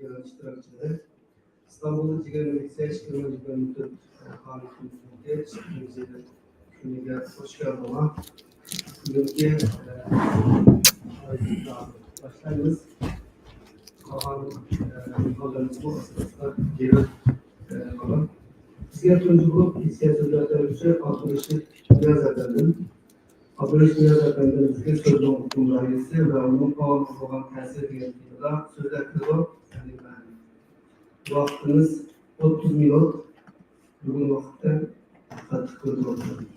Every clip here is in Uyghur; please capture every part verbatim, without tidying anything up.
ئىشتىراكچىلىرى، ئىستانبۇلدا يىگىرمە ئىككى، يىگىرمە يىگىرمە تۆت خانىكىمىزنىڭكى ئىككىنچى كۈنىگە خۇش كەلدىڭلار. بۈگۈنكى، ئە، باشلايمىز. قالغان، ئە، مېھمانلىرىمىزمۇ ئاستا-ئاستا كېلىپ، ئە، قالار. بىزگە تۇنجى بولۇپ ھېسسىيات سۆزلەپ بەرگۈچى ئابدۇرېشىت نىياز ئەپەندىم. ئابدۇرېشىت نىياز ئەپەندىمىزگە سۆزنىڭ ھۆكۈمدارىيىتى ۋە ئۇنىڭ ئاۋامغا بولغان تەسىرى دېگەن تېمىدا سۆزلەپ بېرىدۇ. ۋاقتىمىز ئوتتۇز مىنۇت. بۈگۈن ۋاقىتتا قاتتىق كۆرۈپ.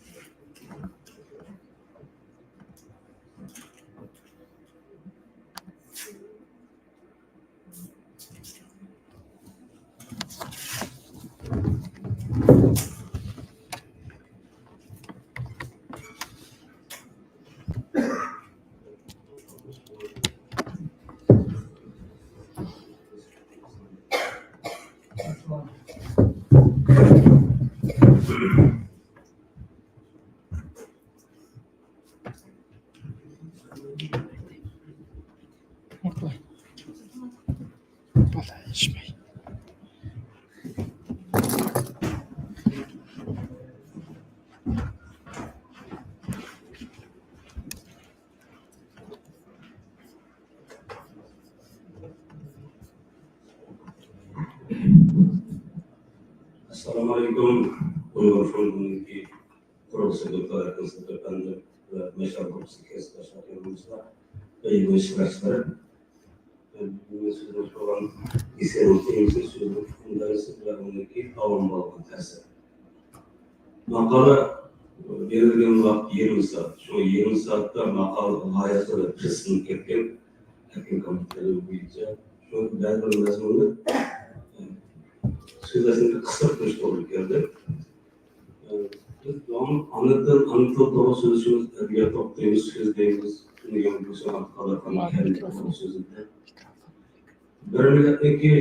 ئەسسالامۇئەلەيكۇم. ئۇيغۇر فوندىنىڭكى قۇرۇلتىيى دوكتور ئەركىن سىدىق ئەپەندى ۋە مەشئەل گۇرۇپپىسى كەسىپداش ئاكىلىرىمىزغا ۋە يىغىن ئىشتىراكچىلىرى، بۈگۈن سۆزلەپ تۇرغان ئېسەنلىك تېمىسى سۆزلىك ھۆكۈمدارىسى ۋە ئۇنىڭكى ئاۋام بولغان تەسىر. ماقالە بېرىلگەن ۋاقىت يېرىم سائەت. شۇ يېرىم سائەتتە ماقالە لايىھەسى بىلەن پىرسىنىپ كەتكەن ئەركىن كامىل تەلىپى بويىچە شۇ بەزى بىر مەزمۇننى سۆزلەشنى قىسقارتىش توغرا كەلدى. بىز داۋاملىق ئانا تىل، ئانا تىل توغرا سۆزلىشىمىز، ئەدەبىيات ئوقۇيمىز، سۆزلەيمىز، تۈنۈگۈن بىر سائەت قادىر قانداق كەلدى توغرا سۆزلىدى. بىر مىللەتنىڭكى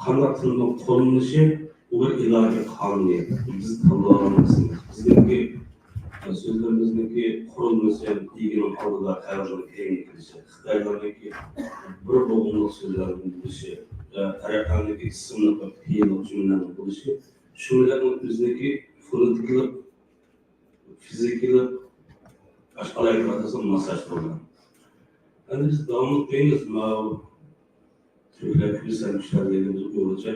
قانداق تىلنىڭ قوللىنىشى، ئۇ بىر ئىلاھىي قانۇنىيەت. بىز تاللاۋالغان قىسمى. بىزنىڭكى سۆزلىرىمىزنىڭكى قۇرۇلمىسى، ئىگىنىڭ ئالدىدا قەغەزنىڭ كەينىگە كېلىشى، خىتايلارنىڭكى بىر بوغۇملۇق سۆزلەرنى بولۇشى، ئەرەبلەرنىڭكى ئىسىملىق ۋە پېئىللىق جۈملىلەرنىڭ بولۇشى، شۇ مىللەتنىڭ ئۆزىنىڭكى فونېتىكىلىق، فىزىكىلىق، باشقا ئالاھىدىلىكلەر ئاساسەن ماسلاشتۇرۇلغان. ئەمدى بىز داۋاملىق دەيمىز، ماۋۇ تۈركلەر كۈلسەم كۈچلەر دېگەن ئۇيغۇرچە،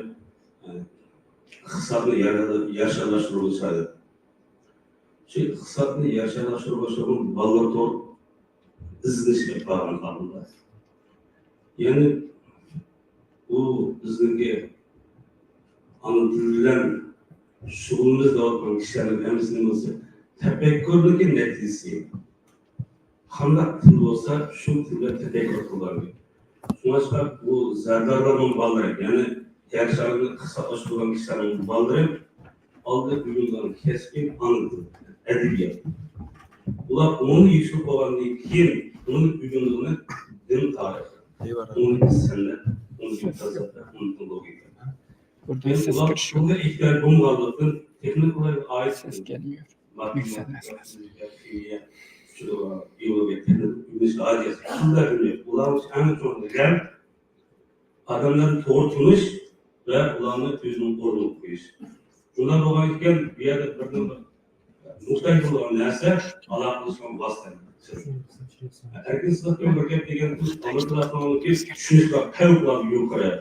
ئە، ئىقتىسادنى يار-، يارشانلاشتۇرغۇچى ھايات. شۇ ئىقتىسادنى يارشانلاشتۇرغۇچى بالىلار تور ئىزدىنىش ئېلىپ بارغان ھالدا. يەنى بۇ بىزنىڭكى ئانا تىل بىلەن شۇغۇللىنىۋاتقان كىشىلەرنىڭ ھەممىسىنىڭ بولسا تەپەككۇرنىڭكى نەتىجىسى. قانداق تىل بولسا، شۇ تىل بىلەن تەپەككۇر قىلىدۇ. شۇڭلاشقا بۇ زەردارلارنىڭ بالىلىرى، يەنى يەر شارىنى ئىقتىسادلاشتۇرغان كىشىلەرنىڭ بالىلىرى ئالدى ئۆگىنىدىغان كەسپى ئانا تىل، ئەدەبىيات. ئۇلار ئۇنى يۈكسىلىپ بولغاندىن كېيىن ئۇنى ئۆگىنىدىغىنى دىن تارىخى، ئۇنى سەنئەت، ئۇنى پەلسەپە، ئۇنى لوگىكا. Burada ses kaçıyor. ئۇلار بۇنىڭغا ئېھتىياج بولمىغانلىقتىن تېخنىكىلارغا ئائىت سەس كەلمىيور. ماتېماتىكا، فىزىكا، خىمىيە، شۇ بىيولوگىيە، تېخنىكا ئۆگىنىش ھاجەت. شۇنداق ئۈنۈم. ئۇلار ئۈچۈن ئەڭ چوڭ غەم ئادەملەرنى توغرا تونۇش ۋە ئۇلارنى ئۆزىنىڭ ئورنىغا قويۇش. شۇنداق بولغان ئىكەن، بۇ يەردە بىردىنبىر موھتاج بولغان نەرسە ئالاقىلىشىدىغان ۋاسىتە. ئەركىن سىدىقتىن بىر گەپ دېگەن، ئامېرىكىلارنىڭكى چۈشىنىشلىك پەۋقۇلئاددە يۇقىرى.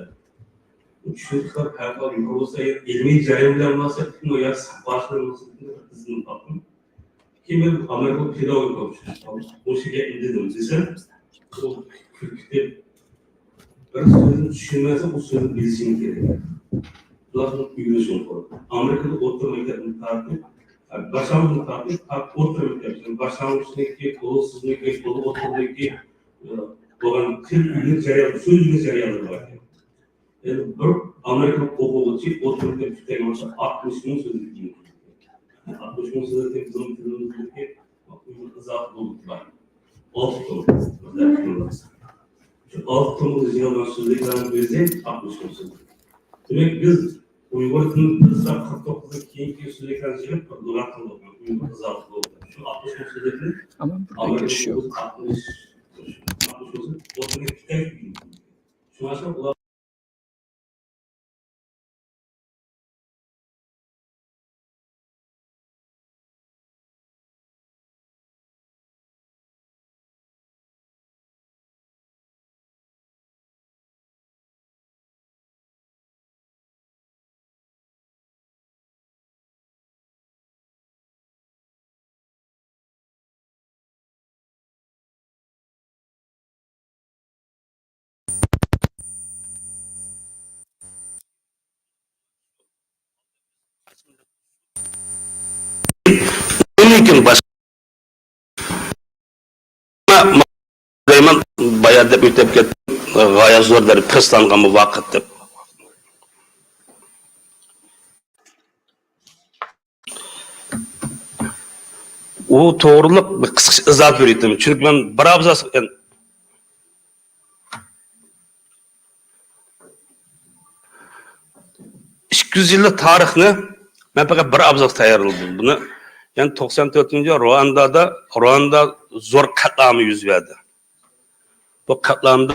بۇ چۈشىنىشلىك پەۋقۇلئاددە يۇقىرى بولسا، ئىلمىي جەريان بىلەن مۇناسىۋەتلىكمۇ يا ساپاسى بىلەن مۇناسىۋەتلىكمۇ بىر ئىزدىنىپ باقتىم. كېيىن مەن ئامېرىكىلىق پېداگوگ بولۇپ چىقتىم. مۇشۇ گەپنى دېدىم دېسەم، ئۇ كۈلۈپ كېتىپ، بىر سۆزنى چۈشىنمەسەڭ، ئۇ سۆزنى بىلىشىڭ كېرەك. بۇلارنى ئۆگىنىشىڭ كېرەك. ئامېرىكىدا ئوتتۇرا مەكتەپتىن تارتىپ، باشلانغۇچتىن تارتىپ، تا ئوتتۇرا مەكتەپتىن، باشلانغۇچنىڭكى، تولۇقسىزنىڭكى، تولۇق ئوتتۇرىنىڭكى، ئە، بولغان تىل ئۆگىنىش جەريانى، سۆز ئۆگىنىش جەريانلىرى بار ئىكەن. يەنى بىر ئامېرىكىلىق ئوقۇغۇچى ئوتتۇرا مەكتەپ پۈتتۈرگەن بولسا ئاتمىش مىڭ سۆزلۈك ئىكەن. ئاتمىش مىڭ سۆزلۈك بىزنىڭ تىلىمىزدىكى ئۇيغۇر ئىزاھات بولۇپ بار. ئالتە توم. شۇ ئالتە تومغا يىغىلغان سۆزلۈكلەرنىڭ ئۆزى ئاتمىش مىڭ سۆزلۈك. دېمەك، بىز ئۇيغۇر تىلىنى بىر سان قىرىق توققۇزدىن كېيىنكى سۆزلۈكلەرنى يىغىپ بىر لۇغەت قىلدۇق. ئۇيغۇر ئىزاھات بولدى. شۇ ئاتمىش مىڭ سۆزلۈكنى ئامما بىر ئامېرىكا ئاتمىش، ئاتمىش مىڭ سۆزلۈك ئوتتۇرىغا كىتاب. شۇڭلاشقا ئۇلار لېكىن باشقا دەيمەن، بايا دەپ ئۆتۈپ كەتتىم، غايەت زور دەرىجىدە پىرسلانغان بۇ ۋاقىت دەپ. ئۇ توغرۇلۇق بىر قىسقىچە ئىزاھ بېرىۋېتىمەن. چۈنكى مەن بىر ئابزاس، ئىككى يۈز يىللىق تارىخنى مەن پەقەت بىر ئابزاس تەييارلىدىم. بۇنى، يەنى توقسان تۆتىنچى يىل رۇئاندادا، رۇئاندا زور قەتلىئام يۈز بەردى. بۇ قەتلىئامدا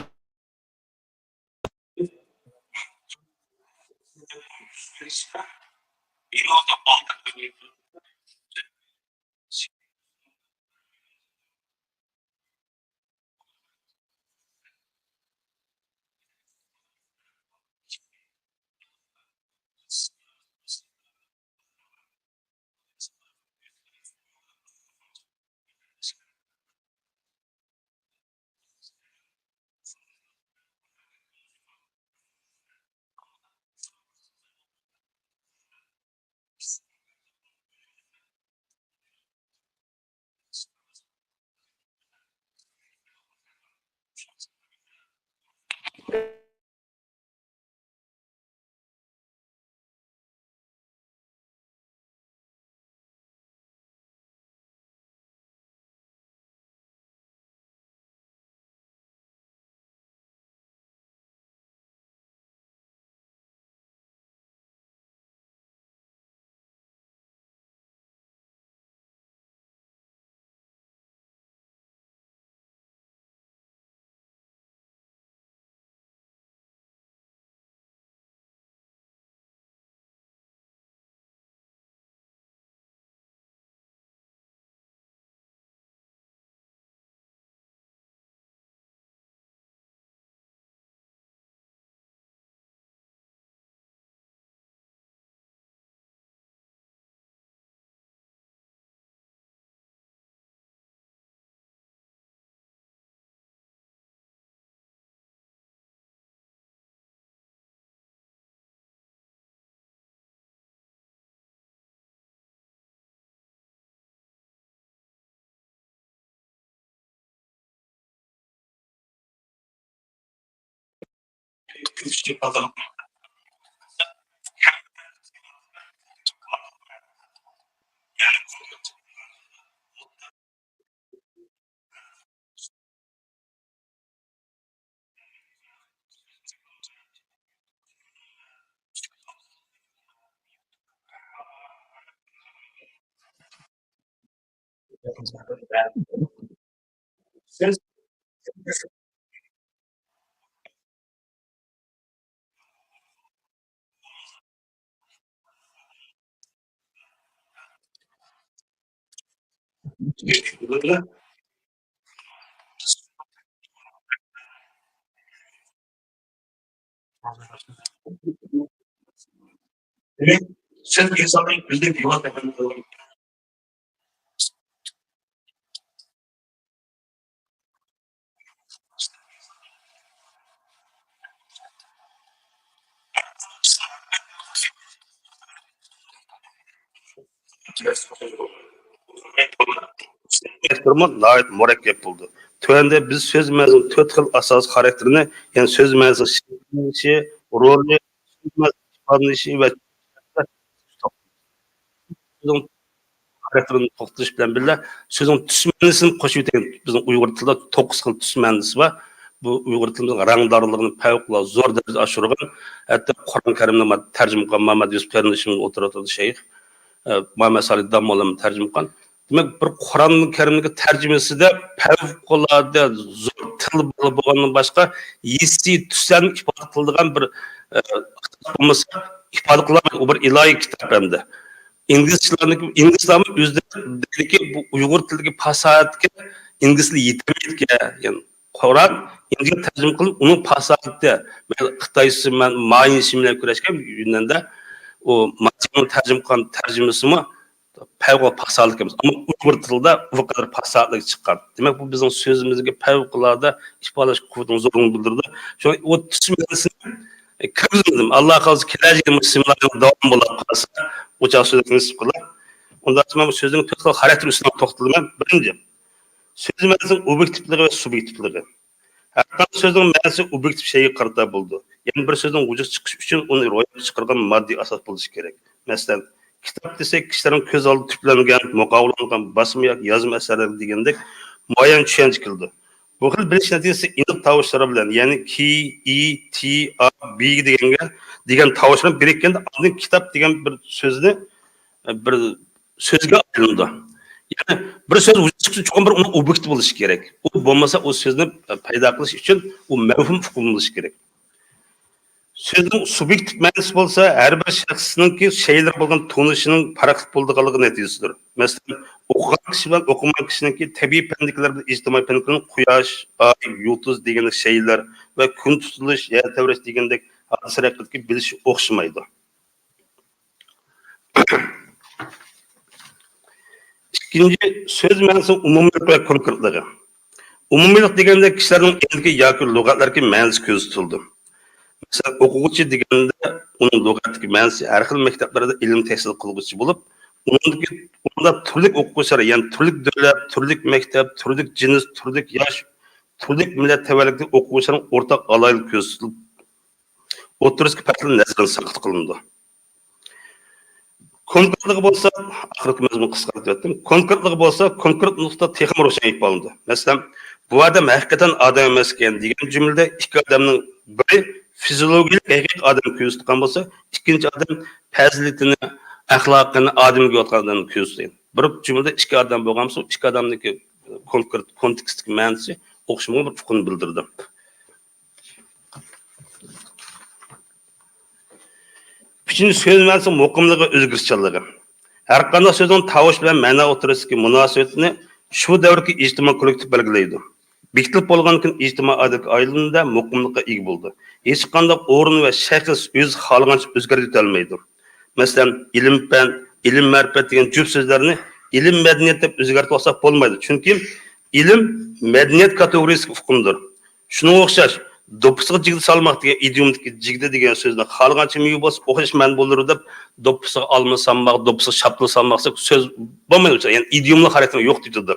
دېمەك، سىز ئىنساننىڭ ئۆزىنى بىۋاسىتە تۇرمۇق ناھايىتى مۇرەككەپ بولىدۇ. تۆۋەندە بىز سۆز مەنزىلىنىڭ تۆت خىل ئاساسىي خاراكتېرىنى، يەنى سۆز مەنزىلىنىڭ شەكىللىنىشى، رولى، سۆز مەنزىلىنىڭ ئىپادىلىنىشى ۋە سۆزنىڭ خاراكتېرىنى توختىتىش بىلەن بىللە، سۆزنىڭ تۈس مەنىسىنى قوشۇۋېتەيلى. بىزنىڭ ئۇيغۇر تىلىدا توققۇز خىل تۈس مەنىسى بار. بۇ ئۇيغۇر تىلىمىزنىڭ رەڭدارلىقىنى پەۋقۇلئاددە زور دەرىجىدە ئاشۇرغان. ھەتتا قۇرئان كەرىمنى تەرجىمە قىلغان مامەت يۈسۈپ قېرىندىشىمىز ئولتۇرۇۋاتىدۇ، شەيخ. ئە، مامەت سالىھ داموللام تەرجىمە قىلغان. دېمەك، بىر قۇرئان كەرىمنىڭ تەرجىمىسىدە پەۋقۇلئاددە زور تىل بالا بولغاندىن باشقا، ھېسسىي تۈسلەرنى ئىپادە قىلىدىغان بىر، ئە، ئىقتىدار بولمىسا، ئىپادە قىلالمايدۇ. ئۇ بىر ئىلاھىي كىتاب ئەمدى. ئىنگلىزچىلارنىڭكى، ئىنگلىزلارمۇ ئۆزلىرى دەيدىكى، بۇ ئۇيغۇر تىلىدىكى پاساھەتكە ئىنگلىز تىلى يېتەلمەيدىكەن. يەنى قۇرئان ئىنگلىزچە تەرجىمە قىلىپ، ئۇنىڭ پاساھىتى، مەن خىتاي سىمان مايىن شىملەپ كۆرۈشكەن يۈننەندە، ئۇ ماچىنىڭ تەرجىمە قىلغان تەرجىمىسىمۇ پەۋقۇلئاددە پاساھەتلىك ئەمەس، ئەمما ئۇيغۇر تىلىدا بۇ قەدەر پاساھەتلىك چىققان. دېمەك، بۇ بىزنىڭ سۆزىمىزگە پەۋقۇلئاددە ئىپادىلەش قۇۋۋىتىنىڭ زورلۇقىنى بىلدۈرىدۇ. شۇڭا ئۇ تۈس مەنىسىنى كىرگۈزمىدىم. ئاللا خالىسا، كېلەچەكتە مۇشۇ سېمىنارنىڭ داۋامى بولۇپ قالسا، ئۇ چاغ سۆزلەشكە نېسىپ قىلار. ئۇنداق مەن بۇ سۆزنىڭ تۆت خىل خاراكتېر ئۈستىدە توختىلىمەن. بىرىنچى، سۆز مەنىسىنىڭ ئوبيېكتىپلىقى ۋە سۇبيېكتىپلىقى. ھەر قانداق سۆزنىڭ مەنىسى ئوبيېكتىپ شەيئىگە قارىتا بولىدۇ. يەنى بىر سۆزنىڭ ۋۇجۇدقا چىقىشى ئۈچۈن ئۇنى روياپقا چىقارغان ماددىي ئاساس بولۇشى كېرەك. مەسىلەن، كىتاب دېسەك، كىشىلەرنىڭ كۆز ئالدىدا تۈپلەنگەن، مۇقاۋىلىنىدىغان باسما ياكى يازما ئەسەرلەر دېگەندەك مۇئەييەن چۈشەنچە كېلىدۇ. بۇ خىل بىلىش نەتىجىسى ئېنىق تاۋۇشلار بىلەن، يەنى كى، ئى، تى، ئا، بى دېگەنگە، دېگەن تاۋۇشلار بىلەن بىرىككەندە، ئاندىن كىتاب دېگەن بىر سۆزنى، بىر سۆزگە ئايلىنىدۇ. يەنى بىر سۆز ۋۇجۇدقا چىقىش ئۈچۈن چوقۇم بىر ئۇنىڭ ئوبيېكتى بولۇشى كېرەك. ئۇ بولمىسا، ئۇ سۆزنى پەيدا قىلىش ئۈچۈن ئۇ مەۋھۇم ئۇقۇم بولۇشى كېرەك. سۆزنىڭ سۇبيېكتىپ مەنىسى بولسا، ھەر بىر شەخسنىڭكى شەيئىلەرگە بولغان تونۇشىنىڭ پەرقلىق بولىدىغانلىقى نەتىجىسىدۇر. مەسىلەن، ئوقۇغان كىشى بىلەن ئوقۇمىغان كىشىنىڭكى تەبىئىي پەننىكلەر بىلەن ئىجتىمائىي پەننىكلەرنىڭ قۇياش، ئاي، يۇلتۇز دېگەندەك شەيئىلەر ۋە كۈن تۇتۇلۇش، يەر تەۋرەش دېگەندەك ھادىسىلەر ھەققىدىكى بىلىشى ئوخشىمايدۇ. ئىككىنچى، سۆز مەنىسىنىڭ ئومۇمىيلىقى ۋە كونكرېتلىقى. ئومۇمىيلىق دېگەندە كىشىلەرنىڭ ئېلىدىكى ياكى لۇغەتلەردىكى مەنىسى كۆزدە تۇتۇلىدۇ. مەسىلەن، ئوقۇغۇچى دېگەندە ئۇنىڭ لۇغەتتىكى مەنىسى ھەر خىل مەكتەپلەردە ئىلىم تەھسىل قىلغۇچى بولۇپ، ئۇنىڭدىكى، ئۇنىڭدا تۈرلۈك ئوقۇغۇچىلار، يەنى تۈرلۈك دۆلەت، تۈرلۈك مەكتەپ، تۈرلۈك جىنس، تۈرلۈك ياش، تۈرلۈك مىللەت تەۋەلىكىدىكى ئوقۇغۇچىلارنىڭ ئورتاق ئالاھىدىلىكى كۆزدە تۇتۇلۇپ، ئوتتۇرىسىدىكى پەرقلەر نەزەردىن ساقىت قىلىنىدۇ. كونكرېتلىقى بولسا، ئاخىرقى مەزمۇننى قىسقارتىۋەتتىم. كونكرېتلىقى بولسا، كونكرېت نۇقتا تېخىمۇ روشەن ئىپادىلىنىدۇ. مەسىلەن، بۇ ئادەم ھەقىقەتەن ئادەم ئەمەسكەن دېگەن جۈملىدە ئىككى ئادەمنىڭ بىرى فىزىولوگىيەلىك ھەقىقىي ئادەم كۆزدە تۇتقان بولسا، ئىككىنچى ئادەم پەزىلىتىنى، ئەخلاقىنى، ئادەمگە يوتقان ئادەمنى كۆزدە تۇتىدۇ. بىر جۈملىدە ئىككى ئادەم بولغان بولسا، ئىككى ئادەمنىڭكى كونكرېت كونتېكستتىكى مەنىسى ئوخشىمىغان بىر ئۇقۇمنى بىلدۈرىدۇ. ئۈچىنچى، سۆز مەنىسىنىڭ مۇقىملىقى، ئۆزگىرىشچانلىقى. ھەر قانداق سۆزنىڭ تاۋۇش بىلەن مەنا ئوتتۇرىسىدىكى مۇناسىۋىتىنى شۇ دەۋردىكى ئىجتىمائىي كوللېكتىپ بەلگىلەيدۇ. بېكىتىلىپ بولغاندىن كېيىن ئىجتىمائىي ئادەتكە ئايلىنىدۇ، مۇقىملىققا ئىگە بولىدۇ. ھېچقانداق ئورۇن ۋە شەخس ئۆزى خالىغانچە ئۆزگەرتىۋېتەلمەيدۇ. مەسىلەن، ئىلىم-پەن، ئىلىم-مەرىپەت دېگەن جۈپ سۆزلەرنى ئىلىم-مەدەنىيەت دەپ ئۆزگەرتىۋالساق بولمايدۇ. چۈنكى ئىلىم مەدەنىيەت كاتېگورىيەسىدىكى ئۇقۇمدۇر. شۇنىڭغا ئوخشاش، دوپپىسىغا جىگدە سالماق دېگەن ئىدىيومدىكى جىگدە دېگەن سۆزنى خالىغانچە مېۋە بولسا ئوخشاش مەنە بولۇر دەپ، دوپپىسىغا ئالما سالماق، دوپپىسىغا شاپتۇل سالماق دېسەك سۆز بولمايدۇ. يەنى ئىدىيوملۇق خاراكتېرى يوق دېيىلىدۇ.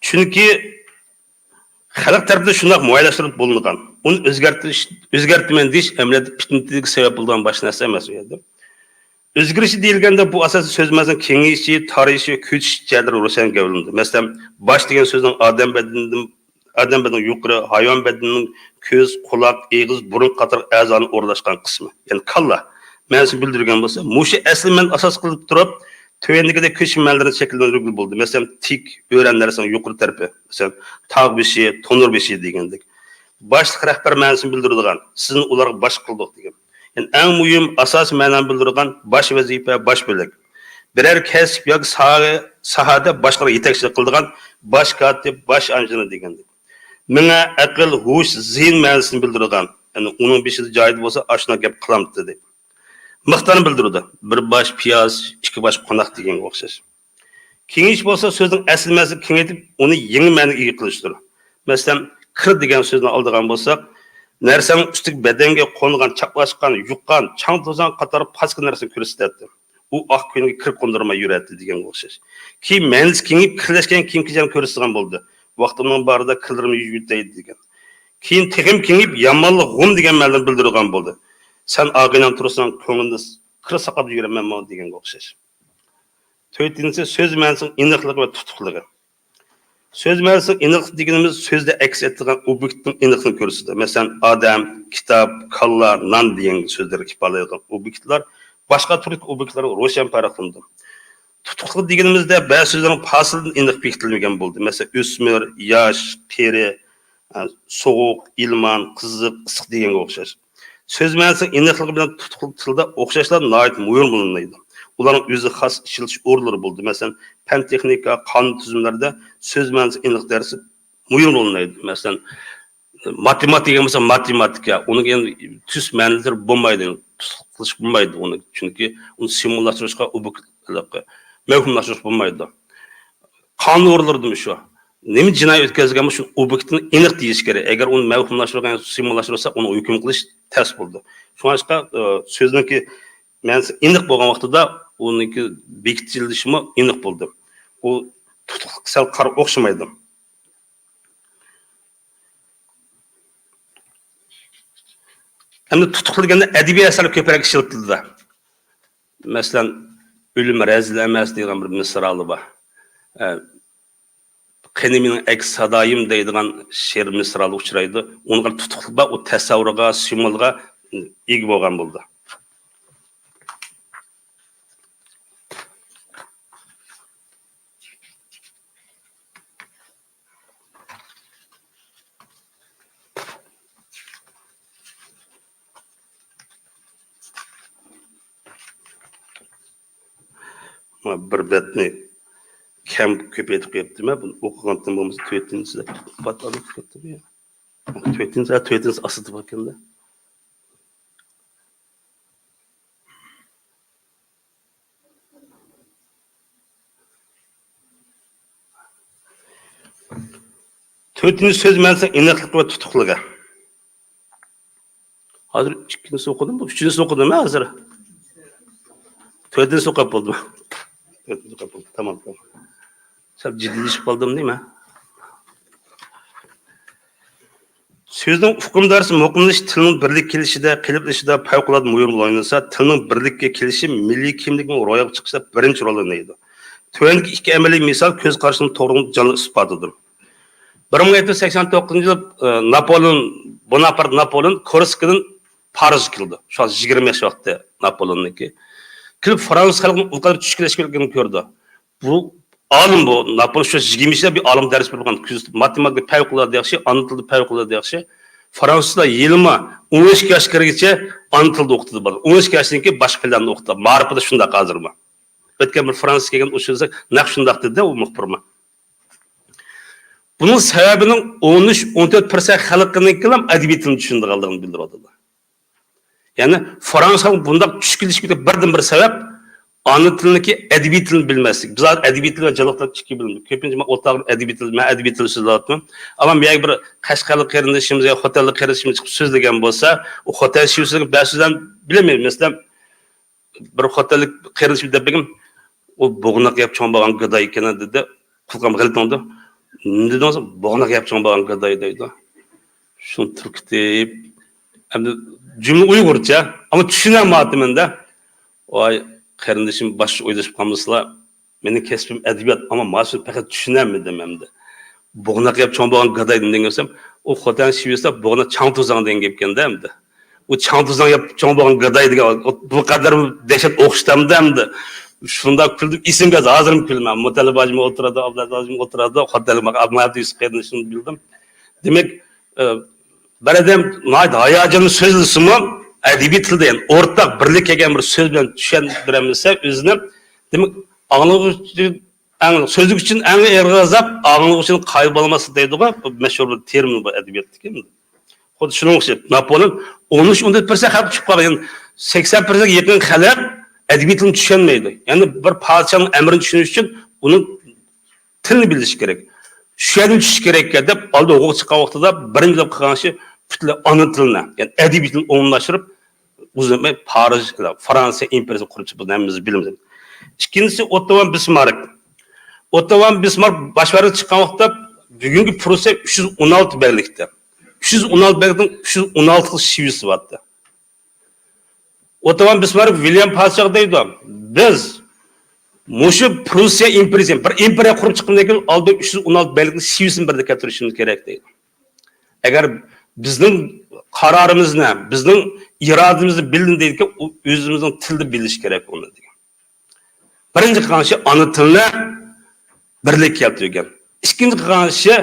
چۈنكى خەلق تەرىپىدىن شۇنداق مۇئەييەنلەشتۈرۈلۈپ بولۇنغان. ئۇنى ئۆزگەرتىش، ئۆزگەرتىمەن دېيىش ئەمەلىيەتتە پىتنىگە سەۋەب بولىدىغان باشقا نەرسە ئەمەس ئۇ يەردە. ئۆزگىرىشى دېيىلگەندە، بۇ ئاساسەن سۆز مەنىسىنىڭ كېڭىيىشى، تارىيىشى، كۆچۈش جەھەتلىرى روشەن گەۋدىلىنىدۇ. مەسىلەن، باش دېگەن سۆزنىڭ ئادەم بەدىنىدىن، ئادەم بەدىنىنىڭ يۇقىرى، ھايۋان بەدىنىنىڭ كۆز، قۇلاق، ئېغىز، بۇرۇن قاتارلىق ئەزانىڭ ئورۇنلاشقان قىسمى، يەنى كاللا مەنىسىنى بىلدۈرگەن بولسا، مۇشۇ ئەسلى مەنىنى ئاساس قىلىپ تۇرۇپ، تۆۋەندىكىدەك كۆچمە مەنىلەرنى شەكىللەندۈرگىلى بولىدۇ. مەسىلەن، تىك، ئۆرە نەرسىنىڭ يۇقىرى تەرىپى. مەسىلەن، تاغ بېشى، تونۇر بېشى دېگەندەك. باشلىق رەھبەر مەنىسىنى بىلدۈرىدىغان، سىزنى ئۇلارغا باش قىلدۇق دېگەن. يەنى ئەڭ مۇھىم، ئاساسىي مەنانى بىلدۈرىدىغان باش ۋەزىپە، باش بۆلەك. بىرەر كەسىپ ياكى ساھە، ساھەدە باشقىلارغا يېتەكچىلىك قىلىدىغان باش كاتىپ، باش ئانژېنا دېگەندەك. مېڭە، ئەقىل، ھوش، زېھىن مەنىسىنى بىلدۈرىدىغان، يەنى ئۇنىڭ بېشىدا جايىدا بولسا ئاشۇنداق گەپ قىلامتى دەپ. مىقدارنى بىلدۈرىدۇ. بىر باش پىياز، ئىككى باش قوناق دېگەنگە ئوخشاش. كېڭىيىش بولسا سۆزنىڭ ئەسلى مەنىسىنى كېڭەيتىپ، ئۇنى يېڭى مەنىگە ئىگە قىلىشتۇر. مەسىلەن، كىر دېگەن سۆزنى ئالىدىغان بولساق، نەرسەنىڭ ئۈستىگە بەدەنگە قونغان، چاپلاشقان، يۇققان، چاڭ-توزان قاتارلىق پاسكىنا نەرسىنى كۆرسىتەتتى. ئۇ ئاق كۆينىگە كىر قوندۇرماي يۈرەتتى دېگەنگە ئوخشاش. كېيىن مەنىسى كېڭىيىپ، كىرلەشكەن كېيىنكى جەريان كۆرسىتىدىغان بولدى. ۋاقتىمنىڭ بارىدا كىرلىرىمنى يۇيۇۋېتەي دېگەن. كېيىن تېخىمۇ كېڭىيىپ، يامانلىق، غۇم دېگەن مەنىلەرنى بىلدۈرىدىغان بولدى. سەن ئاغىنەڭ تۇرساڭ، كۆڭلۈڭدە كىر ساقلاپ يۈرىمەنمۇ دېگەنگە ئوخشاش. تۆتىنچىسى، سۆز مەنىسىنىڭ ئېنىقلىقى ۋە تۇتۇقلۇقى. سۆز مەنىسىنىڭ ئېنىقلىقى دېگىنىمىز سۆزدە ئەكس ئەتتۈرگەن ئوبيېكتنىڭ ئېنىقلىقىنى كۆرسىتىدۇ. مەسىلەن، ئادەم، كىتاب، كاللا، نان دېگەن سۆزلەرگە ئىپادىلەيدىغان ئوبيېكتلار باشقا تۈردىكى ئوبيېكتلاردىن روشەن پەرقلىنىدۇ. تۇتۇقلۇق دېگىنىمىزدە بەزى سۆزلەرنىڭ پاسىلىدىن ئېنىق بېكىتىلمىگەن بولدى. مەسىلەن، ئۆسمۈر، ياش، قېرى، ئە، سوغۇق، ئىلمان، قىزىق، ئىسسىق دېگەنگە ئوخشاش. سۆز مەنىسىنىڭ ئېنىقلىقى بىلەن تۇتۇقلۇق تىلدا ئوخشاشلا ناھايىتى مۇھىم رول ئوينايدۇ. ئۇلارنىڭ ئۆزى خاس ئىشلىتىش ئورۇنلىرى بولىدۇ. مەسىلەن، پەن تېخنىكا، قانۇن تۈزۈملەردە سۆز مەنىسى ئېنىق دەرسى مۇھىم رول ئوينايدۇ. مەسىلەن، ماتېماتىكا دېگەن بولسا ماتېماتىكا، ئۇنىڭ يەنە تۈز مەنىلىرى بولمايدۇ، تۇتۇق قىلىش بولمايدۇ ئۇنى، چۈنكى ئۇنى سىمۋوللاشتۇرۇشقا، ئوبيېكت، مەۋھۇملاشتۇرۇش بولمايدۇ. قانۇن ئورۇنلىرىدىمۇ شۇ. نېمە جىنايەت ئۆتكۈزگەن بولسا، شۇ ئوبيېكتنى ئېنىق دېيىش كېرەك. ئەگەر ئۇنى مەۋھۇملاشتۇرغان، سىمۋوللاشتۇرسا، ئۇنى ھۆكۈم قىلىش تەس بولىدۇ. شۇڭلاشقا، ئە، سۆزنىڭكى مەنىسى ئېنىق بولغان ۋاقتىدا ئۇنىڭكى بېكىتىلىشىمۇ ئېنىق بولىدۇ. ئۇ تۇتۇقلۇق سەل قارا ئوخشىمايدۇ. ئەمدى تۇتۇقلۇق دېگەندە ئەدەبىي ئەسەر كۆپرەك ئىشلىتىلىدۇ. مەسىلەن، «ئۆلۈم رەزىل ئەمەس» دېگەن بىر مىسرالى بار. ئە، «قېنى مېنىڭ ئەكس سادايىم» دەيدىغان شېئىر مىسرالىغا ئۇچرايدۇ. ئۇنىڭغا تۇتۇقلۇق بار، ئۇ تەسەۋۋۇرغا، سىمۋولغا ئىگە بولغان بولىدۇ. بىر بەتنى كەم كۆپەيتىپ قويۇپتىمەن. بۇنى ئوقۇغانتىم بولمىسا تۆتىنچىسىدە پات ئالىپ كەتتىم. تۆتىنچى، ھە، تۆتىنچىسى ئاستىدا باركەن-دە. تۆتىنچى سۆز مەنىسى ئېنىقلىق ۋە تۇتۇقلۇقى. ھازىر ئىككىنچىسىنى ئوقۇدۇم، بۇ ئۈچىنچىسىنى ئوقۇدۇم ھە ھازىر. تۆتىنچىسىنى ئوقۇپ بولدۇم. تۆتىنچىسىنى ئوقۇپ بولدۇم. تامام، تامام. سەل جىددىيلىشىپ قالدىم دەيمەن. سۆزنىڭ ئۇقۇم دائىرىسى مۇقىملىشىش تىلنىڭ بىرلىككە كېلىشىدە، قېلىپلىشىشىدا پەۋقۇلئاددە مۇھىم رول ئوينىسا، تىلنىڭ بىرلىككە كېلىشى مىللىي كىملىكنىڭ روياپقا چىقىشىدا بىرىنچى رولنى ئوينايدۇ. تۆۋەندىكى ئىككى ئەمەلىي مىسال كۆز قارىشىنىڭ توغرىلىقىنىڭ جانلىق ئىسپاتىدۇر. بىر مىڭ يەتتە يۈز سەكسەن توققۇزىنچى يىلى، ئى، ناپولېئون، بوناپارت ناپولېئون كورسىكىدىن پارىژغا كېلىدۇ. شۇ ۋاقىت يىگىرمە ياش ۋاقتى ناپولېئوننىڭكى. كېلىپ، فرانسۇز خەلقىنىڭ ئۇ قەدەر چۈشكۈنلەشكەنلىكىنى كۆرىدۇ. بۇ ئالىم بۇ. ناپولېئون شۇ يىگىرمە ياشتا بىر ئالىم دەرس بېرىدىغان، كۆزىتىپ، ماتېماتىكا پەۋقۇلئاددە ياخشى، ئانا تىلدا پەۋقۇلئاددە ياخشى. فرانسۇزلار يېلىما ئون ئىككى ياشقا كىرگىچە ئانا تىلدا ئوقۇتىدۇ بالىلار. ئون ئىككى ياشتىن كېيىن باشقا تىللارنى ئوقۇتىدۇ. مائارىپىدا شۇنداق ھازىرمۇ. ئۆتكەن بىر فرانسىزغا كەلگەن ئۇچرىساق، نەق شۇنداق دېدى ئۇ مۇخبىرمۇ. بۇنىڭ سەۋەبىنىڭ ئون ئۈچ، ئون تۆت پىرسەنت خەلقنىڭكىلا ئەدەبىي تىلنى چۈشىنىدىغانلىقىنى بىلدۈرۈۋاتىدۇ. يەنى فرانسىيەنىڭ بۇنداق چۈشكۈنلىشىپ كېتىپ بىردىن بىر سەۋەب ئانا تىلنىڭكى ئەدەبىي تىلنى بىلمەسلىك. بىز ھازىر ئەدەبىي تىل ۋە جانلىق تىل ئىككى بۆلۈم. كۆپىنچە مەن ئوتتۇرا ئەدەبىي تىل، مەن ئەدەبىي تىل سۆزلەۋاتىمەن. ئەمما بۇ يەرگە بىر قەشقەرلىك قېرىندىشىمىز يا خوتەنلىك قېرىندىشىمىز چىقىپ سۆزلىگەن بولسا، ئۇ خوتەن شىۋىسىدىكى بەزى سۆزلەرنى بىلەلمەيمەن. مەسىلەن، بىر خوتەنلىك قېرىندىشىم دەپ بېقىم، «ئۇ بوغناق يەپ چوڭ بولغان گاداي ئىكەن» دېدى. قۇلىقىم غەلىتە ئاڭلىدى. «نېمە دېدىڭىز؟» «بوغناق يەپ چوڭ بولغان گاداي» دەيدۇ. شۇنى تۈركىتىپ، ئەمدى جۈملە ئۇيغۇرچە، ئەمما چۈشىنەلمەيۋاتىمەن-دە. ۋاي، قېرىندىشىم باشقىچە ئويلىشىپ قالمىسىلا، مېنىڭ كەسپىم ئەدەبىيات، ئەمما مانا شۇنى پەقەت چۈشىنەلمىدىم ئەمدى. بوغناق يەپ چوڭ بولغان گاداي نېمە دېگەن دېسەم، ئۇ خوتەن شىۋىسىدا بوغناق چاڭ توزاڭ دېگەن گەپكەن-دە ئەمدى. ئۇ چاڭ توزاڭ يەپ چوڭ بولغان گاداي دېگەن، ئۇ بۇ قەدەر دەھشەت ئوخشىتامدۇ ئەمدى. شۇنداق كۈلدۈم، ئېسىمگە ھازىرمۇ كۈلىمەن. مۇتەللىپ ھاجىمۇ ئولتۇرىدۇ، ئابلەت ھاجىمۇ ئولتۇرىدۇ، خوتەنلىك ئابلەت يۈسۈپ قېرىندىشىمنى بىلدىم. دېمەك، ئە، بىر ئادەم ناھايىتى ھاياجانلىق سۆزلىسىمۇ، ئەدەبىي تىلدا، يەنى ئورتاق بىرلىككە كەلگەن بىر سۆز بىلەن چۈشەندۈرەلمىسە ئۆزىنى، دېمەك، ئاڭلىغۇچى ئەڭ، سۆزلىگۈچىدىن ئەڭ ئېغىر ئازاب ئاڭلىغۇچىنىڭ قايىل بولماسلىقى دەيدىغۇ، بۇ مەشھۇر بىر تېرمىن بۇ ئەدەبىياتتىكى. خۇددى شۇنىڭغا ئوخشاپ، ناپولېئون ئون ئۈچ، ئون تۆت پىرسەنت خەلق چۈشۈپ قالغان، يەنى سەكسەن پىرسەنتكە يېقىن خەلق ئەدەبىي تىلنى چۈشەنمەيدۇ. يەنى بىر پادىشاھنىڭ ئەمرىنى چۈشىنىش ئۈچۈن ئۇنىڭ تىلنى بىلىشى كېرەك. شۇ يەردىن چۈشۈشى كېرەككەن دەپ، ئالدى ھوقۇق چىققان ۋاقتىدا بىرىنچى بولۇپ قىلغان ئىشى پۈتۈنلەي ئانا تىلنى، يەنى ئەدەبىي تىلنى ئومۇملاشتۇرۇپ، ئۇزۇنماي پارىژ، فرانسىيە ئىمپېرىيىسىنى قۇرۇپ چىقتى، بۇنى ھەممىمىز بىلىمىز. ئىككىنچىسى، ئوتتو ۋان بىسمارك. ئوتتو ۋان بىسمارك باش ۋەزىر چىققان ۋاقىتتا بۈگۈنكى پروسسىيە ئۈچ يۈز ئون ئالتە بەگلىكتە. ئۈچ يۈز ئون ئالتە بەگلىكنىڭ ئۈچ يۈز ئون ئالتە خىل شىۋىسى بارتى. ئوتتو ۋان بىسمارك ۋىليام پادىشاھقا دەيدۇ، بىز مۇشۇ پروسسىيە ئىمپېرىيىسى، بىر ئىمپېرىيە قۇرۇپ چىققاندىن كېيىن ئالدى ئۈچ يۈز ئون ئالتە بەگلىكنىڭ شىۋىسىنى بىردە كەلتۈرۈشىمىز كېرەك دەيدۇ. ئەگەر بىزنىڭ قارارىمىزنى، بىزنىڭ ئىرادىمىزنى بىلدىن دەيدىكەن، ئۇ ئۆزىمىزنىڭ تىلدا بىلىشى كېرەك ئۇنى دېگەن. بىرىنچى قىلغان ئىشى ئانا تىلنى بىرلىككە كەلتۈرگەن. ئىككىنچى قىلغان ئىشى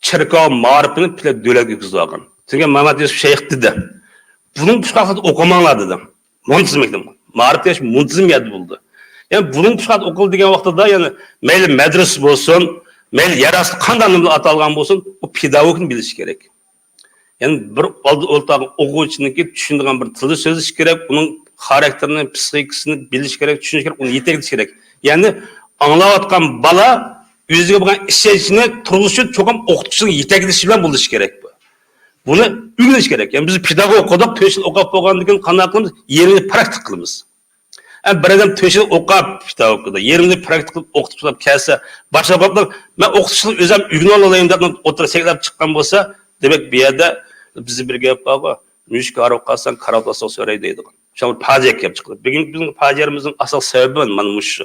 چېركاۋ مائارىپىنى پۈتۈنلەي دۆلەتكە كىرگۈزۈۋالغان. چۈنكى مەمەت يۈسۈپ شەيخ دېدى، بۇنىڭ پۇشقاقلىقىدا ئوقۇماڭلار دېدى. مۇنتىزىم مەكتەپ، مائارىپ دېگەن مۇنتىزىم يەردە بولىدۇ. يەنى بۇنىڭ پۇشقاقلىقىدا ئوقۇلىدۇ دېگەن ۋاقتىدا، يەنى مەيلى مەدرىسە بولسۇن، مەيلى يەر ئاستى قانداق نېمە بىلەن ئاتالغان بولسۇن، ئۇ پېداگوگنى بىلىشى كېرەك. يەنى بىر ئالدى ئولتۇرغان ئوقۇغۇچىنىڭكى چۈشىنىدىغان بىر تىلدا سۆزلىشى كېرەك، ئۇنىڭ خاراكتېرىنى، پسىخىكىسىنى بىلىشى كېرەك، چۈشىنىشى كېرەك، ئۇنى يېتەكلىشى كېرەك. يەنى ئاڭلاۋاتقان بالا ئۆزىگە بولغان ئىشەنچىنى تۇرغۇزۇش ئۈچۈن چوقۇم ئوقۇتقۇچىنىڭ يېتەكلىشى بىلەن بولۇشى كېرەك بۇ. بۇنى ئۆگىنىش كېرەك. يەنى بىز پېداگوگ ئوقۇدۇق، تۆت يىل ئوقۇپ بولغاندىن كېيىن قانداق قىلىمىز؟ يېرىمىنى پراكتىك قىلىمىز. ئە، بىر ئادەم تۆت يىل ئوقۇپ، پېداگوگىكىدا يېرىمىنى پراكتىك قىلىپ ئوقۇتۇپ كەلسە، باشقا ۋاقىتتا مەن ئوقۇتۇشنى ئۆزۈم ئۆگىنىۋالايمەن دەپ ئوتتۇرىغا سەكرەپ چىققان بولسا، دېمەك، بۇ يەردە بىزدە بىر گەپ بارغۇ، مۈشۈك ھارۋىغا قالساڭ، كارىۋات ئاستىغا سۆرەي دەيدىغان. شۇڭا پاجىئە كېلىپ چىقتى. بۈگۈنكى بىزنىڭ پاجىئەمىزنىڭ ئاساسلىق سەۋەبى مانا مۇشۇ.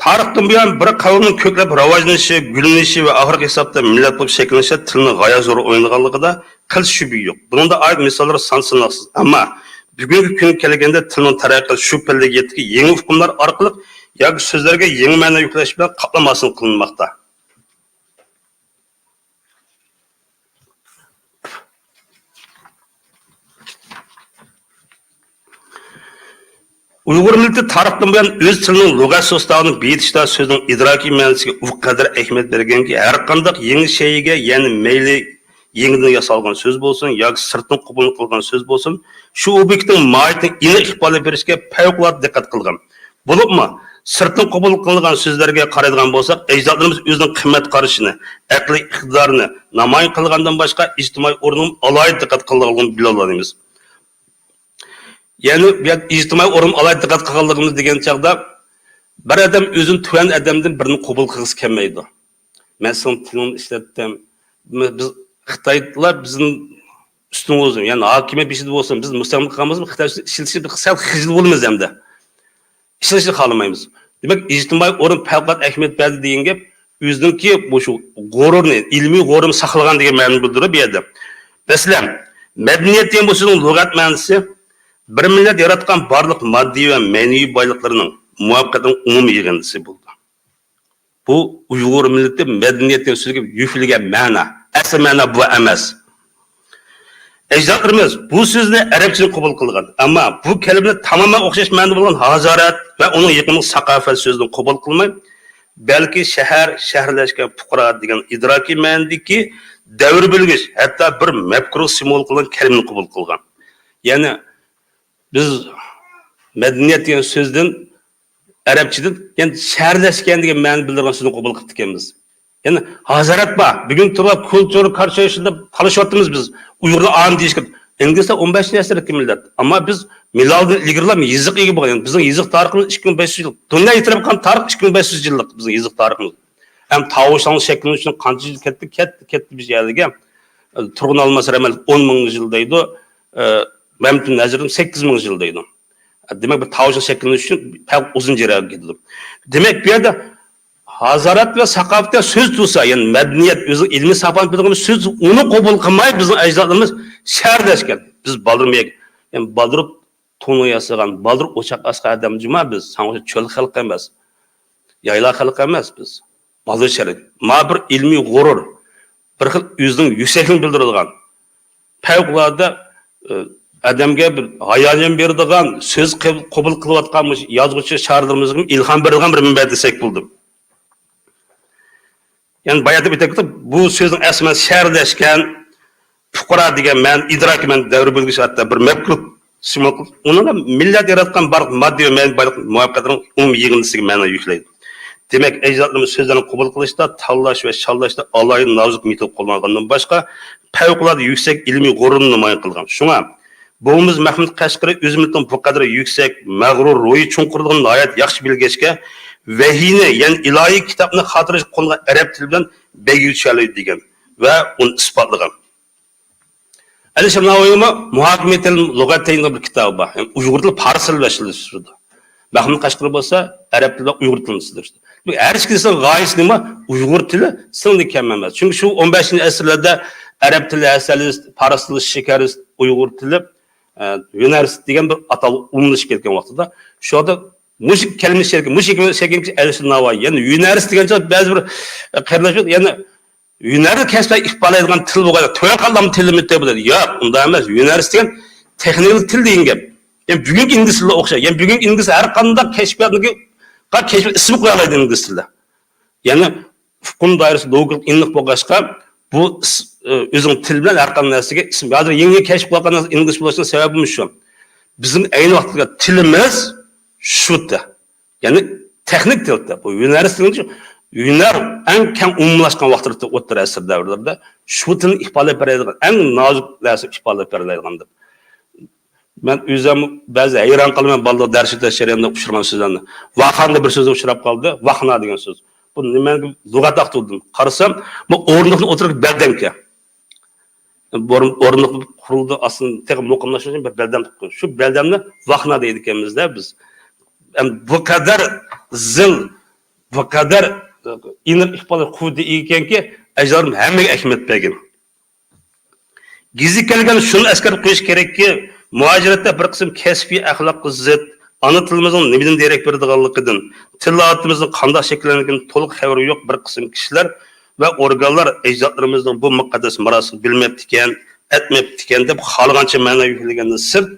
تارىختىن بۇيان بىر قەۋمنىڭ كۆكلەپ راۋاجلىنىشى، گۈللىنىشى ۋە ئاخىرقى ھېسابتا مىللەت بولۇپ شەكىللىنىشىدە تىلنىڭ غايەت زور ئوينىغانلىقىدا قىلچە شۈبھە يوق. بۇنىڭدا ئايرىم مىساللار سان-ساناقسىز. ئەمما بۈگۈنكى كۈنگە كەلگەندە تىلنىڭ تەرەققىي قىلىش شۇ پەللىگە يەتتىكى، يېڭى ئۇقۇملار ئارقىلىق ياكى سۆزلەرگە يېڭى مەنە يۈكلەش بىلەن قاپلام ھاسىل قىلىنماقتا. ئۇيغۇر مىللىتى تارىختىن بۇيان ئۆز تىلىنىڭ لۇغەت سوستاۋىنى بېيىتىشتا سۆزنىڭ ئىدراكىي مەنىسىگە ئۇ قەدەر ئەھمىيەت بەرگەنكى، ھەر قانداق يېڭى شەيئىگە، يەنى مەيلى يېڭىدىن ياسالغان سۆز بولسۇن ياكى سىرتتىن قوبۇل قىلغان سۆز بولسۇن، شۇ ئوبيېكتنىڭ ماھىيىتىنى ئېنىق ئىپادىلەپ بېرىشكە پەۋقۇلئاددە دىققەت قىلغان. بولۇپمۇ سىرتتىن قوبۇل قىلىنغان سۆزلەرگە قارايدىغان بولساق، ئەجدادلىرىمىز ئۆزىنىڭ قىممەت قارىشىنى، ئەقلىي ئىقتىدارىنى نامايان قىلغاندىن باشقا ئىجتىمائىي ئورنىنىمۇ ئالاھىدە دىققەت قىلغانلىقىنى بىلەلەيمىز. يەنى بۇ يەردە ئىجتىمائىي ئورۇن ئالاھىدە دىققەت قىلغانلىقىمىز دېگەن چاغدا، بىر ئادەم ئۆزىنى تۆۋەن ئادەمدىن بىرنى قوبۇل قىلغۇسى كەلمەيدۇ. مەن سېنىڭ تىلىڭنى ئىشلەتتىم. بىز، خىتايلار بىزدىن ئۈستۈن بولسۇن، يەنى ھاكىمىيەت بېشىدا بولسۇن، بىز مۇستەملىكە قىلغان بولسا، خىتاي ئىشلىتىشنى بىر سەل خىجىل بولىمىز ئەمدى. ئىشلىتىشنى خالىمايمىز. دېمەك، ئىجتىمائىي ئورۇن پەۋقۇلئاددە ئەھمىيەت بەردى دېگەن گەپ ئۆزىنىڭكى مۇشۇ غۇرۇرنى، ئىلمىي غۇرۇرنى ساقلىغان دېگەن مەنىنى بىلدۈرىدۇ بۇ يەردە. مەسىلەن، مەدەنىيەت دېگەن بۇ سۆزنىڭ لۇغەت مەنىسى بىر مىللەت ياراتقان بارلىق ماددىي ۋە مەنىۋى بايلىقلىرىنىڭ، مۇۋەپپەقىيەتنىڭ ئومۇمىي يىغىندىسى بولىدۇ. بۇ ئۇيغۇر مىللىتى مەدەنىيەت دېگەن سۆزگە يۈكلىگەن مەنە، ئەسلى مەنە بۇ ئەمەس. ئەجدادلىرىمىز بۇ سۆزنى ئەرەبچىدىن قوبۇل قىلغان، ئەمما بۇ كەلىمىنى تامامەن ئوخشاش مەنىدە بولغان ھازارەت ۋە ئۇنىڭ يېقىنلىق ساقافەت سۆزىدىن قوبۇل قىلماي، بەلكى شەھەر، شەھەرلەشكەن، پۇقرا دېگەن ئىدراكىي مەنىدىكى دەۋر بۆلگۈچ، ھەتتا بىر مەپكۇرغا سىمۋول قىلغان كەلىمىنى قوبۇل قىلغان. يەنى بىز مەدەنىيەت دېگەن سۆزدىن ئەرەبچىدىن، يەنى شەھەرلەشكەن دېگەن مەنىنى بىلدۈرىدىغان سۆزنى قوبۇل قىپتىكەنمىز. يەنى ھازارەت بار. بۈگۈن تۇرۇپ كۇلتۇر كارچايشىندا تالىشىۋاتىمىز بىز. ئۇيغۇرلار ئانى دېيىشكە. ئىنگلىزلار ئون بەشىنچى ئەسىردىكى مىللەت. ئەمما بىز مىلادىدىن ئىلگىرىلا يېزىققا ئىگە بولغان. يەنى بىزنىڭ يېزىق تارىخىمىز ئىككى مىڭ بەش يۈز يىل. دۇنيا ئېتىراپ قىلغان تارىخ ئىككى مىڭ بەش يۈز يىللىق بىزنىڭ يېزىق تارىخىمىز. ھەم تاۋۇشلارنىڭ شەكىللىنىشىدىن قانچە يىل كەتتى، كەتتى، كەتتى بىز يەرلىگە. تۇرغۇن ئالماس رەھمەتلىك ئون مىڭ يىل دەيدۇ. مەمتىن نەزىردىن سەككىز مىڭ يىل دەيدۇ. دېمەك، بىر تاۋۇشنىڭ شەكىللىنىشى ئۈچۈن بەك ئۇزۇن جەريانغا كېتىدۇ. دېمەك، بۇ يەردە ھازارەت ۋە ساقاۋەت دېگەن سۆز تۇرسا، يەنى مەدەنىيەت ئۆزىنىڭ ئىلمىي ساپاسىنى بىلدۈرگەن سۆز، ئۇنى قوبۇل قىلماي بىزنىڭ ئەجدادلىرىمىز شەھەرلەشكەن. بىز بالدۇرما، يەنى بالدۇر تونۇ ياسىغان، بالدۇر ئوچاق ئاسقان ئادەم جۇما بىز. ساڭا ئوخشاش چۆل خەلقى ئەمەس، يايلا خەلقى ئەمەس بىز. بالدۇر شەھەر. ما بىر ئىلمىي غۇرۇر، بىر خىل ئۆزىنىڭ يۈكسەكلىكىنى بىلدۈرىدىغان. پەۋقۇلئاددە، ئى، ئادەمگە بىر ھاياجان بېرىدىغان، سۆز قىل-، قوبۇل قىلىۋاتقان مۇشۇ يازغۇچى شائىرلىرىمىزغىمۇ ئىلھام بېرىدىغان بىر مەنبە دېسەك بولىدۇ. يەنى بايا دەپ ئۆتۈپ، بۇ سۆزنىڭ ئەسلى مەنىسى شەھەرلەشكەن، پۇقرا دېگەن مەنە، ئىدراكىي مەنە دەۋر بۆلگۈچى ھەتتا بىر مەپكۇر سىمۋول قىلىپ، ئۇنىڭغا مىللەت ياراتقان بارلىق ماددىي ۋە مەنىۋى بايلىق مۇۋەپپەقىيەتنىڭ ئومۇمىي يىغىندىسىگە مەنە يۈكلەيدۇ. دېمەك، ئەجدادلىرىمىز سۆزلەرنى قوبۇل قىلىشتا، تاللاش ۋە شاللاشتا ئالاھىدە نازۇك مېتود قوللانغاندىن باشقا، پەۋقۇلئاددە يۈكسەك ئىلمىي غۇرۇرنى نامايان قىلغان. شۇڭا، بوۋىمىز مەھمۇد قەشقىرى ئۆز مىللىتىنىڭ بۇ قەدەر يۈكسەك، مەغرۇر روھى چوڭقۇرلۇقىنى ناھايىتى ياخشى بىلگەچكە، ۋەھىينى، يەنى ئىلاھىي كىتابنى خاتىرىلەشكە قوللانغان ئەرەب تىلى بىلەن بەيگىگە چۈشەلەيدۇ دېگەن ۋە ئۇنى ئىسپاتلىغان. ئەلىشىر نەۋەۋىنىڭ مۇھاكىمەتىل لۇغەتەين دېگەن بىر كىتابى بار. يەنى ئۇيغۇر تىلى پارس تىلى بىلەن ئىشلىتىلىدۇ. مەھمۇد قەشقىرى بولسا ئەرەب تىلى بىلەن ئۇيغۇر تىلىنى ئىشلىتىدۇ. ھەر ئىككىسىنىڭ غايىسى نېمە؟ ئۇيغۇر تىلى سىڭدى كەم ئەمەس. چۈنكى شۇ ئون بەشىنچى ئەسىرلەردە ئەرەب تىلى ھەسەلىست، پارس تىلى شىكەرىست، ئۇيغۇر تىلى، ئە، ھۈنەرىست دېگەن بىر ئاتالغۇ ئومۇملىشىپ كەتكەن ۋاقتىدا، شۇ ۋاقىتتا مۇشۇ كەلىمە ئىشلەتكەن، مۇشۇ كەلىمە ئىشلەتكەن كىشى ئەلىشىر نەۋەۋى. يەنى ھۈنەرىست دېگەن چاغ بەزى بىر، ئە، قېرىنداشلار يەنە ھۈنەرنى كەسىپ ئىپادىلەيدىغان تىل بولغاچ، تۆۋەن قاتلام تىلىمىتى بولىدۇ. ياق، ئۇنداق ئەمەس. ھۈنەرىست دېگەن تېخنىكىل تىل دېگەن گەپ. يەنى بۈگۈنكى ئىنگلىز تىلىغا ئوخشاش. يەنى بۈگۈنكى ئىنگلىز ھەر قانداق كەشپىياتنىڭكى، كەشپىيات ئىسمى قويالايدۇ ئىنگلىز تىلىدا. يەنى ئۇقۇم دائىرىسى لوگىكىلىق ئېنىق بولغاچقا، بۇ ئىس-، ئۆزىنىڭ تىلى بىلەن ھەر قانداق نەرسىگە ئىسىم. ھازىر يېڭى يېڭى كەشىپ قىلىۋاتقان نەرسە ئىنگلىز بولۇشىنىڭ سەۋەبىمۇ شۇ. بىزنىڭ ئەينى ۋاقىتتا تىلىمىز شۇ. يەنى تېخنىك تىل، بۇ ھۈنەرىست تىلى، ھۈنەر ئەڭ كەڭ ئومۇملاشقان ۋاقىتتا، ئوتتۇرا ئەسىر دەۋرلىرىدە شۇ تىلنى ئىپادىلەپ بېرەلىگەن، ئەڭ نازۇك نەرسە ئىپادىلەپ بېرەلەيدىغان دەپ. مەن ئۆزۈم بەزى ھەيران قالىمەن، بالىلار دەرس ئۆتەش جەريانىدا ئۇچرىغان سۆزلەرنى. ۋاخاندا بىر سۆز ئۇچراپ قالدى، ۋاخنا دېگەن سۆز. بۇ نېمە لۇغەت ھەققىدە دېدىم. قارىسام، بۇ ئورۇندۇقنىڭ ئوتتۇرىدىكى بەلدەمكەن. بۇرۇن ئورۇندۇق قۇرۇلدى، ئاستىن تېخى مۇقىملاشتۇرۇش ئۈچۈن بىر بەلدەم تۇتقان. شۇ بەلدەمنى ۋاخنا دەيدىكەنمىز-دە بىز. ئەم، بۇ قەدەر زىل، بۇ قەدەر ئېنىق ئىپادە قۇۋۋىتى ئىگە ئىكەنكى، ئەجدادىم ھەممىگە ئەھمىيەت بەرگەن. گېزىت كەلگەن شۇنى ئەسكەرتىپ قويۇش كېرەككى، مۇھاجىرەتتە بىر قىسىم كەسپىي ئەخلاققا زىت، ئانا تىلىمىزنىڭ نېمىدىن دېرەك بېرىدىغانلىقىدىن، تىل ئادىتىمىزنىڭ قانداق شەكىللەنگىنىدىن تولۇق خەۋىرى يوق بىر قىسىم كىشىلەر ۋە ئورگانلار ئەجدادلىرىمىزنىڭ بۇ مۇقەددەس مىراسىنى بىلمەپتىكەن، ئەتمەپتىكەن دەپ خالىغانچە مەنە يۈكلىگەندىن سىرت،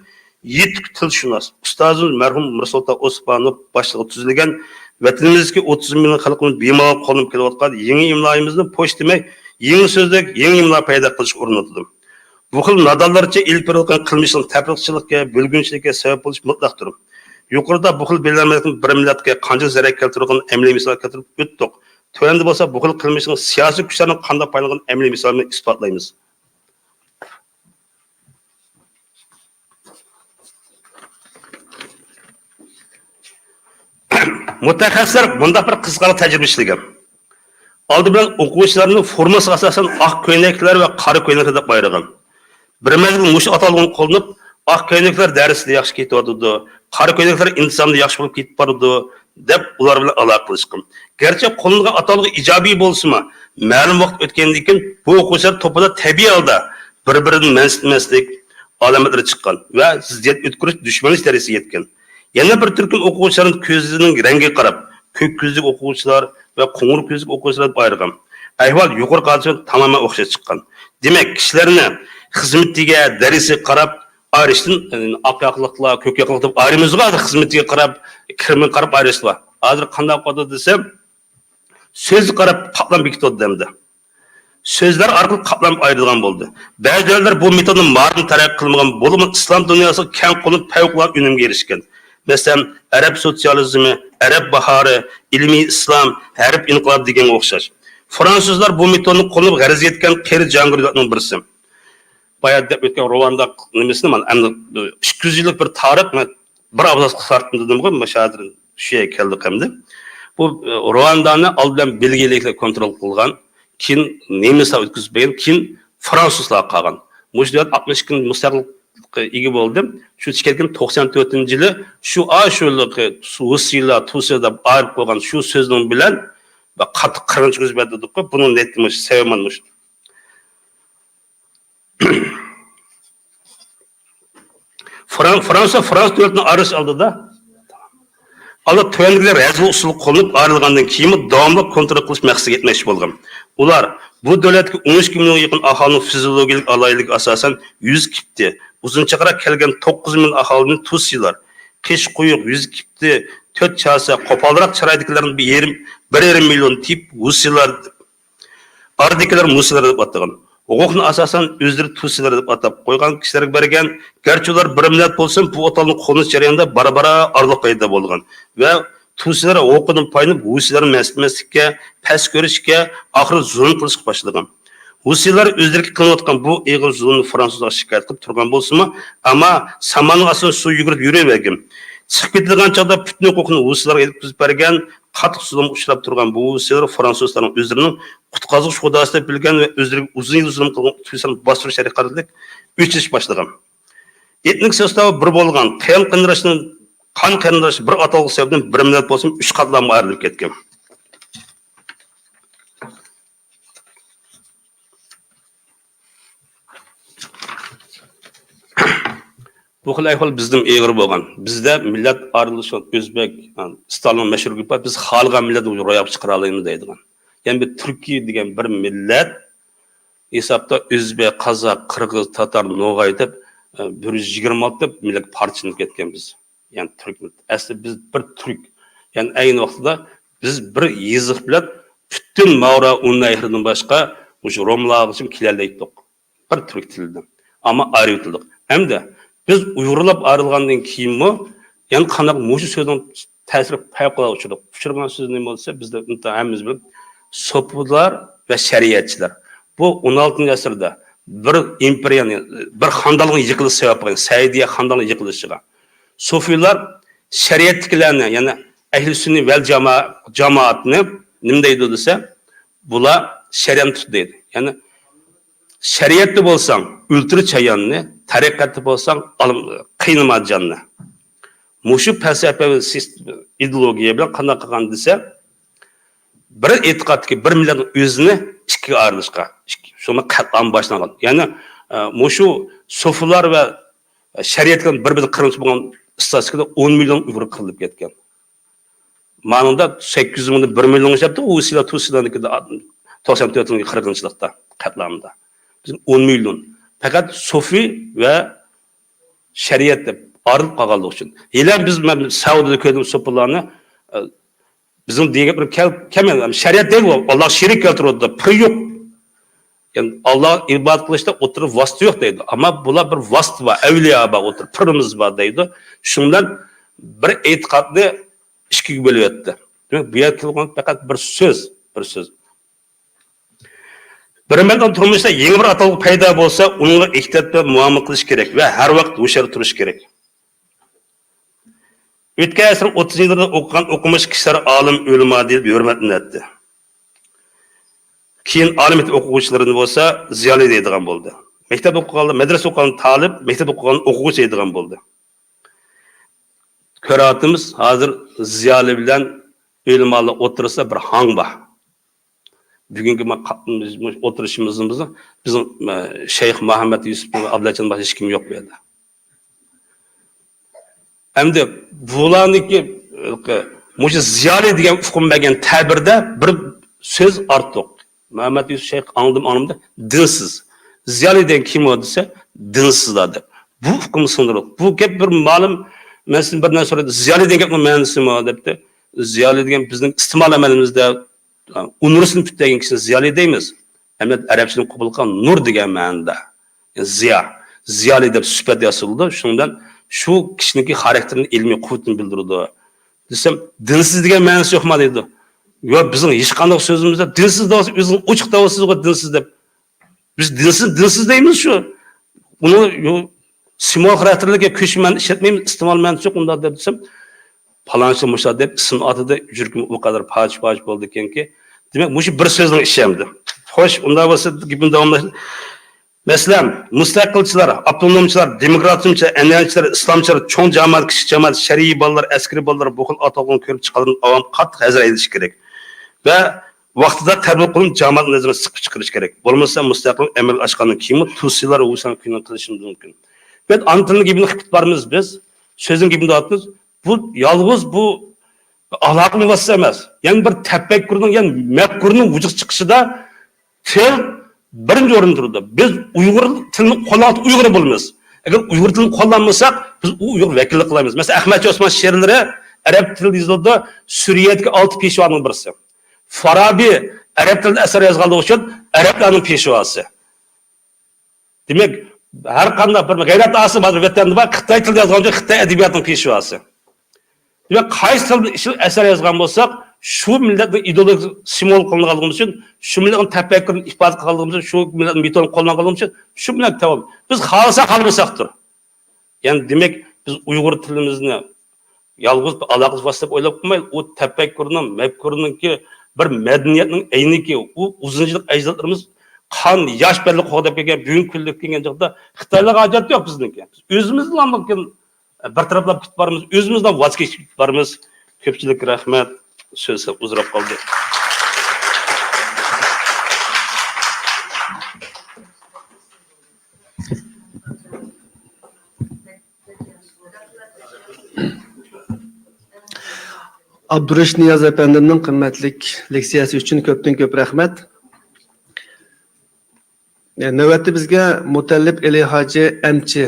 يېتىك تىلشۇناس ئۇستازىمىز مەرھۇم مىرسۇلتان ئوسمانوف باشلىقىدا تۈزۈلگەن ۋەتىنىمىزدىكى ئوتتۇز مىليون خەلقىمىز بىمالال قوللىنىپ كېلىۋاتقان يېڭى ئىملايىمىزنى پوچ دېمەي، يېڭى سۆزلۈك، يېڭى ئىملا پەيدا قىلىشقا ئۇرۇنۇۋاتىدۇ. بۇ خىل نادانلارچە ئېلىپ بېرىلغان قىلمىشنىڭ تەپرىقىچىلىككە، بۆلگۈنچىلىككە سەۋەب بولۇشى مۇتلەقتۇر. يۇقىرىدا بۇ خىل بىلەلمەسلىك بىر مىللەتكە قانچىلىك زەرەر كەلتۈرىدىغان ئەمەلىي مىسال كەلتۈرۈپ ئۆتتۇق. تۆۋەندە بولسا بۇ خىل قىلمىشنىڭ سىياسىي كۈچلەرنىڭ قانداق پايدىلانغان ئەمەلىي مىسالىنى ئىسپاتلايمىز. مۇتەخەسسىسلەر مۇنداق بىر قىزىقارلىق تەجرىبە ئىشلىگەن. ئالدى بىلەن ئوقۇغۇچىلارنى فورمىسىغا ئاساسەن ئاق كۆينەكلەر ۋە قارا كۆينەكلەر دەپ ئايرىغان. بىر مەزگىل مۇشۇ ئاتالغۇنى قوللىنىپ، ئاق كۆينەكلەر دەرستە ياخشى كېتىۋاتىدۇ، قارا كۆينەكلەر ئىنتىزامدا ياخشى بولۇپ كېتىپ بارىدۇ، دەپ ئۇلار بىلەن ئالاقىلەشكەن. گەرچە قوللانغان ئاتالغۇ ئىجابىي بولسىمۇ، مەلۇم ۋاقىت ئۆتكەندىن كېيىن بۇ ئوقۇغۇچىلار توپىدا تەبىئىي ھالدا بىر-بىرىنى مەنسىتمەسلىك ئالامەتلىرى چىققان ۋە زىددىيەت ئۆتكۈرۈش، دۈشمەنلىشىش دەرىجىسىگە يەتكەن. يەنە بىر تۈركۈم ئوقۇغۇچىلارنىڭ كۆزىنىڭ رەڭگىگە قاراپ، كۆك كۆزلۈك ئوقۇغۇچىلار ۋە قوڭۇر كۆزلۈك ئوقۇغۇچىلار دەپ ئايرىغان. ئەھۋال يۇقىرىقى ھالەت بىلەن تامامەن ئوخشاش چىققان. دېمەك، كىشىلەرنى خىزمىتىگە، دەرسىگە قاراپ ئايرىشتىن، ئاق ياقىلىقلار، كۆك ياقىلىق دەپ ئايرىمىزغۇ ھازىر، خىزمىتىگە قاراپ، كىرىمىگە قاراپ ئايرىشلار. ھازىر قانداق بولدى دېسەم، سۆزگە قاراپ قاپلان بېكىتىۋاتىدۇ ئەمدى. سۆزلەر ئارقىلىق قاپلان ئايرىلغان بولدى. بەزى دۆلەتلەر بۇ مېتودنى مادىرىن تەرەققىي قىلمىغان بولۇپمۇ، ئىسلام دۇنياسىغا كەڭ قوللىنىپ پەۋقۇلئاددە ئۈنۈمگە ئېرىشكەن. مەسىلەن، ئەرەب سوتسىيالىزمى، ئەرەب باھارى، ئىلمىي ئىسلام، ئەرەب ئىنقىلابى دېگەنگە ئوخشاش. فرانسۇزلار بۇ مېتودنى قوللىنىپ غەلىبىگە يەتكەن قېرى جاھانگىر دۆلەتنىڭ بىرسى. بايا دەپ ئۆتكەن رواندا نېمىسىنى مانا ئەمدى ئىككى يۈز يىللىق بىر تارىخ، مەن بىر ئابزاس قىسقارتتىم دېدىمغۇ، مۇشۇ ھازىر شۇ يەرگە كەلدۇق ئەمدى. بۇ، ئە، روۋاندانى ئالدى بىلەن بېلگىيەلىكلەر كونترول قىلغان، كېيىن نېمىسلار ئۆتكۈزۈپ بەرگەن، كېيىن فرانسۇزلارغا قالغان. مۇشۇ دۆلەت ئاتمىش ئىككى يىل مۇستەقىللىققا ئىگە بولدى. شۇ چىقىپ كەتكەن توقسان تۆتىنچى يىلى شۇ، ئا، شۇ ھۇسسىيلار، تۇسىيلار دەپ ئايرىپ قويغان شۇ سۆزنىڭ بىلەن قاتتىق قىرغىنچىلىق يۈز بەردى دېدۇققۇ. بۇنىڭ نەتىجىسى مۇشۇ، سەۋەبى مانا مۇشۇ. فران-، فرانسا، فرانسا دۆلىتىنى ئايرىش ئالدىدا، ئالدى تۆۋەندىكىلەر رەزىل ئۇسۇلغا قوللىنىپ ئايرىلغاندىن كېيىنمۇ داۋاملىق كونترول قىلىش مەقسىتىگە يەتمەكچى بولغان. ئۇلار بۇ دۆلەتتىكى ئون ئىككى مىليونغا يېقىن ئاھالىنىڭ فىزىئولوگىيەلىك ئالاھىدىلىكىگە ئاساسەن يۈز كىپتى، ئۇزۇن چاقىراق كەلگەن توققۇز مىليون ئاھالىنى تۇسىلار، قېشى قويۇق، يۈزى كىپتى، تۆت چاسا، قوپالراق چىرايدىكىلەرنى بىر يېرىم، بىر يېرىم مىليون تىپ ھۇسىلار ئارىدىكىلەر مۇسىلار دەپ ئاتىغان. ھوقۇقنى ئاساسەن ئۆزلىرى تۇسىلار دەپ ئاتاپ قويغان كىشىلەرگە بەرگەن. گەرچە ئۇلار بىر مىللەت بولسىمۇ، بۇ ئاتالغۇنى قوللىنىش جەريانىدا بارا-بارا ئارىلىق پەيدا بولغان ۋە تۇسىلار ھوقۇقىدىن پايدىلىنىپ، ھۇسىلارنى مەنسىتمەسلىككە، پەس كۆرۈشكە، ئاخىرى زۇلۇم قىلىشقا باشلىغان. ھۇسىلار ئۆزلىرىگە قىلىنىۋاتقان بۇ ئېغىر زۇلۇمنى فرانسۇزلارغا شىكايەت قىلىپ تۇرغان بولسىمۇ، ئەمما ساماننىڭ ئاستىدا سۇ يۈگۈرۈپ يۈرۈۋەرگەن. چىقىپ كېتىدىغان چاغدا پۈتۈن ھوقۇقنى ھۇسىلارغا يەتكۈزۈپ بەرگەن. قاتتىق زۇلۇمغا ئۇچراپ تۇرغان بۇ ھۇسىلار فرانسۇزلارنىڭ ئۆزلىرىنىڭ قۇتقازغۇچ خۇداسى دەپ بىلگەن ۋە ئۆزلىرىگە ئۇزۇن يىل زۇلۇم قىلغان تۈركلەرنى باستۇرۇش ھەرىكىتىدىن ئۆچ ئېلىشقا باشلىغان. ئېتنىك سوستاۋى بىر بولغان، قېرىن قېرىنداشنىڭ، قان قېرىنداش بىر ئاتالغۇ سەۋەبىدىن بىر مىللەت بولسىمۇ ئۈچ قاتلامغا ئايرىلىپ كەتكەن. بۇ خىل ئەھۋال بىزدىمۇ ئېغىر بولغان. بىزدە مىللەت ئايرىلىشى، ئۆزبېك، ستالىننىڭ مەشھۇر گېپى بار، «بىز خالىغان مىللەتنى روياپقا چىقىرالايمىز» دەيدىغان. يەنى بىر تۈركىي دېگەن بىر مىللەت ھېسابتا ئۆزبېك، قازاق، قىرغىز، تاتار، نوغاي دەپ، بىر يۈز يىگىرمە ئالتە مىللەتكە پارچىلىنىپ كەتكەن بىز. يەنى تۈرك مىللىتى. ئەسلى بىز بىر تۈرك. يەنى ئەينى ۋاقتىدا بىز بىر يېزىق بىلەن پۈتۈن ماۋرا ئۇننەھردىن باشقا مۇشۇ روملارغىچە كېلەلەيتتۇق. بىر تۈرك تىلىدىن. ئەمما ئايرىۋېتىلدۇق. ئەمدى بىز ئۇيغۇرلاپ ئايرىلغاندىن كېيىنمۇ يەنە قانداق مۇشۇ سۆزنىڭ تەسىرگە پەۋقۇلئاددە ئۇچرىدۇق. ئۇچرىغان سۆز نېمە بولسا، بىزدە ھەممىمىز بىلىمىز، سوپىلار ۋە شەرىئەتچىلەر. بۇ ئون ئالتىنچى ئەسىردە بىر ئىمپېرىيەنى، بىر خانداننىڭ يىقىلىشى سەۋەب بولغان، سەئىدىيە خانداننىڭ يىقىلىشىغا. سوپىلار شەرىئەتتىكىلەرنى، يەنى ئەھلى سۈننە ۋەل جاما-، جامائەتنى نېمە دەيدۇ دېسە، بۇلار شەرىئەتنى تۇت دەيدۇ. يەنى شەرىئەتتە بولساڭ، ئۆلتۈر چاياننى، تەرىقەتتە بولساڭ، ئالم-، قىينىما جاننى. مۇشۇ پەلسەپە ۋە سىست-، ئىدېئولوگىيە بىلەن قانداق قىلغان دېسە، بىر ئېتىقادتىكى بىر مىللەتنىڭ ئۆزىنى ئىككىگە ئايرىلىشقا، ئىككى، شۇڭا قەتلىئام باشلانغان. يەنى، ئە، مۇشۇ سوفىلار ۋە شەرىئەتكە بىر-بىرىدە قىرغىنچىلىق بولغان ئىستاتىستىكىدا ئون مىليون ئۇيغۇر قىرىلىپ كەتكەن. مانىڭدا سەككىز يۈز مىڭدىن بىر مىليون ياشاپتۇ، ئۇ سىلا، تۇ سىلانىكىدا توقسان تۆتىنچى قىرغىنچىلىقتا، قەتلىئامدا. بىز ئون مىليون. پەقەت سوفى ۋە شەرىئەت دەپ ئايرىلىپ قالغانلىقى ئۈچۈن. ھېلى بىز، مەن سەئۇدىدا كۆردۈم سوپىلارنى، ئە، بىزنىڭ دېگەن گەپلىرى كەل-، كەلمەيدۇ. شەرىئەت دەيدۇ، ئاللاغا شېرىك كەلتۈرۈۋاتىدۇ، پىرى يوق. يەنى ئاللاغا ئىبادەت قىلىشتا ئوتتۇرىدا ۋاسىتە يوق دەيدۇ. ئەمما بۇلار بىر ۋاسىتە بار، ئەۋلىيا بار ئوتتۇرىدا، پىرىمىز بار دەيدۇ. شۇنىڭ بىلەن بىر ئېتىقادنى ئىككىگە بۆلۈۋەتتى. دېمەك، بۇ يەردە كېلىدىغان پەقەت بىر سۆز، بىر سۆز. بىر مىللەتنىڭ تۇرمۇشىدا يېڭى بىر ئاتالغۇ پەيدا بولسا، ئۇنىڭغا ئېھتىيات بىلەن مۇئامىلە قىلىش كېرەك ۋە ھەر ۋاقىت ھوشيار تۇرۇش كېرەك. ئۆتكەن ئەسىرنىڭ ئوتتۇزىنچى يىللىرىدا ئوقۇغان ئوقۇمۇش كىشىلەر ئالىم، ئۆلىما دېيىپ ھۆرمەتلىنەتتى. كېيىن ئالىي مەكتەپ ئوقۇغۇچىلىرىنى بولسا زىيالىي دەيدىغان بولدى. مەكتەپتە ئوقۇغانلار، مەدرىسە ئوقۇغان تالىپ، مەكتەپتە ئوقۇغان ئوقۇغۇچى دەيدىغان بولدى. كۆرۈۋاتىمىز، ھازىر زىيالىي بىلەن ئۆلىمالار ئوتتۇرىسىدا بىر ھاڭ بار. بۈگۈنكى ما-، قا-، بىز مۇشۇ ئولتۇرۇشىمىزدا بىزنىڭ، بىزنىڭ، ئە، شەيخ مۇھەممەد يۈسۈپ، ئابلەتجان باشقا ھېچكىم يوق بۇ يەردە. ئەمدى بۇلارنىڭكى، ئە، مۇشۇ زىيالىي دېگەن ئۇقۇم بەرگەن تەبىردە بىر سۆز ئارتۇق. مۇھەممەد يۈسۈپ شەيخ ئاڭلىدىم، ئاڭلىدىم، دىنسىز. زىيالىي دېگەن كىم ئۇ دېسە، دىنسىزلار دەپ. بۇ ئۇقۇمنى سىڭدۈرۈپ، بۇ گەپ بىر مالىم، مەن سىزدىن بىر نەرسە سورىدىم، زىيالىي دېگەن گەپنىڭ مەنىسى نېمە دەپتۇ. زىيالىي دېگەن بىزنىڭ ئىستېمال ئەمەلىمىزدە ئۇنىۋېرسىتېتنى پۈتتۈرگەن كىشىنى زىيالىي دەيمىز. ئەمەلىيەتتە ئەرەبچىدىن قوبۇل قىلغان نۇر دېگەن مەنىدە. زىيا، زىيالىي دەپ سۈپەت ياسىلىدۇ. شۇنىڭ بىلەن شۇ كىشىنىڭكى خاراكتېرىنى، ئىلمىي قۇۋۋىتىنى بىلدۈرىدۇ. دېسەم، دىنسىز دېگەن مەنىسى يوقما دەيدۇ. ياق، بىزنىڭ ھېچقانداق سۆزىمىزدە دىنسىز دەۋاتسا، ئۆزىڭىز ئوچۇق دەۋاتسىزغۇ دىنسىز دەپ. بىز دىنسىز، دىنسىز دەيمىز شۇ. ئۇنى يو-، سىمۋول خاراكتېرلىك يا كۆچمە مەنىدە ئىشلەتمەيمىز، ئىستېمال مەنىسى يوق ئۇنداق دەپ دېسەم، پالانچى مۇشۇنداق دەپ ئىسىمنى ئاتىدى، يۈرىكىم ئۇ قەدەر پاچ-پاچ بولدىكەنكى. دېمەك، مۇشۇ بىر سۆزنىڭ ئىشى ئەمدى. خوش، ئۇنداق بولسا گېپىمنى داۋاملاش-، مەسىلەن، مۇستەقىلچىلار، ئاپتونومچىلار، دېموكراتىزمچىلار، ئەنئەنىچىلەر، ئىسلامچىلار، چوڭ جامائەت، كىچىك جامائەت، شەرئىي بالىلار، ئەسكىرىي بالىلار، بۇ خىل ئاتالغۇنى كۆرۈپ چىققاندىن ئاۋام قاتتىق ھەزەر ئەيلىشى كېرەك. ۋە ۋاقتىدا تەدبىر قوللىنىپ، جامائەت نەزىرىنى سىقىپ چىقىرىش كېرەك. بولمىسا مۇستەقىللىق ئەمەلگە ئاشقاندىن كېيىنمۇ تۇسىلار ۋە ۋۇسەن كۈنىنى قىلىشىمىز مۇمكىن. بىز ئانا تىلنىڭ گېپىنى قىلىپ بارىمىز بىز. سۆزنىڭ گېپىنى دەۋاتىمىز. بۇ يالغۇز بۇ ئالاقىنىڭ ۋاسىتىسى ئەمەس. يەنە بىر تەپەككۇرنىڭ، يەنە مەپكۇرنىڭ ۋۇجۇدقا چىقىشىدا تىل بىرىنچى ئورۇندا تۇرىدۇ. بىز ئۇيغۇر تىلىنى قوللانغان ئۇيغۇر بولىمىز. ئەگەر ئۇيغۇر تىلىنى قوللانمىساق، بىز ئۇ ئۇيغۇر ۋەكىللىك قىلالمايمىز. مەسىلەن، ئەخمەتجان ئوسمان شېئىرلىرى ئەرەب تىلىدا يېزىلىدۇ، سۈرىيەدىكى ئالتە پېشۋانىڭ بىرسى. فارابى ئەرەب تىلىدا ئەسەر يازغانلىقى ئۈچۈن ئەرەبلەرنىڭ پېشۋاسى. دېمەك، ھەر قانداق بىر غەيرەت ئاسىي بار، ۋەتەندە بار، خىتاي تىلىدا يازغان ئۈچۈن خىتاي ئەدەبىياتىنىڭ پېشۋاسى. دېمەك، قايسى تىلدا ئىش-، ئەسەر يازغان بولساق، شۇ مىللەتنىڭ ئىدېئولوگىيەسى سىمۋول قىلىنغانلىقى ئۈچۈن، شۇ مىللەتنىڭ تەپەككۇرىنى ئىپادە قىلغانلىقى ئۈچۈن، شۇ مىللەتنىڭ مېتودىنى قوللانغانلىقى ئۈچۈن، شۇ مىللەت تەۋەل. بىز خالىساق، خالىمىساقتۇر. يەنى دېمەك، بىز ئۇيغۇر تىلىمىزنى يالغۇز بىر ئالاقىسىز ۋاسىتە دەپ ئويلاپ قويمايلى. ئۇ تەپەككۇرنىڭ، مەپكۇرنىڭكى بىر مەدەنىيەتنىڭ ئەينىكى، ئۇ ئۇزۇن يىللىق ئەجدادلىرىمىز قان، ياش بەدىلى قوغداپ كەلگەن، بۈگۈنكى كۈنلۈك كەلگەن چاغدا خىتايلارغا ھاجەت يوق بىزنىڭكى. بىز ئۆزىمىزلا بىر تەرەپلەپ كېتىپ بارىمىز، ئۆزىمىزدىن ۋاز كېچىپ كېتىپ بارىمىز. كۆپچىلىك رەھمەت. سۆز ئۇزىراپ قالدى. ئابدۇرېشىت نىياز ئەپەندىمنىڭ قىممەتلىك لېكسىيەسى ئۈچۈن كۆپتىن كۆپ رەھمەت. نۆۋەتتە بىزگە مۇتەللىپ ئېلى ھاجى ئەمچى،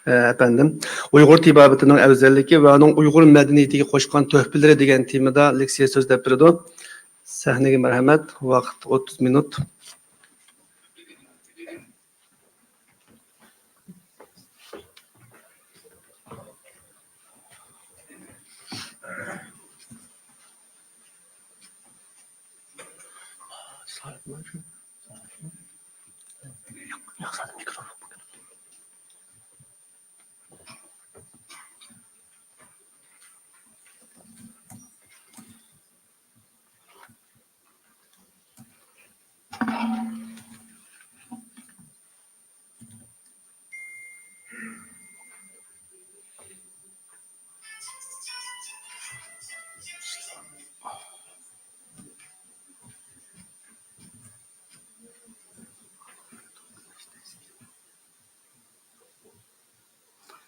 ئەپەندىم، ئۇيغۇر تېبابىتىنىڭ ئەۋزەللىكى ۋە ئۇنىڭ ئۇيغۇر مەدەنىيىتىگە قوشقان تۆھپىلىرى دېگەن تېمىدا لېكسىيە سۆزلەپ بېرىدۇ. سەھنىگە مەرھەمەت. ۋاقىت ئوتتۇز مىنۇت.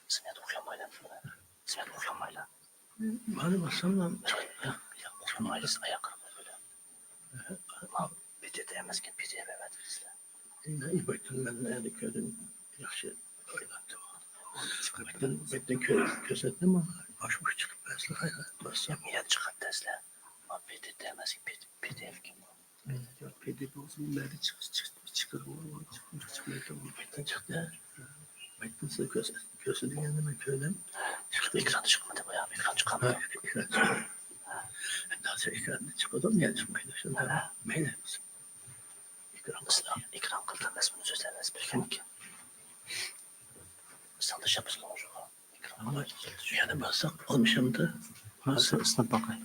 سمعت أخرى مايلة. سمعت أخرى مايلة. مانا باشلامدىم. يا، يا، أخرى مايلة، آياققا قويۇلۇپ. ما، بىدئەت ئەمەسكەن، بىدئەت ئەۋەتىسىلەر. ئەي، بەكتىن مەن نەدە كۆردۈم؟ ياخشى ئويلاپتۇ. بەكتىن، بەكتىن كۆ-، كۆرسەتتىم مانا. ئاشۇ چىقىپ بەرسىلە، باسسام. يا، مىيەت چىقىپ دەسلە. ما، بىدئەت ئەمەسكەن، بىدئەت، بىدئەتكەن بۇ. ياق، پىدى بولسىمۇ، مەيلى چىقىش، چىق-، چىقىرىۋالغان، چىقماي، چىقمايدۇ. بەكتىن چىقتى. بەكتىن سىز كۆرسە-، كۆرسىتىلگەننى مەن كۆردۈم. ئېكران چىقمىدى، بايا ئېكران چىققانمۇ؟ ھە، ئېكران چىقتى. ھازىر ئېكراندا چىقىدۇ، نېگە چىقمايدۇ؟ شۇنداق. ھە. مەيلى. ئېكران قىلدى. ئېكران قىلدى، مەزمۇن سۆزلەر ئەمەس، بىلگەنكى. سىڭدۈرۈشۈپ بىزگە ئوڭشىغان. ئەمما يەنە بارساق ئالمىشامدا. ھە، سىناپ باقاي.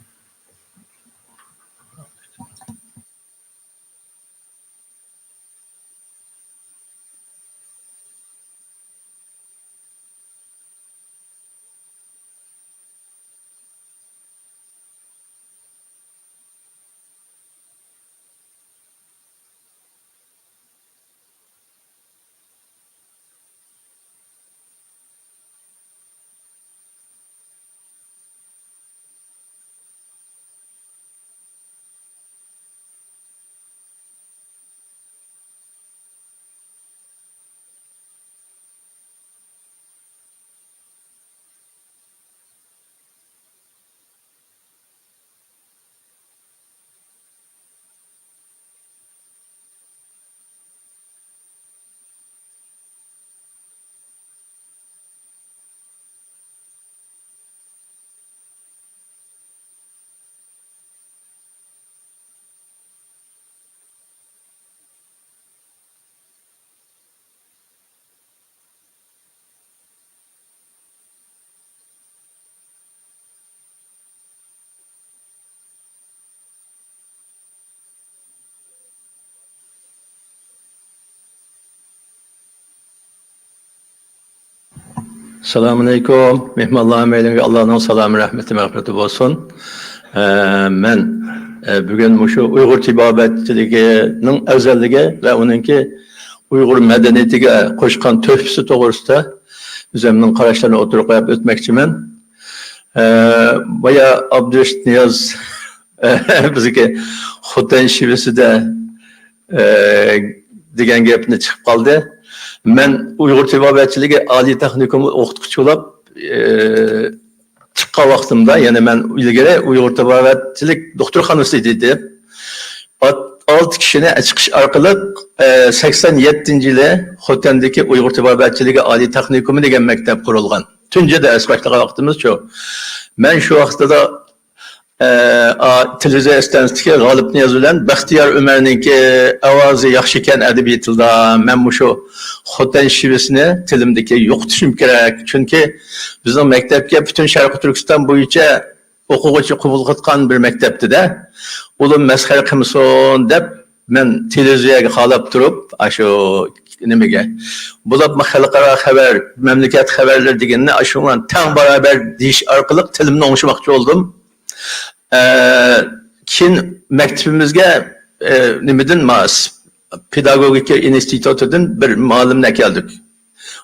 ئەسسالامۇئەلەيكۇم. مېھمانلار ھەممەيلەنگە ئاللانىڭ سالامى، رەھمىتى، مەغپىرىتى بولسۇن. ئە، مەن، ئە، بۈگۈن مۇشۇ ئۇيغۇر تېبابەتچىلىكىنىڭ ئەۋزەللىكى ۋە ئۇنىڭكى ئۇيغۇر مەدەنىيىتىگە قوشقان تۆھپىسى توغرىسىدا ئۆزۈمنىڭ قاراشلىرىنى ئوتتۇرىغا قويۇپ ئۆتمەكچىمەن. ئە، بايا ئابدۇرېشىت نىياز بىزگە خوتەن شىۋىسىدە، ئە، دېگەن گەپنى چىقىپ قالدى. مەن ئۇيغۇر تېبابەتچىلىكى ئالىي تېخنىكومى ئوقۇتقۇچى بولۇپ، ئە، چىققان ۋاقتىمدا، يەنى مەن ئىلگىرى ئۇيغۇر تېبابەتچىلىك دوختۇرخانىسى دېدى. ئات-، ئالتە كىشىنى چىقىش ئارقىلىق، ئە، سەكسەن يەتتىنچى يىلى خوتەندىكى ئۇيغۇر تېبابەتچىلىكى ئالىي تېخنىكومى دېگەن مەكتەپ قۇرۇلغان. تۇنجى دەرس باشلىغان ۋاقتىمىز شۇ. مەن شۇ ۋاقىتتا، ئە، ئا، تېلېۋىزىيە ئىستانسىسىدىكى غالىپ نىياز بىلەن بەختىيار ئۆمەرنىڭكى ئاۋازى ياخشىكەن ئەدەبىي تىلدا. مەن مۇشۇ خوتەن شىۋىسىنى تىلىمدىكى يوقىتىشىم كېرەك. چۈنكى بىزنىڭ مەكتەپكە پۈتۈن شەرقىي تۈركىستان بويىچە ئوقۇغۇچى قوبۇل قىلىدىغان بىر مەكتەپتە-دە، ئۇلار مەسخىرە قىلمىسۇن دەپ مەن تېلېۋىزىيەگە خالاپ تۇرۇپ، ئاشۇ نېمىگە، بولۇپمۇ خەلقئارا خەۋەر، مەملىكەت خەۋەرلىرى دېگەننى ئاشۇ بىلەن تەڭ باراۋەر دېيىش ئارقىلىق تىلىمنى ئوڭشىماقچى بولدۇم. ئە، كېيىن مەكتىپىمىزگە، ئە، نېمىدىن، ماس-، پېداگوگىكا ئىنستىتۇتىدىن بىر مۇئەللىمنى ئەكەلدۇق.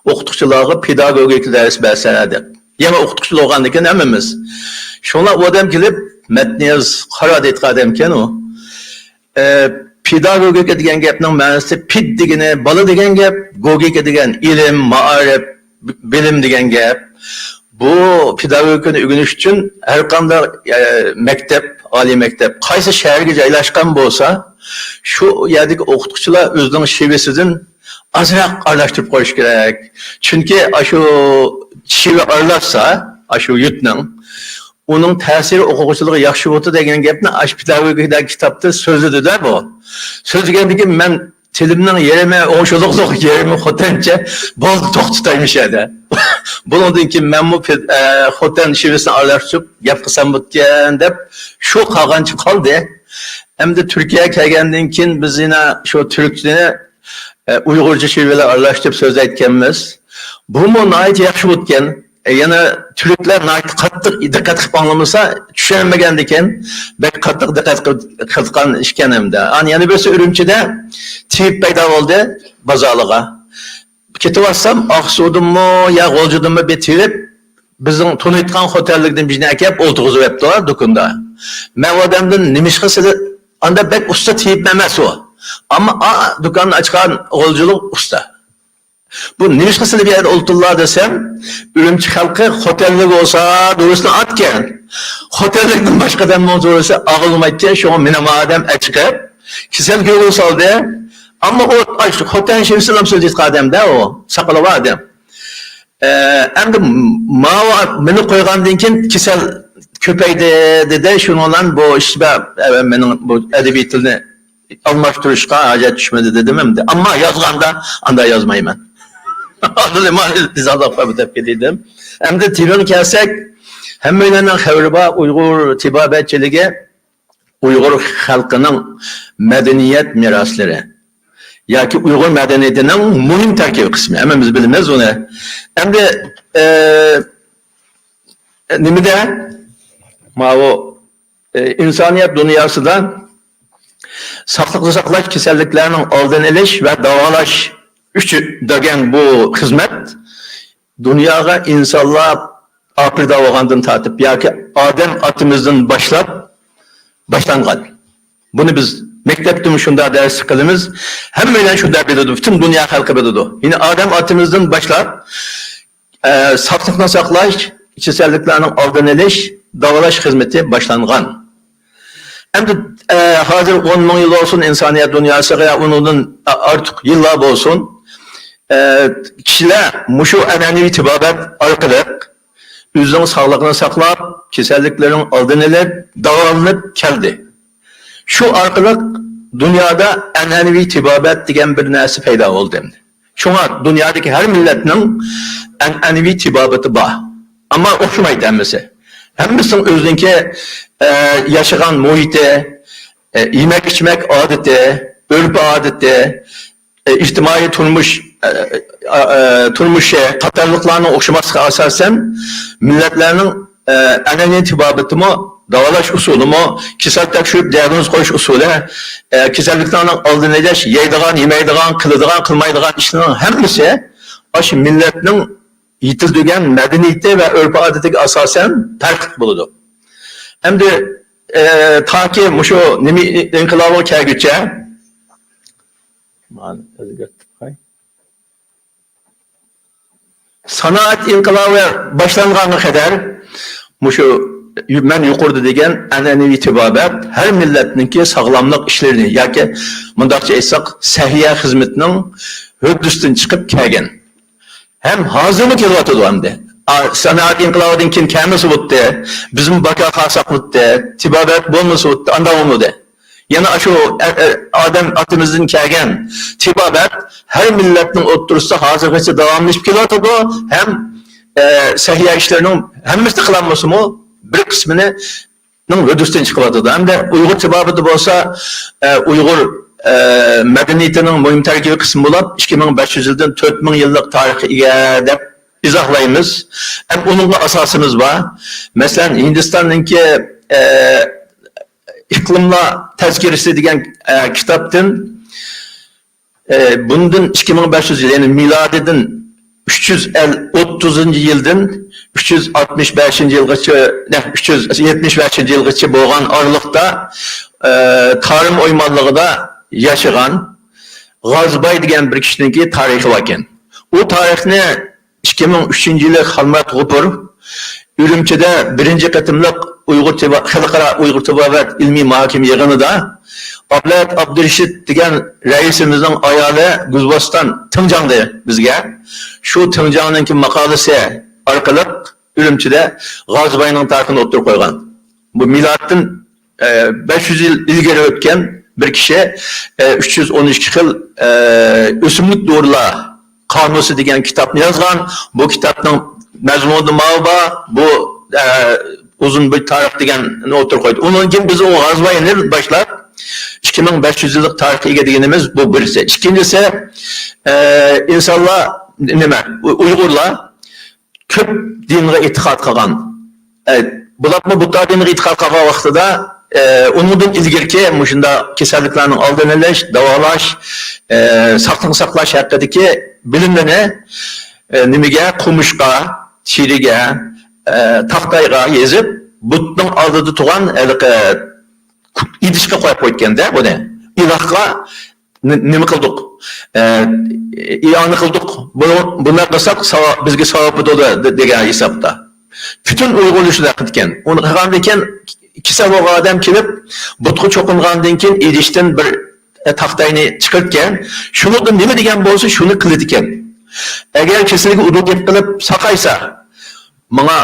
ئوقۇتقۇچىلارغا پېداگوگىكا دەرس بەرسە دەپ. يېڭى ئوقۇتقۇچىلار بولغاندىكىن ھەممىمىز. شۇڭلار ئۇ ئادەم كېلىپ، مەتنىياز قارا دەيدىغان ئادەمكەن ئۇ. ئە، پېداگوگىكا دېگەن گەپنىڭ مەنىسى پېد دېگىنى بالا دېگەن گەپ، گوگىكا دېگەن ئىلىم، مائارىپ، ب-، بىلىم دېگەن گەپ. بۇ پېداگوگىكىنى ئۆگىنىش ئۈچۈن ھەر قانداق، ئە، مەكتەپ، ئالىي مەكتەپ قايسى شەھەرگە جايلاشقان بولسا، شۇ يەردىكى ئوقۇتقۇچىلار ئۆزىنىڭ شېۋىسىدىن ئازراق ئارىلاشتۇرۇپ قويۇش كېرەك. چۈنكى ئاشۇ شېۋە ئارىلاشسا، ئاشۇ يۇرتنىڭ، ئۇنىڭ تەسىرى ئوقۇغۇچىلارغا ياخشى بوپتۇ دېگەن گەپنى ئاشۇ پېداگوگىكىدە كىتابتا سۆزلىدى-دە بۇ. سۆزلىگەندىن كېيىن مەن تىلىمنىڭ يېرىمى ئوڭشۇلۇقلۇق، يېرىمى خوتەنچە، بولدى، توختىتايمىز شۇ يەردە. بۇنىڭدىن كېيىن مەنمۇ پې-، ئە، خوتەن شېۋىسىنى ئارىلاشتۇرۇپ گەپ قىلسام بولىدىكەن دەپ، شۇ قالغانچە قالدى. ئەمدى تۈركىيەگە كەلگەندىن كېيىن بىز يەنە شۇ تۈركچىنى، ئە، ئۇيغۇرچە شېۋىلەر ئارىلاشتۇرۇپ سۆزلەيدىكەنمىز. بۇمۇ ناھايىتى ياخشى بوپتىكەن. ئە، يەنە تۈركلەر ناھايىتى قاتتىق دىققەت قىلىپ ئاڭلىمىسا، چۈشەنمىگەندىكىن، بەك قاتتىق دىققەت قىل-، قىلىدىغان ئىكەن ئەمدى. ئانا يەنە بىرسى ئۈرۈمچىدە تېۋىپ پەيدا بولدى بازارلىققا. كېتىۋاتسام، ئاقسۇدىنمۇ يا غۇلجىدىنمۇ بىر تېۋىپ، بىزنىڭ تونۇيدىغان خوتەنلىكتىن بىرنى ئەكەپ ئولتۇرغۇزۇۋەپتۇ دۇكاندا. مەن ئۇ ئادەمدىن نېمىشقا سىلى ئاندا بەك ئۇستا تېۋىپ ئەمەس ئۇ. ئەمما ئا، دۇكاننى ئاچقان غۇلجىلىق ئۇستا. بۇ نېمىشقا سىلى بۇ يەردە ئولتۇرلا دېسەم، ئۈرۈمچى خەلقى خوتەنلىك بولسا دورىسىنى ئاتكەن. خوتەنلىكتىن باشقا ئادەمنىڭ دورىسى ئاغىلمايتكەن، شۇڭا مېنىڭ ئادەم ئەچىقىپ، كېسەل گۆگىنى سالدى. ئەمما ئۇ، ئاي، شۇ خوتەن شېۋىسىنى سۆزلەيدىغان ئادەم-دە ئۇ، ساقىلى بار ئادەم. ئە، ئەمدى ماۋۇ مېنى قويغاندىن كېيىن كېسەل كۆپەيدى، دېدى. شۇنىڭ بىلەن بۇ ئىش بار، ئە، مېنىڭ بۇ ئەدەبىي تىلنى ئالماشتۇرۇشقا ھاجەت چۈشمىدى دېدىم ئەمدى. ئەمما يازغاندا ئاندا يازمايمەن. ئاندىن مانا دېزاينلار دەپ كېتىدىم. ئەمدى تېمىغا كەلسەك، ھەممەيلەننىڭ خەۋىرى بار، ئۇيغۇر تېبابەتچىلىكى ئۇيغۇر خەلقىنىڭ مەدەنىيەت مىراسلىرى ياكى ئۇيغۇر مەدەنىيىتىنىڭ مۇھىم تەركىبىي قىسمى. ھەممىمىز بىلىمىز ئۇنى. ئەمدى، ئە، نېمىدە؟ ماۋۇ، ئە، ئىنسانىيەت دۇنياسىدا ساقلىقنى ساقلاش، كېسەللىكلەرنىڭ ئالدىنى ئېلىش ۋە داۋالاش ئۈچۈن دېگەن بۇ خىزمەت دۇنياغا ئىنسانلار ئاپىرىدە بولغاندىن تارتىپ ياكى ئادەم ئاتىمىزدىن باشلاپ باشلانغان. بۇنى بىز مەكتەپتىمۇ شۇنداق دەرس قىلىمىز. ھەممەيلەن شۇنداق بىلىدۇ. پۈتۈن دۇنيا خەلقى بىلىدۇ. يەنى ئادەم ئاتىمىزدىن باشلاپ، ئە، ساقلىقنى ساقلاش، كېسەللىكلەرنىڭ ئالدىنى ئېلىش، داۋالاش خىزمىتى باشلانغان. ئەمدى، ئە، ھازىر ئون مىڭ يىل بولسۇن ئىنسانىيەت دۇنياسىغا، يا ئۇنىڭدىن ئارتۇق يىللار بولسۇن، ئە، كىشىلەر مۇشۇ ئەنئەنىۋى تېبابەت ئارقىلىق ئۆزىنىڭ ساغلىقىنى ساقلاپ، كېسەللىكلىرىنىڭ ئالدىنى ئېلىپ، داۋالىنىپ كەلدى. شۇ ئارقىلىق دۇنيادا ئەنئەنىۋى تېبابەت دېگەن بىر نەرسە پەيدا بولدى. شۇڭا دۇنيادىكى ھەر مىللەتنىڭ ئەنئەنىۋى تېبابىتى بار. ئەمما ئوخشىمايدۇ ھەممىسى. ھەممىسىنىڭ ئۆزىنىڭكى، ئە، ياشىغان مۇھىتى، ئە، يېمەك-ئىچمەك ئادىتى، ئۆرپ-ئادىتى، ئە، ئىجتىمائىي تۇرمۇش، ئە، ئە، ئە، تۇرمۇشى قاتارلىقلارنىڭ ئوخشىماسلىقىغا ئاساسەن، مىللەتلەرنىڭ، ئە، ئەنئەنىۋى تېبابىتىمۇ، داۋالاش ئۇسۇلىمۇ، كېسەل تەكشۈرۈپ دىياگنوز قويۇش ئۇسۇلى، ئە، كېسەللىكلەرنىڭ ئالدىنى ئېلىش، يەيدىغان، يېمەيدىغان، قىلىدىغان، قىلمايدىغان ئىشلىرىنىڭ ھەممىسى ئاشۇ مىللەتنىڭ يېتىلدۈرگەن مەدەنىيىتى ۋە ئۆرپ-ئادىتىگە ئاساسەن پەرقلىق بولىدۇ. ئەمدى، ئە، تاكى مۇشۇ نېمە ئىنقىلابىغا كەلگۈچە، مانا ئۆزگەرتىپ قوي. سانائەت ئىنقىلابى باشلانغانغا قەدەر مۇشۇ مەن يۇقىرىدا دېگەن ئەنئەنىۋى تېبابەت ھەر مىللەتنىڭكى ساغلاملىق ئىشلىرىنى ياكى مۇنداقچە ئېيتساق سەھىيە خىزمىتىنىڭ ھۆددىسىدىن چىقىپ كەلگەن. ھەم ھازىرمۇ كېلىۋاتىدۇ ئەمدى. ئا، سانائەت ئىنقىلابىدىن كېيىن كەلمىسە بوپتى، بىزمۇ باكا قالساق بوپتى، تېبابەت بولمىسا بوپتى، ئانداق بولمىدى. يەنە ئاشۇ، ئە، ئە، ئادەم ئاتىمىزدىن كەلگەن تېبابەت ھەر مىللەتنىڭ ئوتتۇرىسىدا ھازىرغىچە داۋاملىشىپ كېلىۋاتىدۇ. ھەم، ئە، سەھىيە ئىشلىرىنىڭ ھەممىسىنى قىلالمىسىمۇ، بىر قىسمىنى نىڭ ھۆددىسىدىن چىقىۋاتىدۇ. ھەمدە ئۇيغۇر تېبابىتى بولسا، ئە، ئۇيغۇر، ئە، مەدەنىيىتىنىڭ مۇھىم تەركىبىي قىسمى بولۇپ، ئىككى مىڭ بەش يۈز يىلدىن تۆت مىڭ يىللىق تارىخقا ئىگە دەپ ئىزاھلايمىز. ھەم ئۇنىڭغا ئاساسىمىز بار. مەسىلەن، ھىندىستاننىڭكى، ئە، ئىقلىملار تەزكىرىسى دېگەن، ئە، كىتابتىن ئى، بۇندىن ئىككى مىڭ بەش يۈز يىل، يەنى مىلادىدىن ئۈچ يۈز ئوتتۇزىنچى يىلدىن ئۈچ يۈز ئاتمىش بەشىنچى يىلغىچە، نە، ئۈچ يۈز يەتمىش بەشىنچى يىلغىچە بولغان ئارىلىقتا، ئى، تارىم ئويمانلىقىدا ياشىغان غازباي دېگەن بىر كىشىنىڭكى تارىخى باركەن. ئۇ تارىخنى ئىككى مىڭ ئۈچىنچى يىلى خالمۇرات غوپۇر ئۈرۈمچىدە بىرىنچى قېتىملىق ئۇيغۇر تېبا-، خەلقئارا ئۇيغۇر تېبابەت ئىلمىي مۇھاكىمە يىغىنىدا ئابلەت ئابدۇرېشىت دېگەن رەئىسىمىزنىڭ ئايالى گۈلبوستان تىڭجاڭدى بىزگە. شۇ تىڭجاڭنىڭكى ماقالىسى ئارقىلىق ئۈرۈمچىدە غازىباينىڭ تارىخىنى ئوتتۇرىغا قويغان. بۇ مىلادتىن، ئە، بەش يۈز يىل ئىلگىرى ئۆتكەن بىر كىشى، ئە، ئۈچ يۈز ئون ئىككى خىل، ئە، ئۆسۈملۈك دورىلار قامۇسى دېگەن كىتابنى يازغان. بۇ كىتابنىڭ مەزمۇنىدا ماۋۇ بار، بۇ، ئە، ئۇزۇن بىر تارىخ دېگەننى ئوتتۇرىغا قويدى. ئۇنىڭدىن كېيىن بىز ئۇ غازىباينى باشلاپ، ئىككى مىڭ بەش يۈز يىللىق تارىخقا ئىگە دېگىنىمىز بۇ بىرسى. ئىككىنچىسى، ئە، ئىنسانلار، نېمە، ئۇ-، ئۇيغۇرلار كۆپ دىنغا ئېتىقاد قىلغان. ئە، بولۇپمۇ بۇددا دىنىغا ئېتىقاد قىلغان ۋاقتىدا، ئە، ئۇنىڭدىن ئىلگىرىكى مۇشۇنداق كېسەللىكلەرنىڭ ئالدىنى ئېلىش، داۋالاش، ئە، ساقلىق ساقلاش ھەققىدىكى بىلىملىرىنى، ئە، نېمىگە، قومۇشقا، تېرىگە، ئە، تاختايغا يېزىپ، بۇتنىڭ ئالدىدا تۇرغان ھېلىقى ئىدىشقا قويۇپ قويغاندا بۇنى. ئىلاھقا نى-، نېمە قىلدۇق؟ ئە، ئىئانە قىلدۇق. بۇنى، بۇنداق قىلساق ساۋا-، بىزگە ساۋاب بولىدۇ دە-، دېگەن ھېسابتا. پۈتۈن ئۇيغۇرلار شۇنداق قىلىدىكەن. ئۇنى قىلغاندىن كېيىن كېسەل بولغان ئادەم كېلىپ، بۇتقا چوقۇنغاندىن كېيىن ئىدىشتىن بىر، ئە، تاختاينى چىقىرىدىكەن. شۇنىڭدا نېمە دېگەن بولسا، شۇنى قىلىدىكەن. ئەگەر كېسىلىگە ئۇدۇل گەپ قىلىپ ساقايسا، ماڭا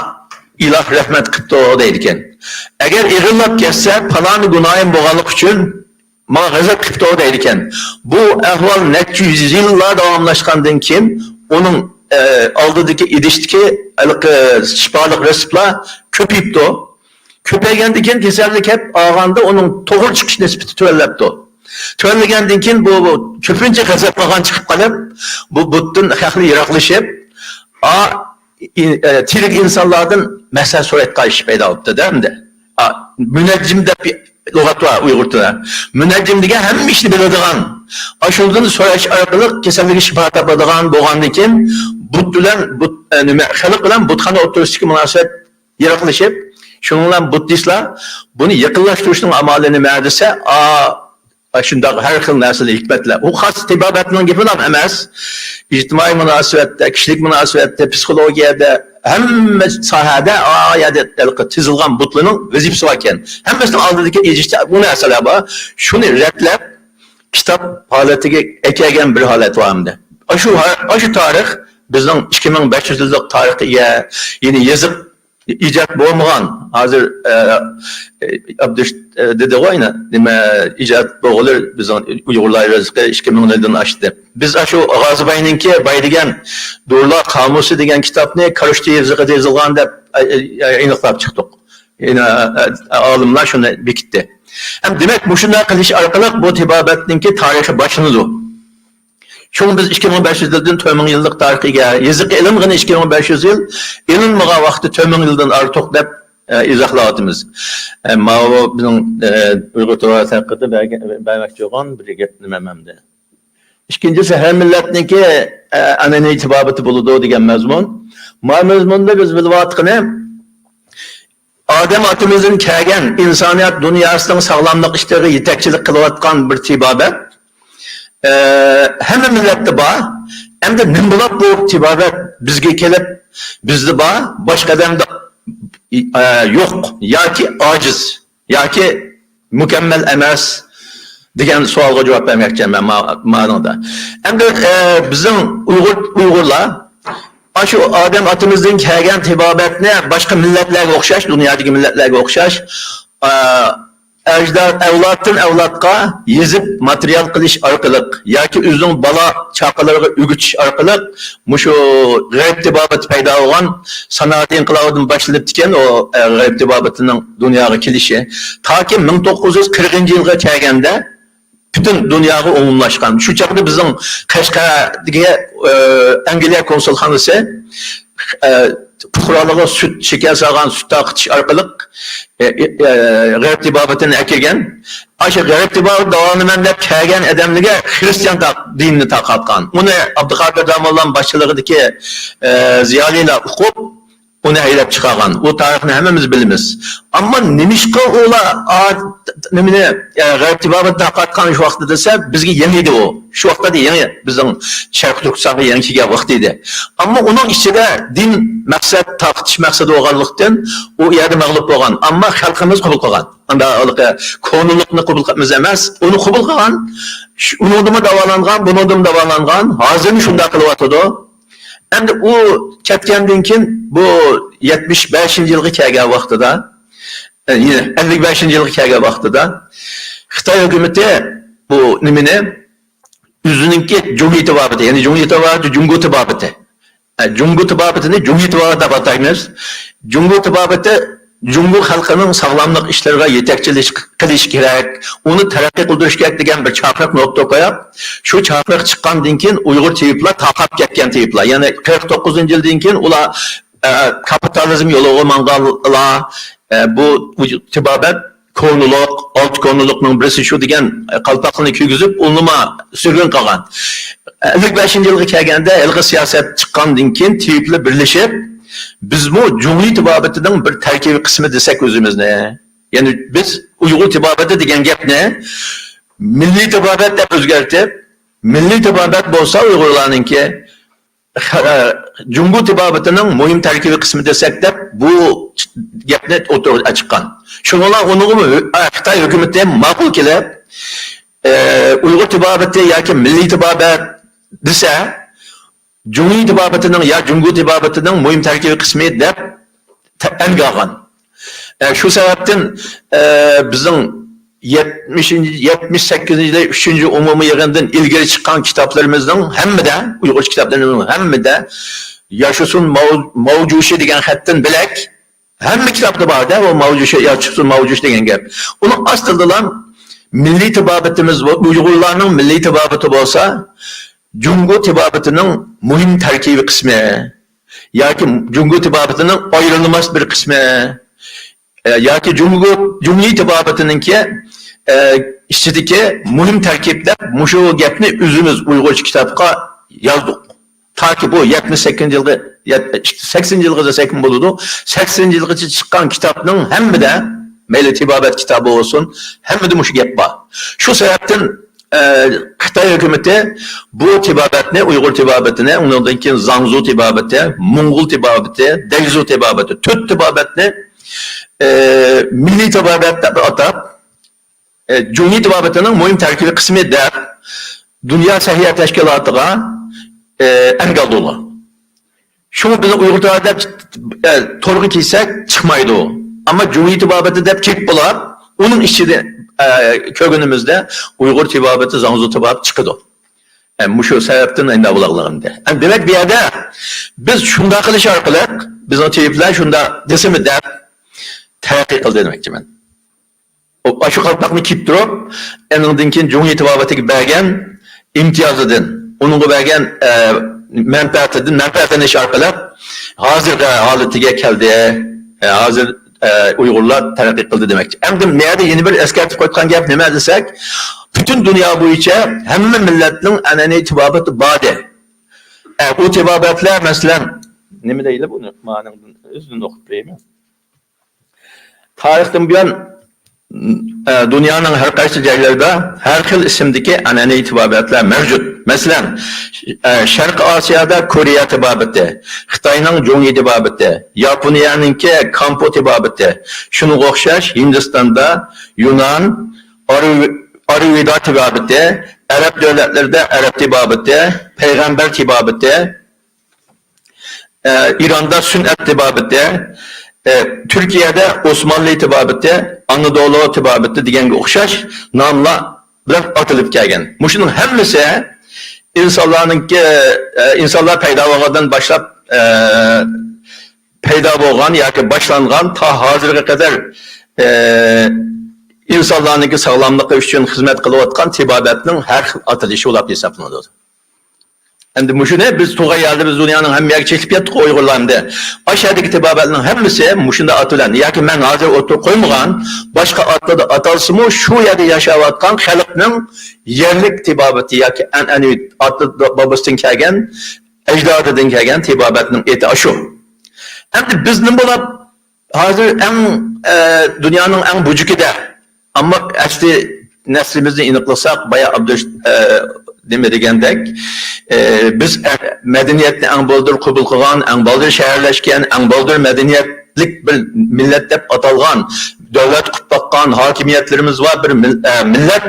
ئىلاھ رەھمەت قىپتۇ دەيدىكەن. ئەگەر ئېغىرلاپ كەتسە، پالانى گۇناھىم بولغانلىقى ئۈچۈن ماڭا غەزەپ قىپتۇ دەيدىكەن. بۇ ئەھۋال نەچچە يۈز يىللار داۋاملاشقاندىن كېيىن، ئۇنىڭ، ئە، ئالدىدىكى ئىدىشتىكى ھېلىقى شىپالىق رېتسېپلار كۆپىيىپتۇ. كۆپەيگەندىن كېيىن كېسەللىك كەپ ئالغاندا ئۇنىڭ توغرا چىقىش نىسبىتى تۆۋەنلەپتۇ. تۆۋەنلىگەندىن كېيىن بۇ، بۇ كۆپىنچە غەزەپ قىلغان چىقىپ قېلىپ، بۇ بۇتتىن خەقلەر يىراقلىشىپ، ئا، ئى-، ئە، تىرىك ئىنسانلاردىن مەسلىھەت سورايدىغان ئىش پەيدا بوپتۇ-دە ئەمدى. ئا، مۇنەججىم دەپ لۇغەت بار ئۇيغۇر تىلىدا. مۇنەججىم دېگەن ھەممە ئىشنى بىلىدىغان، ئاشۇندىن سوراش ئارقىلىق كېسەللىككە شىپا تاپىدىغان بولغاندىن كېيىن، بۇت بىلەن بۇت، ئە، نېمە، خەلق بىلەن بۇتخانا ئوتتۇرىسىدىكى مۇناسىۋەت يىراقلىشىپ، شۇنىڭ بىلەن بۇددىستلار بۇنى يېقىنلاشتۇرۇشنىڭ ئامالى نېمە دېسە، ئا، شۇنداق ھەر خىل نەرسىدە ھېكمەتلەر. ئۇ خاس تېبابەتنىڭ گېپىلا ئەمەس. ئىجتىمائىي مۇناسىۋەتتە، كىشىلىك مۇناسىۋەتتە، پسىخولوگىيەدە، ھەممە ساھەدە ئا يەردە ھېلىقى تىزىلغان بۇتلىرىنىڭ ۋەزىپىسى باركەن. ھەممىسىنىڭ ئالدىدىكى ئىجتىمائىي بۇ نەرسىلەر بار. شۇنى رەتلەپ، كىتاب ھالىتىگە ئەكەلگەن بىر ھالەت بار ئەمدى. ئاشۇ ھا-، ئاشۇ تارىخ بىزنىڭ ئىككى مىڭ بەش يۈز يىللىق تارىخقا ئىگە، يەنى يېزىق ئىجاد بولمىغان، ھازىر، ئە، ئابدۇش، ئە، دېدىغۇ ئەنە، نېمە، ئىجاد بولغىلى بىزنىڭ ئۇيغۇرلار يېزىقى ئىككى مىڭ يىلدىن ئاشتى. بىز ئاشۇ غازىباينىڭكى باي دېگەن دورىلار قامۇسى دېگەن كىتابنى كاروشتى يېزىقىدا يېزىلغان دەپ، ئە، ئە، ئېنىقلاپ چىقتۇق. يەنە، ئە، ئالىملار شۇنى بېكىتتى. ھەم دېمەك، مۇشۇنداق قىلىش ئارقىلىق بۇ تېبابەتنىڭكى تارىخى باشلىنىدۇ. شۇڭا بىز ئىككى مىڭ بەش يۈز يىلدىن تۆت مىڭ يىللىق تارىخقا ئىگە. يېزىققا ئېلىنغىنى ئىككى مىڭ بەش يۈز يىل، ئېلىنمىغان ۋاقتى تۆت مىڭ يىلدىن ئارتۇق دەپ، ئە، ئىزاھلاۋاتىمىز. ئە، ماۋۇ بىزنىڭ، ئە، ئۇيغۇر تېبابەت ھەققىدە بەرگەن، بەرمەكچى بولغان بىر گەپ نېمەم ئەمدى. ئىككىنچىسى، ھەر مىللەتنىڭكى، ئە، ئەنئەنىۋى تېبابىتى بولىدۇ دېگەن مەزمۇن. ما مەزمۇندا بىز بىلىۋاتقىنى، ئادەم ئاتىمىزدىن كەلگەن ئىنسانىيەت دۇنياسىنىڭ ساغلاملىق ئىشلىرىغا يېتەكچىلىك قىلىۋاتقان بىر تېبابەت، ئە، ھەممە مىللەتتە بار. ئەمدى نېمە بولۇپ بۇ تېبابەت بىزگە كېلىپ، بىزدە بار، باشقا ئادەمدە، ئە، يوق ياكى ئاجىز ياكى مۇكەممەل ئەمەس دېگەن سوئالغا جاۋاب بەرمەكچىمەن مەن ما-، مانىڭدا. ئەمدى، ئە، بىزنىڭ ئۇيغۇر، ئۇيغۇرلار ئاشۇ ئادەم ئاتىمىزدىن كەلگەن تېبابەتنى باشقا مىللەتلەرگە ئوخشاش، دۇنيادىكى مىللەتلەرگە ئوخشاش، ئە، ئەجداد، ئەۋلادتىن ئەۋلادقا يېزىپ ماتېرىيال قىلىش ئارقىلىق ياكى ئۆزىنىڭ بالا چاقىلىرىغا ئۆگىتىش ئارقىلىق مۇشۇ غەرب تېبابىتى پەيدا بولغان، سانائەت ئىنقىلابىدىن باشلىنىپتىكەن، ئۇ، ئە، غەرب تېبابىتىنىڭ دۇنياغا كېلىشى. تاكى مىڭ توققۇز يۈز قىرىقىنچى يىلغا كەلگەندە پۈتۈن دۇنياغا ئومۇملاشقان. شۇ چاغدا بىزنىڭ قەشقەردىكى، ئە، ئەنگلىيە كونسۇلخانىسى، ئە، پۇقرالارغا سۈت، شېكەر سالغان سۈت تارقىتىش ئارقىلىق، ئە، ئە، غەرب تېبابىتىنى ئەكىرگەن. ئاشۇ غەرب تېبابىتى داۋالىنىمەن دەپ كەلگەن ئادەملەرگە خىرىستىيان تا-، دىنىنى تارقاتقان. ئۇنى ئابدۇقادىر داموللام باشچىلىقىدىكى، ئە، زىيالىيلار ئۇقۇپ، ئۇنى ھەيدەپ چىقارغان. ئۇ تارىخنى ھەممىمىز بىلىمىز. ئەمما نېمىشقا ئۇلار، ئا، نېمىنى، ئە، غەرب تېبابىتىنى تارقاتقان شۇ ۋاقىتتا دېسە، بىزگە يېڭى ئىدى ئۇ. شۇ ۋاقىتتا يېڭى بىزنىڭ شەرقىي تۈركىستانغا يېڭى كەلگەن ۋاقتى ئىدى. ئەمما ئۇنىڭ ئىچىدە دىن مەقسەت، تارقىتىش مەقسىتى بولغانلىقتىن، ئۇ يەردە مەغلۇپ بولغان. ئەمما خەلقىمىز قوبۇل قىلغان. ئاندا ھېلىقى كونىلىقنى قوبۇل قىلىمىز ئەمەس، ئۇنى قوبۇل قىلغان. شۇ، ئۇنىڭدىمۇ داۋالانغان، بۇنىڭدىمۇ داۋالانغان. ھازىرمۇ شۇنداق قىلىۋاتىدۇ. ئەمدى ئۇ كەتكەندىن كېيىن، بۇ يەتمىش بەشىنچى يىلغا كەلگەن ۋاقتىدا، ئەللىك بەشىنچى يىلغا كەلگەن ۋاقتىدا خىتاي ھۆكۈمىتى بۇ نېمىنى، ئۆزىنىڭكى جۇڭيى تېبابىتى، يەنى جۇڭيى تېبابىتى، جۇڭگو تېبابىتى. ئە، جۇڭگو تېبابىتىنى جۇڭيى تېبابىتى دەپ ئاتايمىز. جۇڭگو تېبابىتى جۇڭگو خەلقىنىڭ ساغلاملىق ئىشلىرىغا يېتەكچىلىك قىلىش كېرەك، ئۇنى تەرەققىي قىلدۇرۇش كېرەك دېگەن بىر چاقىرىقنى ئوتتۇرىغا قويۇپ، شۇ چاقىرىق چىققاندىن كېيىن ئۇيغۇر تېۋىپلار تارقاپ كەتكەن تېۋىپلار. يەنى قىرىق توققۇزىنچى يىلدىن كېيىن ئۇلار، ئە، كاپىتالىزم يولىغا ماڭغانلار، ئە، بۇ تېبابەت كونىلىق، ئالتە كونىلىقنىڭ بىرسى شۇ دېگەن، ئە، قالپاقنى كىيگۈزۈپ، ئۇنىما سۈرگۈن قىلغان. ئەللىك بەشىنچى يىلغا كەلگەندە، ھېلىقى سىياسەت چىققاندىن كېيىن، تېۋىپلار بىرلىشىپ، بىزمۇ جۇڭيى تېبابىتىنىڭ بىر تەركىبىي قىسمى دېسەك ئۆزىمىزنى. يەنى بىز ئۇيغۇر تېبابىتى دېگەن گەپنى مىللىي تېبابەت دەپ ئۆزگەرتىپ، مىللىي تېبابەت بولسا ئۇيغۇرلارنىڭكى، خە-، ئە، جۇڭگو تېبابىتىنىڭ مۇھىم تەركىبىي قىسمى دېسەك دەپ بۇ گەپنى ئوتتۇرىغا چىققان. شۇنىڭ بىلەن ئۇنىڭغىمۇ ھۆ-، ئە، خىتاي ھۆكۈمىتى ماقۇل كېلىپ، ئە، ئۇيغۇر تېبابىتى ياكى مىللىي تېبابەت دېسە، جۇڭيى تېبابىتىنىڭ يا جۇڭگو تېبابىتىنىڭ مۇھىم تەركىبىي قىسمى دەپ تە-، ئەنگە ئالغان. ئە، شۇ سەۋەبتىن، ئە، بىزنىڭ يەتمىشىنچى، يەتمىش سەككىزىنچى يىلى ئۈچىنچى ئومۇمىي يىغىندىن ئىلگىرى چىققان كىتابلىرىمىزنىڭ ھەممىدە، ئۇيغۇرچە كىتابلىرىمىزنىڭ ھەممىدە ياشىسۇن ماۋ-، ماۋجۇشى دېگەن خەتتىن بۆلەك ھەممە كىتابتا بار-دە، ئۇ ماۋجۇشى، ياشىسۇن ماۋجۇشى دېگەن گەپ. ئۇنىڭ ئاستىدىلا مىللىي تېبابىتىمىز، ئۇيغۇرلارنىڭ مىللىي تېبابىتى بولسا، جۇڭگو تېبابىتىنىڭ مۇھىم تەركىبىي قىسمى ياكى جۇڭگو تېبابىتىنىڭ ئايرىلماس بىر قىسمى، ئە، ياكى جۇڭگو، جۇڭيى تېبابىتىنىڭكى، ئە، ئىچىدىكى مۇھىم تەركىب دەپ مۇشۇ گەپنى ئۆزىمىز ئۇيغۇرچە كىتابقا يازدۇق. تاكى بۇ يەتمىش سەككىزىنچى يىلغا، يەت-، سەكسىنىنچى يىلغىچە دېسەكمۇ بولىدۇ. سەكسىنىنچى يىلغىچە چىققان كىتابنىڭ ھەممىدە، مەيلى تېبابەت كىتابى بولسۇن، ھەممىدە مۇشۇ گەپ بار. شۇ سەۋەبتىن، ئە، خىتاي ھۆكۈمىتى بۇ تېبابەتنى، ئۇيغۇر تېبابىتىنى، ئۇنىڭدىن كېيىن زاڭزۇ تېبابىتى، موڭغۇل تېبابىتى، دەيزۇ تېبابىتى، تۆت تېبابەتنى، ئە، مىللىي تېبابەت دەپ ئاتاپ، ئە، جۇڭيى تېبابىتىنىڭ مۇھىم تەركىبىي قىسمى دەپ دۇنيا سەھىيە تەشكىلاتىغا، ئە، ئەنگە ئالدۇرغان. شۇڭا بىز ئۇيغۇر تېبابىتى دەپ، ئە، تورغا كىرسەك چىقمايدۇ. ئەمما جۇڭيى تېبابىتى دەپ كىرىپ بولۇپ، ئۇنىڭ ئىچىدە، ئە، كۆرگىنىمىزدە ئۇيغۇر تېبابىتى، زاڭزۇ تېبابىتى چىقىدۇ. ئە، مۇشۇ سەۋەبتىن ئەندە بولغانلىقىنى. ئە، دېمەك، بۇ يەردە بىز شۇنداق قىلىش ئارقىلىق، بىزنىڭ تېۋىپلەر شۇنداق دېسىمۇ دەپ تەرەققىي قىلدى دېمەكچىمەن. ئاشۇ قالپاقنى كىيىپ تۇرۇپ، ئېنىڭدىن كېيىن جۇڭيى تېبابىتىگە بەرگەن ئىمتىيازىدىن، ئۇنىڭغا بەرگەن، ئە، مەنپەئەتىدىن مەنپەئەتلىنىش ئارقىلىق ھازىرقى ھالىتىگە كەلدى. ئە، ھازىر، ئە، ئۇيغۇرلار تەرەققىي قىلدى دېمەكچى. ئەمدى بۇ يەردە يەنە بىر ئەسكەرتىپ قويغان گەپ نېمە دېسەك، پۈتۈن دۇنيا بويىچە ھەممە مىللەتنىڭ ئەنئەنىۋى تېبابىتى بار ئىدى. ئە، ئۇ تېبابەتلەر، مەسىلەن، نېمە دەيلى بۇنى؟ مانىڭدىن ئۆزىدىن ئوقۇپ بېرەيمەن. تارىختىن بۇيان، ئە، دۇنيانىڭ ھەر قايسى جايلىرىدا ھەر خىل ئىسىمدىكى ئەنئەنىۋى تېبابەتلەر مەۋجۇت. مەسىلەن، ئە، شەرقىي ئاسىيادا كورېيە تېبابىتى، خىتاينىڭ جۇڭيى تېبابىتى، ياپونىيەنىڭكى كامپو تېبابىتى، شۇنىڭغا ئوخشاش ھىندىستاندا يۇنان، ئاريۇ-، ئاريۇۋېدا تېبابىتى، ئەرەب دۆلەتلىرىدە ئەرەب تېبابىتى، پەيغەمبەر تېبابىتى، ئە، ئىراندا سۈنئەت تېبابىتى، ئە، تۈركىيەدە ئوسمانلى تېبابىتى، ئانادولۇ تېبابىتى دېگەنگە ئوخشاش ناملار بىلەن ئاتىلىپ كەلگەن. مۇشۇنىڭ ھەممىسى ئىنسانلارنىڭكى، ئە، ئىنسانلار پەيدا بولغاندىن باشلاپ، ئە، پەيدا بولغان ياكى باشلانغان تا ھازىرغا قەدەر، ئە، ئىنسانلارنىڭكى ساغلاملىقى ئۈچۈن خىزمەت قىلىۋاتقان تېبابەتنىڭ ھەر خىل ئاتىلىشى بولۇپ ھېسابلىنىدۇ. ئەمدى مۇشۇنى بىز تۇرغان يەردە بىز دۇنيانىڭ ھەممە يەرگە چېتىپ كەتتۇق ئۇيغۇرلار ئەمدى. ئاشۇ يەردىكى تېبابەتنىڭ ھەممىسى مۇشۇنداق ئات بىلەن، ياكى مەن ھازىر ئوتتۇرىغا قويمىغان، باشقا ئاتلىدا ئاتالسىمۇ، شۇ يەردە ياشاۋاتقان خەلقنىڭ يەرلىك تېبابىتى ياكى ئەنئەنىۋى ئاتا بوۋىسىدىن كەلگەن، ئەجدادىدىن كەلگەن تېبابەتنىڭ ئېتى ئاشۇ. ئەمدى بىز نېمە بولۇپ، ھازىر ئەڭ، ئە، دۇنيانىڭ ئەڭ بۇجۇكىدە، ئەمما ئەسلى نەسلىمىزنى ئېنىقلىساق، بايا ئابدۇش-، ئە، نېمە دېگەندەك، ئە، بىز ئە-، مەدەنىيەتنى ئەڭ بالدۇر قوبۇل قىلغان، ئەڭ بالدۇر شەھەرلەشكەن، ئەڭ بالدۇر مەدەنىيەتلىك بىر مىللەت دەپ ئاتالغان، دۆلەت قۇرۇپ باققان ھاكىمىيەتلىرىمىز بار بىر مىل-، ئە، مىللەت.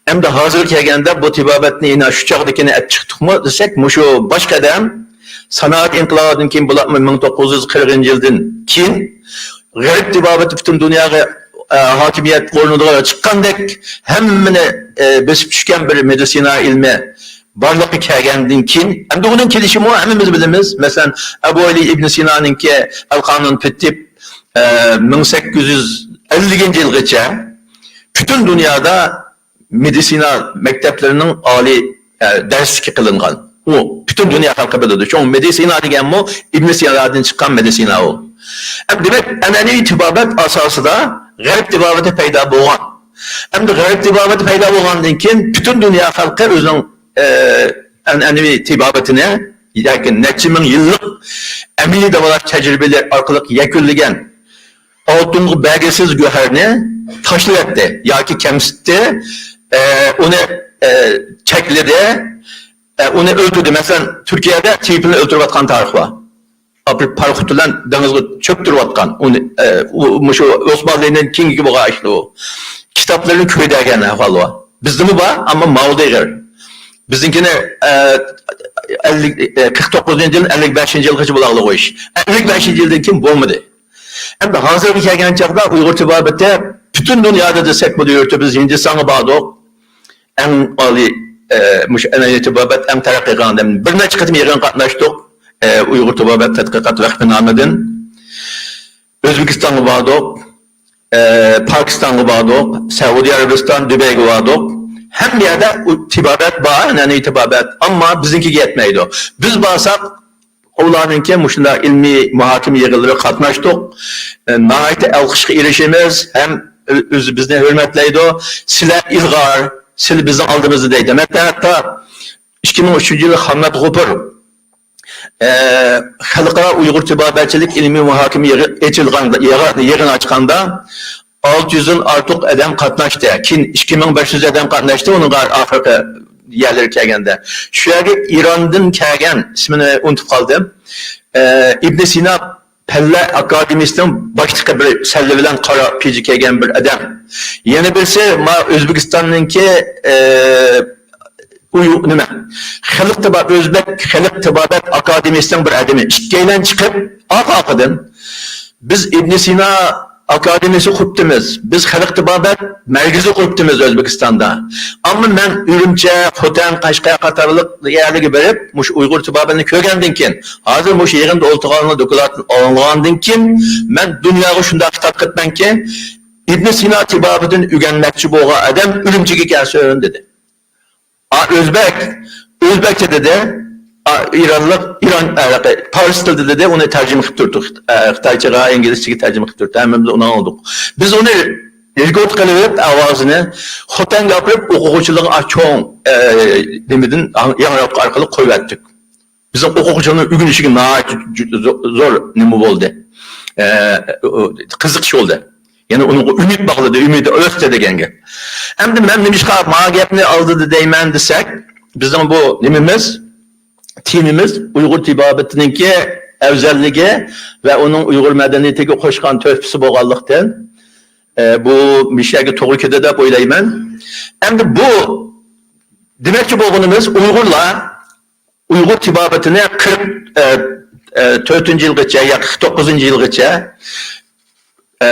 ئەمدى ھازىرغا كەلگەندە بۇ تېبابەتنى يەنە شۇ چاغدىكىنى ئەپ چىقتۇقمۇ دېسەك، مۇشۇ باش قەدەم سانائەت ئىنقىلابىدىن كېيىن بولۇپمۇ مىڭ توققۇز يۈز قىرىقىنچى يىلدىن كېيىن غەرب تېبابىتى پۈتۈن دۇنياغا، ئە، ھاكىمىيەت ئورنىغا چىققاندەك ھەممىنى، ئە، بېسىپ چۈشكەن بىر مېدىتسىنا ئىلمى بارلىققا كەلگەندىن كېيىن، ئەمدى ئۇنىڭ كېلىشىمۇ ھەممىمىز بىلىمىز. مەسىلەن، ئەبۇ ئەلى ئىبن سىنانىڭكى ئەلقانۇن پىتتىب، ئە، مىڭ سەككىز يۈز ئەللىكىنچى يىلغىچە پۈتۈن دۇنيادا مېدىتسىنا مەكتەپلىرىنىڭ ئالىي، ئە، دەرسلىكى قىلىنغان. ئۇ پۈتۈن دۇنيا خەلقى بىلىدۇ. چۈنكى مېدىتسىنا دېگەنمۇ ئىبن سىنادىن چىققان مېدىتسىنا ئۇ. ئەم، دېمەك، ئەنئەنىۋى تېبابەت ئاساسىدا غەرب تېبابىتى پەيدا بولغان. ئەمدى غەرب تېبابىتى پەيدا بولغاندىن كېيىن پۈتۈن دۇنيا خەلقى ئۆزىنىڭ، ئە، ئەنئەنىۋى تېبابىتىنى ياكى نەچچە مىڭ يىللىق ئەمەلىي داۋالاش تەجرىبىلىرى ئارقىلىق يەكۈنلىگەن ئالتۇنغا بەرگۈسىز گۆھەرنى تاشلىۋەتتى ياكى كەمسىتتى، ئە، ئۇنى، ئە، چەكلىدى، ئە، ئۇنى ئۆلتۈردى. مەسىلەن، تۈركىيەدە تېۋىپنى ئۆلتۈرۈۋاتقان تارىخ بار. ئاپىرىپ پاراخوت بىلەن دېڭىزغا چۆكتۈرۈۋاتقان. ئۇنى، ئە، ئۇ، مۇشۇ ئوسمانلىنىڭ كېيىنكى بولغان ئىشى ئۇ. كىتابلىرىنى كۆيدۈرگەن ئەھۋال بار. بىزدىمۇ بار، ئەمما ماۋۇدا ئېغىر. بىزنىڭكىنى، ئە، ئەللىك، ئە، قىرىق توققۇزىنچى يىل، ئەللىك بەشىنچى يىلغىچە بولغانلىق ئۇ ئىش. ئەللىك بەشىنچى يىلدىن كېيىن بولمىدى. ئەمدى ھازىرغا كەلگەن چاغدا ئۇيغۇر تېبابىتى پۈتۈن دۇنيادا دېسەك بولۇۋېرىدۇ. بىز ھىندىستانغا باردۇق. ئەڭ ئالىي، ئە، مۇشۇ ئەنئەنىۋى تېبابەت ئەڭ تەرەققىي قىلغان ئادەم. بىر نەچچە قېتىم يىغىنغا قاتناشتۇق. ئە، ئۇيغۇر تېبابەت تەتقىقات ۋەقپى نامىدىن. ئۆزبېكىستانغا باردۇق. ئە، پاكىستانغا باردۇق. سەئۇدى ئەرەبىستان، دۇبەيگە باردۇق. ھەممە يەردە ئۇ تېبابەت بار، ئەنئەنىۋى تېبابەت. ئەمما بىزنىڭكىگە يەتمەيدۇ. بىز بارساق، ئۇلارنىڭكى مۇشۇنداق ئىلمىي مۇھاكىمە يىغىنلىرىغا قاتناشتۇق. ئە، ناھايىتى ئالقىشقا ئېرىشىمىز ھەم ئۆ-، ئۆزى بىزنى ھۆرمەتلەيدۇ. سىلەر ئىلغار، سىلەر بىزنىڭ ئالدىمىزدا دەيدۇ. ھەتتا، ھەتتا ئىككى مىڭ ئۈچىنچى يىلى خاممەت غوپۇر، ئە، خەلقئارا ئۇيغۇر تېبابەتچىلىك ئىلمىي مۇھاكىمە يىغ-، ئېچىلغاندا، يىغ-، يىغىن ئاچقاندا، ئالتە يۈزدىن ئارتۇق ئادەم قاتناشتى. كېيىن ئىككى مىڭ بەش يۈز ئادەم قاتناشتى، ئۇنىڭغا ئاخىرقى يەرلىرى كەلگەندە. شۇ يەرگە ئىراندىن كەلگەن، ئىسمىنى ئۇنتۇپ قالدىم. ئە، ئىبن سىنا پەنلەر ئاكادېمىيىسىنىڭ باشلىقى بىر سەللە بىلەن قارا پېجى كىيگەن بىر ئادەم. يەنە بىرسى، ما ئۆزبېكىستاننىڭكى، ئە، ئۇيۇ-، نېمە؟ خەلق تېبا-، ئۆزبەك خەلق تېبابەت ئاكادېمىيىسىنىڭ بىر ئادىمى. ئىككىيلەن چىقىپ، ئارقا-ئارقىدىن، بىز ئىبن سىنا ئاكادېمىيىسى قۇرۇپتىمىز، بىز خەلق تېبابەت مەركىزى قۇرۇپتىمىز ئۆزبېكىستاندا. ئەمما مەن ئۈرۈمچى، خوتەن، قەشقەر قاتارلىق يەرلەرگە بېرىپ، مۇشۇ ئۇيغۇر تېبابەتنى كۆرگەندىن كېيىن، ھازىر مۇشۇ يىغىندا ئولتۇرغانلار دوكلاتتىن ئاڭلىغاندىن كېيىن، مەن دۇنياغا شۇنداق خىتاب قىلىپمەنكى، ئىبن سىنا تېبابىتىنى ئۆگەنمەكچى بولغان ئادەم ئۈرۈمچىگە كەلسۇن، دېدى. ئا، ئۆزبەك، ئۆزبەكچە دېدى. ئا، ئىرانلىق، ئىران، ئە، پارس تىلىدا دېدى، ئۇنى تەرجىمە قىلىپ تۇردۇق. ئە، خىتايچىغا، ئىنگلىزچىگە تەرجىمە قىلىپ تۇردى. ھەممىمىز ئۇنى ئاڭلىدۇق. بىز ئۇنى رېكورد قىلىۋېلىپ ئاۋازىنى خوتەنگە ئاپىرىپ ئوقۇغۇچىلارغا چوڭ، ئە، نېمىدىن، ياڭراق ئارقىلىق قويۇۋەتتۇق. بىزنىڭ ئوقۇغۇچىلارنىڭ ئۆگىنىشىگە ناھايىتى زو-، زور نېمە بولدى. ئە، قىزىقىش بولدى. يەنى ئۇنىڭغا ئۈمىد باغلىدى، ئۈمىدى ئۆستى دېگەن گەپ. ئەمدى مەن نېمىشقا ما گەپنى ئالدىدا دەيمەن دېسەك، بىزنىڭ بۇ نېمىمىز، تېمىمىز ئۇيغۇر تېبابىتىنىڭكى ئەۋزەللىكى ۋە ئۇنىڭ ئۇيغۇر مەدەنىيىتىگە قوشقان تۆھپىسى بولغانلىقتىن، ئە، بۇ مۇشۇ يەرگە توغرا كېلىدۇ دەپ ئويلايمەن. ئەمدى بۇ دېمەكچى بولغىنىمىز، ئۇيغۇرلار ئۇيغۇر تېبابىتىنى قىرىق، ئە، ئە، تۆتىنچى يىلغىچە يا قىرىق توققۇزىنچى يىلغىچە، ئە،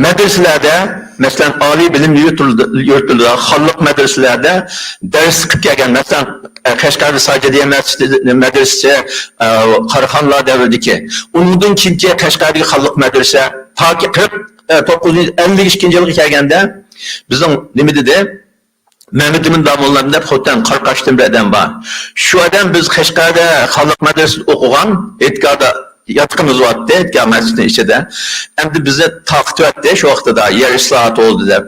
مەدرىسىلەردە، مەسىلەن، ئالىي بىلىم يۇرتىدا، يۇرتىدا، خانلىق مەدرىسىلەردە دەرس قىلىپ كەلگەن. مەسىلەن، ئە، قەشقەردە ساجىدىيە مەسچىتى، مەدرىسىسى، ئە، قاراخانلار دەۋرىدىكى. ئۇنىڭدىن كېيىنكى قەشقەردىكى خانلىق مەدرىسە، تاكى قىرىق، ئە، توققۇزىنچى، ئەللىك ئىككىنچى يىلغا كەلگەندە بىزنىڭ نېمە دېدى؟ مەمتىمىن داموللام دەپ خوتەن قاراقاشتىن بىر ئادەم بار. شۇ ئادەم بىز قەشقەردە خانلىق مەدرىسىدە ئوقۇغان، ئېتىكادا ياتىقىمىز بارتتى، ئېتىكا مەسچىتىنىڭ ئىچىدە. ئەمدى بىزنى تارقىتىۋەتتى شۇ ۋاقتىدا، يەر ئىسلاھاتى بولدى دەپ.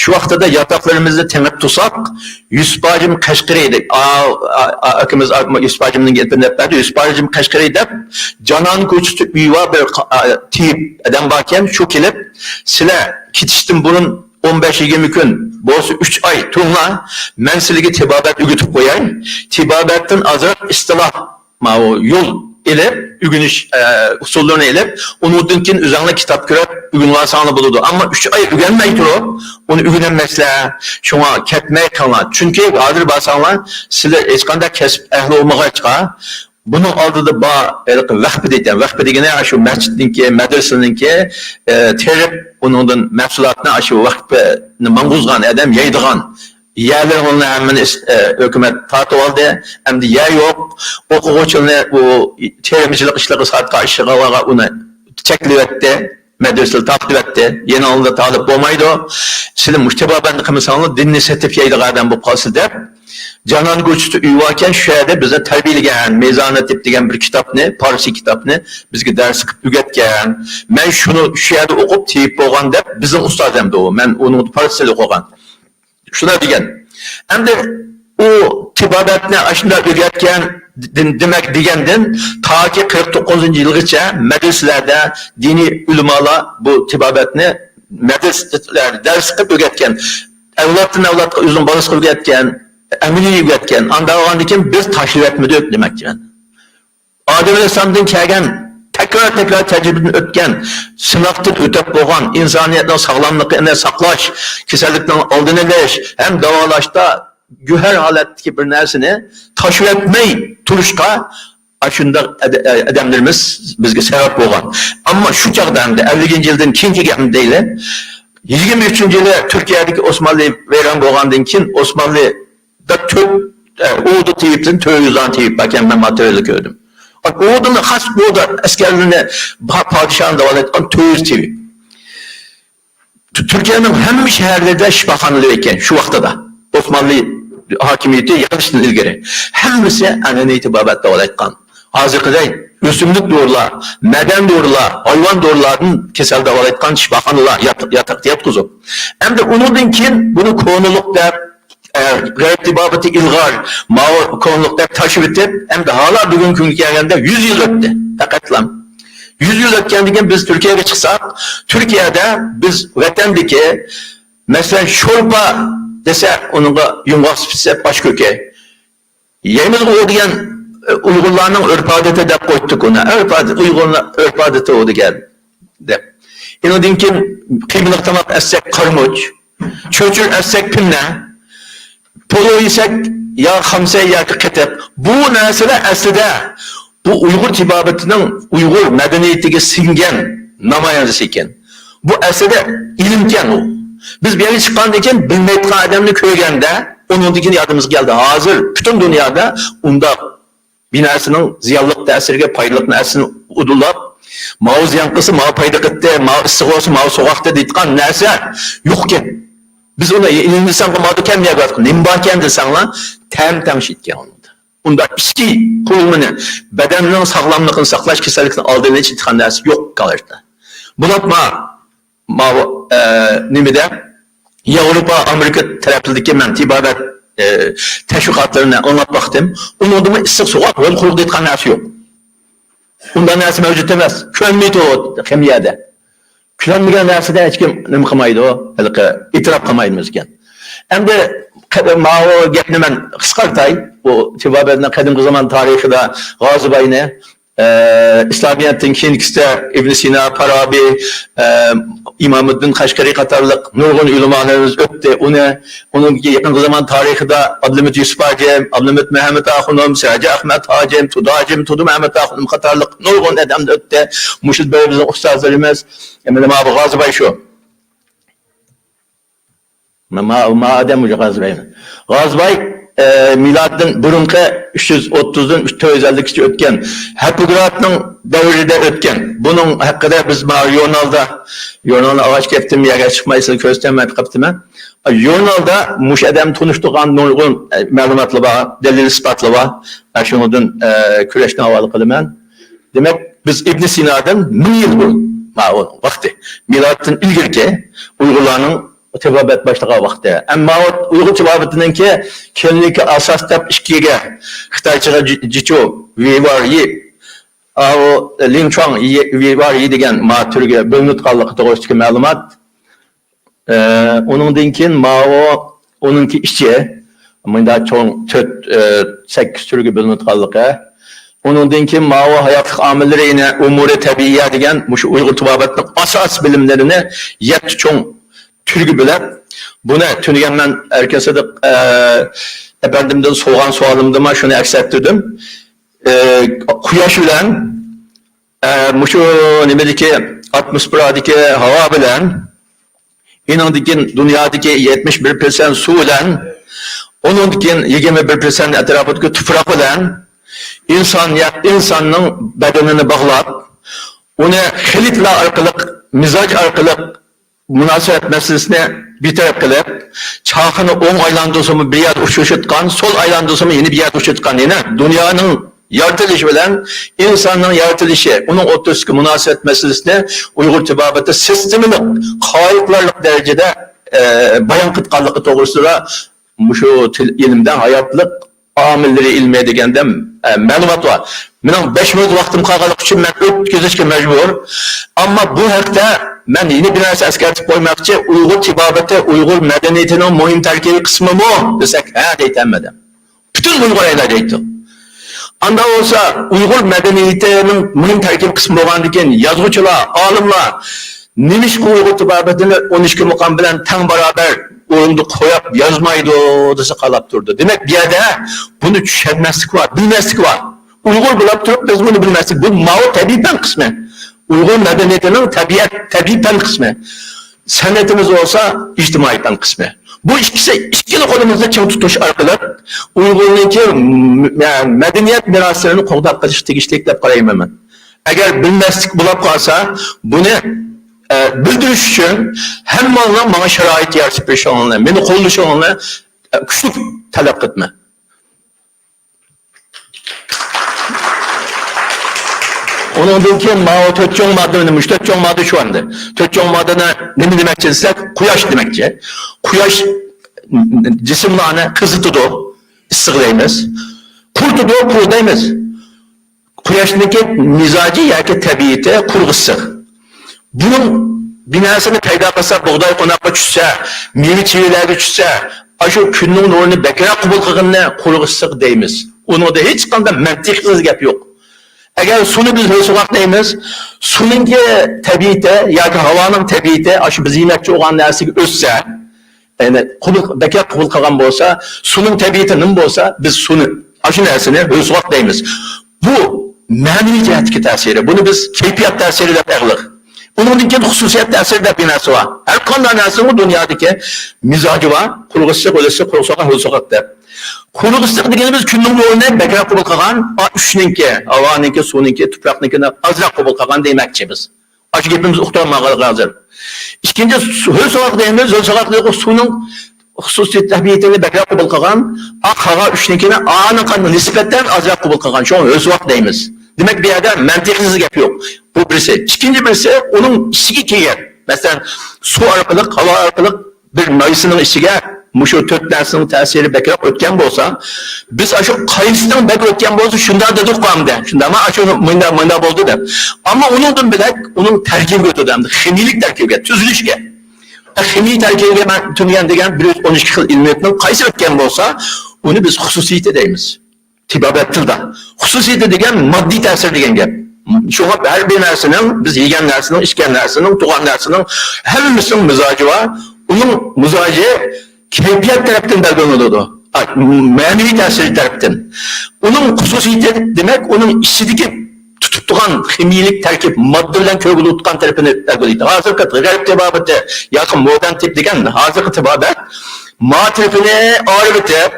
شۇ ۋاقتىدا ياتاقلىرىمىزنى تېڭىپ تۇرساق، يۈسۈپ ھاجىم قەشقىرى دەپ، ئا-، ئا-، ئا-، ئاكىمىز، ئا-، يۈسۈپ ھاجىمنىڭ گېپىنى دەپ بەردى، يۈسۈپ ھاجىم قەشقىرى دەپ، جانان كوچىسىدا ئۆيى بار بىر قا-، ئا-، تېۋىپ ئادەم باركەن، شۇ كېلىپ، سىلەر كېتىشتىن بۇرۇن ئون بەش يىگىرمە كۈن بولسا ئۈچ ئاي تۇرۇڭلار، مەن سىلىگە تېبابەت ئۆگىتىپ قوياي. تېبابەتتىن ئازراق ئىستىلاھ، ماۋۇ يول ئېلىپ، ئۆگىنىش، ئە، ئۇسۇللىرىنى ئېلىپ، ئۇنىڭدىن كېيىن ئۆزۈڭلار كىتاب كۆرۈپ ئۆگىنىۋالساڭلار بولىدۇ. ئەمما ئۈچ ئاي ئۆگەنمەي تۇرۇپ، ئۇنى ئۆگىنەلمەيسىلەر. شۇڭا كەتمەي قېلىڭلار. چۈنكى ھازىر بارساڭلار، سىلەر ھېچقانداق كەسىپ ئەھلى بولمىغاچقا، بۇنىڭ ئالدىدا بار ھېلىقى ۋەخپە دەيدىكەن. ۋەخپە دېگىنى شۇ مەسچىتنىڭكى، مەدرىسىنىڭكى، ئە، تېرىپ، ئۇنىڭدىن مەھسۇلاتنى شۇ ۋەخپىنى ماڭغۇزغان ئادەم يەيدىغان يەرلىرىنى ھەممىنى ئىس-، ئە، ھۆكۈمەت تارتىۋالدى. ئەمدى يەر يوق. ئوقۇغۇچىلارنى ئۇ تېرىمىچىلىق ئىشلىرىغا ساتقان ئىشلىرىغا ئۇنى چەكلىۋەتتى. مەدرىسىلەر تارتىۋەتتى. يەنە ئالدىدا تالىپ بولمايدۇ. سىلەر مۇشۇ تېبابەتنى قىلمىساڭلار، دىننى سېتىپ يەيدىغان ئادەم بولۇپ قالىسىز دەپ، جانان كوچىسى ئۆيى باركەن، شۇ يەردە بىزنى تەربىيەلىگەن، مېزانەتىپ دېگەن بىر كىتابنى، پارسىي كىتابنى بىزگە دەرس قىلىپ ئۆگەتكەن. مەن شۇنى شۇ يەردە ئوقۇپ تېۋىپ بولغان دەپ، بىزنىڭ ئۇستاز ئەمدى ئۇ. مەن ئۇنىڭ پارسچە ئوقۇغان. شۇنداق دېگەن. ئەمدى ئۇ تېبابەتنى ئاشۇنداق ئۆگەتكەن، دېم-، دېمەك دېگەندىن، تاكى قىرىق توققۇزىنچى يىلغىچە مەدرىسىلەردە دىنىي ئۆلىمالار بۇ تېبابەتنى مەدرىسىلەردە دەرس قىلىپ ئۆگەتكەن. ئەۋلادتىن ئەۋلادقا ئۆزىنىڭ بالىسىغا ئۆگەتكەن، ئەمەلىي ئۆگەتكەن. ئانداق بولغاندىن كېيىن بىز تاشلىۋەتمىدۇق دېمەكچى مەن. ئادەم ئەلەيھىسسالامدىن كەلگەن، تەكرار-تەكرار تەجرىبىدىن ئۆتكەن، سىناقتىن ئۆتۈپ بولغان، ئىنسانىيەتنىڭ ساغلاملىقىنى ساقلاش، كېسەللىكنىڭ ئالدىنى ئېلىش ھەم داۋالاشتا گۆھەر ھالەتتىكى بىر نەرسىنى تاشلىۋەتمەي تۇرۇشقا ئاشۇنداق ئادەملىرىمىز بىزگە سەۋەب بولغان. ئەمما شۇ چاغدا، ئەمدى ئەللىكىنچى يىلدىن كېيىنكى گەپنى دەيلى. يىگىرمە ئۈچىنچى يىلى تۈركىيەدىكى ئوسمانلى ۋەيران بولغاندىن كېيىن، ئوسمانلى دا تۆت، ئە، ئۇدا تېۋىپتىن تۆت يۈز دانە تېۋىپ باركەن، مەن ماتېرىيالدا كۆردۈم. ئۇدىن خاس ئۇدا ئەسكەرلىرىنى پا-، پادىشاھنى داۋالايدىغان تۆت يۈز تېۋىپ. تۈ-، تۈركىيەنىڭ ھەممە شەھەرلىرىدە شىپاخانىلار ئىكەن شۇ ۋاقتىدا. ئوسمانلى ھاكىمىيىتى يىقىلىشتىن ئىلگىرى. ھەممىسى ئەنئەنىۋى تېبابەت داۋالايدىغان. ھازىرقىدەك ئۆسۈملۈك دورىلار، مەدەن دورىلار، ھايۋان دورىلاردىن كېسەل داۋالايدىغان شىپاخانىلار يات-، ياتاقتا ياتقۇزۇپ. ئەمدى ئۇنىڭدىن كېيىن بۇنى كونىلىق دەپ، ئە، غەرب تېبابىتى ئىلغار، ماۋۇ كونىلىق دەپ تاشلىۋېتىپ، ئەمدى ھالا بۈگۈنكى كۈنگە كەلگەندە يۈز يىل ئۆتتى، پەقەتلا. يۈز يىل ئۆتكەندىن كېيىن بىز تۈركىيەگە چىقساق، تۈركىيەدە بىز ۋەتەندىكى، مەسىلەن، شورپا دېسە، ئۇنىڭغا يۇمغاق سۈپىتى دەپ ئاش كۆكى. يەيمىزغۇ ئۇ دېگەن، ئۇيغۇرلارنىڭ ئۆرپ-ئادىتى دەپ قويدۇق ئۇنى. ئۆرپ-ئادىتى، ئۇيغۇرنىڭ ئۆرپ-ئادىتى ئۇ دېگەن، دەپ. ئۇنىڭدىن كېيىن قىيمىلىق تاماق ئەتسەك قارىمۇچ، چۆچۈر ئەتسەك پىننە، پولۇ يېسەك يا خامسەي ياكى قېتىق. بۇ نەرسىلەر ئەسلىدە بۇ ئۇيغۇر تېبابىتىنىڭ ئۇيغۇر مەدەنىيىتىگە سىڭگەن نامايەندىسى ئىكەن. بۇ ئەسلىدە ئىلىمكەن ئۇ. بىز بۇ يەرگە چىققاندىن كېيىن بىلمەيدىغان ئادەمنى كۆرگەندە، ئۇنىڭدىن كېيىن يادىمىزغا كەلدى. ھازىر پۈتۈن دۇنيادا ئۇنداق بىر نەرسىنىڭ زىيانلىق تەسىرىگە پايدىلىق نەرسىنى ئۇدۇللاپ، ماۋۇ زىيان قىلسا، ماۋۇ پايدا قىلدى، ماۋۇ ئىسسىق بولسا، ماۋۇ سوغۇقتى دەيدىغان نەرسە يوقكەن. بىز ئۇنى ئىلىم دېسەڭ، ماۋۇ كەم يەرگە نېمە باركەن دېسەڭلار، تەم تەڭشىيدىكەن ئۇندا. ئۇنداق ئىچكى قۇرۇلمىنى، بەدەننىڭ ساغلاملىقىنى ساقلاش، كېسەللىكنى ئالدىنى ئېلىش دېيدىغان نەرسە يوق كالاجدا. بولۇپمۇ ماۋۇ، ئە، نېمىدە، ياۋروپا، ئامېرىكا تەرەپلىرىدىكى مەن تېبابەت، ئە، تەشۋىقاتلىرىنى ئاڭلاپ باقتىم. ئۇنىڭدىمۇ ئىسسىق سوغۇق، ھۆل قۇرۇق دەيدىغان نەرسە يوق. ئۇنداق نەرسە مەۋجۇت ئەمەس. كۆرمەيدۇ ھەممە يەردە. كۆرمىگەن نەرسىدە ھېچكىم نېمە قىلمايدۇ، ھېلىقى ئېتىراپ قىلمايدۇ ئىكەن. ئەمدى قە-، ماۋۇ گەپنى مەن قىسقارتاي. بۇ تېبابەتنى قەدىمكى زامان تارىخىدا غازىباينى، ئە، ئىسلامىيەتتىن كېيىنكىسىدە ئىبن سىنا، پارابى، ئە، ئىمامىددىن قەشقىرى قاتارلىق نۇرغۇن ئۆلىمالىرىمىز ئۆتتى. ئۇنى، ئۇنىڭ يېقىنقى زامان تارىخىدا ئابلىمىت يۈسۈپ ھاجىم، ئابلىمىت مەمەت ئاخۇنۇم، سىراجى ئەخمەت ھاجىم، تۇدا ھاجىم، تۇدا مەمەت ئاخۇنۇم قاتارلىق نۇرغۇن ئادەم ئۆتتى. مۇشۇ بىر بىزنىڭ ئۇستازلىرىمىز، مانا بۇ غازىباي شۇ. ما، ما، ما ئادەم مۇشۇ غازىباي. غازىباي، ئە، مىلادتىن بۇرۇنقى ئۈچ يۈز ئوتتۇزدىن تۆت يۈز ئەللىككىچە ئۆتكەن، ھىپپوكراتنىڭ دەۋرىدە ئۆتكەن. بۇنىڭ ھەققىدە بىز ما ژۇرنالدا، ژۇرنالنى ئاغاچ كەپتىم، يەرگە چىقماي سىزگە كۆرسىتەلمەي قاپتىمەن. ژۇرنالدا مۇشۇ ئادەم تونۇشتۇرغان نۇرغۇن، ئە، مەلۇماتلار بار، دەلىل ئىسپاتلار بار. ئە، شۇنىڭدىن، ئە، كۆرۈشنى ھاۋالە قىلىمەن. دېمەك، بىز ئىبن سىنادىن مىڭ يىل بۇرۇن، ماۋۇ ۋاقتى، مىلادتىن ئىلگىرىكى ئۇيغۇرلارنىڭ تېبابەت باشلىغان ۋاقتى. ئەمما ئۇيغۇر تېبابىتىنىڭكى كلىنىكا ئاساس دەپ ئىككىگە، خىتايچىغا جى-، جىچۇ ۋېيۋار يى، ئاۋۇ لىڭچۇاڭ يى، ۋېيۋار يى دېگەن ما تۈرگە بۆلۈنۈۋاتقانلىقى توغرىسىدىكى مەلۇمات. ئە، ئۇنىڭدىن كېيىن ماۋۇ، ئۇنىڭكى ئىچى، مۇنداق چوڭ تۆت، ئە، سەككىز تۈرگە بۆلۈنۈۋاتقانلىقى. ئۇنىڭدىن كېيىن ماۋۇ ھاياتلىق ئامىللىرى، يەنە ئۇمۇرى تەبىئىيە دېگەن مۇشۇ ئۇيغۇر تېبابەتنىڭ ئاساسىي بىلىملىرىنى يەتتە چوڭ تۈرگە بۆلۈپ، بۇنى تۈنۈگۈن مەن ئەركىن سىدىق، ئە، ئەپەندىمدىن سورىغان سوئالىمدىمۇ شۇنى ئەكس ئەتتۈردۈم. ئە، قۇياش بىلەن، ئە، مۇشۇ نېمىدىكى، ئاتموسفېرادىكى ھاۋا بىلەن، ئېنىڭدىن كېيىن دۇنيادىكى يەتمىش بىر پىرسەنت سۇ بىلەن، ئۇنىڭدىن كېيىن يىگىرمە بىر پىرسەنت ئەتراپىدىكى تۇپراق بىلەن ئىنسانىيەت، ئىنساننىڭ بەدىنىنى باغلاپ، ئۇنى خىلىتلار ئارقىلىق، مىزاج ئارقىلىق مۇناسىۋەت مەسىلىسىنى بىر تەرەپ قىلىپ، چاقىنى ئوڭ ئايلاندۇرسىمۇ بىر يەردە ئۇچرىشىدىغان، سول ئايلاندۇرسىمۇ يەنە بىر يەردە ئۇچرىشىدىغان، يەنە دۇنيانىڭ يارىتىلىشى بىلەن ئىنساننىڭ يارىتىلىشى، ئۇنىڭ ئوتتۇرىسىدىكى مۇناسىۋەت مەسىلىسىنى ئۇيغۇر تېبابىتى سىستېمىلىق، قائىدىلىق دەرىجىدە، ئە، بايان قىلىدىغانلىقى توغرىسىدا مۇشۇ تىل ئىلىمدە ھاياتلىق ئامىللىرى ئىلمى دېگەندە، ئە، مەلۇمات بار. مېنىڭ بەش مىنۇت ۋاقتىم قالغانلىقى ئۈچۈن مەن ئۆتكۈزۈشكە مەجبۇر. ئەمما بۇ ھەقتە مەن يەنە بىر نەرسە ئەسكەرتىپ قويماقچى. ئۇيغۇر تېبابىتى، ئۇيغۇر مەدەنىيىتىنىڭ مۇھىم تەركىبىي قىسمىمۇ دېسەك، ھە دەيدۇ ھەممە ئادەم. پۈتۈن ئۇيغۇر ئەيلەر دەيدۇ. ئاندا بولسا ئۇيغۇر مەدەنىيىتىنىڭ مۇھىم تەركىبىي قىسمى بولغاندىن كېيىن يازغۇچىلار، ئالىملار نېمىشقا ئۇيغۇر تېبابىتىنى ئون ئىككى مۇقام بىلەن تەڭ باراۋەر ئورۇندا قويۇپ يازمايدۇ دېسە قالاپ تۇرىدۇ. دېمەك، بۇ يەردە بۇنى چۈشەنمەسلىك بار، بىلمەسلىك بار. ئۇيغۇر بولاپ تۇرۇپ بىز بۇنى بىلمەسلىك، بۇ ماۋۇ تەبىئىي پەن قىسمى. ئۇيغۇر مەدەنىيىتىنىڭ تەبىئەت، تەبىئىي پەن قىسمى. سەنئىتىمىز بولسا ئىجتىمائىي پەن قىسمى. بۇ ئىككىسى، ئىككىلا قولىمىزنى چىڭ تۇتۇش ئارقىلىق ئۇيغۇرنىڭكى م-، مە-، مەدەنىيەت مىراسلىرىنى قوغداپ قېلىشقا تېگىشلىك دەپ قارايمەن مەن. ئەگەر بىلمەسلىك بولۇپ قالسا، بۇنى، ئە، بىلدۈرۈش ئۈچۈن ھەممىڭلارنىڭ ماڭا شارائىت يارىتىپ بېرىشىڭلارنى، مېنى قوللىشىڭلارنى، ئە، كۈچلۈك تەلەپ قىلىمەن. ئۇنىڭدىن كېيىن ماۋۇ تۆت چوڭ ماددا، مۇشۇ تۆت چوڭ ماددا شۇ ئەمدى. تۆت چوڭ ماددىنى نېمە دېمەكچى دېسەك، قۇياش دېمەكچى. قۇياش جىسىملارنى قىزىتىدۇ، ئىسسىق دەيمىز. قۇرۇتىدۇ، قۇرۇق دەيمىز. قۇياشنىڭكى مىزاجى ياكى تەبىئىتى قۇرۇق ئىسسىق. بۇنىڭ بىناسىنى پەيدا قىلسا، بۇغداي قوناققا چۈشسە، مېۋە چىۋىلەرگە چۈشسە، ئاشۇ كۈننىڭ نۇرىنى بەكرەك قوبۇل قىلغىنىنى قۇرۇق ئىسسىق دەيمىز. ئۇنىڭدا ھېچقانداق مەنتىقىي گەپ يوق. ئەگەر سۇنى بىز ھۆل سوغۇق دەيمىز، سۇنىڭكى تەبىئىتى ياكى ھاۋانىڭ تەبىئىتى ئاشۇ بىز يېمەكچى بولغان نەرسىگە ئۆتسە، يەنى قوبۇل، بەكرەك قوبۇل قىلغان بولسا، سۇنىڭ تەبىئىتى نېمە بولسا، بىز سۇنى، ئاشۇ نەرسىنى ھۆل سوغۇق دەيمىز. بۇ مەنىۋى جەھەتتىكى تەسىرى. بۇنى بىز كەيپىيات تەسىرى دەپ ئېغىللىق. ئۇنىڭدىن كېيىن خۇسۇسىيەت تەسىرى دەپ بىر نەرسە بار. ھەر قانداق نەرسىنىڭ دۇنيادىكى مىزاجى بار. قۇرۇق ئىسسىق، ھۆل ئىسسىق، قۇرۇق سوغۇق، ھۆل سوغۇق دەپ. قۇرۇق ئىسسىق دېگىنىمىز كۈننىڭ نۇرىنى بەكرەك قوبۇل قىلغان، ئا، ئۈچنىڭكى، ھاۋانىڭكى، سۇنىڭكى، تۇپراقنىڭكىنى ئازراق قوبۇل قىلغان دېمەكچى بىز. ئاشۇ گېپىمىز ئۇقتۇرۇلمىغانلىقى ھازىر. ئىككىنچى، سۇ-، ھۆل سوغۇق دەيمىز، ھۆل سوغۇق دېگەن سۇنىڭ خۇسۇسىي تەبىئىتىنى بەكرەك قوبۇل قىلغان، ئا، قالغان ئۈچنىڭكىنى ئانىڭغا نىسبەتەن ئازراق قوبۇل قىلغان، شۇڭا ھۆل سوغۇق دەيمىز. دېمەك، بۇ يەردە مەنتىقسىز گەپ يوق. بۇ بىرسى. ئىككىنچى بىرسى، ئۇنىڭ ئىچىگە كىرگەن، مەسىلەن، سۇ ئارقىلىق، ھاۋا ئارقىلىق بىر ناھىيىسىنىڭ ئىچىگە مۇشۇ تۆت نەرسىنىڭ تەسىرى بەكرەك ئۆتكەن بولسا، بىز ئاشۇ قايسىنىڭ بەك ئۆتكەن بولسا، شۇنداق دېدۇق ئەمدى. شۇنداقمۇ؟ ئاشۇ مۇنداق، مۇنداق بولدى دەپ. ئەمما ئۇنىڭدىن بۆلەك ئۇنىڭ تەركىبىگە ئۆتىدۇ ئەمدى. خىمىيىلىك تەركىبىگە، تۈزۈلۈشكە. خىمىيە تەركىبىگە مەن تۈنۈگۈن دېگەن بىر يۈز ئون ئىككى خىل ئېلېمېنتنىڭ قايسى ئۆتكەن بولسا، ئۇنى بىز خۇسۇسىيىتى دەيمىز. تېبابەت تىلدا. خۇسۇسىيىتى دېگەن ماددىي تەسىر دېگەن گەپ. شۇڭا ھەر بىر نەرسىنىڭ، بىز يېگەن نەرسىنىڭ، ئىچكەن نەرسىنىڭ، تۇغان نەرسىنىڭ ھەممىسىنىڭ مىزاجى بار. ئۇنىڭ مىزاجى كەيپىيات تەرەپتىن بەلگىلىنىدۇ. ئا، مەنىۋى تەسىرى تەرەپتىن. ئۇنىڭ خۇسۇسىيىتى، دېمەك، ئۇنىڭ ئىچىدىكى تۇتۇپ تۇرغان خىمىيىلىك تەركىب ماددا بىلەن كۆرگىلى تۇتقان تەرىپىنى بەلگىلەيدۇ. ھازىرقى غەرب تېبابىتى ياكى مودېرن تېببىي دېگەن ھازىرقى تېبابەت ما تەرىپىنى ئايرىۋېتىپ،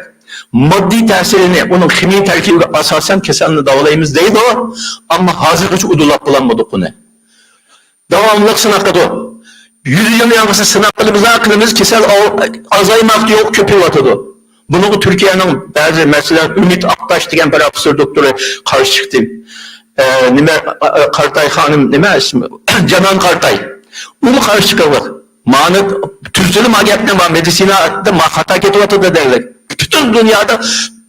ماددىي تەسىرىنى، ئۇنىڭ خىمىيە تەركىبىگە ئاساسەن كېسەلنى داۋالايمىز دەيدۇ، ئەمما ھازىرغىچە ئۇدۇللاپ بولالمىدۇق ئۇنى. داۋاملىق سىناق قىلىدۇ. يۈز يىل يانغىسى سىناق قىلىمىز، قىلىمىز، كېسەل ئاز-، ئازايماقتا يوق، كۆپىيىۋاتىدۇ. بۇنىڭغا تۈركىيەنىڭ بەزى، مەسىلەن، ئۈمىد ئاكتاش دېگەن پروفېسسور دوكتورى قارشى چىقتى. ئە، نېمە، ئە، ئە، قارتاي خانىم، نېمە ئىسمى؟ جانان قارتاي. ئۇمۇ قارشى چىقىۋاتىدۇ. مانا تۈزىتىلىم گەپنى، ما مېدىتسىنادا ما خاتا كېتىۋاتىدۇ دەيلى. پۈتۈن دۇنيادا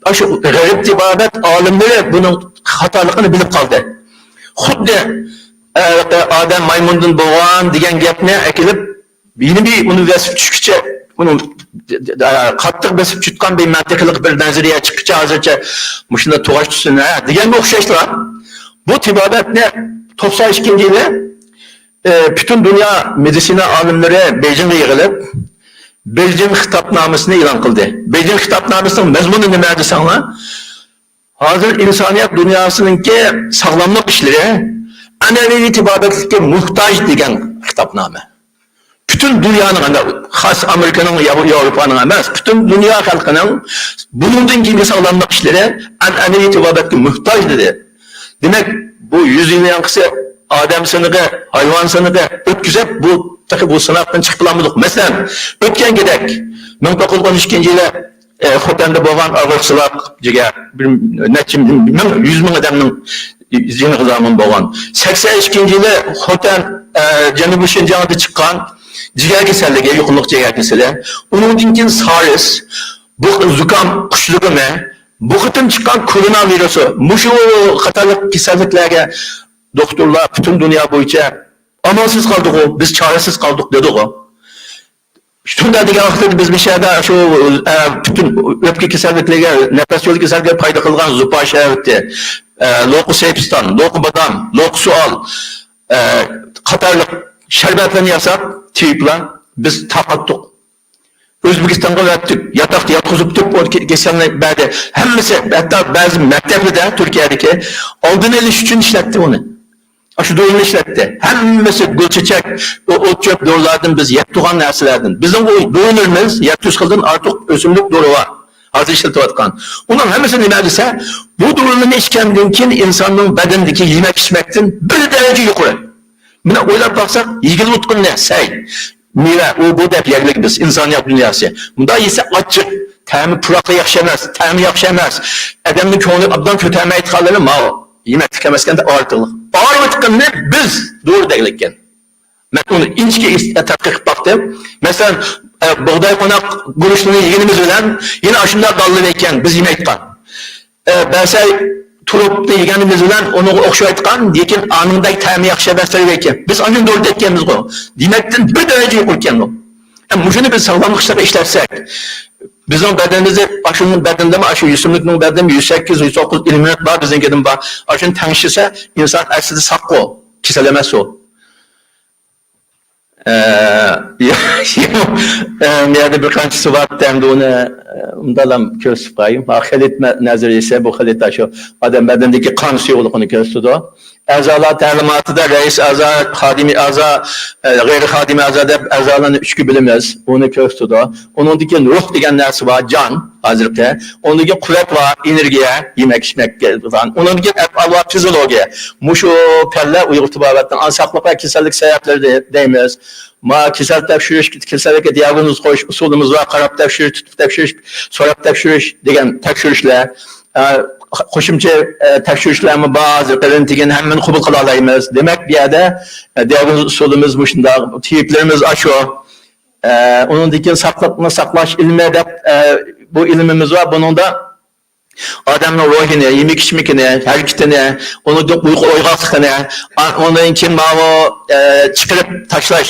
ئاشۇ غەرب تېبابەت ئالىملىرى بۇنىڭ خاتالىقىنى بىلىپ قالدى. خۇددى، ئە، ئادەم مايمۇندىن بولغان دېگەن گەپنى ئەكېلىپ، يەنە بىر ئۇنى بېسىپ چۈشكۈچە، ئۇنى، ئە، قاتتىق بېسىپ چۈشكەن بىر مەنتىقلىق بىر نەزەرىيە چىققىچە ھازىرچە مۇشۇنداق توغاش تۇتسۇن، ھە، دېگەنگە ئوخشاشلا. بۇ تېبابەتنى توقسان ئىككىنچى يىلى ئى، پۈتۈن دۇنيا مېدىتسىنا ئالىملىرى بېيجىڭغا يىغىلىپ، بېيجىڭ خىتابنامىسىنى ئېلان قىلدى. بېيجىڭ خىتابنامىسىنىڭ مەزمۇنى نېمە دېسەڭلار، ھازىر ئىنسانىيەت دۇنياسىنىڭكى ساغلاملىق ئىشلىرى ئەنئەنىۋى تېبابەتلىككە موھتاج دېگەن خىتابنامە. پۈتۈن دۇنيانىڭ، ئەمدى خاس ئامېرىكىنىڭ يا ياۋروپانىڭ ئەمەس، پۈتۈن دۇنيا خەلقىنىڭ بۇنىڭدىن كېيىنكى ساغلاملىق ئىشلىرى ئەنئەنىۋى تېبابەتكە موھتاج دېدى. دېمەك، بۇ يۈز يىل يانقىسى ئادەم سىنىقى، ھايۋان سىنىقى ئۆتكۈزۈپ، بۇ تېخى بۇ سىناقتىن چىقىپ بولالمىدۇق. مەسىلەن، ئۆتكەن گېدەك، مىڭ توققۇز يۈز ئون ئىككىنچى يىلى ئە، خوتەندە بولغان ئاغرىقچىلىق، جىگەر، بىر نەچچە مىڭ، يۈز مىڭ ئادەمنىڭ جېنىغا زامىن بولغان. سەكسەن ئىككىنچى يىلى خوتەن، ئە، جەنۇبىي شىنجاڭدا چىققان جىگەر كېسەللىكى، يۇقۇملۇق جىگەر كېسىلى. ئۇنىڭدىن كېيىن سارس، بۇ زۇكام قۇش زۇكىمى، بۇ قېتىم چىققان كورونا ۋىرۇسى، مۇشۇ قاتارلىق كېسەللىكلەرگە دوختۇرلار پۈتۈن دۇنيا بويىچە ئامالسىز قالدىغۇ، بىز چارىسىز قالدۇق دېدىغۇ. شۇنداق دېگەن ۋاقىتتا بىز مۇشۇ يەردە شۇ، ئە، پۈتۈن ئۆپكە كېسەللىكلىرىگە، نەپەس يولى كېسەللىكىگە پايدا قىلغان زۇپا شەربىتى، ئە، لوقا سېپىستان، لوقا بادام، لوقا سوئال، ئە، قاتارلىق شەربەتلەرنى ياساپ، تېۋىپلا بىز تارقاتتۇق. ئۆزبېكىستانغا ئەۋەتتۇق، ياتاقتا ياتقۇزۇپ تۇرۇپ، ئۇ كېسەلنى بەردى. ھەممىسى، ھەتتا بەزى مەكتەپلەردە تۈركىيەدىكى ئالدىنى ئېلىش ئۈچۈن ئىشلەتتى ئۇنى. ئاشۇ دورىنى ئىشلەتتى. ھەممىسى گۈل چېچەك، ئوت چۆپ دورىلاردىن، بىز يەپ تۇرغان نەرسىلەردىن. بىزنىڭ ئۇ دورىلىرىمىز يەتتە يۈز خىلدىن ئارتۇق ئۆسۈملۈك دورا بار. ھازىر ئىشلىتىۋاتقان. ئۇنىڭ ھەممىسى نېمە دېسە، بۇ دورىلارنى ئىچكەندىن كېيىن ئىنساننىڭ بەدىنىدىكى يېمەك ئىچمەكتىن بىر دەرىجە يۇقىرى. مانا ئويلاپ باقساق، يېگىلىۋاتقان نەرسە، مېۋە، ئۇ بۇ دەپ يەرلىك بىز، ئىنسانىيەت دۇنياسى. مۇنداق يېسە ئاچچىق، تەمى پۇراقلا ياخشى ئەمەس، تەمى ياخشى ئەمەس. ئادەمنىڭ كۆڭلى ئوبدان كۆتەرمەيدىغانلىرى ماۋۇ. يېمەكلىك ئەمەسكەندە ئاغرىتىلىق. ئاغرىۋاتقىنىنى بىز دورا دەيدىكەن. مەن ئۇنى ئىنچىكە ئىس-، تەتقىق قىلىپ باقتىم. مەسىلەن، ئە، بۇغداي قوناق گۈرۈچلىرىنى يېگىنىمىز بىلەن يەنە ئاشۇنداق داللىنى ئىكەن بىز يېمەيدىغان. ئە، بەسەي تۇرۇپنى يېگىنىمىز بىلەن ئۇنىڭغا ئوخشايدىغان، لېكىن ئانىڭدەك تەمى ياخشى ئەمەس دەيدىكەن. بىز ئاشۇنى دورا دەيدىكەنمىزغۇ. دېمەكتىن بىر دەرىجە يۇقىرىكەن ئۇ. ئە، مۇشۇنى بىز ساغلاملىق ئىشلىرىغا ئىشلەتسەك، بىزنىڭ بەدىنىمىزدە، ئاشۇنىڭ بەدىنىدىمۇ، ئاشۇ ئۆسۈملۈكنىڭ بەدىنىدە يۈز سەككىز، يۈز توققۇز ئېلېمېنت بار، بىزنىڭكىدىن بار. ئاشۇنى تەڭشىسە، ئىنسان ئەسلىدە ساققۇ، كېسەل ئەمەس ئۇ. ئە، يا-، يا-، ئە، بۇ يەردە بىر قانچىسى بار، ئەمدى ئۇنى، ئە، ئۇنداقلام كۆرسىتىپ قويايلى. ھا، خىلىت مە-، نەزەرىيىسى، بۇ خىلىت شۇ ئادەم بەدىنىدىكى قان سۇيۇقلۇقىنى كۆرسىتىدۇ. ئەزالار تەلىماتىدا رەئىس ئەزا، خادىمىي ئەزا، ئە، غەيرىي خادىمىي ئەزا دەپ ئەزالارنى ئۈچكە بۆلىمىز. ئۇنى كۆرسىتىدۇ. ئۇنىڭدىن كېيىن روھ دېگەن نەرسە بار، جان، ھازىرقى. ئۇنىڭدىن كېيىن قۇۋۋەت بار، ئېنېرگىيە، يېمەك، ئىچمەك. ئۇنىڭدىن كېيىن ئەپئال بار، فىزىئولوگىيە. مۇشۇ پەنلەر ئۇيغۇر تېبابەتنىڭ ئاڭساقلىق ۋە كېسەللىك سەۋەبلىرى دەيمىز. ما كېسەل تەكشۈرۈش، كېسەللىككە دىياگنوز قويۇش ئۇسۇلىمىز بار، قاراپ تەكشۈرۈش، تۇتۇپ تەكشۈرۈش، سوراپ تەكشۈرۈش دېگەن تەكشۈرۈشلەر. ئە، قوشۇمچە، ئە، تەكشۈرۈشلەرمۇ بار، ھازىرقى رېنتگېن ھەممىنى قوبۇل قىلالايمىز. دېمەك، بۇ يەردە، ئە، دىياگنوز ئۇسۇلىمىز مۇشۇنداق، تېۋىپلىرىمىز ئاشۇ. ئە، ئۇنىڭدىن كېيىن ساقلىقنى ساقلاش ئىلمى دەپ، ئە، بۇ ئىلمىمىز بار. بۇنىڭدا ئادەمنىڭ روھىنى، يېمەك-ئىچمىكىنى، ھەرىكىتىنى، ئۇنىڭدىن ئۇيقۇ ئويغاقلىقىنى، ئا-، ئۇنىڭدىن كېيىن ماۋۇ، ئە، چىقىرىپ تاشلاش،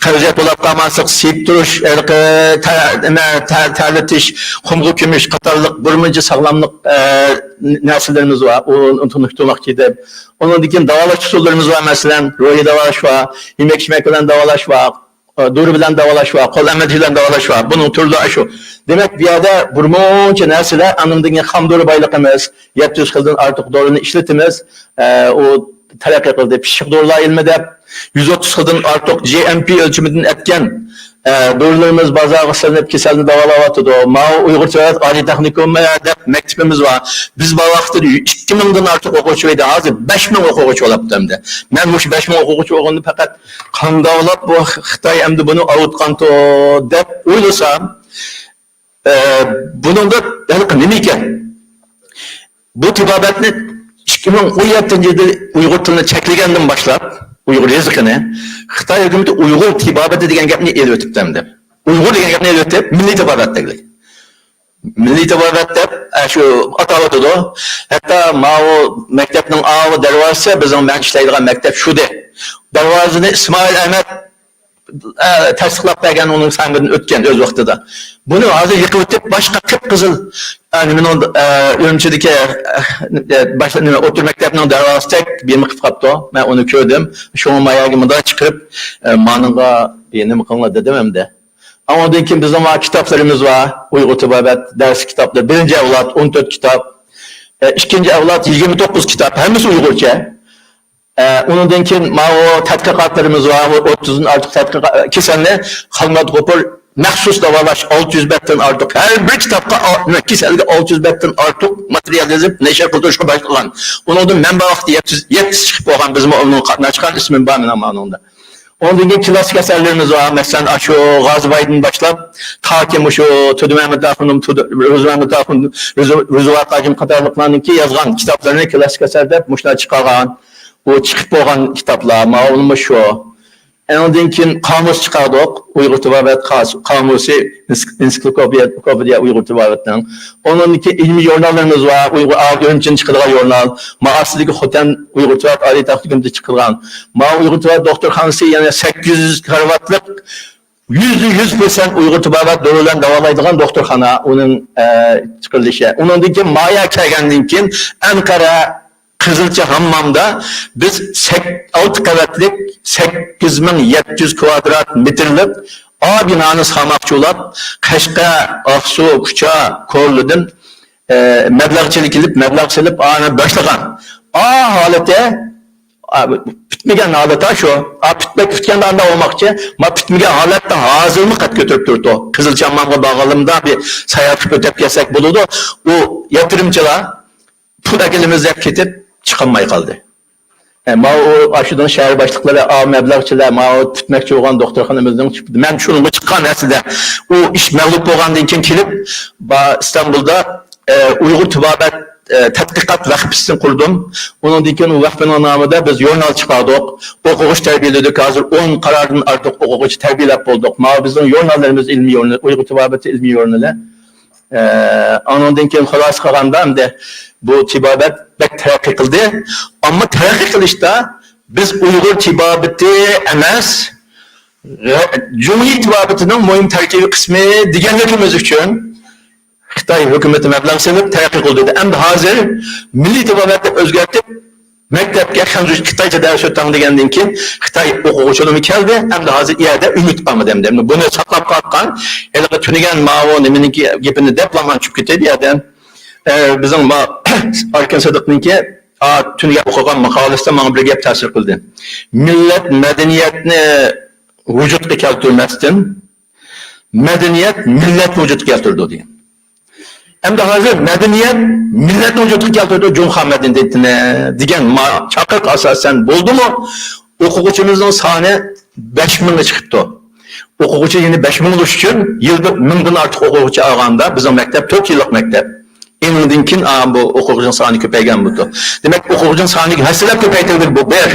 قەۋزىيەت بولۇپ قالماسلىق، سىيىپ تۇرۇش، ھېلىقى تە-، نېمە، تە-، تەرلىتىش، قۇمغا كۆمۈش قاتارلىق بىر مۇنچە ساغلاملىق، ئە، نەرسىلىرىمىز بار. ئۇ-، ئۇنى تونۇشتۇرماقچى ئىدىم. ئۇنىڭدىن كېيىن داۋالاش ئۇسۇللىرىمىز بار، مەسىلەن، روھىي داۋالاش بار، يېمەك-ئىچمەك بىلەن داۋالاش بار. دورا بىلەن داۋالاش بار، قول ئەمەلدىشى بىلەن داۋالاش بار. بۇنىڭ تۈرلىرى ئاشۇ. دېمەك، بۇ يەردە بىر مۇنچە نەرسىلەر، ئاندىن كېيىن خام دورا بايلىقىمىز، يەتتە يۈز خىلدىن ئارتۇق دورىنى ئىشلىتىمىز. ئە، ئۇ تەرەققىي قىلدى. پىششىق دورىلار ئىلمى دەپ، يۈز ئوتتۇز خىلدىن ئارتۇق جى ئېم پى ئۆلچىمىدىن ئەتكەن، ئە، دورىلىرىمىز بازارغا سېلىنىپ، كېسەلنى داۋالاۋاتىدۇ. ماۋۇ ئۇيغۇر تىجارەت ئالىي تېخنىكومى دەپ مەكتىپىمىز بار. بىز بار ۋاقىتتا ئىككى مىڭدىن ئارتۇق ئوقۇغۇچى ئىدى، ھازىر بەش مىڭ ئوقۇغۇچى بولاپتۇ ئەمدى. مەن مۇشۇ بەش مىڭ ئوقۇغۇچى بولغىنىدا پەقەت قانداقلاپ بۇ خىتاي ئەمدى بۇنى ئاۋۇتقانتۇ دەپ ئويلىسام، ئە، بۇنىڭدا ھېلىقى نېمە ئىكەن؟ بۇ تېبابەتنى ئىككى مىڭ ئون يەتتىنچى يىلدا ئۇيغۇر تىلىنى چەكلىگەندىن باشلاپ، ئۇيغۇر يېزىقىنى، خىتاي ھۆكۈمىتى ئۇيغۇر تېبابىتى دېگەن گەپنى ئېلىۋېتىپتۇ ئەمدى. ئۇيغۇر دېگەن گەپنى ئېلىۋېتىپ، مىللىي تېبابەت دەيلى. مىللىي تېبابەت دەپ، ئە، شۇ ئاتاۋاتىدۇ. ھەتتا ماۋۇ مەكتەپنىڭ ئاۋۇ دەرۋازىسى، بىزنىڭ مەن ئىشلەيدىغان مەكتەپ شۇدى. دەرۋازىنى ئىسمائىل ئەمەت، ئە، تەستىقلاپ بەرگەن، ئۇنىڭ سەمىدىن ئۆتكەن ئۆز ۋاقتىدا. بۇنى ھازىر يىقىۋېتىپ، باشقا قىپقىزىل، ئە، نېمىنىڭ، ئە، ئۈرۈمچىدىكى، ئە، باشتا نېمە، ئوتتۇرا مەكتەپنىڭ دەرۋازىسىدەك بىمە قىلىپ قاپتۇ. مەن ئۇنى كۆردۈم. شۇڭا ما يەرگە مۇنداق چىقىرىپ، ئە، مانىڭغا بىر نېمە قىلىڭلار دېدىم ئەمدى. ئاندىن كېيىن بىزنىڭ بار كىتابلىرىمىز بار. ئۇيغۇر تېبابەت دەرسلىك كىتابلىرى. بىرىنچى ئەۋلاد، ئون تۆت كىتاب. ئىككىنچى ئەۋلاد يىگىرمە توققۇز كىتاب، ھەممىسى ئۇيغۇرچە. ئە، ئۇنىڭدىن كېيىن ماۋۇ تەتقىقاتلىرىمىز بار، ئوتتۇزدىن ئارتۇق تەتقىقات، كېسەلنى خالمۇرات غوپۇر مەخسۇس داۋالاش، ئالتە يۈز بەتتىن ئارتۇق، ھەر بىر كىتابقا ئا-، كېسەلگە ئالتە يۈز بەتتىن ئارتۇق ماتېرىيال يېزىپ نەشر قىلدۇرۇشقا باشلىغان. ئۇنىڭدىن مەنبە ۋاقتى يەتتە يۈز، يەتتە يۈز چىقىپ بولغان، بىزمۇ ئۇنىڭغا قاتناشقان، ئىسمىم بار مېنىڭ مانىڭدا. ئۇنىڭدىن كېيىن كلاسسىك ئەسەرلىرىمىز بار. مەسىلەن، ئاشۇ غازىبايدىن باشلاپ، تاكى مۇشۇ تۇردى مەمەت ئاخۇنۇم، تۇردى، روزى مەمەت ئاخۇن، روزى، روزى ۋاقىپ ھاجىم قاتارلىقلارنىڭكى يازغان كىتابلىرىنى كلاسسىك ئەسەر دەپ مۇشۇنداق چىقارغان. ئۇ چىقىپ بولغان كىتابلار، ماۋۇمۇ شۇ. ئۇنىڭدىن كېيىن قامۇس چىقاردۇق. ئۇيغۇر تېبابەت قاس-، قامۇسى، ئېنسىكلوپېدىيە، ئېنسىكلوپېدىيە ئۇيغۇر تېبابەتنىڭ. ئۇنىڭدىن كېيىن ئىلمىي ژۇرناللىرىمىز بار. ئۇيغۇر ئا-، ئۈرۈمچىدىن چىقىدىغان ژۇرنال. مائاسىدىكى خوتەن ئۇيغۇر تېبابەت ئالىي تەخنىكومىدا چىقىدىغان. ماۋۇ ئۇيغۇر تېبابەت دوختۇرخانىسى يەنە سەككىز يۈز كارىۋاتلىق، يۈزدە يۈز پىرسەنت ئۇيغۇر تېبابەت دورىلارنى داۋالايدىغان دوختۇرخانا ئۇنىڭ، ئە، چىقىرىلىشى. ئۇنىڭدىن كېيىن مايا كەلگەندىن كېيىن ئەنقەرە قىزىلچا ھاممامدا بىز سەك-، ئالتە قەۋەتلىك، سەككىز مىڭ يەتتە يۈز كۋادرات مېتىرلىق ئا بىنانى سالماقچى بولۇپ، قەشقەر، ئاقسۇ، كۇچا، كورلىدىن، ئە، مەبلەغچىلەر كېلىپ، مەبلەغ سېلىپ، ئانى باشلىغان. ئا ھالىتى، ئا، پۈتمىگەن ھالەت شۇ. ئا، پۈتمەك، پۈتكەندە ئانداق بولماقچى. ما پۈتمىگەن ھالەتتە ھازىرمۇ قەد كۆتۈرۈپ تۇرىدۇ. قىزىلچا ھاممامغا بارغانلىرىمدا بىر ساياھەت قىلىپ ئۆتۈپ كەلسەك بولىدۇ. ئۇ ياتۇرۇمچىلار پۇل ئەكېلىمىز دەپ كېتىپ چىقالماي قالدى. ئە، ماۋۇ ئاشۇدىن شەھەر باشلىقلىرى، ئا، مەبلەغچىلەر، ماۋۇ پۈتمەكچى بولغان دوختۇرخانىمىزنىڭ، مەن شۇنىڭغا چىققان ئەسلىدە. ئۇ ئىش مەغلۇپ بولغاندىن كېيىن كېلىپ، با-، ئىستانبۇلدا، ئە، ئۇيغۇر تېبابەت، ئە، تەتقىقات ۋەقپىسىنى قۇردۇم. ئۇنىڭدىن كېيىن ئۇ ۋەقپىنىڭ نامىدا بىز ژۇرنال چىقاردۇق. ئوقۇغۇچى تەربىيەلىدۇق. ھازىر ئون قارادىن ئارتۇق ئوقۇغۇچى تەربىيەلەپ بولدۇق. ماۋۇ بىزنىڭ ژۇرناللىرىمىز، ئىلمىي ژۇرنىلى، ئۇيغۇر تېبابىتى ئىلمىي ژۇرنىلى. ئە، ئانىڭدىن كېيىن خۇلاسە قىلغاندا، ئەمدى بۇ تېبابەت بەك تەرەققىي قىلدى. ئەمما تەرەققىي قىلىشتا بىز ئۇيغۇر تېبابىتى ئەمەس، جۇڭيى تېبابىتىنىڭ مۇھىم تەركىبىي قىسمى دېگەنلىكىمىز ئۈچۈن خىتاي ھۆكۈمىتى مەبلەغ سېلىپ تەرەققىي قىلدۇردى. ئەمدى ھازىر مىللىي تېبابەت دەپ ئۆزگەرتىپ، مەكتەپكە خەنزۇ-، خىتايچە دەرس ئۆتۈڭ دېگەندىن كېيىن، خىتاي ئوقۇغۇچىلىرىمۇ كەلدى. ئەمدى ھازىر ئۇ يەردە ئۈمىد قالمىدى. ئەمدى، ئەمدى بۇنى ساقلاپ قالغان، ھېلىقى تۈنىگەن ماۋۇ نېمىنىڭكى گېپىنى دەپلا مانا چۈشۈپ كېتىدۇ يەردىن. ئە، بىزنىڭ ما-، ئاركىن سىدىقنىڭكى، ئا، تۈنۈگۈن ئوقۇغان ماقالىسىدە ماڭا بىر گەپ تەسىر قىلدى. مىللەت مەدەنىيەتنى ۋۇجۇدقا كەلتۈرمەستىن، مەدەنىيەت مىللەتنى ۋۇجۇدقا كەلتۈرىدۇ دېگەن. ئەمدى ھازىر مەدەنىيەت مىللەتنى ۋۇجۇدقا كەلتۈرىدۇ، جۇڭخۇا مەدەنىيىتىنى دېگەن ما-، چاقىرىق ئاساسەن بولدىمۇ، ئوقۇغۇچىمىزنىڭ سانى بەش مىڭغا چىقىپتۇ. ئوقۇغۇچى يەنە بەش مىڭ بولۇش ئۈچۈن يىلدا مىڭدىن ئارتۇق ئوقۇغۇچى ئالغاندا، بىزنىڭ مەكتەپ تۆت يىللىق مەكتەپ. ئېنىڭدىن كېيىن، ئا، بۇ ئوقۇغۇچىنىڭ سانى كۆپەيگەن بولىدۇ. دېمەك، ئوقۇغۇچىنىڭ سانى ھەسسىلەپ كۆپەيتىلدى، بۇ بىر.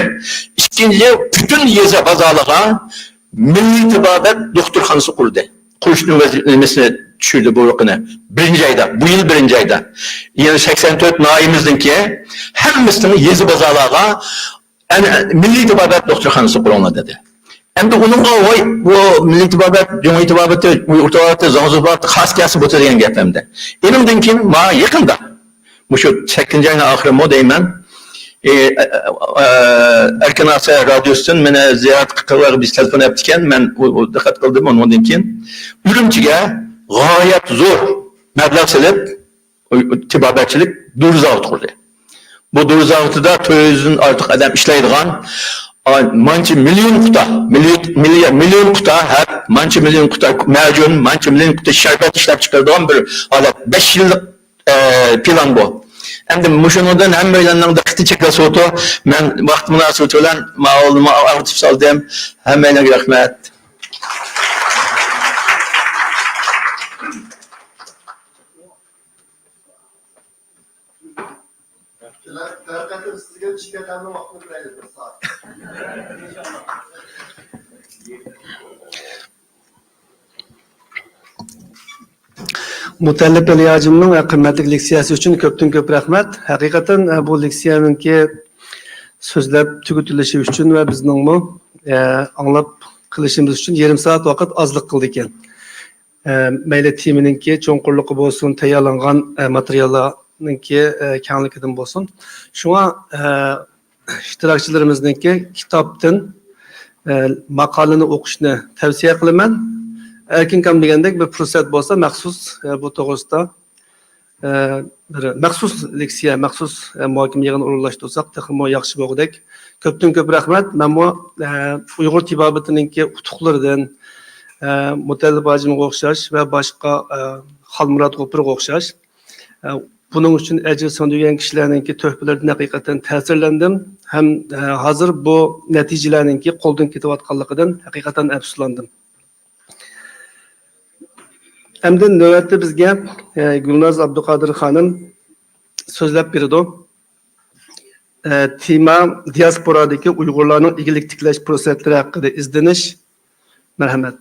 ئىككىنچى، پۈتۈن يېزا بازارلىرىغا مىللىي تېبابەت دوختۇرخانىسى قۇردى. قۇرۇشنىڭ ۋەزىر-، نېمىسىنى چۈشۈردى بۇيرۇقىنى. بىرىنچى ئايدا، بۇ يىل بىرىنچى ئايدا. يەنە سەكسەن تۆت ناھىيەمىزنىڭكى ھەممىسىنىڭ يېزا بازارلارغا ئەنە مىللىي تېبابەت دوختۇرخانىسى قۇرۇڭلار دېدى. ئەمدى ئۇنىڭغا ۋاي، بۇ مىللىي تېبابەت، جۇڭيى تېبابىتى، ئۇيغۇر تېبابىتى، زاڭزۇ تېبابىتى خاس كەلسە بولدى دېگەن گەپ ئەمدى. ئېنىڭدىن كېيىن ماڭا يېقىندا مۇشۇ سەككىزىنچى ئاينىڭ ئاخىرىمۇ دەيمەن. ئى، ئە، ئە، ئەركىن ئاسىيا رادىيوسىدىن مېنى زىيارەت قىلغىلى بىر تېلېفون ئەپتىكەن. مەن ئۇ، ئۇ دىققەت قىلدىم ئۇنىڭدىن كېيىن. ئۈرۈمچىگە غايەت زور مەبلەغ سېلىپ، تېبابەتچىلىك دورا زاۋۇتى قۇردى. بۇ دورا زاۋۇتىدا تۆت يۈزدىن ئارتۇق ئادەم ئىشلەيدىغان، ئا، مانچە مىليون قۇتا، مىليون، مىليون، مىليون قۇتا ھەپ، مانچە مىليون قۇتا مەجۈن، مانچە مىليون قۇتا شەربەت ئىشلەپ چىقىرىدىغان بىر ھالەت. بەش يىللىق ئە، پىلان بۇ. ئەمدى مۇشۇنىڭدىن ھەممەيلەننىڭ دىققىتى چېكىلسۇتۇ. مەن ۋاقىت مۇناسىۋىتى بىلەن ماۋۇلنى ئاغرىتىپ سالدىم. ھەممەيلەنگە رەھمەت. مۇتەللىپ ئەلى ھاجىمنىڭ قىممەتلىك لېكسىيەسى ئۈچۈن كۆپتىن كۆپ رەھمەت. ھەقىقەتەن، بۇ لېكسىيەنىڭكى سۆزلەپ تۈگىتىلىشى ئۈچۈن ۋە بىزنىڭمۇ، ئاڭلاپ قېلىشىمىز ئۈچۈن يېرىم سائەت ۋاقىت ئازلىق قىلدىكەن. مەيلى تېمىنىڭكى چوڭقۇرلۇقى بولسۇن، تەييارلانغان ماتېرىياللارنىڭكى كەڭلىكىدىن بولسۇن. شۇڭا، ئىشتىراكچىلىرىمىزنىڭكى كىتابتىن، ئە، ماقالىنى ئوقۇشنى تەۋسىيە قىلىمەن. ئەركىن ئاكام دېگەندەك بىر پۇرسەت بولسا مەخسۇس، ئە، بۇ توغرىسىدا ئە، بىر مەخسۇس لېكسىيە، مەخسۇس، ئە، مۇھاكىمە يىغىنى ئورۇنلاشتۇرساق تېخىمۇ ياخشى بولغۇدەك. كۆپتىن كۆپ رەھمەت. مەنمۇ، ئە، ئۇيغۇر تېبابىتىنىڭكى ئۇتۇقلىرىدىن، ئە، مۇتەللىپ ھاجىمغا ئوخشاش ۋە باشقا، ئە، خالمۇرات غوپۇرغا ئوخشاش، ئە، بۇنىڭ ئۈچۈن ئەجىر سىڭدۈرگەن كىشىلەرنىڭكى تۆھپىلىرىدىن ھەقىقەتەن تەسىرلەندىم ھەم، ئە، ھازىر بۇ نەتىجىلەرنىڭكى قولدىن كېتىۋاتقانلىقىدىن ھەقىقەتەن ئەپسۇسلاندىم. ئەمدى نۆۋەتتە بىزگە، ئە، گۈلناز ئابدۇقادىر خانىم سۆزلەپ بېرىدۇ. ئە، تېما دىياسپورادىكى ئۇيغۇرلارنىڭ ئىگىلىك تىكلەش پۇرسەتلىرى ھەققىدە ئىزدىنىش. مەرھەمەت.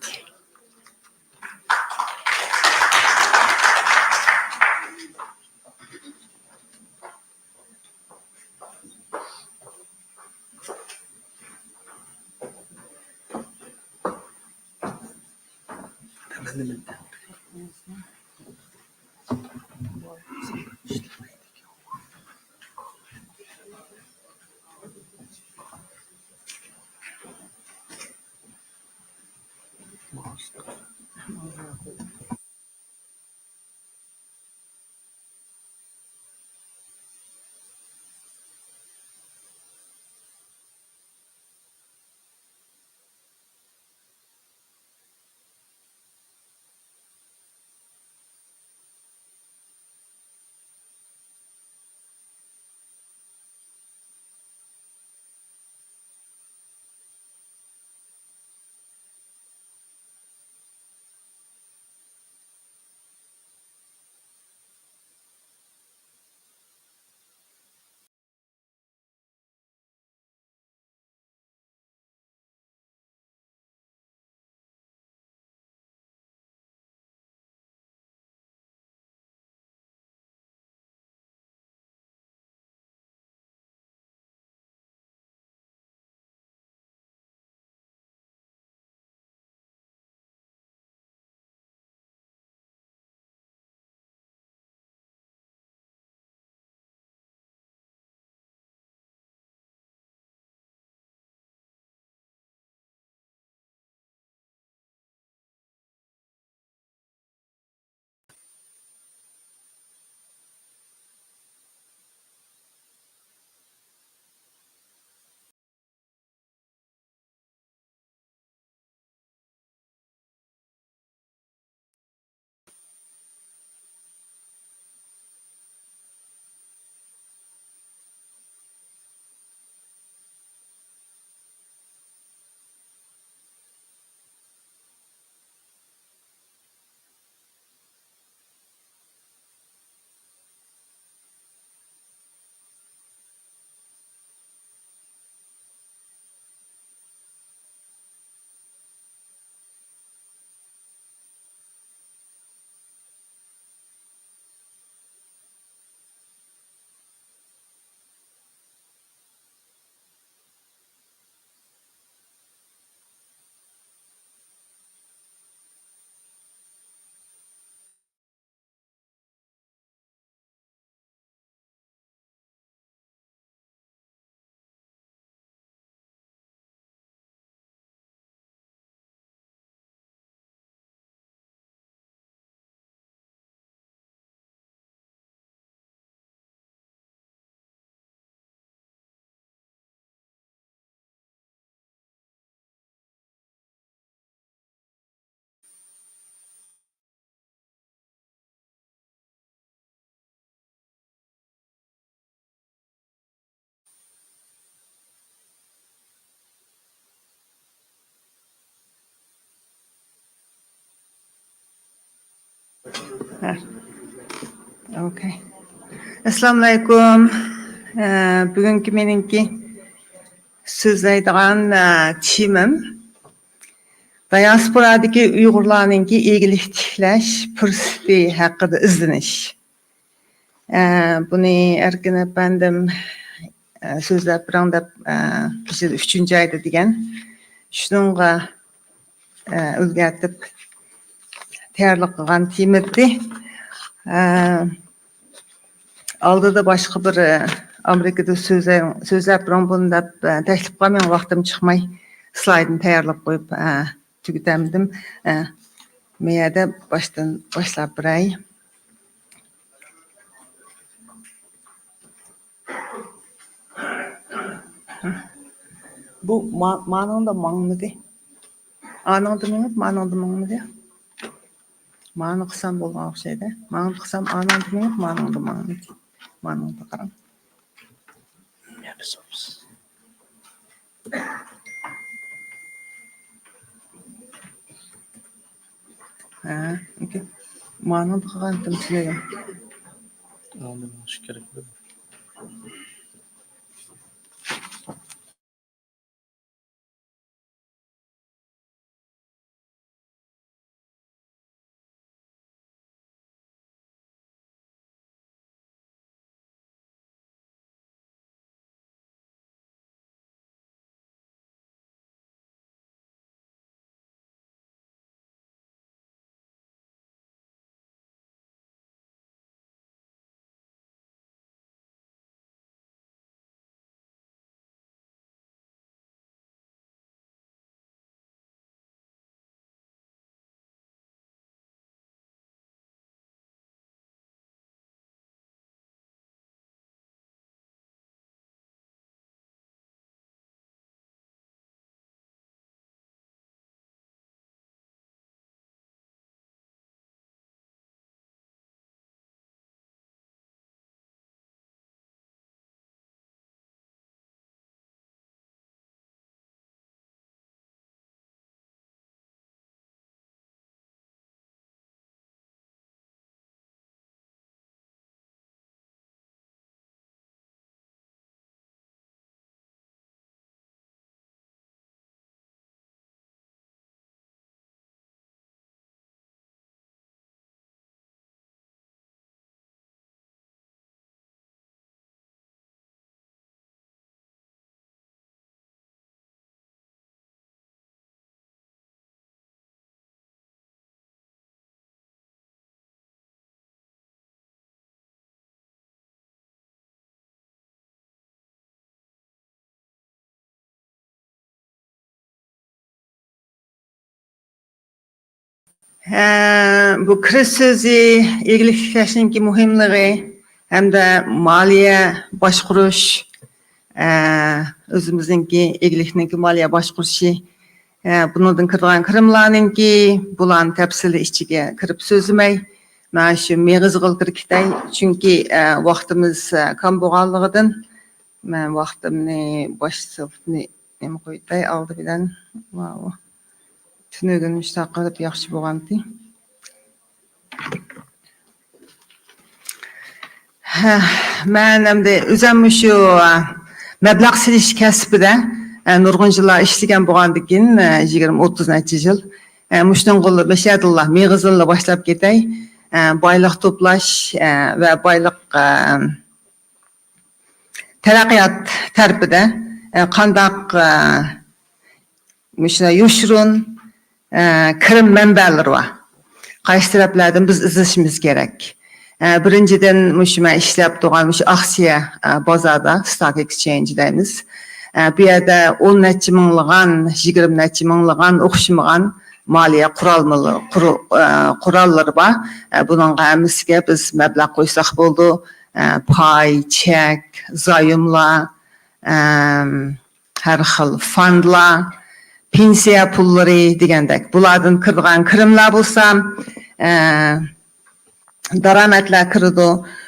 ھە. ئوكەي. ئەسسالامۇئەلەيكۇم. ئە، بۈگۈنكى مېنىڭكى سۆزلەيدىغان، ئە، تېمام دىياسپورادىكى ئۇيغۇرلارنىڭكى ئىگىلىك تىكلەش پۇرسىتى ھەققىدە ئىزدىنىش. ئە، بۇنى ئەركىن ئەپەندىم، ئە، سۆزلەپ بېرىڭ دەپ، ئە، كېچىدە ئۈچىنچى ئايدا دېگەن. شۇنىڭغا، ئە، ئۆزگەرتىپ تەييارلىق قىلغان تېما ئىدى. ئە، ئالدىدا باشقا بىر، ئە، ئامېرىكىدا سۆزلە-، سۆزلەپ بېرىڭ بۇنى دەپ، ئە، تەكلىپ قىلغان، مېنىڭ ۋاقتىم چىقماي سلايدنى تەييارلاپ قويۇپ، ئە، تۈگىتەمدىم. ئە، مەيەردە باشتىن باشلاپ بېرەي. بۇ ما-، مانىڭدا ماڭمىدى. ئانىڭدا مېڭىپ، مانىڭدا ماڭمىدى. مانى قىلسام بولغان ئوخشايدۇ. مانى قىلسام، ئانىڭدا مېڭىپ، مانىڭدا ماڭمىدى. مانىڭدا قاراڭ. ھە، ئوكەي. مانىڭدا قىلغانتىم سىلەرگە. ئالدىن ئاشۇ كېرەك. ھە، بۇ كىرىش سۆزى، ئىگىلىك تىكلەشنىڭكى مۇھىملىقى ھەمدە مالىيە باشقۇرۇش، ئە، ئۆزىمىزنىڭكى ئىگىلىكنىڭكى مالىيە باشقۇرۇشى، ئە، بۇنىڭدىن كىرىدىغان كىرىملارنىڭكى، بۇلارنى تەپسىلىي ئىچىگە كىرىپ سۆزلىمەي، مانا شۇ مېغىزغىلا كىرىپ كېتەي. چۈنكى، ئە، ۋاقتىمىز، ئە، كام بولغانلىقىدىن، مەن ۋاقتىمنى باش سېلىپنى نېمە قويۇپتاي ئالدى بىلەن. ماۋۇ. تۈنۈگۈن مۇشۇنداق قىلىپ ياخشى بولغانتى. ھە، مەن ئەمدى ئۆزۈم مۇشۇ، ئە، مەبلەغ سېلىش كەسپىدە، ئە، نۇرغۇن يىللار ئىشلىگەن بولغاندىكىن، ئە، يىگىرمە، ئوتتۇز نەچچە يىل، ئە، مۇشۇنىڭغىلا مەشەدىلا مېغىزىنلا باشلاپ كېتەي. ئە، بايلىق توپلاش، ئە، ۋە بايلىق، ئە، تەرەققىيات تەرىپىدە، ئە، قانداق، ئە، مۇشۇنداق يوشۇرۇن، ئە، كىرىم مەنبەلىرى بار. قايسى تەرەپلەردىن بىز ئىزدىشىمىز كېرەك؟ ئە، بىرىنچىدىن، مۇشۇ مەن ئىشلەپ تۇرغان مۇشۇ ئاكسىيە، ئە، بازاردا، ستاك ئېكسچېنج دەيمىز. ئە، بۇ يەردە ئون نەچچە مىڭلىغان، يىگىرمە نەچچە مىڭلىغان ئوخشىمىغان مالىيە قۇرالمىلىرى، قۇر-، ئە، قوراللىرى بار. ئە، بۇنىڭغا ھەممىسىگە بىز مەبلەغ قويساق بولىدۇ. ئە، پاي، چەك، زايوملار، ئەم، ھەر خىل فاندلار، پېنسىيە پۇللىرى دېگەندەك. بۇلاردىن كىرىدىغان كىرىملەر بولسا، ئە، دارامەتلەر كىرىدۇ،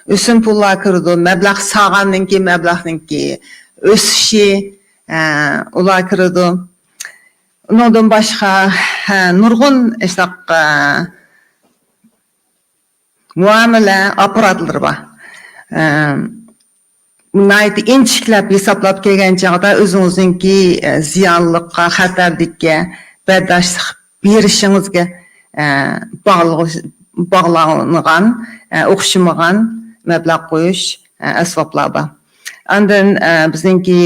ئۆسۈم پۇللار كىرىدۇ، مەبلەغ سالغاندىن كېيىن مەبلەغنىڭكى ئۆسۈشى، ئە، ئۇلار كىرىدۇ. ئۇنىڭدىن باشقا، ھە، نۇرغۇن ئىشلار، ئە، مۇئامىلە ئاپپاراتلىرى بار. ئە، ناھايىتى ئىنچىكىلەپ ھېسابلاپ كەلگەن چاغدا ئۆزىڭىزنىڭكى، ئە، زىيانلىققا، خەتەرلىككە بەرداشلىق بېرىشىڭىزگە، ئە، باغلىغۇش-، باغلانغان، ئە، ئوخشىمىغان مەبلەغ قويۇش، ئە، ئەسۋابلار بار. ئاندىن، ئە، بىزنىڭكى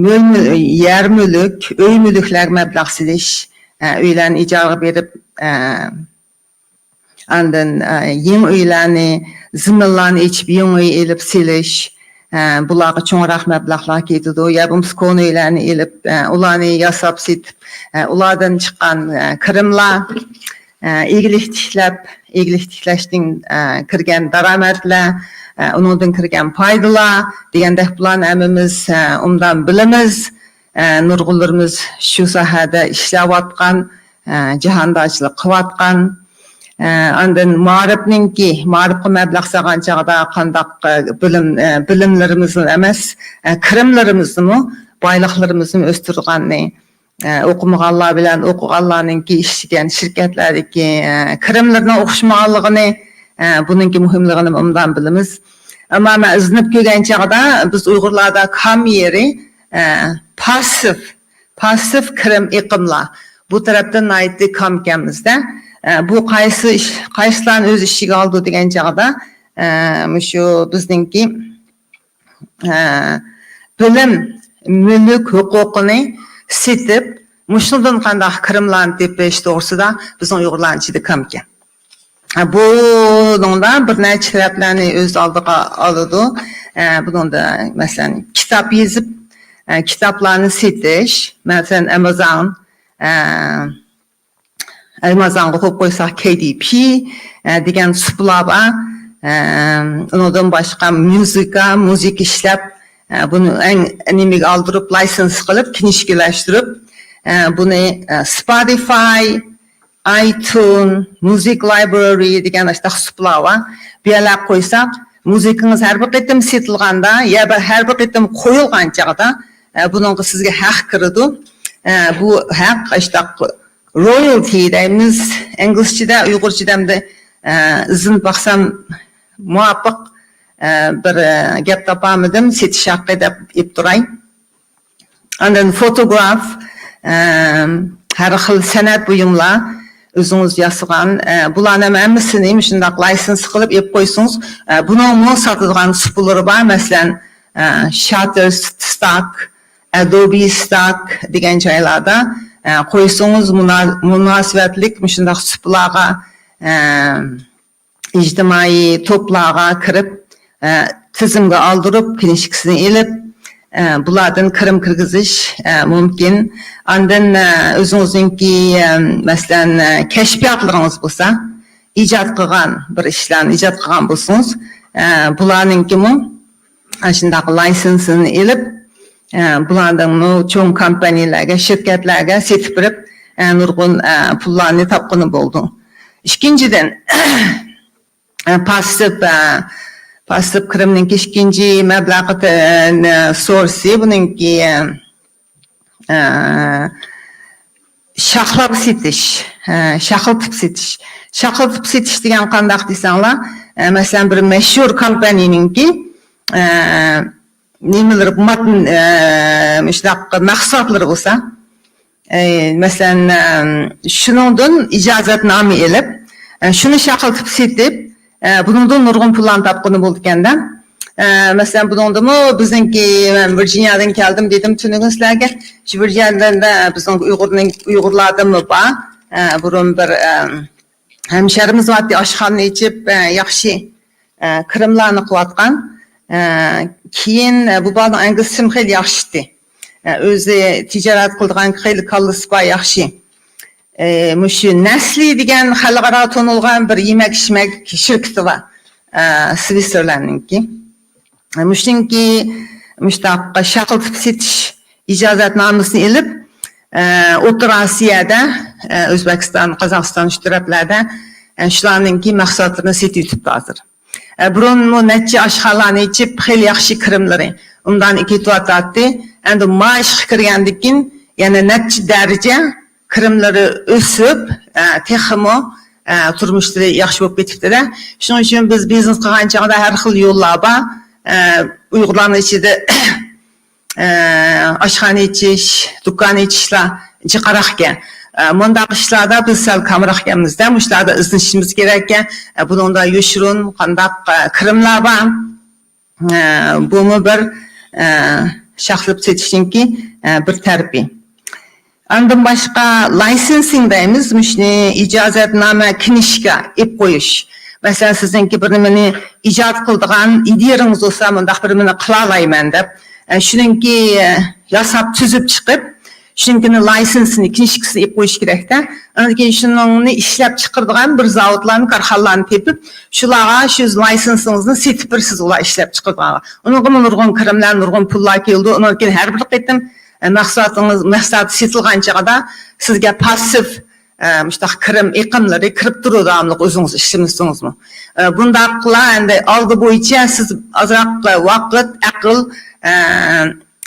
مۆل-، يەر مۈلۈك، ئۆي مۈلۈكلەرگە مەبلەغ سېلىش، ئە، ئۆيلەرنى ئىجارىگە بېرىپ، ئە، ئاندىن، ئە، يېڭى ئۆيلەرنى، زېمىنلارنى ئېچىپ، يېڭى ئۆي ئېلىپ سېلىش، ئە، بۇلارغا چوڭراق مەبلەغلەر كېتىدۇ. يا بولمىسا كونا ئۆيلەرنى ئېلىپ، ئە، ئۇلارنى ياساپ سېتىپ، ئە، ئۇلاردىن چىققان، ئە، كىرىملار، ئە، ئىگىلىك تىكلەپ، ئىگىلىك تىكلەشتىن، ئە، كىرگەن دارامەتلەر، ئە، ئۇنىڭدىن كىرگەن پايدىلار دېگەندەك بۇلارنى ھەممىمىز، ئە، ئوبدان بىلىمىز. ئە، نۇرغۇنلىرىمىز شۇ ساھەدە ئىشلەۋاتقان، ئە، جاھاندارچىلىق قىلىۋاتقان. ئە، ئاندىن مائارىپنىڭكى، مائارىپقا مەبلەغ سالغان چاغدا قانداق، ئە، بىلىم، ئە، بىلىملىرىمىزنى ئەمەس، ئە، كىرىملىرىمىزنىمۇ، بايلىقلىرىمىزنىمۇ ئۆستۈرىدىغاننى، ئە، ئوقۇمىغانلار بىلەن ئوقۇغانلارنىڭكى ئىشلىگەن شىركەتلەردىكى، ئە، كىرىملىرىنىڭ ئوخشىمىغانلىقىنى، ئە، بۇنىڭكى مۇھىملىقىنى ئوبدان بىلىمىز. ئەمما مەن ئىزدىنىپ كۆرگەن چاغدا بىز ئۇيغۇرلاردا كام يېرى، ئە، پاسسىپ، پاسسىپ كىرىم ئېقىملار. بۇ تەرەپتىن ناھايىتى كام ئىكەنمىز-دە. ئە، بۇ قايسى ئىش، قايسىلارنى ئۆز ئىچىگە ئالىدۇ دېگەن چاغدا، ئە، مۇشۇ بىزنىڭكى، ئە، بىلىم، مۈلۈك ھوقۇقىنى سېتىپ، مۇشۇنىڭدىن قانداق كىرىملارنى تېپىش توغرىسىدا بىزنىڭ ئۇيغۇرلارنىڭ ئىچىدە كام ئىكەن. ئە، بۇنىڭدا بىر نەچچە تەرەپلەرنى ئۆز ئالدىغا ئالىدۇ. ئە، بۇنىڭدا، مەسىلەن، كىتاب يېزىپ، ئە، كىتابلارنى سېتىش، مەسىلەن، ئامازون، ئە، ئامازونغا قويۇپ قويساق، كەي دى پى، ئە، دېگەن سۇپىلار بار. ئە، ئۇنىڭدىن باشقا مۇزىكا، مۇزىكا ئىشلەپ، ئە، بۇنى ئەڭ نېمىگە ئالدۇرۇپ، لايسېنس قىلىپ، كىنىشكىلەشتۈرۈپ، ئە، بۇنى، ئە، سپوتىفاي، ئايتون، مۇزىك لايبرارى دېگەن ئاشۇنداق سۇپىلار بار. بۇ يەرلەرگە قويساق، مۇزىكىڭىز ھەر بىر قېتىم سېتىلغاندا يا بىر ھەر بىر قېتىم قويۇلغان چاغدا، ئە، بۇنىڭغا سىزگە ھەق كىرىدۇ. ئە، بۇ ھەق ئاشۇنداق رويالتى دەيمىز ئىنگلىزچىدە، ئۇيغۇرچىدا ئەمدى، ئە، ئىزدىنىپ باقسام مۇۋاپىق، ئە، بىر، ئە، گەپ تاپالمىدىم، سېتىش ھەققى دەپ ئېيتىپ تۇراي. ئاندىن فوتوگراف، ئە، ھەر خىل سەنئەت بۇيۇملار ئۆزىڭىز ياسىغان، ئە، بۇلارنىڭ ھەممىسىنى مۇشۇنداق لايسېنس قىلىپ ئېلىپ قويسىڭىز، ئە، بۇنىڭمۇ ساتىدىغان سۇپىلىرى بار. مەسىلەن، ئە، شاتتېرستاك، ئەدوبى ستاك دېگەن جايلاردا، ئە، قويسىڭىز مۇنا-، مۇناسىۋەتلىك مۇشۇنداق سۇپىلارغا، ئە، ئىجتىمائىي توپلارغا كىرىپ، ئە، تىزىمگە ئالدۇرۇپ، كىنىشكىسىنى ئېلىپ، ئە، بۇلاردىن كىرىم كىرگۈزۈش، ئە، مۇمكىن. ئاندىن، ئە، ئۆزىڭىزنىڭكى، ئە، مەسىلەن، ئە، كەشپىياتلىرىڭىز بولسا، ئىجاد قىلغان بىر ئىشلارنى ئىجاد قىلغان بولسىڭىز، ئە، بۇلارنىڭكىمۇ ئاشۇنداق لايسېنسىنى ئېلىپ، ئە، بۇلاردىنمۇ چوڭ كومپانىيەلەرگە، شىركەتلەرگە سېتىپ بېرىپ، ئە، نۇرغۇن، ئە، پۇللارنى تاپقىلى بولىدۇ. ئىككىنچىدىن، ئە، پاسسىپ، ئە، پاسسىپ كىرىمنىڭكى ئىككىنچى مەبلەغ، ئە، سورسى بۇنىڭكى، ئە، ئە، شاخلاپ سېتىش، ئە، شاخلىتىپ سېتىش. شاخلىتىپ سېتىش دېگەن قانداق دېسەڭلار، ئە، مەسىلەن، بىر مەشھۇر كومپانىيەنىڭكى، ئە، نېمىلىرى، مات-، ئە، مۇشۇنداق مەھسۇلاتلىرى بولسا، ئە، مەسىلەن، ئە، شۇنىڭدىن ئىجازەتنامە ئېلىپ، ئە، شۇنى شاخلىتىپ سېتىپ، ئە، بۇنىڭدىن نۇرغۇن پۇللارنى تاپقىلى بولىدىكەن-دە. ئە، مەسىلەن، بۇنىڭدىمۇ بىزنىڭكى، مەن ۋىرجىنىيادىن كەلدىم دېدىم تۈنۈگۈن سىلەرگە. شۇ ۋىرجىنىيادىن، ئە، بىزنىڭ ئۇيغۇرنىڭ، ئۇيغۇرلاردىنمۇ بار. ئە، بۇرۇن بىر، ئە، ھەمشەھىرىمىز بارتتى، ئاشخانا ئېچىپ، ئە، ياخشى، ئە، كىرىملارنى قىلىۋاتقان. ئە، كېيىن، ئە، بۇ بالىنىڭ ئىنگلىزچىسىمۇ خېلى ياخشى ئىدى. ئە، ئۆزى تىجارەت قىلىدىغان خېلى كاللىسى بار، ياخشى. ئە، مۇشۇ نەسلى دېگەن خەلقئارا تونۇلغان بىر يېمەك-ئىچمەك شىركىتى بار. ئە، سۋىتسېرلەندنىڭكى. ئە، مۇشۇنىڭكى مۇشۇنداق شاخلىتىپ سېتىش ئىجازەتنامىسىنى ئېلىپ، ئە، ئوتتۇرا ئاسىيادا، ئە، ئۆزبېكىستان، قازاقىستان شۇ تەرەپلەردە، ئە، شۇلارنىڭكى مەھسۇلاتلىرىنى سېتىۋېتىپتۇ ھازىر. ئە، بۇرۇنمۇ نەچچە ئاشخانىلارنى ئېچىپ، خېلى ياخشى كىرىملىرى ئۇندان كېتىۋاتاتتى. ئەمدى مائاشقا كىرگەندىن كېيىن يەنە نەچچە دەرىجە كىرىملىرى ئۆسۈپ، ئە، تېخىمۇ، ئە، تۇرمۇشلىرى ياخشى بولۇپ كېتىپتۇ-دە. شۇنىڭ ئۈچۈن بىز بىزنېس قىلغان چاغدا ھەر خىل يوللار بار. ئە، ئۇيغۇرلارنىڭ ئىچىدە ئە، ئاشخانا ئېچىش، دۇكان ئېچىشلار جىقراق ئىكەن. ئە، مۇنداق ئىشلاردا بىز سەل كامراق ئىكەنمىز-دە، مۇشۇلاردا ئىزدىنىشىمىز كېرەك ئىكەن. ئە، بۇنىڭدا يوشۇرۇن قانداق، ئە، كىرىملار بار. ئە، بۇمۇ بىر، ئە، شاخلىتىپ سېتىشنىڭكى، ئە، بىر تەرىپى. ئاندىن باشقا لايسېنسىڭ دەيمىز، مۇشۇنى ئىجازەتنامە، كىنىشكا ئېلىپ قويۇش. مەسىلەن، سىزنىڭكى بىر نېمىنى ئىجاد قىلىدىغان ئىدىيىڭىز بولسا، مۇنداق بىر نېمىنى قىلالايمەن دەپ، ئە، شۇنىڭكى، ئە، ياساپ تۈزۈپ چىقىپ، شۇنىڭكىنى لايسېنسىنى، كىنىشكىسىنى ئېلىپ قويۇش كېرەكتە. ئاندىن كېيىن شۇنىڭنى ئىشلەپ چىقىرىدىغان بىر زاۋۇتلارنى، كارخانىلارنى تېپىپ، شۇلارغا شۇ لايسېنسىڭىزنى سېتىپ بېرىسىز، ئۇلار ئىشلەپ چىقىرىدىغانغا. ئۇنىڭغىمۇ نۇرغۇن كىرىملەر، نۇرغۇن پۇللار كېلىدۇ. ئۇنىڭدىن كېيىن ھەر بىر قېتىم، ئە، مەھسۇلاتىڭىز، مەھسۇلات سېتىلغان چېغىدا سىزگە پاسسىپ، ئە، مۇشۇنداق كىرىم ئېقىملىرى كىرىپ تۇرىدۇ داۋاملىق ئۆزىڭىز ئىشلىمىسىڭىزمۇ. ئە، بۇنداقلا ئەمدى ئالدى بويىچە سىز ئازراق ۋاقىت، ئەقىل، ئە،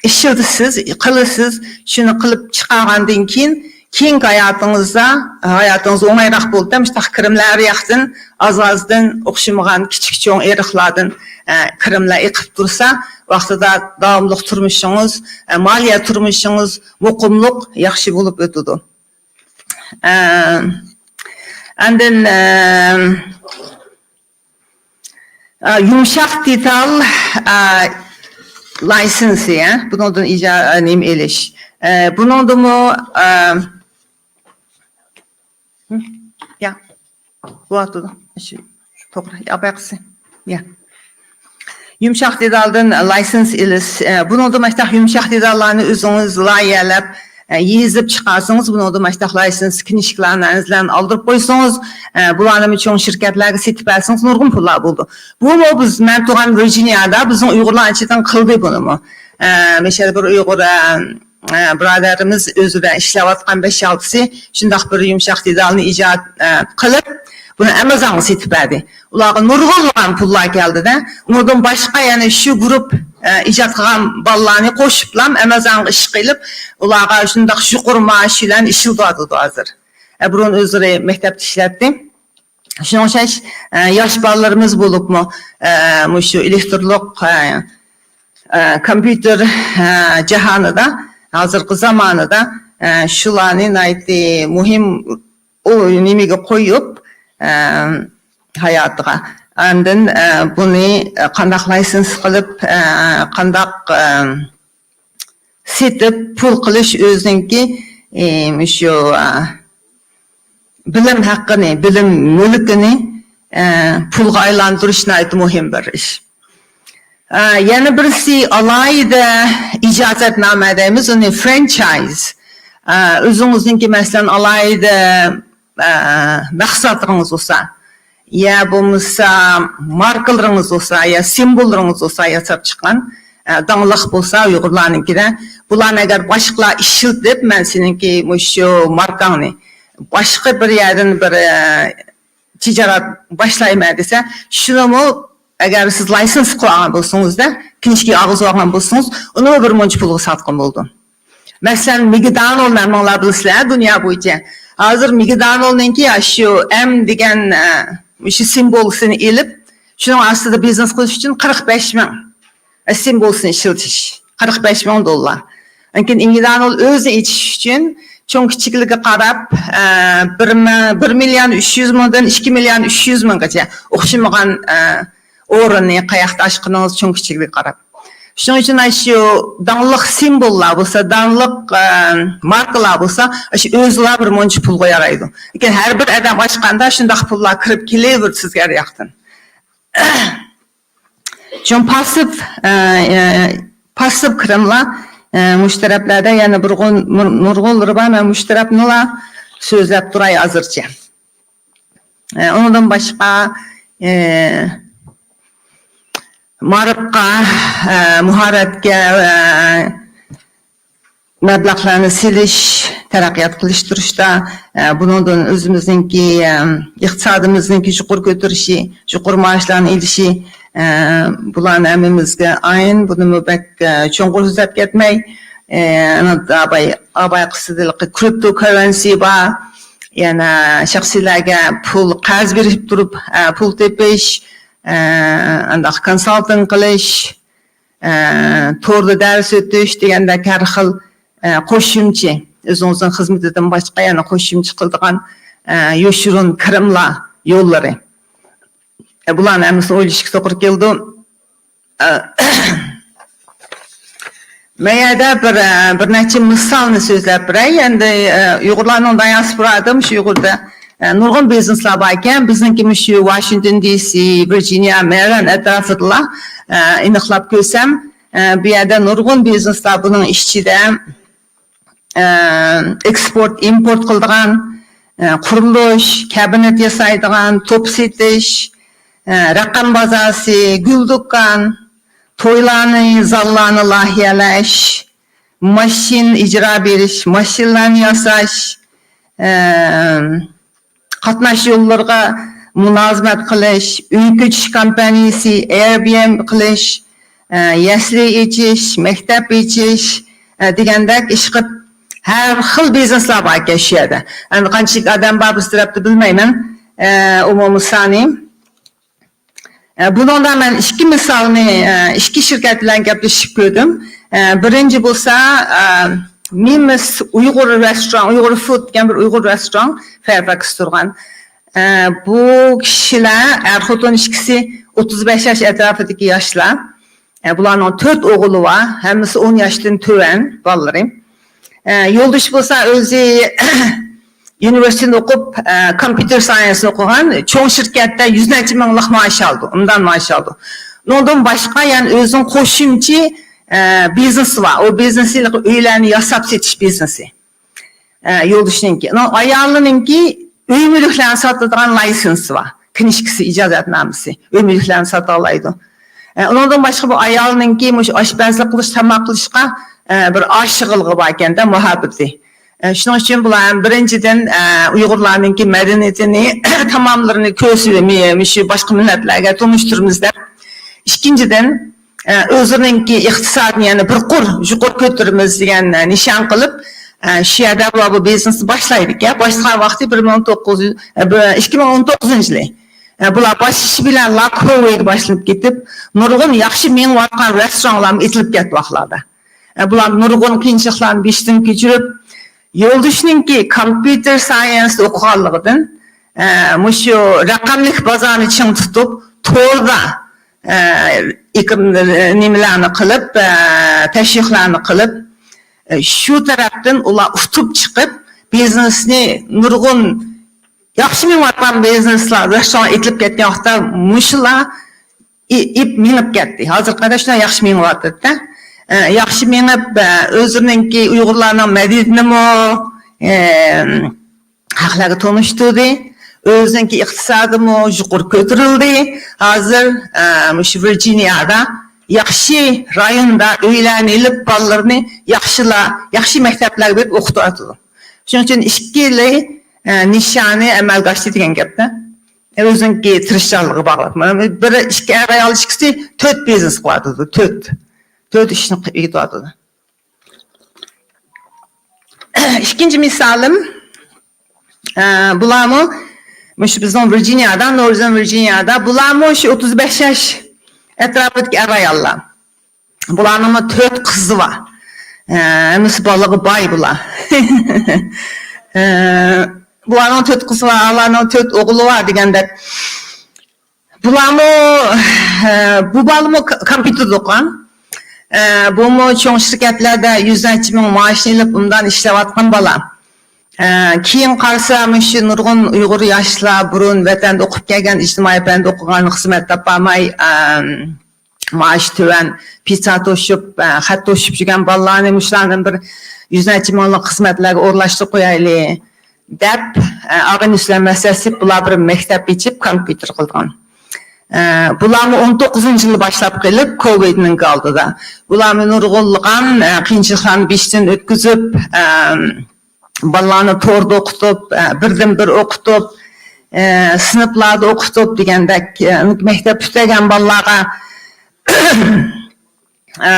ئىشلىتىسىز، قىلىسىز، شۇنى قىلىپ چىقارغاندىن كېيىن، كېيىنكى ھاياتىڭىزدا، ھاياتىڭىز ئوڭايراق بولىدۇ. مۇشۇنداق كىرىملەر ئارىياقتىن ئاز-ئازدىن ئوخشىمىغان كىچىك چوڭ ئېرىقلاردىن، ئە، كىرىملەر ئېقىپ تۇرسا، ۋاقتىدا داۋاملىق تۇرمۇشىڭىز، ئە، مالىيە تۇرمۇشىڭىز مۇقىملىق، ياخشى بولۇپ ئۆتىدۇ. ئە، ئاندىن، ئە، ئا، يۇمشاق دېتال، ئا، لايسېنسى، ئە، بۇنىڭدىن ئىجا-، ئا، نېمە ئېلىش. ئە، بۇنىڭدىمۇ، ئا، يا، بولۇۋاتىدۇ. شۇ، شۇ توغرا. يا، بايقىسى. يا. يۇمشاق دېتالدىن لايسېنس ئېلىش. ئە، بۇنىڭدا مۇشۇنداق يۇمشاق دېتاللارنى ئۆزىڭىز لايىھەلەپ، ئە، يېزىپ چىقارسىڭىز، بۇنىڭدا مۇشۇنداق لايسېنس كىنىشكىلارنى ئەنزىلەرنى ئالدۇرۇپ قويسىڭىز، ئە، بۇلارنىمۇ چوڭ شىركەتلەرگە سېتىپ بەرسىڭىز نۇرغۇن پۇللار بولىدۇ. بۇمۇ بىز، مەن تۇرغان ۋىرجىنىيادا بىزنىڭ ئۇيغۇرلار ئىچىدىن قىلدى بۇنىمۇ. ئە، مەسىلەن، بىر ئۇيغۇر، ئە، ئە، بۇرادەرىمىز ئۆزى بىلەن ئىشلەۋاتقان بەش-ئالتىسى شۇنداق بىر يۇمشاق دېتالنى ئىجاد، ئە، قىلىپ، بۇنى ئامازونغا سېتىپ بەردى. ئۇلارغا نۇرغۇنلىغان پۇللار كەلدى-دە. ئۇنىڭدىن باشقا يەنە شۇ گۇرۇپ، ئە، ئىجاد قىلغان بالىلارنى قوشۇپلام ئامازونغا ئىشقا ئېلىپ، ئۇلارغا شۇنداق يۇقىرى مائاش بىلەن ئىشلىتىۋاتىدۇ ھازىر. ئە، بۇرۇن ئۆزلىرى مەكتەپتە ئىشلەتتى. شۇنىڭغا ئوخشاش، ئە، ياش بالىلىرىمىز بولۇپمۇ، ئە، مۇشۇ ئېلېكترلىق، ئە، ئە، كومپيۇتېر، ئە، جاھانىدا، ھازىرقى زامانىدا، ئە، شۇلارنى ناھايىتى مۇھىم ئۇ نېمىگە قويۇپ، ئە، ھاياتىغا. ئاندىن، ئە، بۇنى، ئە، قانداق لايسېنس قىلىپ، ئە، قانداق، ئە، سېتىپ پۇل قىلىش ئۆزىنىڭكى، ئى، مۇشۇ، ئا، بىلىم ھەققىنى، بىلىم مۈلكىنى، ئە، پۇلغا ئايلاندۇرۇش ناھايىتى مۇھىم بىر ئىش. ئە، يەنە بىرسى ئالاھىدە ئىجازەتنامە دەيمىز، ئۇنى فرانچايز. ئە، ئۆزىڭىزنىڭكى، مەسىلەن، ئالاھىدە، ئە، مەھسۇلاتلىرىڭىز بولسا، يا بولمىسا ماركىلىرىڭىز بولسا، يا سىمۋوللىرىڭىز بولسا ياساپ چىققان، ئە، داڭلىق بولسا ئۇيغۇرلارنىڭكىدە، بۇلارنى ئەگەر باشقىلار ئىشلىتىپ، مەن سېنىڭكى مۇشۇ ماركاڭنى باشقا بىر يەردىن بىر، ئە، تىجارەت باشلايمەن دېسە، شۇنىمۇ ئەگەر سىز لايسېنس قىلىۋالغان بولسىڭىزدا، كىنىشكىگە ئالغۇزۇۋالغان بولسىڭىز، ئۇنىمۇ بىر مۇنچە پۇلغا ساتقىلى بولىدۇ. مەسىلەن، مىگدانولنى ھەممىڭلار بىلىسىلەر دۇنيا بويىچە. ھازىر مىگدانولنىڭكى ئاشۇ ئەم دېگەن، ئە، مۇشۇ سىمۋولىسىنى ئېلىپ، شۇنىڭ ئاستىدا بىزنېس قىلىش ئۈچۈن قىرىق بەش مىڭ سىمۋولىسىنى ئىشلىتىش. قىرىق بەش مىڭ دوللار. لېكىن مىگدانول ئۆزىنى ئېچىش ئۈچۈن چوڭ كىچىكلىكىگە قاراپ، ئە، بىر مىڭ، بىر مىليون ئۈچ يۈز مىڭدىن ئىككى مىليون ئۈچ يۈز مىڭغىچە ئوخشىمىغان، ئە، ئورۇننى قاياقتا ئاچقىنىڭىز چوڭ كىچىكلىكىگە قاراپ. شۇنىڭ ئۈچۈن ئاشۇ داڭلىق سىمۋوللار بولسا، داڭلىق، ئە، ماركىلار بولسا، ئاشۇ ئۆزىلا بىر مۇنچە پۇلغا يارايدۇ. لېكىن ھەر بىر ئادەم ئاچقاندا شۇنداق پۇللار كىرىپ كېلىۋېرىدۇ سىزگە ھەر ياقتىن. شۇڭا پاسسىپ، ئە، ئە، پاسسىپ كىرىملار، ئە، مۇشۇ تەرەپلەردە يەنە بىر غۇن-، نۇر-، نۇرغۇنلىرى بار، مەن مۇشۇ تەرەپنىلا سۆزلەپ تۇراي ھازىرچە. ئە، ئۇنىڭدىن باشقا، ئە، مائارىپقا، ئە، ماھارەتكە، ئە، مەبلەغلەرنى سېلىش، تەرەققىيات قىلىشتۇرۇشتا، ئە، بۇنىڭدىن ئۆزىمىزنىڭكى، ئە، ئىقتىسادىمىزنىڭكى يۇقىرى كۆتۈرۈشى، يۇقىرى مائاشلارنى ئېلىشى، ئە، بۇلارنى ھەممىمىزگە ئايان، بۇنىمۇ بەك، ئە، چوڭقۇر سۆزلەپ كەتمەي، ئە، ئاپاي، ئاپاي قىسسىدىلىقى كرىپتو كاررېنسى بار، يەنە شەخسىيلەرگە پۇل قەرز بېرىپ تۇرۇپ، ئە، پۇل تېپىش، ئە، ئانداق كونسالتىنگ قىلىش، ئە، توردا دەرس ئۆتۈش دېگەندەك ھەر خىل، ئە، قوشۇمچە، ئۆزىڭىزنىڭ خىزمىتىدىن باشقا يەنە قوشۇمچە قىلىدىغان، ئە، يوشۇرۇن كىرىملار يوللىرى. ئە، بۇلارنى ھەممىسىنى ئويلىشىشقا توغرا كېلىدۇ. ئە، مەن يەردە بىر، ئە، بىر نەچچە مىسالنى سۆزلەپ بېرەي. ئەمدى، ئە، ئۇيغۇرلارنىڭ دىياسپورادىمۇ شۇ ئۇيغۇردا، ئە، نۇرغۇن بىزنېسلار باركەن. بىزنىڭكىمۇ شۇ ۋاشىنگتون دى سى، ۋىرجىنىيە، مەرىلەند ئەتراپىدىلا، ئە، ئېنىقلاپ كۆرسەم، ئە، بۇ يەردە نۇرغۇن بىزنېسلار بۇنىڭ ئىچىدە، ئە، ئېكسپورت، ئىمپورت قىلىدىغان، ئە، قۇرۇلۇش، كابىنېت ياسايدىغان، توپ سېتىش، ئە، رەقەم بازاسى، گۈل دۇكان، تويلارنى، زاللارنى لايىھەلەش، ماشىنا ئىجارە بېرىش، ماشىنىلارنى ياساش، ئە، قاتناش يوللىرىغا مۇلازىمەت قىلىش، ئۆي كۆچۈش كامپانىيىسى، ئېيربىئېنبى قىلىش، ئە، يەسلى ئېچىش، مەكتەپ ئېچىش، ئە، دېگەندەك ئىشقىلىپ ھەر خىل بىزنېسلار بار ئىكەن شۇ يەردە. ئەمدى قانچىلىك ئادەم بار بىز تەرەپتە بىلمەيمەن، ئە، ئومۇمىي سانى. ئە، بۇنىڭدا مەن ئىككى مىسالنى، ئە، ئىككى شىركەت بىلەن گەپلىشىپ كۆردۈم. ئە، بىرىنچى بولسا، ئە، مىمىس ئۇيغۇر رېستوران، ئۇيغۇر فۇد دېگەن بىر ئۇيغۇر رېستوران، فېرفاكس تۇرغان. ئە، بۇ كىشىلەر، ئەر خوتۇن ئىككىسى ئوتتۇز بەش ياش ئەتراپىدىكى ياشلار. ئە، بۇلارنىڭ تۆت ئوغلى بار، ھەممىسى ئون ياشتىن تۆۋەن بالىلىرى. ئە، يولدىشى بولسا ئۆزى ئۇنىۋېرسىتېتنى ئوقۇپ، ئە، كومپيۇتېر ساينسنى ئوقۇغان، چوڭ شىركەتتە يۈز نەچچە مىڭلىق مائاش ئالىدۇ، ئۇنداق مائاش ئالىدۇ. ئۇنىڭدىن باشقا يەنە ئۆزىنىڭ قوشۇمچە، ئە، بىزنېسى بار. ئۇ بىزنېسى ئۆيلەرنى ياساپ سېتىش بىزنېسى. ئە، يولدىشىنىڭكى. ئۇنىڭ ئايالىنىڭكى ئۆي مۈلۈكلەرنى ساتىدىغان لايسېنسى بار. كىنىشكىسى، ئىجازەتنامىسى. ئۆي مۈلۈكلەرنى ساتالايدۇ. ئە، ئۇنىڭدىن باشقا بۇ ئايالنىڭكى مۇشۇ ئاشپەزلىك قىلىش، تاماق قىلىشقا، ئە، بىر ئاشىقلىقى بار ئىكەن-دە، مۇھەببىتى. ئە، شۇنىڭ ئۈچۈن بۇلار ھەم بىرىنچىدىن، ئە، ئۇيغۇرلارنىڭكى مەدەنىيىتىنى، تاماملىرىنى كۆرسە-، مۇشۇ باشقا مىللەتلەرگە تونۇشتۇرىمىز دەپ. ئىككىنچىدىن، ئە، ئۆزلىرىنىڭكى ئىقتىسادىنى يەنە بىر قۇر يۇقىرى كۆتۈرىمىز دېگەن، ئە، نىشان قىلىپ، ئە، شۇ يەردە بۇلار بۇ بىزنېسنى باشلايدىكەن. باشلىغان ۋاقتى بىر مىڭ توققۇز يۈز، ئە، بۇ، ئىككى مىڭ ئون توققۇزىنچى يىلى. ئە، بۇلار باشلىشى بىلەن لا كوۋىد باشلىنىپ كېتىپ، نۇرغۇن ياخشى مېڭىۋاتقان رېستورانلارمۇ ئېتىلىپ كەتتى ۋاقىتلاردا. ئە، بۇلار نۇرغۇن قىيىنچىلىقلارنى بېشىدىن كەچۈرۈپ، يولدىشىنىڭكى كومپيۇتېر ساينستا ئوقۇغانلىقىدىن، ئە، مۇشۇ رەقەملىك بازارنى چىڭ تۇتۇپ، توردا، ئە، ئېكىم-، نېمىلەرنى قىلىپ، ئە، تەشۋىقلارنى قىلىپ، ئە، شۇ تەرەپتىن ئۇلار ئۇتۇپ چىقىپ، بىزنېسنى نۇرغۇن ياخشى مېڭىۋاتقان بىزنېسلار، رېستوران ئېتىلىپ كەتكەن ۋاقىتتا مۇشۇلار ئېپ مېڭىپ كەتتى. ھازىرغا قەدەر شۇنداق ياخشى مېڭىۋاتىدۇ-دە. ئە، ياخشى مېڭىپ، ئە، ئۆزلىرىنىڭكى ئۇيغۇرلارنىڭ مەدەنىيىتىنىمۇ، ئە، خەقلەرگە تونۇشتۇردى. ئۆزىنىڭكى ئىقتىسادىمۇ يۇقىرى كۆتۈرۈلدى. ھازىر، ئە، مۇشۇ ۋىرجىنىيادا ياخشى رايوندا ئۆيلەرنى ئېلىپ، بالىلىرىنى ياخشىلا-، ياخشى مەكتەپلەرگە بېرىپ ئوقۇتۇۋاتىدۇ. شۇنىڭ ئۈچۈن ئىككىلى، ئە، نىشانى ئەمەلگە ئاشتى دېگەن گەپتە. ئۆزىنىڭكى تىرىشچانلىقى باغلىق. مانا بىر ئىككى ئەر ئايال ئىككىسى تۆت بىزنېس قىلىۋاتىدۇ، تۆت. تۆت ئىشنى قىلىۋاتىدۇ. ئىككىنچى مىسالىم، ئە، بۇلارمۇ مۇشۇ بىزنىڭ ۋىرجىنىيادا، نورزېرن ۋىرجىنىيادا، بۇلارمۇ شۇ ئوتتۇز بەش ياش ئەتراپىدىكى ئەر ئاياللار. بۇلارنىڭمۇ تۆت قىزى بار. ئە، ھەممىسى بالىغا باي بۇلار. ئە، بۇلارنىڭ تۆت قىزى بار، ئۇلارنىڭ تۆت ئوغلى بار دېگەندەك. بۇلارمۇ، ئە، بۇ بالىمۇ ك-، كومپيۇتېردا ئوقۇغان. ئە، بۇمۇ چوڭ شىركەتلەردە يۈز نەچچە مىڭ مائاشنى ئېلىپ، ئۇندان ئىشلەۋاتقان بالا. ئە، كېيىن قارىسا، مۇشۇ نۇرغۇن ئۇيغۇر ياشلار بۇرۇن ۋەتەندە ئوقۇپ كەلگەن، ئىجتىمائىي پەندە ئوقۇغان، خىزمەت تاپالماي، ئە، مائاش تۆۋەن، پىچا توشۇپ، ئە، خەت توشۇپ يۈرگەن بالىلارنى مۇشۇلارنى بىر يۈز نەچچە مىڭلىق خىزمەتلەرگە ئورۇنلاشتۇرۇپ قويايلى دەپ، ئە، ئاغىنە ئىشلار مەسلىھەتلىشىپ، بۇلار بىر مەكتەپ ئېچىپ، كومپيۇتېر قىلغان. ئە، بۇلارمۇ ئون توققۇزىنچى يىلى باشلاپ قېلىپ، كوۋىدنىڭ ئالدىدا. بۇلارمۇ نۇرغۇنلىغان، ئە، قىيىنچىلىقلارنى بېشىدىن ئۆتكۈزۈپ، ئە، بالىلارنى توردا ئوقۇتۇپ، ئە، بىردىن بىر ئوقۇتۇپ، ئە، سىنىپلاردا ئوقۇتۇپ دېگەندەك، ئە، مەكتەپ پۈتتۈرگەن بالىلارغا، ئە،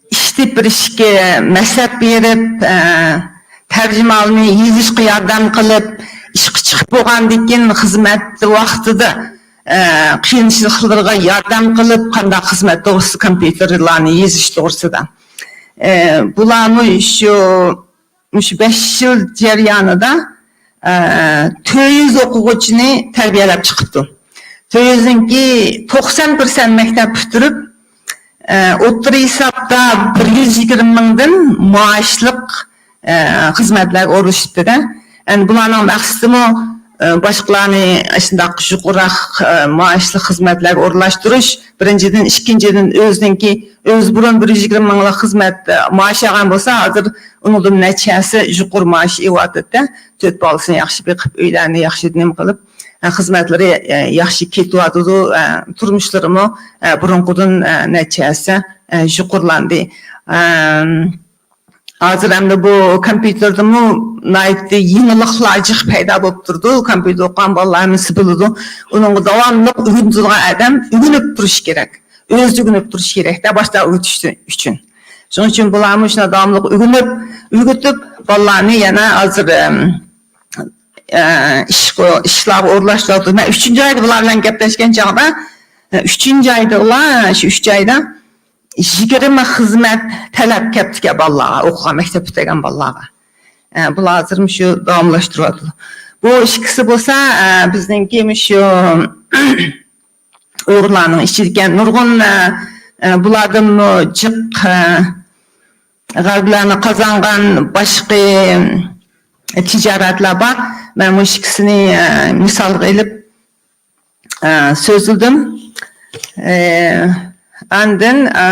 ئىش تېپىپ بېرىشكە مەسلىھەت بېرىپ، ئە، تەرجىمىھالنى يېزىشقا ياردەم قىلىپ، ئىشقا چىقىپ بولغاندىن كېيىن خىزمەت ۋاقتىدا، ئە، قىيىنچىلىقلىرىغا ياردەم قىلىپ، قانداق خىزمەت توغرىسىدا، كومپيۇتېرلارنى يېزىش توغرىسىدا. ئە، بۇلارمۇ شۇ مۇشۇ بەش يىل جەريانىدا، ئە، تۆت يۈز ئوقۇغۇچىنى تەربىيەلەپ چىقىپتۇ. تۆت يۈزنىڭكى توقسان پىرسەنت مەكتەپ پۈتتۈرۈپ، ئە، ئوتتۇرا ھېسابتا بىر يۈز يىگىرمە مىڭدىن مائاشلىق، ئە، خىزمەتلەرگە ئورۇنلىشىپتۇ-دە. ئەمدى بۇلارنىڭ مەقسىتىمۇ، ئە، باشقىلارنى ئاشۇنداق يۇقىرىراق، ئە، مائاشلىق خىزمەتلەرگە ئورۇنلاشتۇرۇش، بىرىنچىدىن، ئىككىنچىدىن، ئۆزىنىڭكى، ئۆزى بۇرۇن بىر يۈز يىگىرمە مىڭلىق خىزمەت، ئە، مائاش ئالغان بولسا، ھازىر ئۇنىڭدىن نەچچە ھەسسە يۇقىرى مائاش ئېلىۋاتىدۇ-دە، تۆت بالىسىنى ياخشى بېقىپ، ئۆيلەرنى ياخشى نېمە قىلىپ، ئە، خىزمەتلىرى، ئە، ياخشى كېتىۋاتىدۇ، ئە، تۇرمۇشلىرىمۇ، ئە، بۇرۇنقىدىن، ئە، نەچچە ھەسسە، ئە، يۇقىرىلاندى. ئەم، ھازىر ئەمدى بۇ كومپيۇتېردىمۇ ناھايىتى يېڭىلىقلار جىق پەيدا بولۇپ تۇرىدۇ. كومپيۇتېر ئوقۇغان بالىلار ھەممىسى بىلىدۇ. ئۇنىڭغا داۋاملىق ئۆگىنىدىغان ئادەم ئۆگىنىپ تۇرۇشى كېرەك. ئۆزى ئۆگىنىپ تۇرۇشى كېرەكتە، باشتا ئۆتۈش ئۈچۈن. شۇنىڭ ئۈچۈن بۇلارمۇ شۇنداق داۋاملىق ئۆگىنىپ، ئۆگىتىپ، بالىلارنى يەنە ھازىر، ئەم، ئە، ئىش، ئىشلارغا ئورۇنلاشتۇرۇۋاتىدۇ. مەن ئۈچىنچى ئايدا بۇلار بىلەن گەپلەشكەن چاغدا، ئە، ئۈچىنچى ئايدا ئۇلار، شۇ ئۈچ ئايدا يىگىرمە خىزمەت تەلەپ كەپتىكەن بالىلارغا، ئوقۇغان، مەكتەپ پۈتتۈرگەن بالىلارغا. ئە، بۇلار ھازىر مۇشۇ داۋاملاشتۇرۇۋاتىدۇ. بۇ ئىككىسى بولسا، ئە، بىزنىڭكى مۇشۇ ئۇيغۇرلارنىڭ ئىچىدىكى نۇرغۇن، ئە، ئە، بۇلاردىنمۇ جىق، ئە، غەلىبىلەرنى قازانغان باشقا تىجارەتلەر بار. مەن مۇشۇ ئىككىسىنى، ئە، مىسالغا ئېلىپ، ئە، سۆزلىدىم. ئە، ئاندىن، ئە،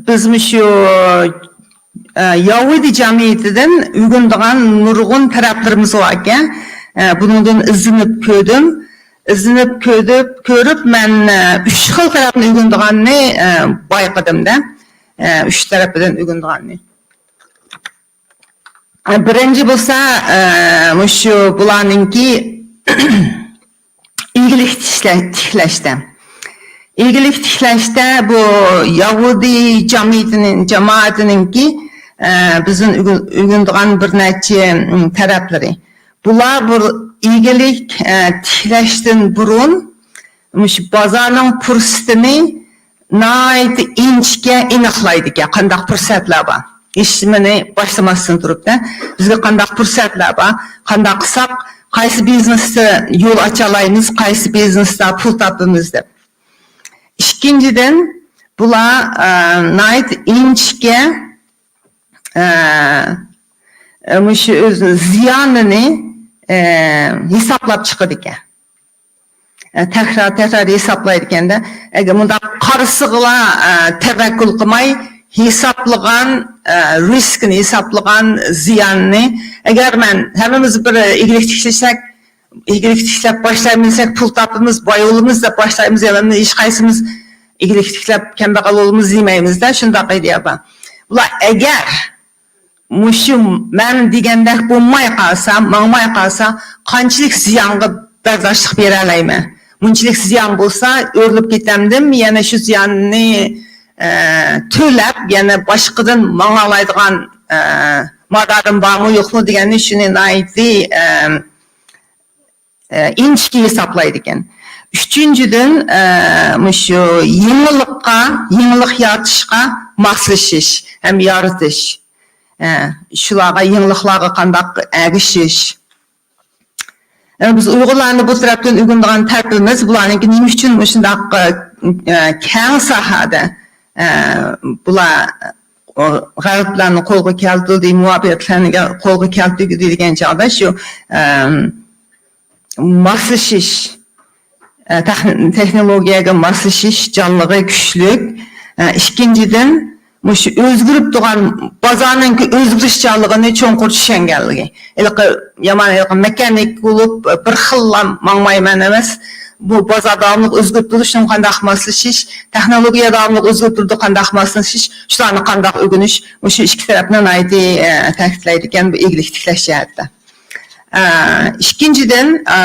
بىز مۇشۇ، ئە، يەھۇدىي جەمئىيىتىدىن ئۆگىنىدىغان نۇرغۇن تەرەپلىرىمىز بار ئىكەن. ئە، بۇنىڭدىن ئىزدىنىپ كۆردۈم. ئىزدىنىپ كۆردۈپ، كۆرۈپ، مەن، ئە، ئۈچ خىل تەرەپنى ئۆگىنىدىغاننى، ئە، بايقىدىم-دە. ئە، ئۈچ تەرەپىدىن ئۆگىنىدىغاننى. بىرىنچى بولسا، ئە، مۇشۇ بۇلارنىڭكى ئىگىلىك تىكلە-، تىكلەشتە. ئىگىلىك تىكلەشتە بۇ يەھۇدىي جەمئىيىتىنىڭ، جامائىتىنىڭكى، ئە، بىزدىن ئۆگە-، ئۆگىنىدىغان بىر نەچچە، ئىم، تەرەپلىرى. بۇلار بۇ ئىگىلىك، ئە، تىكلەشتىن بۇرۇن مۇشۇ بازارنىڭ پۇرسىتىنى ناھايىتى ئىنچىكە ئېنىقلايدىكەن، قانداق پۇرسەتلەر بار. ھېچنېمىنى باشلىماستىن تۇرۇپ-تە، بىزگە قانداق پۇرسەتلەر بار، قانداق قىلساق، قايسى بىزنېستا يول ئاچالايمىز، قايسى بىزنېستا پۇل تاپىمىز دەپ. ئىككىنچىدىن، بۇلار، ئە، ناھايىتى ئىنچىكە، ئە، ئە، مۇشۇ ئۆز زىيانىنى، ئە، ھېسابلاپ چىقىدىكەن. ئە، تەكرار، تەكرار ھېسابلايدىكەن-دە. ئەگەر مۇنداق قارىسىغىلا، ئە، تەۋەككۈل قىلماي، ھېسابلىغان، ئە، رىسكنى ھېسابلىغان زىياننى، ئەگەر مەن، ھەممىمىز بىر ئىگىلىك تىكلىسەك، ئىگىلىك تىكلەپ باشلايمىز دېسەك، پۇل تاپىمىز، باي بولىمىز دەپ باشلايمىز، يا ھېچقايسىمىز ئىگىلىك تىكلەپ كەمبەغەل بولىمىز دېمەيمىز-دە، شۇنداق ئىدىيە بار. بۇلار ئەگەر مۇشۇ مەن دېگەندەك بولماي قالسا، ماڭماي قالسا، قانچىلىك زىيانغا بەرداشلىق بېرەلەيمەن؟ مۇنچىلىك زىيان بولسا، ئۆرۈلۈپ كېتەمدىم، يەنە شۇ زىياننى، ئە، تۆلەپ، يەنە باشقىدىن ماڭالايدىغان، ئە، مادارىم بارمۇ، يوقمۇ دېگەننى، شۇنى ناھايىتى، ئە، ئە، ئىنچىكە ھېسابلايدىكەن. ئۈچىنچىدىن، ئە، مۇشۇ يېڭىلىققا، يېڭىلىق يارىتىشقا ماسلىشىش ھەم يارىتىش. ئە، شۇلارغا، يېڭىلىقلارغا قانداق ئەگىشىش. ئە، بىز ئۇيغۇرلارنى بۇ تەرەپتىن ئۆگىنىدىغان تەرىپىمىز، بۇلارنىڭكى نېمە ئۈچۈن مۇشۇنداق، ئە، كەڭ ساھەدە، ئە، بۇلار، ئۇ، غەربلەرنى قولغا كەلتۈردى، مۇۋەپپەقىيەتلەرنى قولغا كەلتۈردى دېگەن چاغدا شۇ، ئە، ماسلىشىش، ئە، تېخ-، تېخنولوگىيەگە ماسلىشىش جانلىقى كۈچلۈك. ئە، ئىككىنچىدىن، مۇشۇ ئۆزگىرىپ تۇرغان بازارنىڭكى ئۆزگىرىشچانلىقىنى چوڭقۇر چۈشەنگەنلىكى. ھېلىقى يامان، ھېلىقى مېخانىك بولۇپ، بىر خىللا ماڭمايمەن ئەمەس. بۇ بازار داۋاملىق ئۆزگىرىپ تۇرىدۇ، شۇنىڭغا قانداق ماسلىشىش، تېخنولوگىيە داۋاملىق ئۆزگىرىپ تۇرىدۇ، قانداق ماسلىشىش، شۇلارنى قانداق ئۆگىنىش، مۇشۇ ئىككى تەرەپنى ناھايىتى، ئە، تەكىتلەيدىكەن بۇ ئىگىلىك تىكلەش جەھەتتە. ئە، ئىككىنچىدىن، ئە،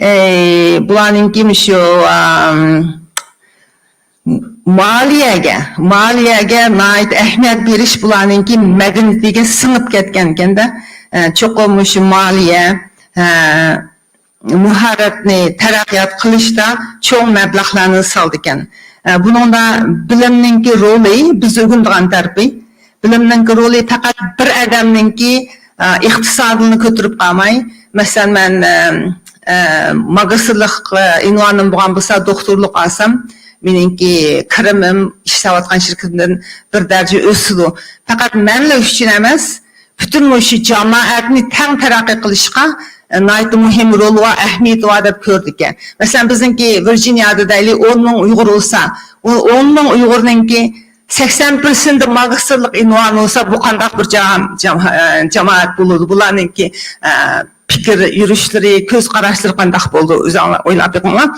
ئى، بۇلارنىڭكى مۇشۇ، ئام، مالىيەگە، مالىيەگە ناھايىتى ئەھمىيەت بېرىش بۇلارنىڭكى مەدەنىيىتىگە سىڭىپ كەتكەنكەن-دە. ئە، چوقۇم مۇشۇ مالىيە، ئە، ماھارەتنى تەرەققىيات قىلىشتا چوڭ مەبلەغلەرنى سالىدىكەن. ئە، بۇنىڭدا بىلىمنىڭكى رولى، بىز ئۆگىنىدىغان تەرىپى، بىلىمنىڭكى رولى پەقەت بىر ئادەمنىڭكى، ئە، ئىقتىسادىنى كۆتۈرۈپ قالماي، مەسىلەن، مەن، ئە، ئە، ماگىستىرلىق، ئە، ئۇنۋانىم بولغان بولسا، دوختۇرلۇق ئالسام، مېنىڭكى كىرىمىم ئىشلەۋاتقان شىركىتىمدىن بىر دەرىجە ئۆسىدۇ. پەقەت مەنلا ئۈچۈن ئەمەس، پۈتۈن مۇشۇ جامائەتنى تەڭ تەرەققىي قىلىشقا، ئە، ناھايىتى مۇھىم رول ۋە ئەھمىيىتى بار دەپ كۆرىدىكەن. مەسىلەن، بىزنىڭكى ۋىرجىنىيەدە دەيلى، ئون مىڭ ئۇيغۇر بولسا، ئۇ ئون مىڭ ئۇيغۇرنىڭكى سەكسەن پىرسەنتى ماگىستىرلىق ئۇنۋانى بولسا، بۇ قانداق بىر جام-، جام-، ئە، جامائەت بولىدۇ؟ بۇلارنىڭكى، ئە، پىكىر يۈرۈشلىرى، كۆز قاراشلىرى قانداق بولىدۇ؟ ئۆزۈڭلار ئويلاپ بېقىڭلار.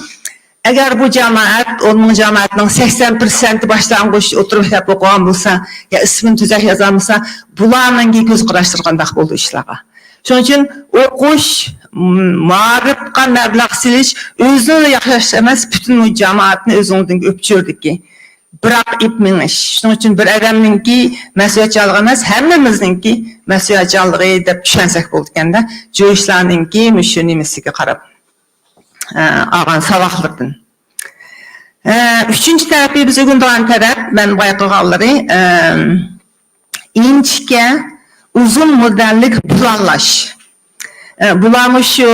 ئەگەر بۇ جامائەت، ئون مىڭ جامائەتنىڭ سەكسەن پىرسەنتى باشلانغۇچ ئوتتۇرا مەكتەپ ئوقۇغان بولسا، يا ئىسمىنى تۈزۈك يازغان بولسا، بۇلارنىڭكى كۆز قاراشلىرى قانداق بولىدۇ ئىشلارغا؟ شۇنىڭ ئۈچۈن ئوقۇش، م-، مائارىپقا مەبلەغ سېلىش ئۆزىنى ياخشىلاش ئەمەس، پۈتۈن جامائەتنى ئۆزىڭىزدىن ئۆپچۈردىكى. بىراق ئېپ مېڭىش. شۇنىڭ ئۈچۈن بىر ئادەمنىڭكى مەسئۇلىيەتچانلىقى ئەمەس، ھەممىمىزنىڭكى مەسئۇلىيەتچانلىقى دەپ چۈشەنسەك بولىدىكەن-دە. جويۇشلارنىڭكى مۇشۇ نېمىسىگە قاراپ، ئە، ئالغان ساۋاقلىرىدىن. ئە، ئۈچىنچى تەرىپى، بىز ئۆگىنىدىغان تەرەپ، مەن بايقىغانلىرى، ئە، ئىنچىكە، ئۇزۇن مۇددەتلىك پىلانلاش. ئە، بۇلارمۇ شۇ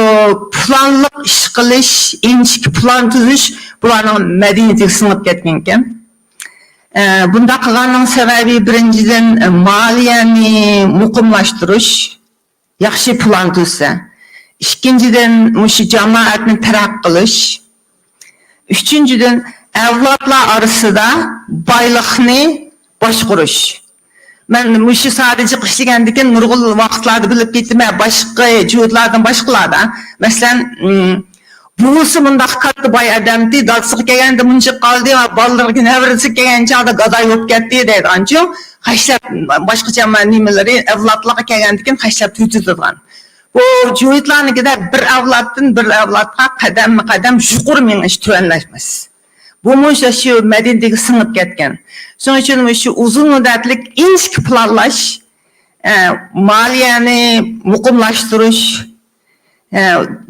پىلانلىق ئىش قىلىش، ئىنچىكە پىلان تۈزۈش، بۇلارنىڭ مەدەنىيىتىگە سىڭىپ كەتكەنىكەن. ئە، بۇنداق قىلغاننىڭ سەۋەبى، بىرىنچىدىن، ئە، مالىيەنى مۇقىملاشتۇرۇش، ياخشى پىلان تۈزسە. ئىككىنچىدىن، مۇشۇ جامائەتنى تەرەققىي قىلىش. ئۈچىنچىدىن، ئەۋلادلار ئارىسىدا بايلىقنى باشقۇرۇش. مەن مۇشۇ ساھەدە جىق ئىشلىگەندىكىن، نۇرغۇن ۋاقىتلاردا بىلىپ كېتىمەن، باشقا جۇتلاردىن باشقىلاردا. مەسىلەن، ئىم، بوۋىسى مۇنداق كاتتا باي ئادەمتى، دادىسىغا كەلگەندە مۇنچە قالدى، بالىلىرىغا، نەۋرىسىگە كەلگەن چاغدا گاداي بولۇپ كەتتى دەيدىغانچۇ، خەشلەپ، باشقىچە نېمىلىرى، ئەۋلادلارغا كەلگەندىكىن خەشلەپ تۈگىتىدىغان. بۇ جۇيۇتلارنىڭكىدە بىر ئەۋلادتىن بىر ئەۋلادقا قەدەممۇ قەدەم يۇقىرى مېڭىش، تۆۋەنلەشمەس. بۇمۇ شۇ مەدەنىيىتىگە سىڭىپ كەتكەن. شۇنىڭ ئۈچۈن شۇ ئۇزۇن مۇددەتلىك ئىنچىكە پىلانلاش، ئە، مالىيەنى مۇقىملاشتۇرۇش، ئە،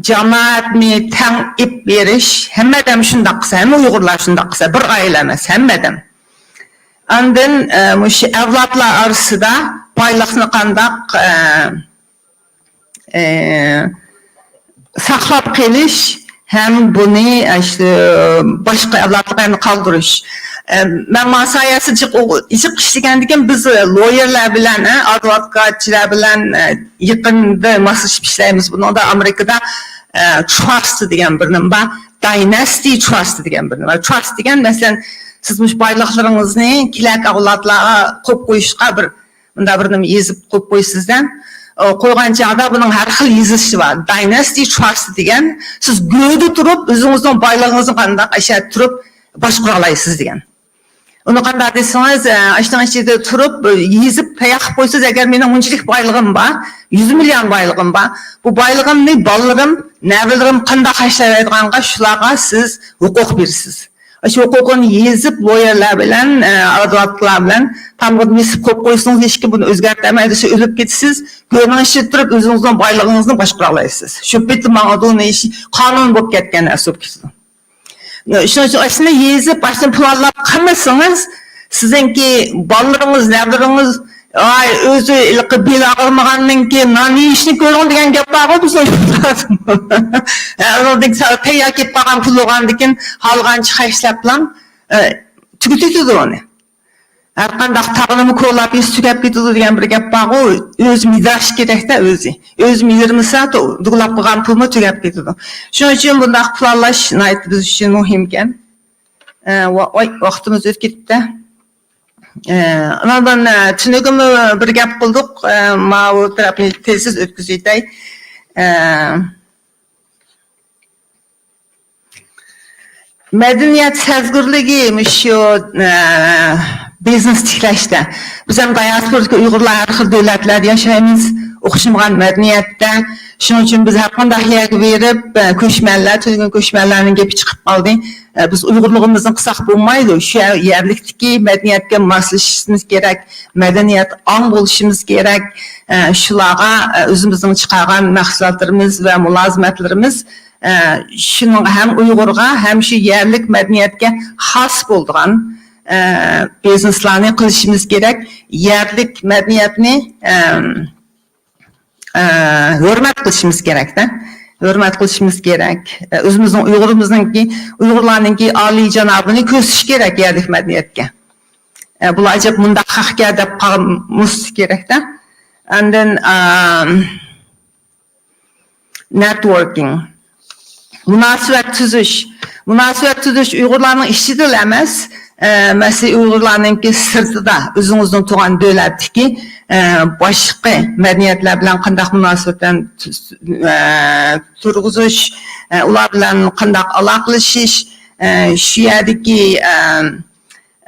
جامائەتنى تەڭ ئېلىپ بېرىش، ھەممە ئادەم شۇنداق قىلسا، ھەممە ئۇيغۇرلار شۇنداق قىلسا، بىر ئائىلە ئەمەس، ھەممە ئادەم. ئاندىن، ئە، مۇشۇ ئەۋلادلار ئارىسىدا بايلىقنى قانداق، ئە، ئە، ساقلاپ قېلىش ھەم بۇنى، ئە، شۇ باشقا ئەۋلادلارغا قالدۇرۇش. ئە، مەن ما سايەسى جىق ئو-، جىق ئىشلىگەندىكىن، بىز لويېرلار بىلەن، ئە، ئادۋوكاتچىلار بىلەن، ئە، يېقىندا ماسلىشىپ ئىشلەيمىز. بۇنىڭدا ئامېرىكىدا، ئە، تراست دېگەن بىر نېمە بار، دايناستى تراست دېگەن بىر نېمە بار. تراست دېگەن، مەسىلەن، سىز مۇشۇ بايلىقلىرىڭىزنى كېلەركى ئەۋلادلارغا قويۇپ قويۇشقا بىر مۇنداق بىر نېمە يېزىپ قويۇپ قويىسىز-دە. ئۇ قويغان چاغدا بۇنىڭ ھەر خىل يېزىلىشى بار. دايناستى تراست دېگەن، سىز گۆدە تۇرۇپ، ئۆزىڭىزنىڭ بايلىقىڭىزنى قانداق ئەشەدە تۇرۇپ باشقۇرالايسىز دېگەن. ئۇنى قانداق دېسىڭىز، ئە، ئاشۇنىڭ ئىچىدە تۇرۇپ، ئە، يېزىپ تەييار قىلىپ قويسىز، ئەگەر مېنىڭ مۇنچىلىك بايلىقىم بار، يۈز مىليون بايلىقىم بار، بۇ بايلىقىمنى بالىلىرىم، نەۋرىلىرىم قانداق خەجلەيدىغانغا شۇلارغا سىز ھوقۇق بېرىسىز. شۇ ھوقۇقىنى يېزىپ، لويېرلار بىلەن، ئە، ئادۋوكاتلار بىلەن تامغىدىن بېسىپ قويۇپ قويسىڭىز، ھېچكىم بۇنى ئۆزگەرتەلمەيدۇ، سىز ئۆلۈپ كېتىسىز، گۆدىنىڭ ئىچىدە تۇرۇپ ئۆزىڭىزنىڭ بايلىقىڭىزنى باشقۇرالايسىز. شۇ پېتى ماڭىدۇ، قانۇن بولۇپ كەتكەن نەرسە بولۇپ كېتىدۇ. شۇنىڭ ئۈچۈن ئاشۇنى يېزىپ، ئاشۇنى پىلانلاپ قىلمىسىڭىز، سىزنىڭكى بالىلىرىڭىز، نەۋرىلىرىڭىز، ئاي، ئۆزى ھېلىقى بېلى ئاغرىمىغاندىن كېيىن نان يېيىشنى كۆرۈڭ دېگەن گەپ بارغۇ بىزنىڭ يۇرتلاردا. ئۇنىڭدىن كېيىن تەييار كېلىپ قالغان پۇل بولغاندىن كېيىن خالىغانچە خەجلەپلا، ئە، تۈگىتىدۇ ئۇنى. ھەر قانداق تاغنىمۇ كولاپ يېسە تۈگەپ كېتىدۇ دېگەن بىر گەپ بارغۇ، ئۆزى مىداش كېرەكتە ئۆزى. ئۆزى مىدىرمىسا، تو-، دۇغلاپ قىلغان پۇلمۇ تۈگەپ كېتىدۇ. شۇنىڭ ئۈچۈن بۇنداق پىلانلاش ناھايىتى بىز ئۈچۈن مۇھىمكەن. ئە، ۋا-، ۋاي، ۋاقتىمىز ئۆتۈپ كېتىپتۇ. ئە، ئاناندىن، ئە، تۈنۈگۈنمۇ بىر گەپ قىلدۇق. ئە، ماۋۇ تەرەپنى تېزىز ئۆتكۈزۈۋېتەي. ئە، مەدەنىيەت سەزگۈرلۈكى مۇشۇ، ئە، بىزنېس تىكلەشتە. بىز ھەم دىياسپورادىكى ئۇيغۇرلار ھەر خىل دۆلەتلەردە ياشايمىز، ئوخشىمىغان مەدەنىيەتتە. شۇنىڭ ئۈچۈن بىز ھەر قانداق يەرگە بېرىپ، ئە، كۆچمەنلەر، تۈنۈگۈن كۆچمەنلەرنىڭ گېپى چىقىپ قالدى. ئە، بىز ئۇيغۇرلۇقىمىزنى قىلساق بولمايدۇ. شۇ يەرلىكتىكى مەدەنىيەتكە ماسلىشىشىمىز كېرەك، مەدەنىيەت ئاڭ بولۇشىمىز كېرەك. ئە، شۇلارغا، ئە، ئۆزىمىزنىڭ چىقارغان مەھسۇلاتلىرىمىز ۋە مۇلازىمەتلىرىمىز، ئە، شۇنىڭ ھەم ئۇيغۇرغا، ھەم شۇ يەرلىك مەدەنىيەتكە خاس بولىدىغان، ئە، بىزنېسلارنى قىلىشىمىز كېرەك. يەرلىك مەدەنىيەتنى، ئە، ئە، ھۆرمەت قىلىشىمىز كېرەكتە. ھۆرمەت قىلىشىمىز كېرەك. ئە، ئۆزىمىزنىڭ ئۇيغۇرىمىزنىڭكى، ئۇيغۇرلارنىڭكى ئالىي جانابىنى كۆرسىتىش كېرەك يەرلىك مەدەنىيەتكە. ئە، بۇلار ئەجەب مۇنداق خەقكە دەپ قالمىسا كېرەكتە. ئاندىن، ئە، نېتوركىڭ. مۇناسىۋەت تۈزۈش. مۇناسىۋەت تۈزۈش ئۇيغۇرلارنىڭ ئىچىدىلا ئەمەس، ئە، مەسىلەن، ئۇيغۇرلارنىڭكى سىرتىدا، ئۆزىڭىزنىڭ تۇغان دۆلەتتىكى، ئە، باشقا مەدەنىيەتلەر بىلەن قانداق مۇناسىۋەتلەرنى تۇ-، ئە، تۇرغۇزۇش، ئە، ئۇلار بىلەن قانداق ئالاقىلىشىش، ئە، شۇ يەردىكى، ئە،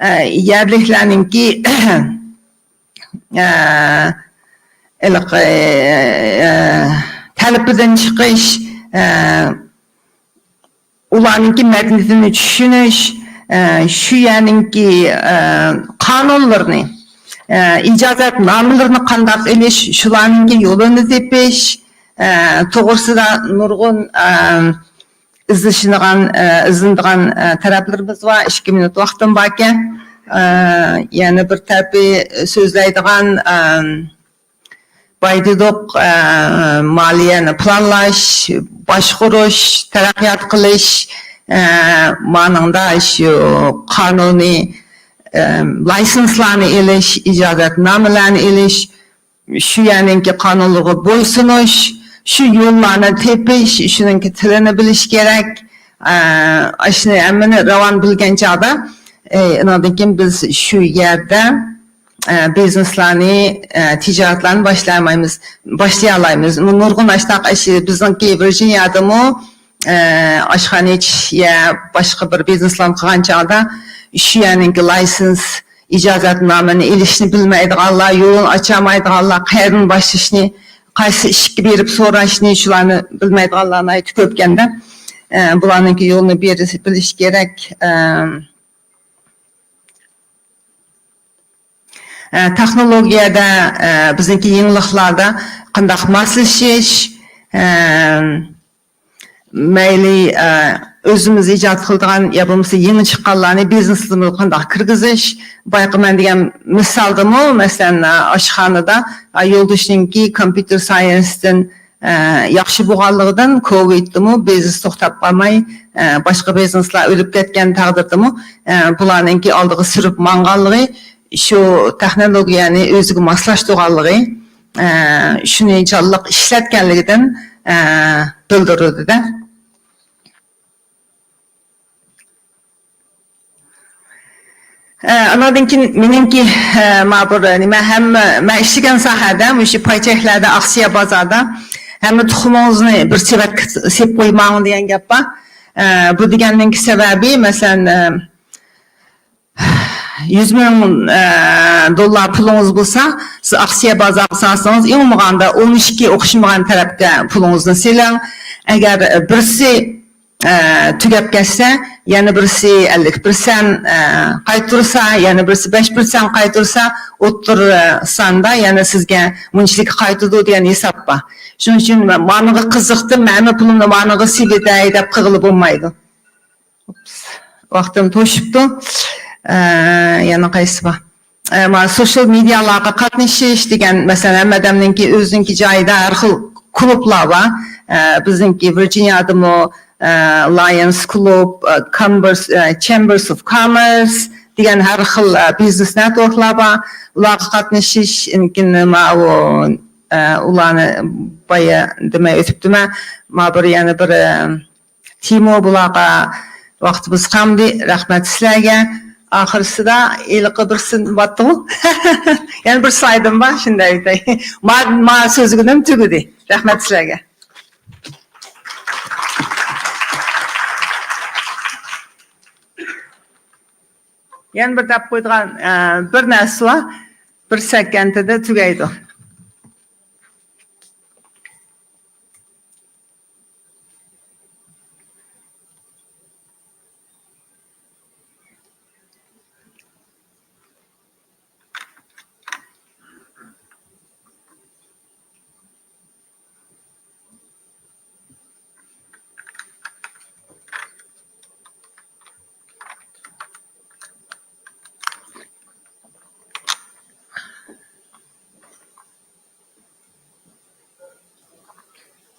ئە، يەرلىكلەرنىڭكى، ئە، ھېلىقى، ئە، تەلىپىدىن چىقىش، ئە، ئۇلارنىڭكى مەدەنىيىتىنى چۈشىنىش، ئە، شۇ يەرنىڭكى، ئە، قانۇنلىرىنى، ئە، ئىجازەتنامىلىرىنى قانداق ئېلىش، شۇلارنىڭكى يولىنى تېپىش، ئە، توغرىسىدا نۇرغۇن، ئە، ئىزدىشىدىغان، ئە، ئىزدىنىدىغان، ئە، تەرەپلىرىمىز بار. ئىككى مىنۇت ۋاقتىم باركەن. ئە، يەنە بىر تەرىپى سۆزلەيدىغان، ئە، بايا دېدۇق، ئە، مالىيەنى پىلانلاش، باشقۇرۇش، تەرەققىيات قىلىش، ئە، مانىڭدا شۇ قانۇنىي، ئە، لايسېنسلارنى ئېلىش، ئىجازەتنامىلەرنى ئېلىش، شۇ يەرنىڭكى قانۇنلىرىغا بويسۇنۇش، شۇ يوللارنى تېپىش، شۇنىڭكى تىلىنى بىلىش كېرەك. ئە، ئاشۇنى ھەممىنى راۋان بىلگەن چاغدا، ئە، ئۇنىڭدىن كېيىن بىز شۇ يەردە ئە، بىزنېسلارنى، ئە، تىجارەتلەرنى باشلايمايمىز، باشلىيالايمىز. نۇرغۇن ئاشتاق ئىش، بىزنىڭكى ۋىرجىنىيادىمۇ، ئە، ئاشخانا ئېچىش يا باشقا بىر بىزنېسلارنى قىلغان چاغدا شۇ يەرنىڭكى لايسېنس، ئىجازەتنامىنى ئېلىشنى بىلمەيدىغانلار، يولىنى ئاچالمايدىغانلار، قەيەردىن باشلىشىنى، قايسى ئىشىككە بېرىپ سوراشنى، شۇلارنى بىلمەيدىغانلار ناھايىتى كۆپكەندە، ئە، بۇلارنىڭكى يولىنى بېرىش، بىلىش كېرەك. ئە، ئە، تېخنولوگىيەدە، ئە، بىزنىڭكى يېڭىلىقلاردا قانداق ماسلىشىش، ئە، مەيلى، ئە، ئۆزىمىز ئىجاد قىلىدىغان يا بولمىسا يېڭى چىققانلارنى بىزنېسىمىزغا قانداق كىرگۈزۈش. بايىقى مەن دېگەن مىسالدىمۇ، مەسىلەن، ئە، ئاشخانىدا، ئە، يولدىشىنىڭكى كومپيۇتېر ساينستىن ئە، ياخشى بولغانلىقىدىن، كوۋىدتىمۇ بىزنېس توختاپ قالماي، ئە، باشقا بىزنېسلار ئۆلۈپ كەتكەن تەقدىردىمۇ، ئە، بۇلارنىڭكى ئالدىغا سۈرۈپ ماڭغانلىقى، شۇ تېخنولوگىيەنى ئۆزىگە ماسلاشتۇرغانلىقى، ئە، شۇنى جانلىق ئىشلەتكەنلىكىدىن، ئە، بىلدۈرۈلدى-دە. ئە، ئاناندىن كېيىن مېنىڭكى، ئە، ما بىر نېمە، ھەممە مەن ئىشلىگەن ساھەدە، مۇشۇ پايچەكلەردە، ئاقسىيە بازاردا ھەممە تۇخۇمىڭىزنى بىر سېۋەتكە سېلىپ قويماڭ دېگەن گەپ بار. ئە، بۇ دېگەننىڭكى سەۋەبى، مەسىلەن، ئە، يۈز مىڭ، ئە، دوللار پۇلىڭىز بولسا، سىز ئاقسىيە بازارغا سالسىڭىز، ئەڭ بولمىغاندا ئون ئىككى ئوخشىمىغان تەرەپكە پۇلىڭىزنى سېلىڭ. ئەگەر بىرسى ئە، تۈگەپ كەتسە، يەنە بىرسى ئەللىك پىرسەنت، ئە، قايتۇرسا، يەنە بىرسى بەش پىرسەنت قايتۇرسا، ئوتتۇرا ساندا يەنە سىزگە مۇنچىلىك قايتىدۇ دېگەن ھېساب بار. شۇنىڭ ئۈچۈن مانىغا قىزىقتىم، مەنمۇ پۇلۇمنى مانىغا سېلىۋېتەي دەپ قىلغىلى بولمايدۇ. ئوپس، ۋاقتىم توشۇپتۇ. ئە، يەنە قايسى بار؟ ئە، مانا سوشال مېدىيالارغا قاتنىشىش دېگەن، مەسىلەن، ھەممە ئادەمنىڭكى ئۆزىنىڭكى جايىدا ھەر خىل كۇلۇبلار بار. ئە، بىزنىڭكى ۋىرجىنىيادىمۇ، ئە، لايونس كۇلۇب، ئە، كامبېرس، ئە، چېمبېرس ئوف كامېرس دېگەن ھەر خىل، ئە، بىزنېس نېتوركلار بار. ئۇلارغا قاتنىشىش، لېكىن ماۋۇ، ئە، ئۇلارنى بايا دېمەي ئۆتۈپتىمەن. ما بىر يەنە بىر، ئە، تىمو بۇلارغا ۋاقتىمىز قالمىدى. رەھمەت سىلەرگە. ئاخىرسىدا ھېلىقى بىرسى باتتىغۇ. يەنە بىر سلايدىم بار، شۇنداق ئېيتاي. ما، ما سۆزلىگىنىم تۈگىدى. رەھمەت سىلەرگە. يەنە بىر دەپ قويىدىغان، ئە، بىر نەرسە بار. بىر سەكەنتىدە تۈگەيدۇ.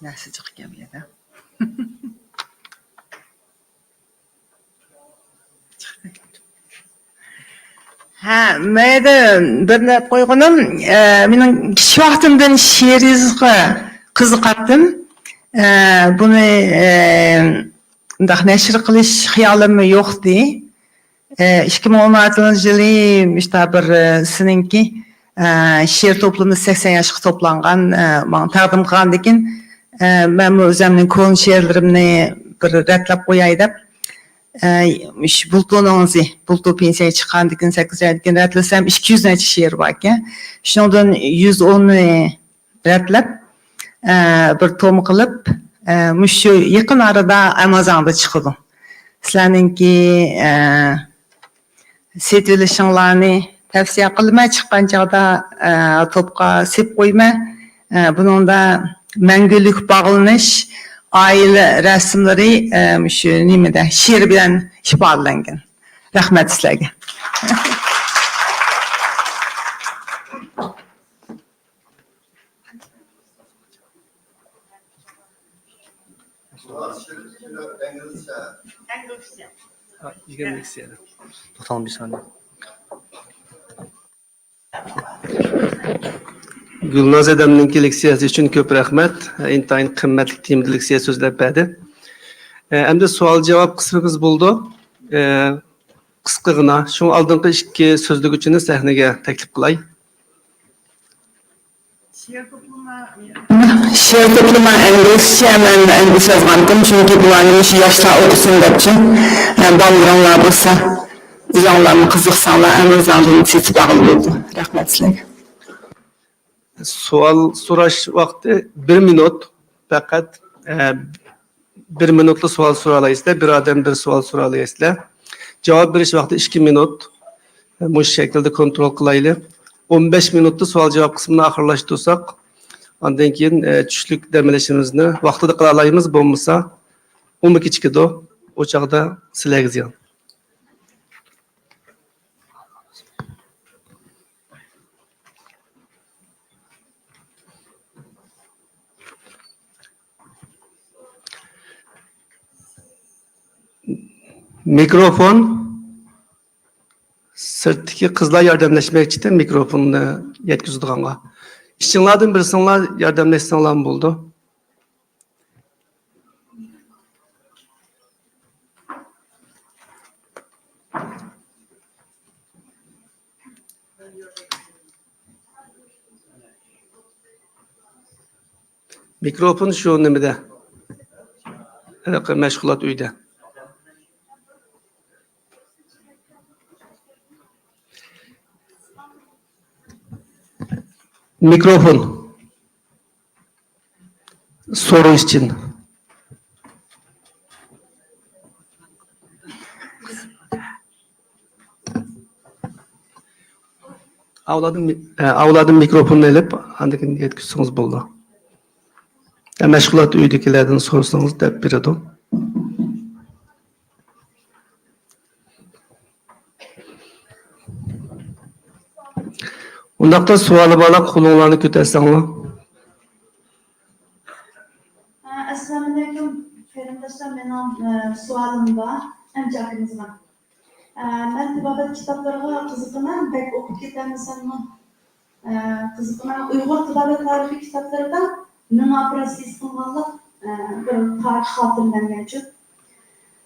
نەرسە جىق ئىكەن بۇ يەردە. ھە، مەيدە بىر دەپ قويغىنىم، ئە، مېنىڭ كىچىك ۋاقتىمدىن شېئىر يېزىشقا قىزىقاتتىم. ئە، بۇنى، ئە، مۇنداق نەشر قىلىش خىيالىممۇ يوقتى. ئىككى مىڭ ئون ئالتىنچى يىلى مۇشتا بىر، ئە، سېنىڭكى، ئە، شېئىر توپلىمى سەكسەن ياشقا توپلانغان، ئە، ماڭا تەقدىم قىلغاندىن كېيىن، ئە، مەنمۇ ئۆزۈمنىڭ كونا شېئىرلىرىمنى بىر رەتلەپ قوياي دەپ، ئە، مۇشۇ بۇلتۇرنىڭ ئۆزى، بۇلتۇر پېنسىيەگە چىققاندىن كېيىن، سەككىز ئايدىن كېيىن رەتلىسەم، ئىككى يۈز نەچچە شېئىر باركەن. شۇنىڭدىن يۈز ئوننى رەتلەپ، ئە، بىر توم قىلىپ، ئە، مۇشۇ يېقىن ئارىدا ئامازوندا چىقىدۇ. سىلەرنىڭكى، ئە، سېتىۋېلىشىڭلارنى تەۋسىيە قىلىمەن. چىققان چاغدا، ئە، توپقا سېلىپ قويىمەن. ئە، بۇنىڭدا مەڭگۈلۈك باغلىنىش، ئائىلە رەسىملىرى، ئە، مۇشۇ نېمىدە، شېئىر بىلەن ئىپادىلەنگەن. رەھمەت سىلەرگە. توختاڭ بىر سانىيە. گۈلناز ھەدەمنىڭكى لېكسىيەسى ئۈچۈن كۆپ رەھمەت. ئىنتايىن قىممەتلىك تېمىدا لېكسىيە سۆزلەپ بەردى. ئەمدى سوئال-جاۋاب قىسمىمىز بولىدۇ. قىسقىغىنا، شۇڭا ئالدىنقى ئىككى سۆزلىگۈچىنى سەھنىگە تەكلىپ قىلاي. شېئىر توپلىما ئىنگلىزچە، مەن ئىنگلىزچە يازغانتىم، چۈنكى بۇلارنى مۇشۇ ياشلار ئوقۇسۇن دەپچۇ. ھە، بالىلىرىڭلار بولسا، ئۆزۈڭلارمۇ قىزىقساڭلار، ئەمىزاڭدىن سېتىپ ئالغىلى بولىدۇ. رەھمەت سىلەرگە. سوئال سوراش ۋاقتى بىر مىنۇت پەقەت. ئە، بىر مىنۇتلا سوئال سورالايسىلەر، بىر ئادەم بىر سوئال سورالايسىلەر. جاۋاب بېرىش ۋاقتى ئىككى مىنۇت. مۇشۇ شەكىلدە كونترول قىلايلى. ئون بەش مىنۇتتا سوئال-جاۋاب قىسمىنى ئاخىرلاشتۇرساق، ئاندىن كېيىن، ئە، چۈشلۈك دەم ئېلىشىمىزنى ۋاقتىدا قىلالايمىز، بولمىسا ئۇمۇ كېچىكىدۇ. ئۇ چاغدا سىلەرگە زىيان. مىكروفون. سىرتتىكى قىزلار ياردەملەشمەكچىدە مىكروفوننى يەتكۈزىدىغانغا. ئىچىڭلاردىن بىرسىڭلار ياردەملەشسەڭلارمۇ بولىدۇ. مىكروفون شۇ نېمىدە؟ ھېلىقى مەشغۇلات ئۆيدە. مىكروفون. سورۇن ئىچىن. ئاۋۇلاردىن مىكروفوننى ئېلىپ، ئاندىن كېيىن يەتكۈزسىڭىز بولىدۇ. يا مەشغۇلات ئۆيىدىكىلەردىن سورىسىڭىز دەپ بېرىدۇ. ئۇنداقتا سوئالى بارلار قولۇڭلارنى كۆتەرسەڭلار. ئەسسالامۇئەلەيكۇم قېرىنداشلار، مېنىڭ، ئە، سوئالىم بار ئەمچە ئاكىمىزغا. ئە، مەن تېبابەت كىتابلىرىغا قىزىقىمەن، بەك ئوقۇپ كېتەلمىسەممۇ، ئە، قىزىقىمەن. ئۇيغۇر تېبابەت تارىخى كىتابلىرىدا مېڭە ئوپېراتسىيىسى قىلغانلىق، ئە، بىر تارىخ خاتىرىلەنگەنچۇ.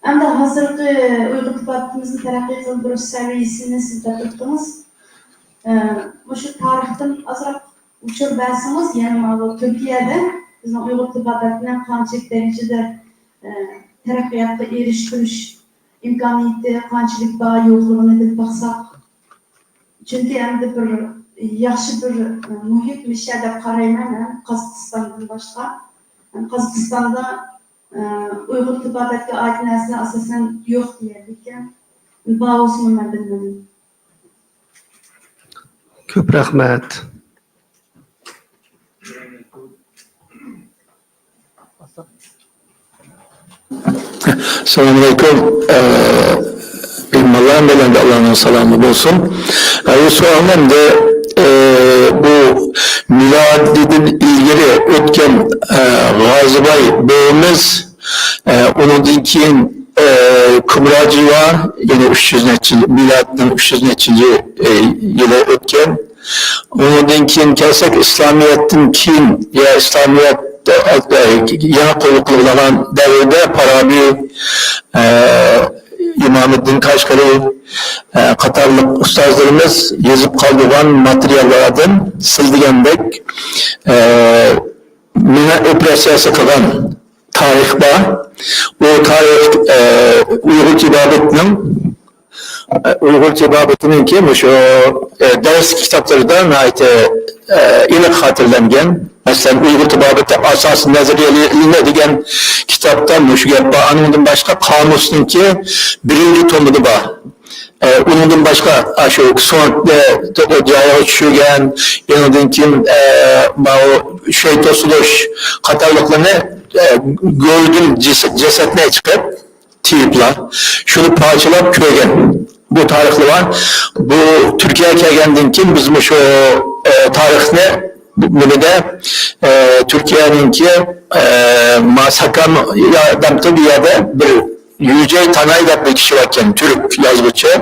ئەمدى ھازىرقى ئۇيغۇر تېبابىتىمىزنى تەرەققىي قىلدۇرۇش سەۋىيەسىنى سىز دەپ ئۆتتىڭىز. ئە، مۇشۇ تارىختىن ئازراق ئۇچۇر بەرسىڭىز، يەنە ماۋۇ تۈركىيەدە بىزنىڭ ئۇيغۇر تېبابەتنى قانچىلىك دەرىجىدە، ئە، تەرەققىياتقا ئېرىشتۈرۈش ئىمكانىيىتى قانچىلىك بار يوقلۇقىنى بىلىپ باقساق. چۈنكى ئەمدى بىر ياخشى بىر، ئە، مۇھىت مۇشۇ دەپ قارايمەن مەن قازاقىستاندىن باشقا. قازاقىستاندا، ئە، ئۇيغۇر تېبابەتكە ئائىت نەرسىلەر ئاساسەن يوق دېيەلىكەن. بار بولسىمۇ مەن بىلمىدىم. كۆپ رەھمەت. ئەسسالامۇئەلەيكۇم. ئە، مېھمانلار بىلەن ئەمدى ئاللانىڭ سالامى بولسۇن. ئە، بۇ سوئالنى ئەمدى، ئە، بۇ مىلادىدىن ئىلگىرى ئۆتكەن، ئە، غازىباي بوۋىمىز، ئە، ئۇنىڭدىن كېيىن، ئە، كۇمراجىۋا، يەنە ئۈچ يۈز نەچچە يىل، مىلادنىڭ ئۈچ يۈز نەچچە يىل، ئە، يىلى ئۆتكەن. ئۇنىڭدىن كېيىن كەلسەك، ئىسلامىيەتتىن كېيىن، يا ئىسلامىيەت، ئە، يېڭى قولغا كېلىدىغان دەۋردە پارابى، ئە، ئىمامىددىن قەشقىرى، ئە، قاتارلىق ئۇستازلىرىمىز يېزىپ قالدۇرغان ماتېرىياللاردىن سىز دېگەندەك، ئە، مېڭە ئوپېراتسىيەسى قىلغان تارىخ بار. ئۇ تارىخ، ئە، ئۇيغۇر تېبابىتىنىڭ، ئە، ئۇيغۇر تېبابىتىنىڭكى مۇشۇ، ئە، دەرس كىتابلىرىدا ناھايىتى، ئە، ئېنىق خاتىرىلەنگەن. مەسىلەن، ئۇيغۇر تېبابىتى ئاساسىي نەزەرىيە ئىلمى دېگەن كىتابتا مۇشۇ گەپ بار. ئانىڭدىن باشقا قامۇسنىڭكى بىرىنچى تومىدا بار. ئە، ئۇنىڭدىن باشقا، ئاشۇ سۆڭەكنى جايىغا چۈشۈرگەن، ئۇنىڭدىن كېيىن، ئە، ماۋۇ شەيتوسۇلۇش قاتارلىقلىرىنى، ئە، گۆردىن جەس-، جەسەتنى چىقىپ، تېيىپلا، شۇنى پارچىلاپ كۆرگەن. بۇ تارىخلار بار. بۇ تۈركىيەگە كەلگەندىن كېيىن بىز مۇشۇ، ئە، تارىخنى نېمىدە، ئە، تۈركىيەنىڭكى، ئە، ما-، ساكان يا-، دەمتى بۇ يەردە بىر يۈجەي تاناي دەپ بىر كىشى باركەن، تۈرك يازغۇچى.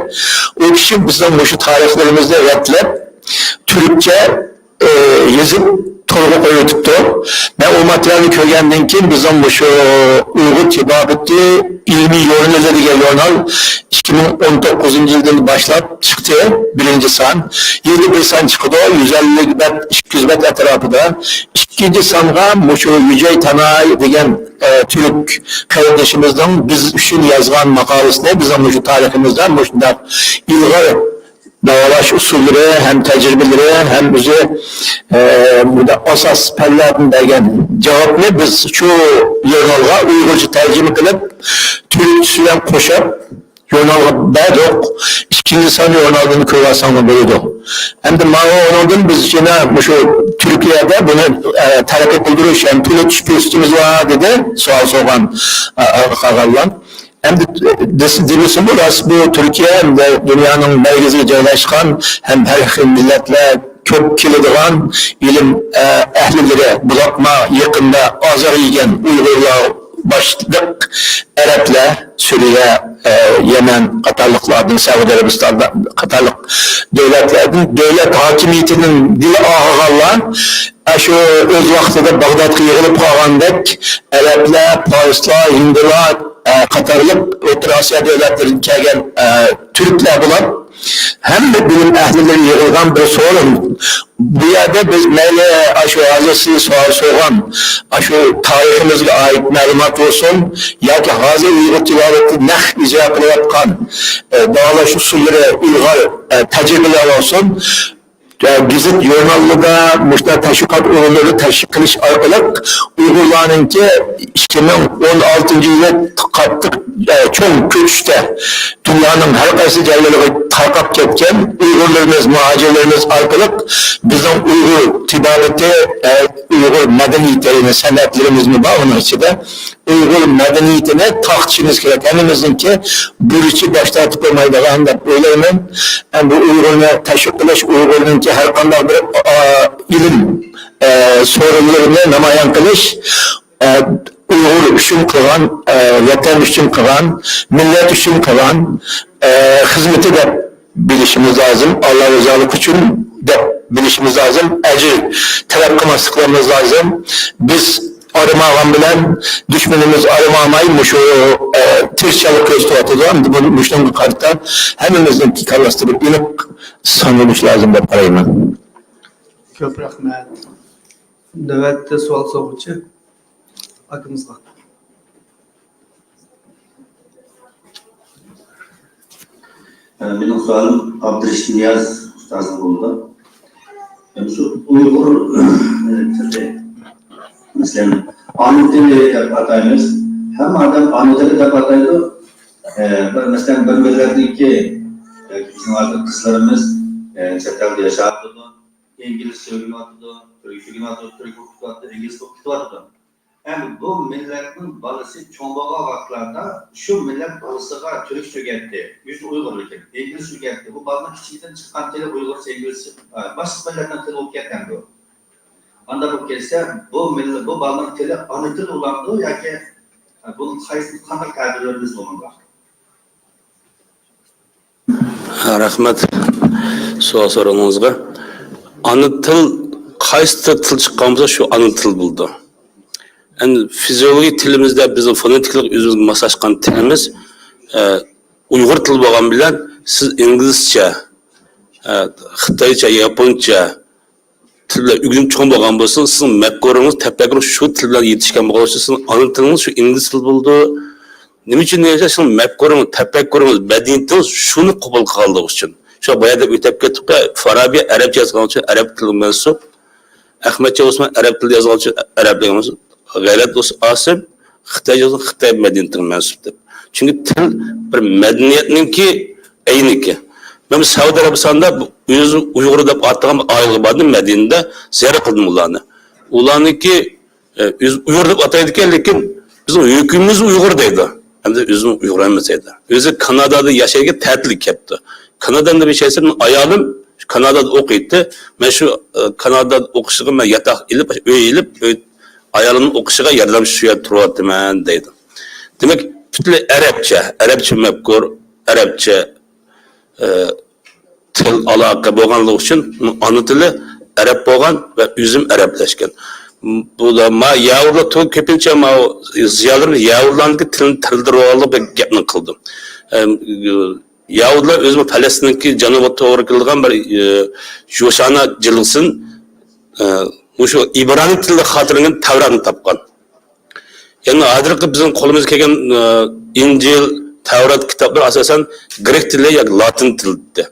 ئۇ كىشى بىزنىڭ مۇشۇ تارىخلىرىمىزنى رەتلەپ، تۈركچە، ئى، يېزىپ تورغا قويۇۋېتىپتۇ. مەن ئۇ ماتېرىيالنى كۆرگەندىن كېيىن، بىزنىڭ مۇشۇ ئۇيغۇر تېبابىتى ئىلمىي ژۇرنىلى دېگەن ژۇرنال ئىككى مىڭ ئون توققۇزىنچى يىلدىن باشلاپ چىقتى، بىرىنچى سان. يىلدا بىر سان چىقىدۇ، يۈز ئەللىك بەت، ئىككى يۈز بەت ئەتراپىدا. ئىككىنچى سانغا مۇشۇ يۈجەي تاناي دېگەن، ئە، تۈرك قېرىندىشىمىزنىڭ بىز ئۈچۈن يازغان ماقالىسىنى بىزنىڭ مۇشۇ تارىخىمىزدا مۇشۇنداق ئىلغار داۋالاش ئۇسۇللىرى ھەم تەجرىبىلىرى ھەم ئۆزى، ئە، بۇنداق ئاساس پەنلەردىن بەرگەن جاۋابنى بىز شۇ ژۇرنالغا ئۇيغۇرچە تەرجىمە قىلىپ، تۈركچىسى بىلەن قوشۇپ، ژۇرنالغا بەردۇق. ئىككىنچى سان ژۇرنالدىن كۆرۈۋالساڭلار بولىدۇ. ئەمدى ماۋۇ ئۇنىڭدىن بىز يەنە مۇشۇ تۈركىيەدە بۇنى، ئە، تەرەققىي قىلدۇرۇش ھەم تونۇتۇش پۇرسىتىمىز بار، دېدى سوئال سورىغان، ئە، ئە، قالغانلار. ئەمدى دېس-، دېمىسىمۇ راست، بۇ تۈركىيە ھەمدە دۇنيانىڭ مەركىزىگە جايلاشقان ھەم ھەر خىل مىللەتلەر كۆپ كېلىدىغان ئىلىم، ئە، ئەھلىلىرى، بولۇپمۇ يېقىندا ئازار يېگەن ئۇيغۇرلار باشلىق ئەرەبلەر، سۈرىيە، ئە، يەمەن قاتارلىقلاردىن، سەئۇدى ئەرەبىستان قاتارلىق دۆلەتلەردىن دۆلەت ھاكىمىيىتىنىڭ دىلى ئاغرىغانلار، ئاشۇ ئۆز ۋاقتىدا باغدادقا يىغىلىپ قالغاندەك، ئەرەبلەر، پارسلار، ھىندىلار، ئە، قاتارلىق ئوتتۇرا ئاسىيا دۆلەتلىرىدىن كەلگەن، ئە، تۈركلەر بولۇپ، ھەممە بىلىم ئەھلىلىرى يىغىلغان بىر سورۇن. بۇ يەردە بىز مەيلى ئاشۇ ھازىر سىز سوئال سورىغان ئاشۇ تارىخىمىزغا ئائىت مەلۇمات بولسۇن ياكى ھازىر ئۇيغۇر تىلاۋىتى نەق ئىجرا قىلىۋاتقان، ئە، داۋالاش ئۇسۇللىرى، ئىلغار، ئە، تەجرىبىلەر بولسۇن، گېزىت ژۇرناللىرىدا، مۇشۇنداق تەشۋىقات ئورۇنلىرىدا تەشۋىق قىلىش ئارقىلىق ئۇيغۇرلارنىڭكى ئىككى مىڭ ئون ئالتىنچى يىلى قاتتىق، ئە، چوڭ كۆچۈشتە دۇنيانىڭ ھەر قايسى جايلىرىغا تارقاپ كەتكەن ئۇيغۇرلىرىمىز، مۇھاجىرلىرىمىز ئارقىلىق بىزنىڭ ئۇيغۇر تېبابىتى، ئە، ئۇيغۇر مەدەنىيىتى، يەنى سەنئەتلىرىمىزمۇ بار ئۇنىڭ ئىچىدە. ئۇيغۇر مەدەنىيىتىنى تارقىتىشىمىز كېرەك. ھەممىمىزنىڭكى بۇرچى باش تارتىپ بولمايدىغان دەپ ئويلايمەن. ھەم بۇ ئۇيغۇرنى تەشۋىق قىلىش، ئۇيغۇرنىڭكى ھەر قانداق بىر، ئا، ئىلىم، ئە، سورۇنلىرىنى نامايان قىلىش، ئە، ئۇيغۇر ئۈچۈن قىلغان، ئە، ۋەتەن ئۈچۈن قىلغان، مىللەت ئۈچۈن قىلغان، ئە، خىزمىتى دەپ بىلىشىمىز لازىم. ئاللا رىزالىقى ئۈچۈن دەپ بىلىشىمىز لازىم. ئەجىر تەلەپ قىلماسلىقىمىز لازىم. بىز ئارام ئالغان بىلەن دۈشمىنىمىز ئارام ئالماي مۇشۇ، ئە، تىرىشچانلىق كۆرسىتىۋاتىدۇ. ئەمدى بۇنى، مۇشۇنىڭغا قارىتا ھەممىمىزنىڭ كاللىسىدا بىر ئېنىق سان بولۇشى لازىم دەپ قارايمەن. كۆپ رەھمەت. نۆۋەتتە سوئال سورىغۇچى ئاكىمىزغا. مېنىڭ سوئالىم ئابدۇرېشىت نىياز ئۇستازغا بولىدۇ. مۇشۇ ئۇيغۇر تىلى، مەسىلەن، ئانا تىلى دەپ ئاتايمىز. ھەممە ئادەم ئانا تىلى دەپ ئاتايدۇ. بىر، مەسىلەن، بىر مىللەتنىڭكى، بىزنىڭ ھازىر قىزلىرىمىز چەت ئەلدە ياشاۋاتىدۇ، ئىنگلىزچە ئۆگىنىۋاتىدۇ، تۈركچە ئۆگىنىۋاتىدۇ، تۈرك ئوقۇپ كېتىۋاتىدۇ، ئىنگلىز ئوقۇپ كېتىۋاتىدۇ. ئەمدى بۇ مىللەتنىڭ بالىسى چوڭ بولغان ۋاقىتلاردا شۇ مىللەت بالىسىغا تۈركچە ئۆگەتتى، ئۆزى ئۇيغۇر لېكىن ئىنگلىزچە ئۆگەتتى. بۇ بالىنىڭ كىچىكىدىن چىققان تىلى ئۇيغۇرچە، ئىنگلىزچە، ئە، باشقا مىللەتنىڭ تىلى بولۇپ كەتكەندۇ. ئانداق بولۇپ كەتسە، بۇ مىللەت، بۇ بالىنىڭ تىلى ئانا تىل بولامدۇ ياكى، ئە، بۇنىڭ قايسى، قانداق تەبىرلىرىمىز بۇنىڭغا؟ رەھمەت سوئال سورىغىنىڭىزغا. ئانا تىل، قايسى تىل، تىل چىققان بولسا، شۇ ئانا تىل بولىدۇ. ئەمدى فىزىئولوگىيە تىلىمىزدە بىزنىڭ فونېتىكىلىق ئۆزىمىزگە ماسلاشقان تىلىمىز، ئە، ئۇيغۇر تىلى بولغان بىلەن سىز ئىنگلىزچە، ئە، خىتايچە، ياپونچە تىل بىلەن ئۆگىنىپ چوڭ بولغان بولسىڭىز، سىزنىڭ مەپكۇرىڭىز، تەپەككۇرىڭىز شۇ تىل بىلەن يېتىشكەن بولغان ئۈچۈن سىزنىڭ ئانا تىلىڭىز شۇ ئىنگلىز تىلى بولىدۇ. نېمە ئۈچۈن دېگەندە، سىزنىڭ مەپكۇرىڭىز، تەپەككۇرىڭىز، مەدەنىيىتىڭىز شۇنى قوبۇل قىلغانلىقى ئۈچۈن. شۇ بايا دەپ ئۆتۈپ كەتتۇق، فارابى ئەرەبچە يازغان ئۈچۈن ئەرەب تىلىغا مەنسۇپ. ئەخمەتجان ئوسمان ئەرەب تىلىدا يازغان ئۈچۈن ئەرەبلىككە مەنسۇپ. غەيرەت ئاسىم خىتاي يازغان خىتاي مەدەنىيىتىگە مەنسۇپ دەپ. چۈنكى تىل بىر مەدەنىيەتنىڭكى ئەينىكى. مەن سەئۇدى ئەرەبىستاندا ئۆزى ئۇيغۇر دەپ ئاتىغان بىر ئائىلىگە باردىم، مەدىنىدە زىيارەت قىلدىم ئۇلارنى. ئۇلارنىڭكى، ئە، ئۆزى ئۇيغۇر دەپ ئاتايدىكەن، لېكىن بىزنىڭ ھۆكۈمىتىمىز ئۇيغۇر دەيدۇ. ئەمدى ئۆزىمۇ ئۇيغۇر ئەمەس ئەيدى. ئۆزى كانادادا ياشايدىكەن، تەتىلگە كەپتۇ. كانادادا ياشايسەن، ئايالىم كانادادا ئوقۇيتتى. مەن شۇ، ئە، كانادادا ئوقۇشىغا مەن ياتاق ئېلىپ، ئۆي ئېلىپ، ئۆي، ئايالىمنىڭ ئوقۇشىغا ياردەمچى شۇ يەردە تۇرۇۋاتىمەن دەيدۇ. دېمەك، پۈتۈنلەي ئەرەبچە، ئەرەبچە مەپكۇر، ئەرەبچە، ئە، تىل ئالاقە بولغانلىقى ئۈچۈن ئانا تىلى ئەرەب بولغان ۋە ئۆزىمۇ ئەرەبلەشكەن. بۇ ما يەھۇدىيلار تو-، كۆپىنچە ما زىيالىيلار يەھۇدىيلارنىڭكى تىلىنى تىرىلدۈرۈۋالغانلىق بىر گەپنى قىلدى. ئە، يەھۇدىيلار ئۆزىمۇ پەلەستىننىڭكى جەنۇبىغا توغرا كېلىدىغان بىر، ئە، يوشانا جىلغىسىنى، ئە، مۇشۇ ئىبرانىي تىلدا خاتىرىلەنگەن تەۋراتنى تاپقان. يەنى ھازىرقى بىزنىڭ قولىمىزغا كەلگەن، ئە، ئىنجىل، تەۋرات كىتابلىرى ئاساسەن گرېك تىلى ياكى لاتىن تىلىدا.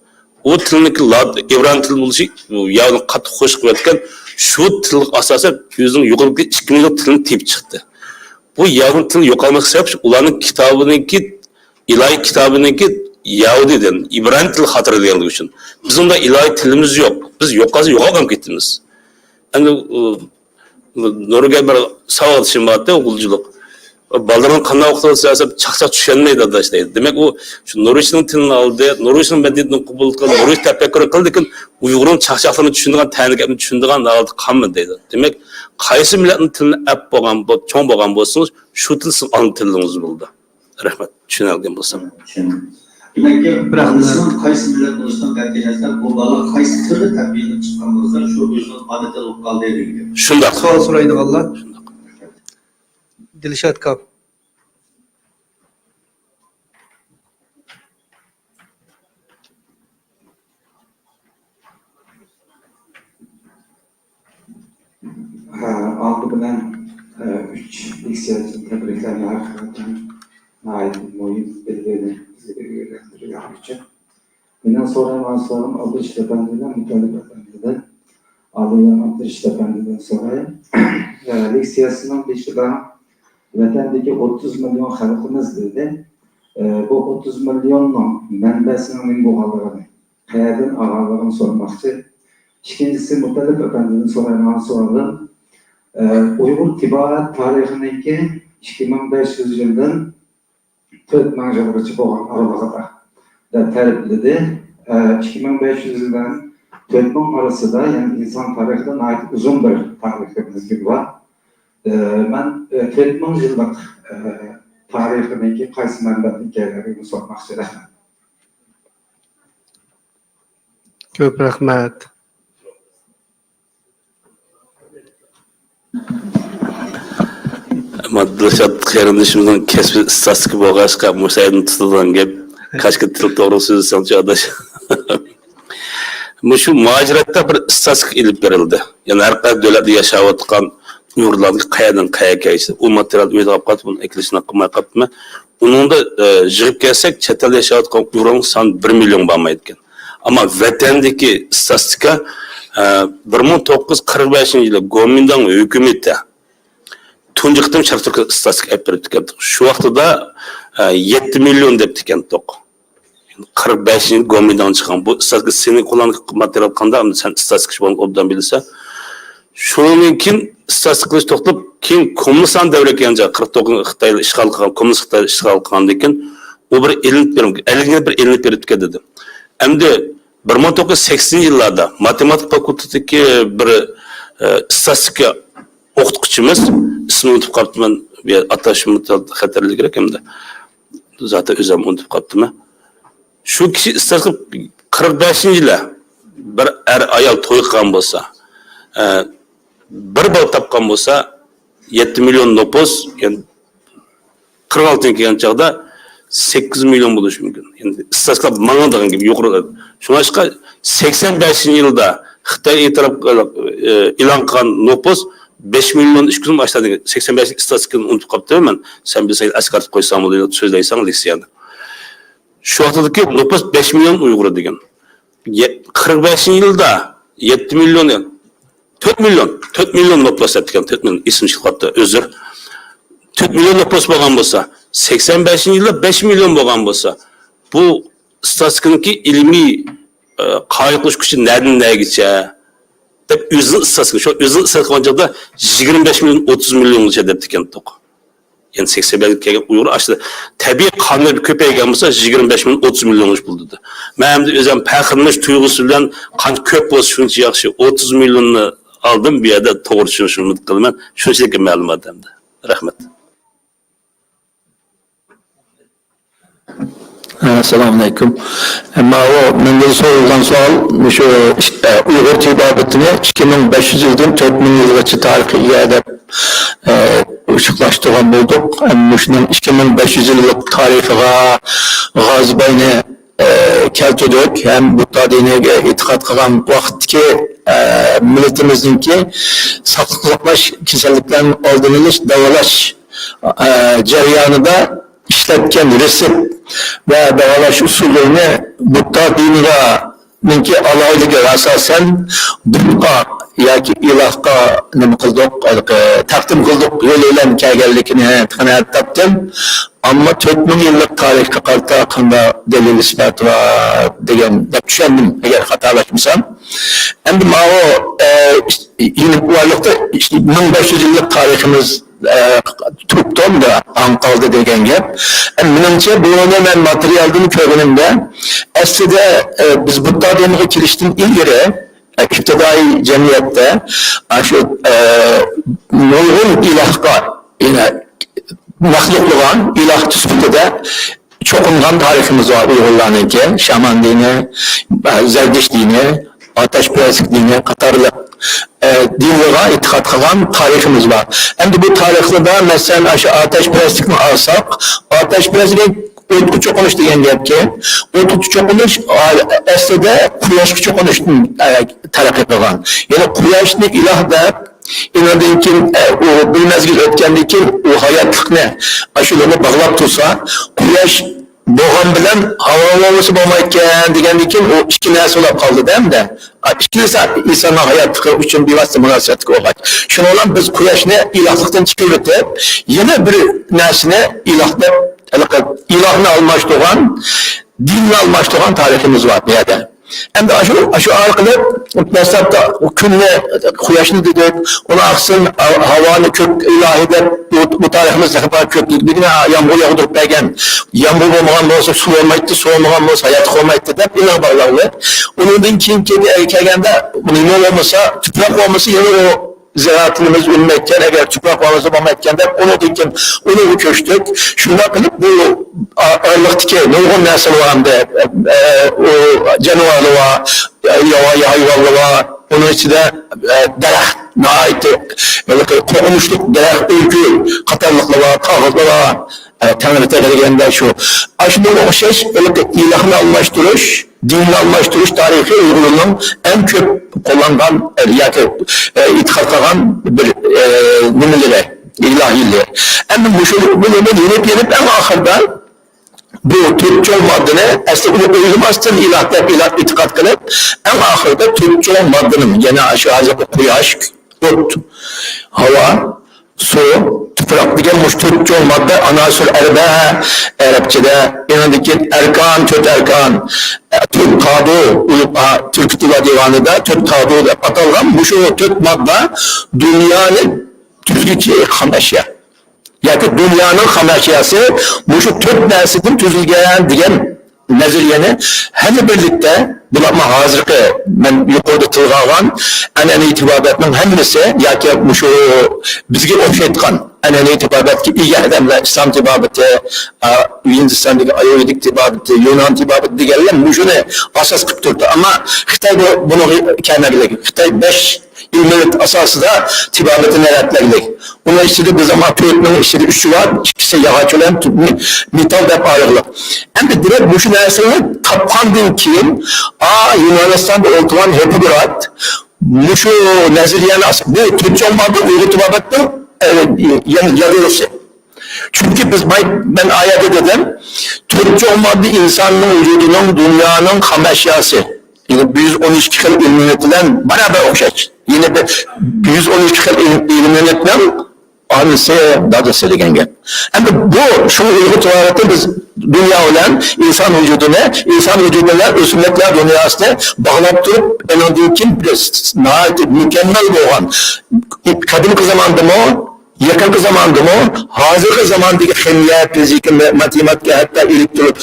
ئۇ تىلنىڭكى لات-، ئىبرانىي تىل بولۇشى يەھۇدىينى قاتتىق خۇش قىلىۋەتكەن. شۇ تىلغا ئاساسەن ئۆزىنىڭ يۇقىرىقى ئىككى مىليون تىلىنى تېپىپ چىقتى. بۇ يەھۇدىي تىلى يوقالماسلىقى سەۋەبلىك ئۇلارنىڭ كىتابىنىڭكى، ئىلاھىي كىتابىنىڭكى يەھۇدىيدىن، ئىبرانىي تىلى خاتىرىلەنگەنلىكى ئۈچۈن. بىزنىڭ ئىلاھىي تىلىمىز يوق. بىز يوقالسا يوقالغان كېتىمىز. ئەمدى، ئۇ، نۇرگە بىر ساۋاقدىشىم بارتى، غۇلجىلىق. بالىلىرىڭ قانداق ئوقۇتىۋاتىسىز دېسەم، چاقچاق چۈشەنمەيدۇ ئاداش دەيدۇ. دېمەك، ئۇ شۇ نورۋېگنىڭ تىلىنى ئالدى، نورۋېگنىڭ مەدەنىيىتىنى قوبۇل قىلىپ، نورۋېگ تەپەككۇرى قىلدى، لېكىن ئۇيغۇرنىڭ چاقچاقلىرىنى چۈشىنىدىغان، تەنە گەپنى چۈشىنىدىغان ھالەتتە قالمىدى دەيدۇ. دېمەك، قايسى مىللەتنىڭ تىلىنى ئەپ بولغان، بو-، چوڭ بولغان بولسىڭىز، شۇ تىل سىزنىڭ ئانا تىلىڭىز بولىدۇ. رەھمەت، چۈشىنەلىگەن بولسام. چۈشەندىم. دېمەك، بىراق بىزنىڭ قايسى مىللەت بولۇشىدىن قەتئىينەزەر، بۇ بالا قايسى تىلدا تەربىيەلىنىپ چىققان بولسا، شۇ ئۆزىنىڭ ئانا تىلى بولۇپ قالدى دېگەن گەپ. شۇنداق. سوئال سورايدىغانلار. شۇنداق. دىلشات كاپ. ھە، ئالدى بىلەن، ئە، ئۈچ لېكسىيەچىنى تەبرىكلەرنى ھەقىقەتەن ناھايىتى مۇھىم بىلگىنى بىزگە ئۆگەندۈرگەن ئۈچۈن. مېنىڭ سورايدىغان سوئالىم ئابدۇرېشىت ئەپەندى بىلەن مۇتەللىپ ئەپەندىدىن. ئالدى بىلەن ئابدۇرېشىت ئەپەندىدىن سوراي. ئە، لېكسىيەسىنىڭ بېشىدا ۋەتەندىكى ئوتتۇز مىليون خەلقىمىز دېدى. ئە، بۇ ئوتتۇز مىليوننىڭ مەنبەسىنىڭ نېمە بولغانلىقىنى، قەيەردىن ئالغانلىقىنى سورىماقچى. ئىككىنچىسى، مۇتەللىپ ئەپەندىدىن سورايدىغان سوئالىم، ئە، ئۇيغۇر تېبابەت تارىخىنىڭكى ئىككى مىڭ بەش يۈز يىلدىن تۆت مىڭ يىلغىچە بولغان ئارىلىقىدا دەپ تەرىپلىدى. ئە، ئىككى مىڭ بەش يۈز يىل بىلەن تۆت مىڭ ئارىسىدا، يەنى ئىنسان تارىخىدا ناھايىتى ئۇزۇن بىر تارىخىي مەزگىل بار. ئە، مەن، ئە، تۆت مىڭ يىللىق، ئە، تارىخىنىڭكى قايسى مەنبەدىن كەلگەنلىكىنى سورىماقچى. رەھمەت. كۆپ رەھمەت. ئەمما دىلشات قېرىندىشىمىزنىڭ كەسپى ئىستاتىستىكا بولغاچقا، مۇشۇ يەردىن تۇتىدىغان گەپ. كاشكى تىل توغرا سۆزلىسەڭچۇ، ئاداش. مۇشۇ مۇھاجىرەتتە بىر ئىستاتىستىكا ئېلىپ بېرىلدى. يەنى ھەر قايسى دۆلەتتە ياشاۋاتقان ئۇيغۇرلارنىڭ قەيەردىن قەيەرگە كېلىشى. ئۇ ماتېرىيال ئۆيدە قاپ قاپتۇ، بۇنى ئەكېلىشنى قىلماي قاپتىمەن. ئۇنىڭدا، ئە، يىغىپ كەلسەك، چەت ئەلدە ياشاۋاتقان ئۇيغۇرنىڭ سانى بىر مىليون بارمايدىكەن. ئەمما ۋەتەندىكى ئىستاتىستىكا، ئە، بىر مىڭ توققۇز يۈز قىرىق بەشىنچى يىلى گومىنداڭ ھۆكۈمىتى تۇنجى قېتىم شەرقىي تۈركىستانغا ئىستاتىستىكا ئېلىپ بېرىپتىكەن. شۇ ۋاقتىدا، ئە، يەتتە مىليون دەپتىكەن. قىرىق بەشىنچى يىلى گومىنداڭ چىققان. بۇ ئىستاتىستىكا سېنى قوللانغان ماتېرىيال قانداق؟ ئەمدى سەن ئىستاتىستىكىچى بولغان ئوبدان بىلىسەن. شۇنىڭدىن كېيىن ئىستاتىستىكا قىلىش توختاپ، كېيىن كوممۇنىستان دەۋرى كەلگەن چاغ، قىرىق توققۇزىنچى خىتايلار ئىشغال قىلغان، كوممۇنىست خىتايلار ئىشغال قىلغاندىن كېيىن ئۇ بىر ئېلىنىپ بېرىڭ، ئەلگە بىر ئېلىنىپ بېرىپتىكەن دېدى. ئەمدى بىر مىڭ توققۇز يۈز سەكسىنىنچى يىللاردا ماتېماتىكا فاكۇلتېتىدىكى بىر، ئە، ئىستاتىستىكا ئوقۇتقۇچىمىز، ئىسمىنى ئۇنتۇپ قاپتىمەن، بۇ يەر ئاتاشمۇ خەتەرلىك كېرەك ئەمدى. زاتەن ئۆزۈم ئۇنتۇپ قاپتىمەن. شۇ كىشى ئىستاتىستىكا قىرىق بەشىنچى يىلى بىر ئەر-ئايال توي قىلغان بولسا، ئە، بىر بالا تاپقان بولسا، يەتتە مىليون نوپۇس، يەنى قىرىق ئالتىنچى يىلى كەلگەن چاغدا سەككىز مىليون بولۇشى مۇمكىن. يەنى ئىستاتىستىكا ماڭىدىغان گەپ يۇقىرى. شۇڭلاشقا سەكسەن بەشىنچى يىلدا خىتاي ئېتىراپ، ئە، ئېلان قىلغان نوپۇس بەش مىليون ئىككى يۈز مىڭ ئاشتى دېگەن. سەكسەن بەشىنچى ئىستاتىستىكىنى ئۇنتۇپ قاپتىمەن مەن. سەن بىلسەڭ ئەسكەرتىپ قويساڭ بولىدۇ، سۆزلەيسەن لېكسىيەدە. شۇ ۋاقىتتىكى نوپۇس بەش مىليون ئۇيغۇر دېگەن. يە-، قىرىق بەشىنچى يىلدا يەتتە مىليون، تۆت مىليون، تۆت مىليون نوپۇس دەپتىكەن، تۆت مىليون ئېسىمدىن چىقىپ قاپتۇ، ئۆزۈر. تۆت مىليون نوپۇس بولغان بولسا، سەكسەن بەشىنچى يىلدا بەش مىليون بولغان بولسا، بۇ ئىستاتىستىكىنىڭكى ئىلمىي، ئە، قايىل قىلىش كۈچى نەدىن نەگىچە؟ دەپ ئۆزىنىڭ ئىستاتىستىكىسى، شۇ ئۆزىنىڭ ئىستاتىستىكىسى قىلغان چاغدا يىگىرمە بەش مىليون، ئوتتۇز مىليونغىچە دەپتىكەن. يەنى سەكسەن بەشكە كەلگەن ئۇيغۇر ئاشۇ تەبىئىي قانۇن كۆپەيگەن بولسا، يىگىرمە بەش مىليون، ئوتتۇز مىليونغىچە بولىدۇ. مەن ئەمدى ئۆزۈم پەخىرلىنىش تۇيغۇسى بىلەن قانچە كۆپ بولسا شۇنچە ياخشى، ئوتتۇز مىليوننى ئالدىم، بۇ يەردە توغرا چۈشىنىشنى ئۈمىد قىلىمەن. شۇنچىلىك مەلۇمات ئەمدى. رەھمەت. ئەسسالامۇئەلەيكۇم. ماۋۇ مەندىن سورالغان سوئال مۇشۇ، ئە، ئۇيغۇر تېبابىتىنى ئىككى مىڭ بەش يۈز يىلدىن تۆت مىڭ يىلغىچە تارىخقا ئىگە دەپ، ئە، ئوچۇقلاشتۇرغان بولدۇق. ئەمما مۇشۇنىڭ ئىككى مىڭ بەش يۈز يىللىق تارىخىغا غازىباينى، ئە، كەلتۈردۇق ھەم بۇددا دىنىگە ئېتىقاد قىلغان ۋاقىتتىكى، ئە، مىللىتىمىزنىڭكى ساقلىق ساقلاش، كېسەللىكلەرنىڭ ئالدىنى ئېلىش، داۋالاش، ئە، جەريانىدا ئىشلەتكەن رېتسېپ ۋە داۋالاش ئۇسۇللىرىنى بۇددا دىنىغا نىڭكى ئالاھىدىلىكىگە ئاساسەن بۇتقا ياكى ئىلاھقا نېمە قىلدۇق، ھېلىقى تەقدىم قىلدۇق يولى بىلەن كەلگەنلىكىنى تېخى تاپتىم. ئەمما تۆت مىڭ يىللىق تارىخقا قارىتا قانداق دەلىل ئىسپات بار دېگەن دەپ چۈشەندىم، ئەگەر خاتالاشمىسام. ئەمدى ماۋۇ، ئە، يەنە بارلىقتا مىڭ بەش يۈز يىللىق تارىخىمىز ئە، تۇرۇپتۇ، ئاڭ قالدى دېگەن گەپ. ئە، مېنىڭچە، بۇنى مەن ماتېرىيالدىن كۆرگىنىمدە، ئەسلىدە، ئە، بىز بۇددا دىنىغا كېلىشتىن ئىلگىرى، ئە، ئىپتىدائىي جەمئىيەتتە، ئە، شۇ، ئە، نۇرغۇن ئىلاھقا، يەنى مەخلۇقلىغان ئىلاھ سۈپىتىدە چوقۇنغان تارىخىمىز بار ئۇيغۇرلارنىڭكى، شامان دىنى، زەردىشت دىنى، ئاتەشپەرەسلىك دىنى قاتارلىق، ئە، دىنلارغا ئېتىقاد قىلغان تارىخىمىز بار. ئەمدى بۇ تارىخلاردا، مەسىلەن، ئاشۇ ئاتەشپەرەسلىكنى ئالساق، ئاتەشپەرەسلىك ئوتقا چوقۇنۇش دېگەن گەپكەن. ئوتقا چوقۇنۇش، ئا-، ئەسلىدە قۇياشقا چوقۇنۇشتىن، ئە، تەرەققىي قىلغان. يەنى قۇياشنى ئىلاھ دەپ، ئۇنىڭدىن كېيىن، ئە، ئۇ بىر مەزگىل ئۆتكەندىن كېيىن ئۇ ھاياتلىقنى ئاشۇلارغا باغلاپ تۇرسا، قۇياش بولغان بىلەن ھاۋا بولمىسا بولمايدىكەن دېگەندىن كېيىن ئۇ ئىككى نەرسە بولۇپ قالدى-دە ئەمدى. ئىككىلىسى ئىنساننىڭ ھاياتلىقى ئۈچۈن بىۋاسىتە مۇناسىۋەتلىك بولغاچ. شۇنىڭ بىلەن بىز قۇياشنى ئىلاھلىقتىن چىقىرىۋېتىپ، يەنە بىر نەرسىنى ئىلاھ دەپ، ھېلىقى ئىلاھنى ئالماشتۇرغان، دىننى ئالماشتۇرغان تارىخىمىز بار بۇ يەردە. ئەمدى ئاشۇ، ئاشۇ ئارقىلىق دەسلەپتە كۈننى، قۇياشنى دېدۇق، ئۇنىڭ ئارقىسىدىن ھاۋانى كۆك ئىلاھى دەپ، بۇ، بۇ تارىخىمىزدا خەتەر كۆپ، بىرگىنە يامغۇر ياغدۇرۇپ بەرگەن، يامغۇر بولمىغان بولسا سۇ بولمايتتى، سۇ بولمىغان بولسا ھاياتلىق بولمايتتى دەپ ئېنىق باغلاغلىق. ئۇنىڭدىن كېيىن كەلگەندە نېمە بولمىسا، تۇپراق بولمىسا يەنە ئۇ زىرائەتلىرىمىز ئۈنمەيتكەن، ئەگەر تۇپراق بولمىسا بولمايتكەن دەپ، ئۇنىڭدىن كېيىن ئۇنىڭغا كۆچتۇق. شۇنداق قىلىپ بۇ ئا-، ئارىلىقتىكى نۇرغۇن نەرسىلەر بار ئەمدى، ئە، ئۇ جانىۋارلار بار، ياۋايى ھايۋانلار بار، ئۇنىڭ ئىچىدە، ئە، دەرەخ، ناھايىتى ھېلىقى قورقۇنچلۇق دەرەخ، ئۆركۈل قاتارلىقلار بار، تاغلار بار. ئە، تەڭرى تېغى دېگەندە شۇ. ئاشۇنىڭغا ئوخشاش ھېلىقى ئىلاھنى ئالماشتۇرۇش، دىننى ئالماشتۇرۇش تارىخى ئۇيغۇرنىڭ ئەڭ كۆپ قوللانغان، ئە، ياكى، ئە، ئېتىقاد قىلغان بىر، ئە، نېمىلىرى، ئىلاھىلىرى. ئەمدى مۇشۇ بىلەن يېنىپ يېنىپ ئەڭ ئاخىرىدا بۇ تۆت چوڭ ماددىنى ئەسلى ئۇنى ئويلىماستىن ئىلاھ دەپ ئىلاھ ئېتىقاد قىلىپ، ئەڭ ئاخىرىدا تۆت چوڭ ماددىنىڭ، يەنى شۇ ھازىرقى قۇياش، ئوت، ھاۋا، سۇ، تۇپراق دېگەن مۇشۇ تۆت چوڭ ماددا، ئاناسۇر ئەربە ئەرەبچىدە، ئېنىڭدىن كېيىن ئەركان، تۆت ئەركان، تۆت تادۇ، ئۇيۇپ، ئا، تۈركىي تىللار دىۋانىدا تۆت تادۇ دەپ ئاتالغان مۇشۇ تۆت ماددا دۇنيانى تۈزگۈچى خام ئەشيا. ياكى دۇنيانىڭ خام ئەشياسى مۇشۇ تۆت نەرسىدىن تۈزۈلگەن دېگەن نەزەرىيەنى ھەممە بىرلىكتە، بۇلارمۇ ھازىرقى مەن يۇقىرىدا تىلغا ئالغان ئەنئەنىۋى تېبابەتنىڭ ھەممىسى ياكى مۇشۇ بىزگە ئوخشايدىغان ئەنئەنىۋى تېبابەتكە ئىگە ئادەملەر، ئىسلام تېبابىتى، ئا، ھىندىستاندىكى ئايۇرۋېدىك تېبابىتى، يۇنان تېبابىتى دېگەنلەر مۇشۇنى ئاساس قىلىپ تۇرىدۇ. ئەمما خىتاي بۇ، بۇنىڭغا كەلمەگلىك. خىتاي بەش ئىلمىي ئاساسىدا تېبابىتىنى رەتلەيلى. ئۇنىڭ ئىچىدە بىزنىڭ تۆتنىڭ ئىچىدە ئۈچى بار، ئىككىسى ياغاچ بىلەن مېتال دەپ ئايرىغلىق. ئەمدى دېمەك، مۇشۇ نەرسىنى تاپقاندىن كېيىن، ئا، يۇنانىستاندا ئولتۇرغان ھىپپوكرات مۇشۇ نەزەرىيەنى ئاس-، بۇ تۆت چوڭ ماددا ئۇيغۇر تېبابەتنىڭ، ئە، يا-، يادروسى. چۈنكى بىز باي-، مەن ئايەتتە دېدىم، تۆت چوڭ ماددا ئىنساننىڭ ۋۇجۇدىنىڭ، دۇنيانىڭ خام ئەشياسى. يەنى بىر يۈز ئون ئىككى خىل ئېلېمېنت بىلەن بارابەر ئوخشاش. يەنى بىر، بىر يۈز ئون ئىككى خىل ئېلېمېنتنىڭ ئانىسى، دادىسى دېگەن گەپ. ئەمدى بۇ، شۇ ئۇيغۇر تېبابىتى بىز دۇنيا بىلەن ئىنسان ۋۇجۇدىنى، ئىنسان ۋۇجۇدى بىلەن ئۆسۈملۈكلەر دۇنياسىنى باغلاپ تۇرۇپ، ئۇنىڭدىن كېيىن بىز ناھايىتى مۇكەممەل بولغان، قەدىمكى زاماندىمۇ، يېقىنقى زاماندىمۇ، ھازىرقى زاماندىكى خىمىيە، فىزىكا، ماتېماتىكا، ھەتتا ئېلېكترون،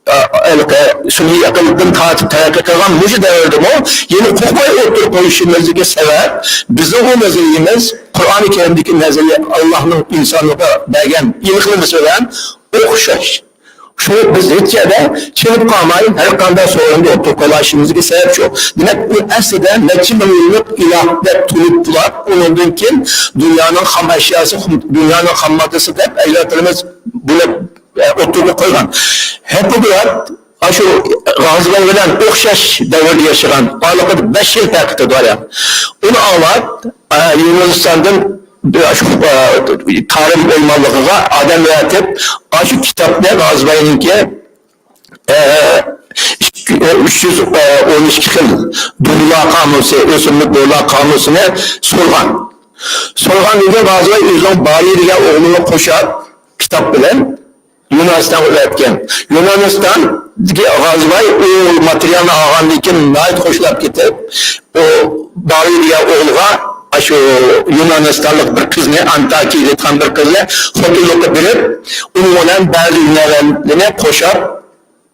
ئە، ھېلىقى سۈنئىي ئەقىلدىن تارتىپ تەرەققىي قىلغان مۇشۇ دەۋردىمۇ يەنە قوقماي ئوتتۇرىغا قويۇشىمىزدىكى سەۋەب، بىزنىڭ ئۇ نەزەرىيىمىز قۇرئانى كەرىمدىكى نەزەرىيە، ئاللاھنىڭ ئىنسانلارغا بەرگەن ئېنىقلىمىسى بىلەن ئوخشاش. شۇڭا بىز ھېچ يەردە چېنىپ قالماي، ھەر قانداق سورۇندا ئوتتۇرىغا قويۇلۇشىمىزدىكى سەۋەب شۇ. دېمەك، ئۇ ئەسلىدە نەچچە مىڭ يىللىق ئىلاھ دەپ تونۇپ بۇلار، ئۇنىڭدىن كېيىن دۇنيانىڭ خام ئەشياسى، دۇنيانىڭ خام ماددىسى دەپ ئەجدادلىرىمىز بۇنى ئوتتۇرىغا قويغان. ھىپپوكرات ئاشۇ غازىباي بىلەن ئوخشاش دەۋردە ياشىغان، ئارىلىقىدا بەش يىل پەرقى بار يا. ئۇنى ئاڭلاپ، ئە، يۇنانىستاندىن ئاشۇ، ئە، تارىم ئويمانلىقىغا ئادەم ئەۋەتىپ، ئاشۇ كىتابنى غازىباينىڭكى، ئە، ئۈچ يۈز ئون ئىككى خىل دورىلار قامۇسى، ئۆسۈملۈك دورىلار قامۇسىنى سورىغان. سورىغاندىن كېيىن غازىباي ئۆزىنىڭ بارى دېگەن ئوغلىنى قوشاپ، كىتاب بىلەن يۇنانىستانغا ئۆتكەن. يۇنانىستاندىكى غازىباي ئۇ ماتېرىيالنى ئالغاندىن كېيىن ناھايىتى خوشلاپ كېتىپ، ئۇ بارى دېگەن ئوغلىغا ئاشۇ يۇنانىستانلىق بىر قىزنى، ئانتاكىيە دەيدىغان بىر قىزنى خوتۇنلۇققا بېرىپ، ئۇنىڭ بىلەن بەزى ھۈنەرلەرنى قوشاپ،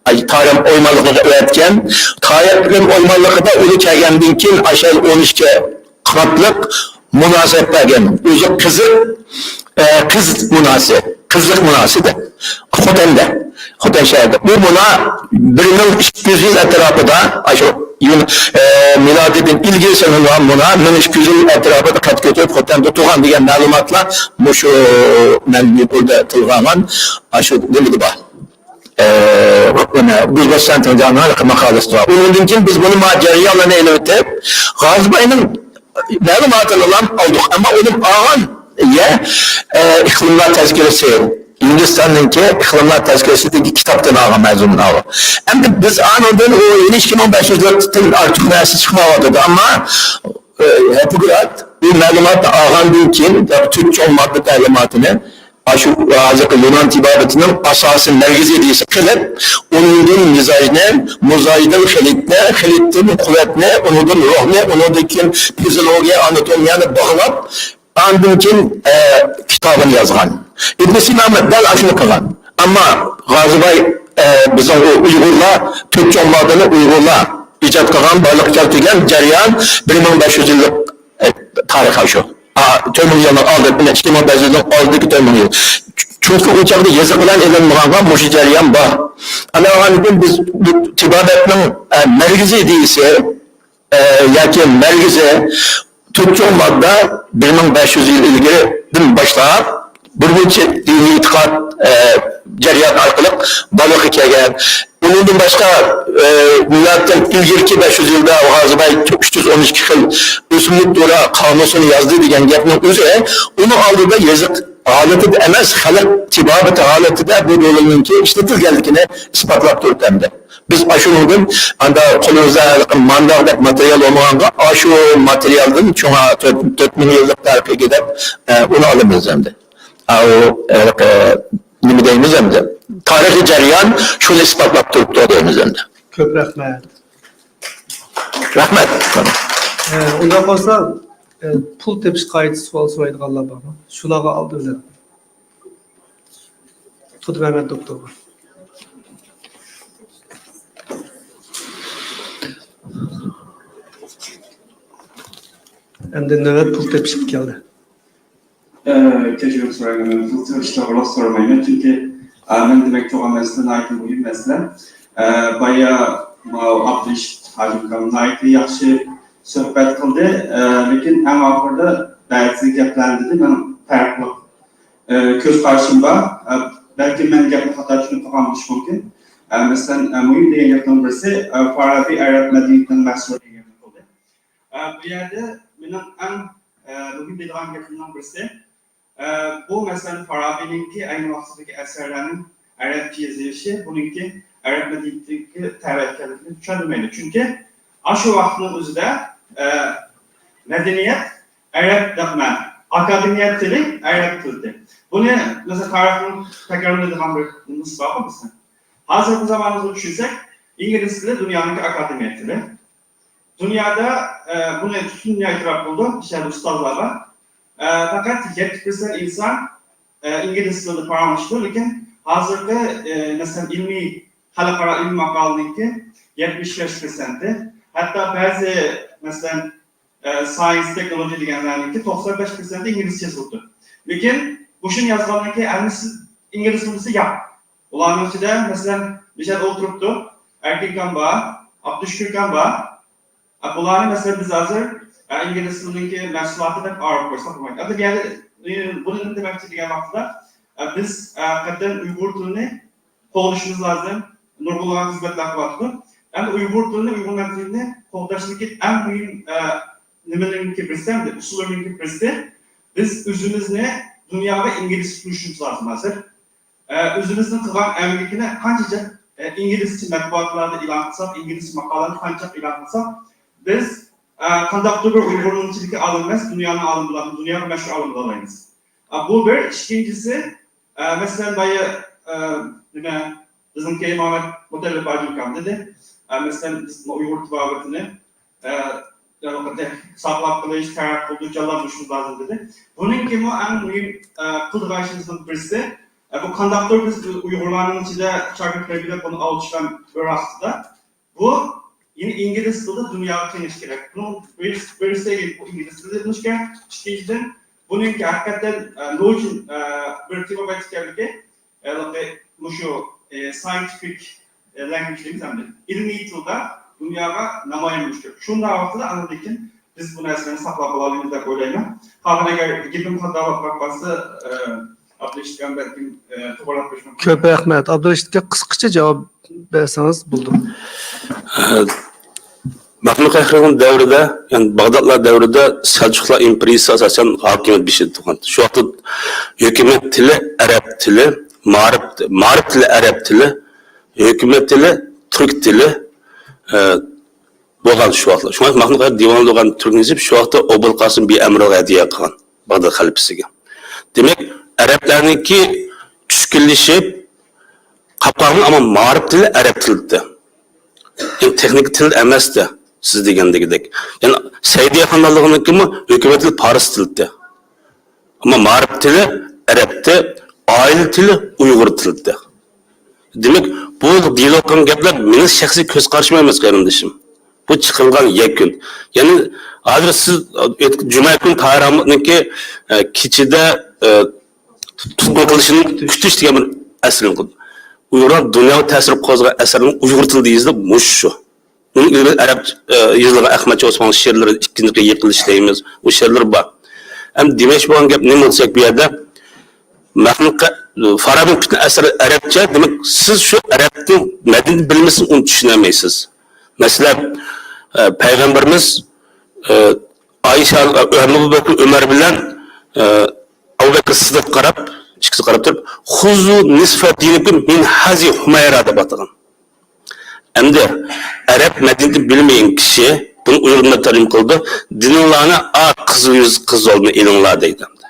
ئاي، تارىم ئويمانلىقىغا ئۆتكەن. تارىم ئويمانلىقىدا ئۇنى كەلگەندىن كېيىن ئاشۇ ئون ئىككى قاتلىق مۇناسىۋەت بەرگەن. ئۆزى قىزىق، ئە، قىز مۇناسى، قىزىق مۇناسى دە. خوتەندە، خوتەن شەھىرىدە. بۇ مۇنا بىر مىڭ ئىككى يۈز يىل ئەتراپىدا، ئاشۇ يىل، ئە، مىلادىدىن ئىلگىرى سېلىنغان مۇنا مىڭ ئىككى يۈز يىل ئەتراپىدا قەد كۆتۈرۈپ خوتەندە تۇرغان دېگەن مەلۇماتلار مۇشۇ مەن يۇقىرىدا تىلغا ئالغان ئاشۇ نېمىدە بار. ئە، گۈلباستان تۇنجاننىڭ ماقالىسى بار. ئۇنىڭدىن كېيىن بىز بۇنى ما جەريانلارنى ئېلىۋېتىپ، غازىباينىڭ مەلۇماتىنىلا ئالدۇق. ئەمما ئۇنىڭ ئالغان يە، ئە، ئىقلىملار تەزكىرىسى، ھىندىستاننىڭكى ئىقلىملار تەزكىرىسىدىكى كىتابتىن ئالغان مەزمۇننى ئالغان. ئەمدى بىز ئانىڭدىن ئۇ يەنە ئىككى مىڭ بەش يۈز لىقتىن ئارتۇق نەرسە چىقمايۋاتىدۇ. ئەمما، ئە، ھىپپوكرات بۇ مەلۇماتنى ئالغاندىن كېيىن، تۆت چوڭ ماددا تەلىماتىنى ئاشۇ ھازىرقى يۇنان تېبابىتىنىڭ ئاساسىي مەركىزى دېيسە قىلىپ، ئۇنىڭدىن مىزاجنى، مىزاجدىن خىلىتنى، خىلىتتىن قۇۋۋەتنى، ئۇنىڭدىن روھنى، ئۇنىڭدىن كېيىن فىزىولوگىيە، ئاناتومىيەنى باغلاپ، ئاندىن كېيىن، ئە، كىتابىنى يازغان. ئىبن سىنا دەل ئاشۇنى قىلغان. ئەمما غازىباي، ئە، بىزنىڭ ئۇ ئۇيغۇرلار، تۆت چوڭ ماددىنى ئۇيغۇرلار ئىجاد قىلغان، بارلىققا كەلتۈرگەن جەريان بىر مىڭ بەش يۈز يىللىق، ئە، تارىخ شۇ. ئا، تۆت مىڭ يىلنىڭ ئالدى، ئىككى مىڭ بەش يۈز يىلنىڭ ئالدىدىكى تۆت مىڭ يىل. چۈنكى ئۇ چاغدا يېزىق بىلەن ئېلىنمىغانغا مۇشۇ جەريان بار. ئاندىن كېيىن بىز تېبابەتنىڭ، ئە، مەركىزى دېيسە، ئە، ياكى مەركىزى تۆت چوڭ ماددا بىر مىڭ بەش يۈز يىل ئىلگىرىدىن باشلاپ بىر نەچچە دىنىي ئېتىقاد، ئە، جەريان ئارقىلىق بارلىققا كەلگەن. ئۇنىڭدىن باشقا، ئە، مىلادتىن ئىلگىرىكى بەش يۈز يىلدا غازىباي ئۈچ يۈز ئون ئىككى خىل ئۆسۈملۈك دورا قامۇسىنى يازدى دېگەن گەپنىڭ ئۆزى ئۇنىڭ ئالدىدا يېزىق ھالىتىدە ئەمەس، خەلق تېبابىتى ھالىتىدە بۇ دورىنىڭكى ئىشلىتىلگەنلىكىنى ئىسپاتلاپ تۇرۇپ ئەمدى. بىز ئاشۇنىڭدىن ئاندا قولىمىزدا ھېلىقى مانداق دەپ ماتېرىيال بولمىغانغا، ئاشۇ ماتېرىيالدىن شۇڭا تۆت، تۆت مىڭ يىللىق تارىخىگە دەپ، ئە، ئۇنى ئالىمىز ئەمدى. ئاۋۇ، ھېلىقى، نېمە دەيمىز ئەمدى؟ تارىخىي جەريان شۇنى ئىسپاتلاپ تۇرۇپتۇ دەيمىز ئەمدى. كۆپ رەھمەت. رەھمەت. ئە، ئۇنداق بولسا، ئە، پۇل تېپىش قائىدىسى سوئال سورايدىغانلار بارمۇ؟ شۇلارغا ئالدى بىلەن. قۇدرەمەت دوكتورغا. ئەمدى نۆۋەت پۇل تېپىشقا كەلدى. ئە، كەچۈرۈم سورايمەن، مەن پۇل تېپىش توغرىلىق سورىمايمەن، چۈنكى، ئە، مەن دېمەكچى بولغان مەسىلە ناھايىتى مۇھىم مەسىلە. ئە، بايا ماۋۇ ئابدۇرېشىت ھاجىم ئاكام ناھايىتى ياخشى سۆھبەت قىلدى. ئە، لېكىن ئەڭ ئاخىرىدا بەزى گەپلەرنى دېدى. مېنىڭ پەرقلىق، ئە، كۆز قارىشىم بار. ئە، بەلكىم مەن گەپنى خاتا چۈشىنىپ قالغان بولۇشى مۇمكىن. ئە، مەسىلەن، ئە، مۇھىم دېگەن گەپنىڭ بىرسى، ئە، فارابى ئەرەب مەدەنىيىتىنىڭ مەھسۇلى دېگەن گەپ قىلدى. ئە، بۇ يەردە مېنىڭ ئەڭ، ئە، مۇھىم دەيدىغان گېپىمنىڭ بىرسى، ئە، بۇ، مەسىلەن، فارابىنىڭكى ئەينى ۋاقتىدىكى ئەسەرلەرنىڭ ئەرەبچە يېزىلىشى بۇنىڭكى ئەرەب مەدەنىيىتىگە تەۋە ئىكەنلىكىنى چۈشەندۈرمەيدۇ. چۈنكى ئاشۇ ۋاقىتنىڭ ئۆزىدە، ئە، مەدەنىيەت ئەرەب دەپ مەن، ئاكادېمىيە تىلى ئەرەب تىلى. بۇنى، مەسىلەن، تارىخنىڭ تەكرارلىنىدىغان بىر نېمىسى بارغۇ بىزنىڭ. ھازىرقى زامانىمىزغا چۈشۈرسەك، ئىنگلىز تىلى دۇنيانىڭكى ئاكادېمىيە تىلى. دۇنيادا، ئە، بۇنى پۈتۈن دۇنيا ئېتىراپ قىلىدۇ، بىر شەھەردە ئۇستازلار بار. ئە، پەقەت يەتتە پىرسەنت ئىنسان، ئە، ئىنگلىز تىلىدا پاراڭلىشىدۇ، لېكىن ھازىرقى، ئە، مەسىلەن، ئىلمىي، خەلقئارا ئىلمىي ماقالىنىڭكى يەتمىش بەش پىرسەنتى، ھەتتا بەزى، مەسىلەن، ئە، ساينس، تېخنولوگىيە دېگەنلەرنىڭكى توقسان بەش پىرسەنتى ئىنگلىزچە يېزىلىدۇ. لېكىن مۇشۇنى يازغاننىڭكى ھەممىسى ئىنگلىز تىلىسى ياق. ئۇلارنىڭ ئىچىدە، مەسىلەن، بىر يەردە ئولتۇرۇپتۇ، ئەركىنكان بار، ئابدۇشۈكۈركان بار. ئە، بۇلارنى، مەسىلەن، بىز ھازىر، ئە، ئىنگلىز تىلىنىڭكى مەھسۇلاتى دەپ ئايرىپ قويساق بولمايدۇ. ئەمدى بۇ يەردە، ئە، بۇنى نېمە دېمەكچى دېگەن ۋاقىتتا، ئە، بىز، ئە، ھەقىقەتەن ئۇيغۇر تىلىنى قوغدىشىمىز لازىم. نۇرغۇنلىغان خىزمەتلەر قىلىۋاتىدۇ. ئەمدى ئۇيغۇر تىلىنى، ئۇيغۇر مەدەنىيىتىنى قوغداشتىكى ئەڭ مۇھىم، ئە، نېمىلىرىنىڭكى بىرسى، ئەمدى ئۇسۇللىرىنىڭكى بىرسى، بىز ئۆزىمىزنى دۇنياغا ئىنگلىزچە تونۇشتۇرۇشىمىز لازىم ھازىر. ئە، ئۆزىمىزنىڭ قىلغان ئەمگىكىنى قانچىلىك، ئە، ئىنگلىزچە مەتبۇئاتلاردا ئېلان قىلساق، ئىنگلىزچە ماقالىلەرنى قانچىلىك ئېلان قىلساق، بىز، ئە، قانداقتۇر بىر ئۇيغۇرنىڭ ئىچىدىكى ئالىم ئەمەس، دۇنيانىڭ ئالىمى بولالمايمىز، دۇنياغا مەشھۇر ئالىم بولالايمىز. ئە، بۇ بىر. ئىككىنچىسى، ئە، مەسىلەن، بايا، ئە، نېمە، بىزنىڭكى مۇھەممەد مۇتەللىپ ھاجى ئاكام دېدى. ئە، مەسىلەن، بىز ئۇيغۇر تېبابىتىنى، ئە، دەرۋەقە، ساقلاپ قېلىش، تەرەققىي قىلدۇرۇش، جانلاندۇرۇشىمىز لازىم دېدى. بۇنىڭكىمۇ ئەڭ مۇھىم، ئە، قىلىدىغان ئىشىمىزنىڭ بىرسى، ئە، بۇ قانداقتۇر بىز ئۇيغۇرلارنىڭ ئىچىدە شاگىرت تەربىيەلەپ بۇنى ئاۋۇتۇشقان بىر ۋاقتىدا، بۇ يەنە ئىنگلىز تىلىدا دۇنياغا كېڭىيىش كېرەك. بۇنىڭ بىرسى، بىرسى بۇ ئىنگلىز تىلىدا بولۇشى كېرەك. ئىككىنچىدىن، بۇنىڭكى ھەقىقەتەن، ئە، نوچىن، ئە، بىر تېما ئېيتىپ كەلدىكى، ھېلىقى مۇشۇ، ئە، ساينتىفىك، ئە، لەنگۋېج دەيمىز ئەمدى. ئىلمىي تىلدا دۇنياغا نامايان بولۇشى كېرەك. شۇنداق ۋاقىتتا ئاندىن كېيىن بىز بۇ نەرسىلەرنى ساقلاپ قالالايمىز دەپ ئويلايمەن. قالغان ئەگەر گېپىم خاتا بولۇپ قالسا، ئە، ئابدۇرېشىتكە بەلكىم، ئە، توغرىلاپ بېرىشىم مۇمكىن. كۆپ رەھمەت. ئابدۇرېشىتكە قىسقىچە جاۋاب بەرسىڭىز بولىدۇ. مەخمۇت قەھرىمان دەۋرىدە، يەنى باغدادلار دەۋرىدە سەلجۇقلار ئىمپېرىيىسى ئاساسەن ھاكىمىيەت بېشىدا تۇرغان. شۇ ۋاقىتتا ھۆكۈمەت تىلى ئەرەب تىلى، مائارىپ، مائارىپ تىلى ئەرەب تىلى، ھۆكۈمەت تىلى تۈرك تىلى، ئە، بولغان شۇ ۋاقىتلار. شۇڭا مەخمۇت قەھرىمان دىۋانى دېگەن تۈركنى يېزىپ، شۇ ۋاقىتتا ئوبۇلقاسىم بىئەمرىغا ھەدىيە قىلغان باغداد خەلىپىسىگە. دېمەك، ئەرەبلەرنىڭكى چۈشكۈنلىشىپ قاپقالغان، ئەمما مائارىپ تىلى ئەرەب تىلىدى. يەنى تېخنىكا تىل ئەمەستى، سىز دېگەندىكىدەك. يەنى سەئىدىيە خانلىقىنىڭكىمۇ ھۆكۈمەت تىلى پارس تىلىدى. ئەمما مائارىپ تىلى ئەرەبتە، ئائىلە تىلى ئۇيغۇر تىلىدە. دېمەك، بۇ دېيىلىۋاتقان گەپلەر مېنىڭ شەخسىي كۆز قارىشىم ئەمەس، قېرىندىشىم. بۇ چىقىرىلغان يەكۈن. يەنى ھازىر سىز ئۆت-، جۈمە كۈنى تاھىر ئاھمەتنىڭكى، ئە، كېچىدە، ئە، تۇتقۇن قىلىشىنى كۈتۈش دېگەن بىر ئەسىرىنى قىلدى. ئۇيغۇرلار دۇنياغا تەسىر قوزغىغان ئەسەرنىڭ ئۇيغۇر تىلىدا يېزىلىپ مۇشۇ. ئۇنىڭ ئۆزى ئەرەب، ئە، يېزىلغان ئەخمەت چوسماننىڭ شېئىرلىرى، ئىككىنچى قېتىم يېقىلىش دەيمىز. ئۇ شېئىرلىرى بار. ئەمدى دېمەكچى بولغان گەپ نېمە دېسەك، بۇ يەردە مەخمۇت قە-، فارابىنىڭ پۈتۈن ئەسەرلىرى ئەرەبچە، دېمەك، سىز شۇ ئەرەبنىڭ مەدەنىيىتىنى بىلمىسىڭىز، ئۇنى چۈشىنەلمەيسىز. مەسىلەن، ئە، پەيغەمبىرىمىز، ئە، ئائىشە، ئەبۇ بەكرى، ئۆمەر بىلەن، ئە، ئەبۇ بەكرى سىددىققا قاراپ، ئىككىسىگە قاراپ تۇرۇپ، «خۇزۇ نىسفە دىنىكۇم مىن ھازىھى ھۇمەيرا» دەپ ئاتىغان. ئەمدى ئەرەب مەدەنىيىتىنى بىلمىگەن كىشى بۇنى ئۇيغۇر تىلىدا تەرجىمە قىلىدۇ، «دىنىڭلارنى ئا قىزىل يۈز قىز ئالدىن ئېلىڭلار» دەيدۇ ئەمدى.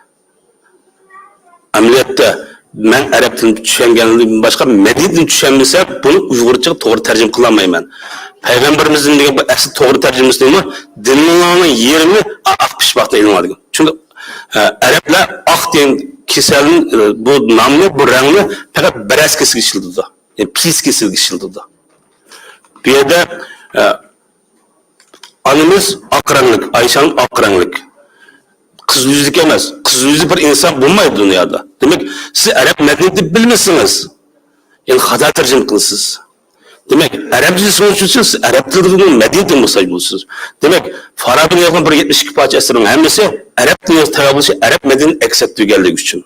ئەمەلىيەتتە مەن ئەرەب تىلىنى چۈشەنگەندىن باشقا مەدەنىيىتىنى چۈشەنمىسەم، بۇنى ئۇيغۇرچىغا توغرا تەرجىمە قىلالمايمەن. پەيغەمبىرىمىزنىڭ دېگەن بۇ ئەسلى توغرا تەرجىمىسى نېمە؟ «دىنىڭلارنىڭ يېرىمى ئا-، ئاق پىشپاقتىن ئېلىڭلار» دېگەن. چۈنكى، ئە، ئەرەبلەر ئاق دېگەن كېسەلنى، ئە، بۇ نامنى، بۇ رەڭنى پەقەت بىرەرسى كېسىلىگە ئىشلىتىدۇ. يەنى پىلىس كېسىلىگە ئىشلىتىدۇ. بۇ يەردە، ئە، ئانىمىز ئاق رەڭلىك، ئايشەم ئاق رەڭلىك. قىزىل يۈزلۈك ئەمەس. قىزىل يۈزلۈك بىر ئىنسان بولمايدۇ دۇنيادا. دېمەك، سىز ئەرەب مەدەنىيىتىنى بىلمىسىڭىز، يەنى خاتا تەرجىمە قىلىسىز. دېمەك، ئەرەبچە سۆزلىسىڭىز، سىز ئەرەب تىلىدىكى مەدەنىيەتكە موھتاج بولىسىز. دېمەك، فارابىنىڭ يازغان بىر يەتمىش ئىككى پارچە ئەسىرىنىڭ ھەممىسى ئەرەب تىلىغا تەۋە بولۇشى، ئەرەب مەدەنىيىتى ئەكس ئەتتۈرگەنلىكى ئۈچۈن.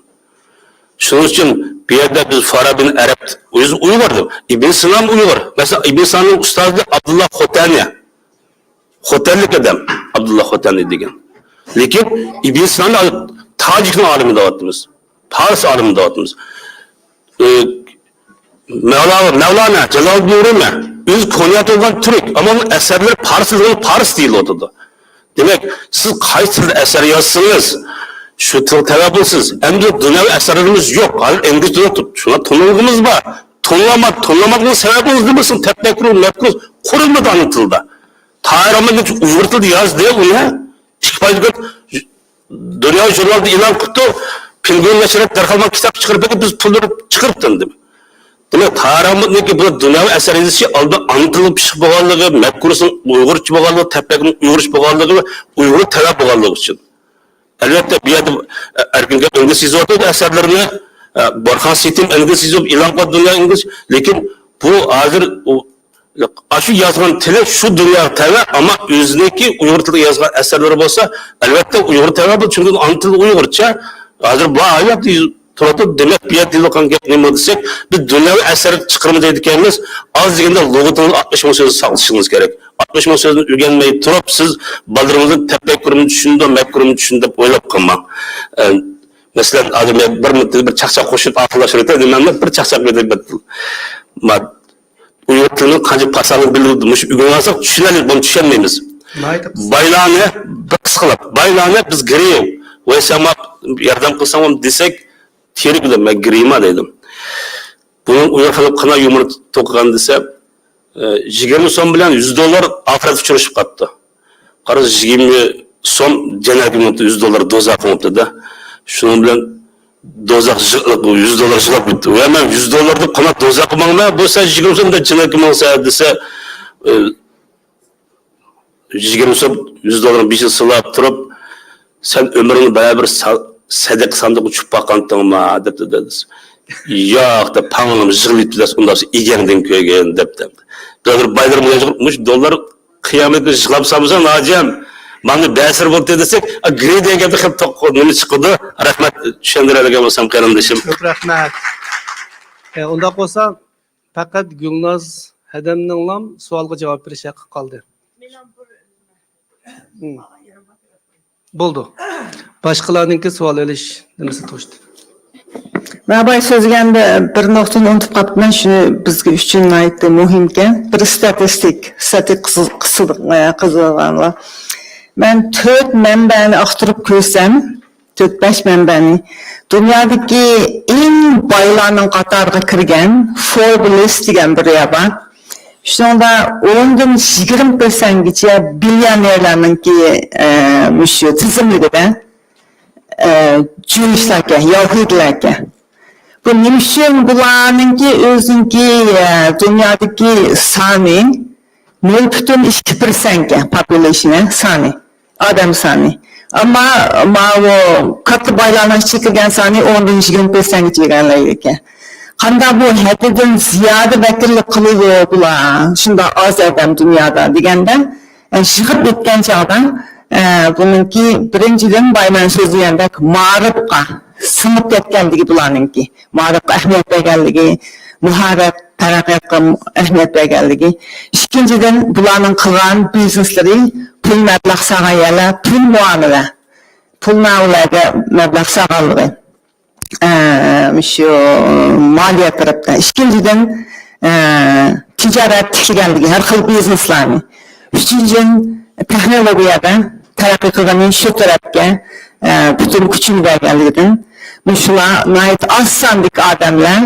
شۇنىڭ ئۈچۈن بۇ يەردە بىز فارابىنى ئەرەب، ئۆزى ئۇيغۇر دەپ، ئىبن سىنام ئۇيغۇر. مەسىلەن، ئىبن سىنانىڭ ئۇستازى ئابدۇللا خوتەنى. خوتەنلىك ئادەم، ئابدۇللا خوتەنى دېگەن. لېكىن ئىبن سىنانى تاجىكنىڭ ئالىمى دەۋاتىمىز. پارس ئالىمى دەۋاتىمىز. ئى، مەۋلا-، مەۋلانا جالالىدىن رومى ئۆزى كونياكتا بولغان تۈرك، ئەمما ئۇنىڭ ئەسەرلىرى پارس تىلىدا پارس دېيىلىۋاتىدۇ. دېمەك، سىز قايسى تىلدا ئەسەر يازسىڭىز، شۇ تىلغا تەۋە بولىسىز. ئەمدى دۇنياۋى ئەسەرلىرىمىز يوق. ھازىر ئىنگلىز تىلىدا تۇرۇپ، شۇڭا تونۇلغىمىز بار. تونۇلما-، تونۇلمايدىغان سەۋەبىڭىز نېمە بولسۇن؟ تەپەككۇر، مەپكۇر قۇرۇلمىدى ئانا تىلدا. تاھىر ئامان ئۇيغۇر تىلىدا يازدى ئۇنى. ئىككى پايدا دۇنيا ژۇرنالىدا ئېلان قىپتۇ. پىنگۋىن نەشرىيات دەرھال ماڭا كىتاب چىقىرىپ بەردى، بىز پۇل بېرىپ چىقىرىپتۇ دېدى. دېمەك، تاھىر ئاھمەتنىڭكى بۇ دۇنياۋى ئەسەر يېزىشى ئالدى ئانا تىلى پىششىق بولغانلىقى، مەپكۇرىسىنىڭ ئۇيغۇرچە بولغانلىقى، تەپەككۇرنىڭ ئۇيغۇرچە بولغانلىقى ۋە ئۇيغۇر تەۋە بولغانلىقى ئۈچۈن. ئەلۋەتتە، بۇ يەردە ئەركىن ئىنگلىز يېزىۋاتىدۇ ئەسەرلىرىنى. بارخان سېيىتىم ئىنگلىز يېزىپ ئېلان قىلىپ دۇنيا ئىنگلىز. لېكىن بۇ ھازىر ئۇ ئاشۇ يازغان تىلى شۇ دۇنياغا تەۋە، ئەمما ئۆزىنىڭكى ئۇيغۇر تىلىدا يازغان ئەسەرلىرى بولسا، ئەلۋەتتە ئۇيغۇر تەۋە بولىدۇ، چۈنكى ئانا تىلى ئۇيغۇرچە. ھازىر بۇ ھايات تۇرۇۋاتىدۇ. دېمەك، بۇ يەردە دېيىلىۋاتقان گەپ نېمە دېسەك، بىز دۇنياۋى ئەسەر چىقىرىمىز دەيدىكەنمىز، ئاز دېگەندە لۇغىتىڭىز ئاتمىش مىڭ سۆزنى ساقلىشىڭىز كېرەك. ئاتمىش مىڭ سۆزنى ئۆگەنمەي تۇرۇپ، سىز بالىلىرىڭىزنى تەپەككۇرۇمنى چۈشىندى، مەپكۇرۇمنى چۈشۈندى دەپ ئويلاپ قالماڭ. ئە، مەسىلەن، ھازىر مەن بىر مىنۇتتا بىر چاقچاق قوشۇپ ئاخىرلاشتۇرۇپ ئۆتەي دېمەمدۇ، بىر چاقچاق بېرىپ ئۇيغۇر تىلىنىڭ قانچە پاساھىتىنى بىلدى، مۇشۇ ئۆگىنىۋالساق چۈشىنەرلىك، بۇنى چۈشەنمەيمىز. ناھايىتى قىزىق. بايلارنى بىر قىسقىلاپ، بايلارنى بىز گىرىيو، ۋەي سەن ماڭا ياردەم قىلساڭ دېسەك، تېرىك بىلەن مەن گىرىيما دەيدۇ. بۇنىڭ ئۇيغۇر خەلق قانداق يۇمۇر توقۇغان دېسە، ئە، يىگىرمە سوم بىلەن يۈز دوللار ئاخىرەتتە ئۇچرىشىپ قاپتۇ. قارىسا، يىگىرمە سوم جەننەتكە مېڭىپتۇ، يۈز دوللار دوزاخقا مېڭىپتۇ-دە. شۇنىڭ بىلەن دوزاخ يۈز دوللار يىغلاپ كېتىپتۇ. ۋە مەن يۈز دوللار دەپ قانداق دوزاخقا ماڭىمەن؟ بۇ سەن يىگىرمە سوم دەپ جەننەتكە ماڭىسەن دېسە، ئە، يىگىرمە سوم، يۈز دوللارنى بېشىغا سىلاپ تۇرۇپ، سەن ئۆمرۈڭنى بەرىبىر سا-، سەدىقە ساندۇقىغا چۈشۈپ باققانتىڭما؟ دەپتۇ دادىسى. ياق، دەپ، پاڭلىما يىغلاپ تۇرسا، ئۇنداقسا ئىگەڭدىن كۆرگىن، دەپتۇ. بىر بايلىرىم مۇشۇ دوللار قىيامەت كۈنى يىغلاپ سالمىسا، ناجىم، ماڭا بەسىر بولدى دېسەك، گرې دېگەن گەپتە خېلى توق-، نېمە چىقىدۇ؟ رەھمەت، چۈشەندۈرەلىگەن بولسام قېرىندىشىم. كۆپ رەھمەت. ئە، ئۇنداق بولسا، پەقەت گۈلناز ھەدەمنىڭلام سوئالغا جاۋاب بېرىش ھەققى قالدى. ھىم. بولدى. باشقىلارنىڭكى سوئال ئېلىش نېمىسى توشتى. مەن بايا سۆزلىگەندە بىر نۇقتىنى ئۇنتۇپ قاپتىمەن، شۇ بىزگە ئۈچۈن ناھايىتى مۇھىمكەن. بىر ستاتىستىك، ستاتىك قىزىق-، قىزىق-، قىزىقىدىغانلار. مەن تۆت مەنبەنى ئاختۇرۇپ كۆرسەم، تۆت بەش مەنبەنى. دۇنيادىكى ئەڭ بايلارنىڭ قاتارىغا كىرگەن فوربس لىست دېگەن بىر يەر بار. شۇنىڭدا ئوندىن يىگىرمە پىرسەنتكىچە بىليونېرلارنىڭكى، ئە، مۇشۇ تىزىملىكىدە، ئە، جۈيۈشلەركەن، يەھۇدىيلەركەن. بۇ نېمە ئۈچۈن بۇلارنىڭكى ئۆزىنىڭكى، ئە، دۇنيادىكى سانى نۆل پۈتۈن ئىككى پىرسەنتكەن، پوپۇلېيشن سانى، ئادەم سانى. ئەمما ماۋۇ كاتتا بايلارنىڭ ئىچىگە كىرگەن سانى ئوندىن يىگىرمە پىرسەنتكە يەتكەن. قانداق بۇ ھەددىدىن زىيادە ۋەكىللىك قىلىدۇ بۇلار؟ شۇنداق ئاز ئادەم دۇنيادا دېگەندە، ئە، يىغىپ ئۆتكەن چاغدا، ئە، بۇنىڭكى بىرىنچىدىن، بايا مەن سۆزلىگەندەك، مائارىپقا سىڭىپ كەتكەنلىكى بۇلارنىڭكى. مائارىپقا ئەھمىيەت بەرگەنلىكى، ماھارەت، تەرەققىياتقا ئەھمىيەت بەرگەنلىكى. ئىككىنچىدىن، بۇلارنىڭ قىلغان بىزنېسلىرى، پۇل مەبلەغ سالغان يەرلەر، پۇل مۇئامىلە، پۇل مەۋلەگە مەبلەغ سالغانلىقى. ئە، مۇشۇ مالىيە تەرەپتە. ئىككىنچىدىن، ئە، تىجارەت تىكلىگەنلىكى، ھەر خىل بىزنېسلارنى. ئۈچىنچىدىن، تېخنولوگىيەدە تەرەققىي قىلغىنى شۇ تەرەپكە، ئە، پۈتۈن كۈچىنى بەرگەنلىكىدىن. مۇشۇلار ناھايىتى ئاز ساندىكى ئادەملەر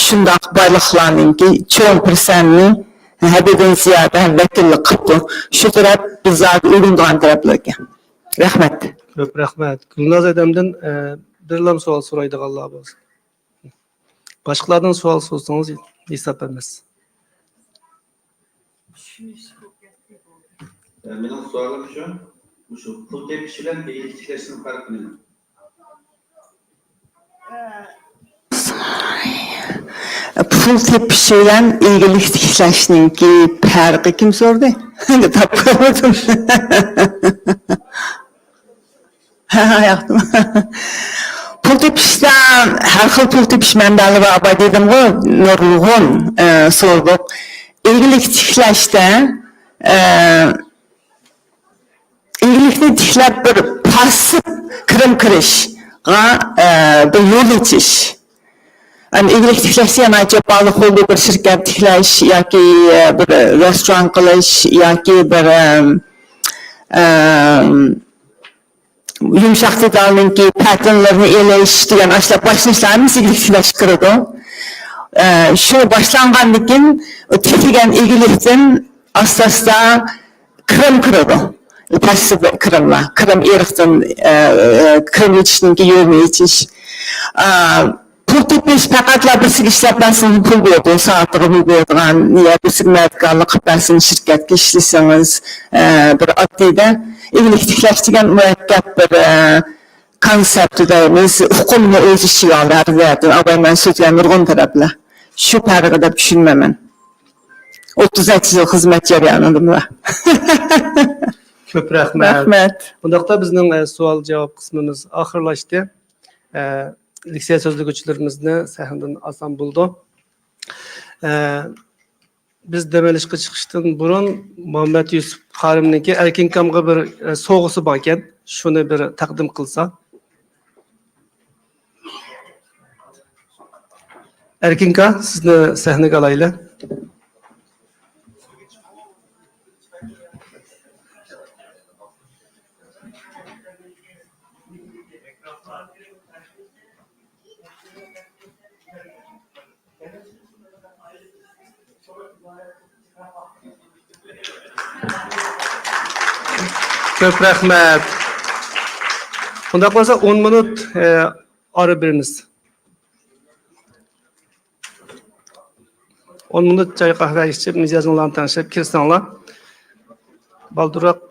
شۇنداق بايلىقلارنىڭكى چوڭ پىرسەنتنى ھەددىدىن زىيادە ۋەكىللىك قىپتۇ. شۇ تەرەپ بىزلەرگە ئۆگىنىدىغان تەرەپلەركەن. رەھمەت. كۆپ رەھمەت. گۈلناز ھەدەمدىن، ئە، بىرلام سوئال سورايدىغانلار بولسا. باشقىلاردىن سوئال سورىسىڭىز ھېساب ئەمەس. مېنىڭ سوئالىم شۇ، مۇشۇ پۇل تېپىش بىلەن بېيىنى تىكلەشنىڭ پەرقى نېمە؟ پۇل پۇل تېپىش بىلەن ئىگىلىك تىكلەشنىڭكى پەرقى كىم سورىدى؟ تاپقانمىدىم. ھە، ھە، ياقتىم. پۇل تېپىشتا ھەر خىل پۇل تېپىش مەنبەلىرى بار، بار دېدىمغۇ، نۇرغۇن، ئە، سورىدۇق. ئىگىلىك تىكلەشتە، ئە، ئىگىلىكنى تىكلەپ بىر پاسسىپ كىرىم كىرىشقا، ئە، بىر يول ئېچىش. ئەمدى ئىگىلىك تىكلەشتە يەنە جاپالىق بولىدۇ، بىر شىركەت تىكلەش ياكى، ئە، بىر رېستوران قىلىش ياكى بىر، ئەم، ئەم، يۇمشاق دېتالنىڭكى پەتىنلىرىنى ئېلىش دېگەن ئاشۇنداق باشلىنىشلار ھەممىسى ئىگىلىك تىكلەشكە كىرىدۇ. ئە، شۇ باشلانغاندىن كېيىن تىكلىگەن ئىگىلىكتىن ئاستا-ئاستا كىرىم كىرىدۇ. پاسسىپ كىرىملار. كىرىم ئېرىقتىن، ئە، ئە، كىرىم ئېچىشنىڭكى يولىنى ئېچىش. ئا، پۇل تېپىش پەقەتلا بىرسىگە ئىشلەپ بەرسىڭىز پۇل بېرىدۇ، سائەتىگە پۇل بېرىدىغان، يا بىرسىگە مەدىكارلىق قىلىپ بەرسىڭىز شىركەتكە ئىشلىسىڭىز، ئە، بىر ئاددىيدە ئىگىلىك تىكلەش دېگەن مۇرەككەپ بىر، ئە، كونسېپت دەيمىز، ئۇقۇمنى ئۆز ئىچىگە ئالدى ھەر جەھەتتىن. ئاۋاي مەن سۆزلىگەن نۇرغۇن تەرەپلەر. شۇ پەرقى دەپ چۈشىنىمەن مەن. ئوتتۇز نەچچە يىل خىزمەت جەريانىدىملا. كۆپ رەھمەت. رەھمەت. بۇنداقتا بىزنىڭ، ئە، سوئال-جاۋاب قىسمىمىز ئاخىرلاشتى. ئە، لېكسىيە سۆزلىگۈچىلىرىمىزنى سەھنىدىن ئالسام بولىدۇ. ئە، بىز دەم ئېلىشقا چىقىشتىن بۇرۇن مۇھەممەت يۈسۈپ خارىمنىڭكى ئەركىنكامغا بىر، ئە، سوۋغىسى باركەن، شۇنى بىر تەقدىم قىلسا. ئەركىنكا، سىزنى سەھنىگە ئالايلى. كۆپ رەھمەت. ئۇنداق بولسا ئون مىنۇت، ئە، ئارا بېرىمىز. ئون مىنۇت چاي قەھۋە ئىچىپ، مىجەزىڭلارنى تەڭشەپ كىرسەڭلار. بالدۇرراق.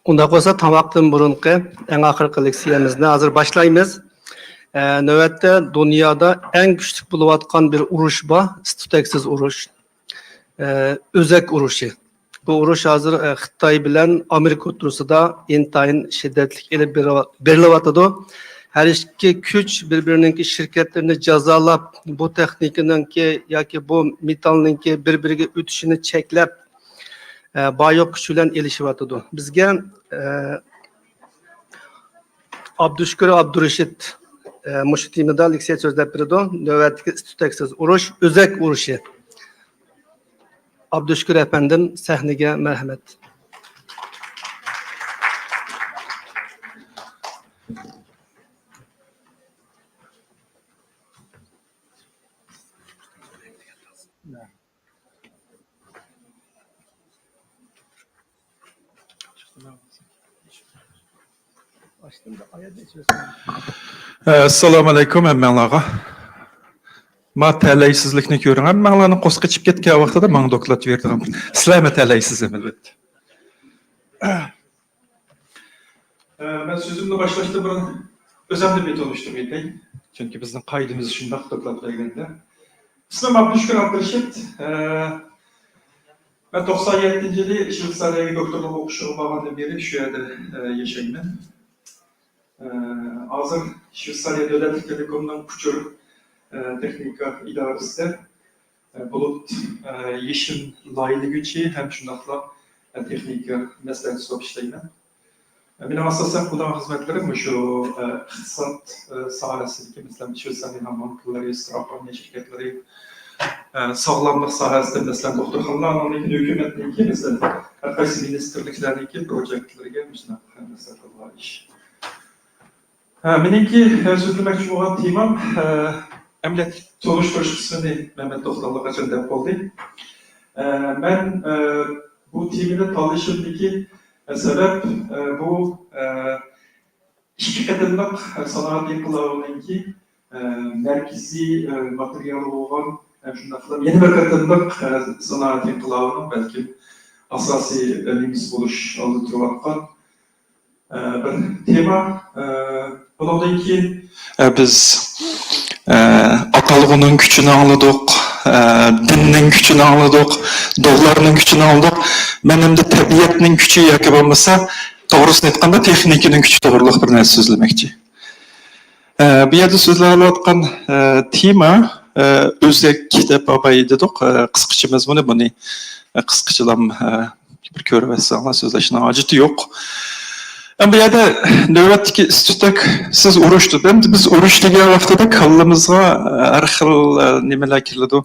ئۇنداق بولسا، تاماقتىن بۇرۇنقى ئەڭ ئاخىرقى لېكسىيەمىزنى ھازىر باشلايمىز. ئە، نۆۋەتتە دۇنيادا ئەڭ كۈچلۈك بولۇۋاتقان بىر ئۇرۇش بار، ئىس-تۈتەكسىز ئۇرۇش. ئە، ئۆزەك ئۇرۇشى. بۇ ئۇرۇش ھازىر، ئە، خىتاي بىلەن ئامېرىكا ئوتتۇرىسىدا ئىنتايىن شىددەتلىك ئېلىپ بېرىلىۋا-، بېرىلىۋاتىدۇ. ھەر ئىككى كۈچ بىر-بىرىنىڭكى شىركەتلىرىنى جازالاپ، بۇ تېخنىكىنىڭكى ياكى بۇ مېتالنىڭكى بىر-بىرىگە ئۆتۈشىنى چەكلەپ، ئە، بار يوق كۈچ بىلەن ئېلىشىۋاتىدۇ. بىزگە، ئە، ئابدۇشۈكۈر ئابدۇرېشىت، ئە، مۇشۇ تېمىدا لېكسىيە سۆزلەپ بېرىدۇ. نۆۋەتتىكى ئىس-تۈتەكسىز ئۇرۇش، ئۆزەك ئۇرۇشى. ئابدۇشۈكۈر ئەپەندىم، سەھنىگە مەرھەمەت. ئەسسالامۇ ئەلەيكۇم ھەممەڭلارغا. ما تەلەيسىزلىكنى كۆرۈڭ. ھەممەڭلارنىڭ قورسىقى ئېچىپ كەتكەن ۋاقتىدا ماڭا دوكلات بېرىدىغان. سىلەرمۇ تەلەيسىز، ئەلۋەتتە. ئە، مەن سۆزۈمنى باشلاشتا بۇرۇن ئۆزۈمنى بىر تونۇشتۇرۇپ ئۆتەي. چۈنكى بىزنىڭ قائىدىمىز شۇنداق دوكلات بەرگەندە. ئىسمىم ئابدۇشۈكۈر ئابدۇرېشىت. ئە، مەن توقسان يەتتىنچى يىلى شۋېتسارىيەگە دوكتورلۇق ئوقۇشقا بارغاندىن بېرى شۇ يەردە، ئە، ياشايمەن. ئە، ھازىر شۋېتسارىيە دۆلەتلىك تېلېكومنىڭ ئۇچۇر، ئە، تېخنىكا ئىدارىسىدە، ئە، بۇلۇت، ئە، يېشىم لايىھىلىگۈچى ھەم شۇنداقلا، ئە، تېخنىكا مەسلىھەتچىسى بولۇپ ئىشلەيمەن. مېنىڭ ئاساسەن قىلىدىغان خىزمەتلىرىم مۇشۇ، ئە، ئىقتىساد، ئە، ساھەسىدىكى، مەسىلەن، شۋېتسارىيە ھاممان پۇللىرى، ستراخوۋانىيە شىركەتلىرى، ئە، ساغلاملىق ساھەسىدە، مەسىلەن، دوختۇرخانىلار، ئاندىن كېيىن ھۆكۈمەتنىڭكى، مەسىلەن، ھەر قايسى مىنىستىرلىكلەرنىڭكى پروجېكتلىرىگە مۇشۇنداق مەسلىھەت قىلىدىغان ئىش. ھە، مېنىڭكى، ئە، سۆزلىمەكچى بولغان تېمام، ئە، ئەمەلىيەتتە تونۇشتۇرۇش قىسمىنى مەمەت توختى ئاللىقاچان دەپ بولدى. ئە، مەن، ئە، بۇ تېمىنى تاللىشىمدىكى، ئە، سەۋەب، ئە، بۇ، ئە، ئىككى قېتىملىق، ئە، سانائەت ئىنقىلابىنىڭكى، ئە، مەركىزىي، ئە، ماتېرىيالى بولغان، ئە، شۇنداقلا يەنە بىر قېتىملىق، ئە، سانائەت ئىنقىلابىنىڭ بەلكىم ئاساسىي، ئە، نېمىسى بولۇش ئالدىدا تۇرۇۋاتقان، ئە، بىر تېما. ئە، بۇنىڭدىن كېيىن، ئە، بىز، ئە، ئاتالغۇنىڭ كۈچىنى ئاڭلىدۇق، ئە، دىننىڭ كۈچىنى ئاڭلىدۇق، دوللارنىڭ كۈچىنى ئاڭلىدۇق. مەن ئەمدى تەبىئەتنىڭ كۈچى ياكى بولمىسا، توغرىسىنى ئېيتقاندا، تېخنىكىنىڭ كۈچى توغرىلىق بىر نەرسە سۆزلىمەكچى. ئە، بۇ يەردە سۆزلەۋاتقان، ئە، تېما، ئە، ئۆزەك دەپ ئاباي دېدۇق، ئە، قىسقىچە مەزمۇنى بۇنى، ئە، قىسقىچىلام، ئە، بىر كۆرۈۋەتسەڭلار، سۆزلەشنىڭ ھاجىتى يوق. ئەمما بۇ يەردە نۆۋەتتىكى ئىس-تۈتەكسىز ئۇرۇش دېدى. ئەمدى بىز ئۇرۇش دېگەن ۋاقتىدا كاللىمىزغا، ئە، ھەر خىل، ئە، نېمىلەر كېلىدۇ.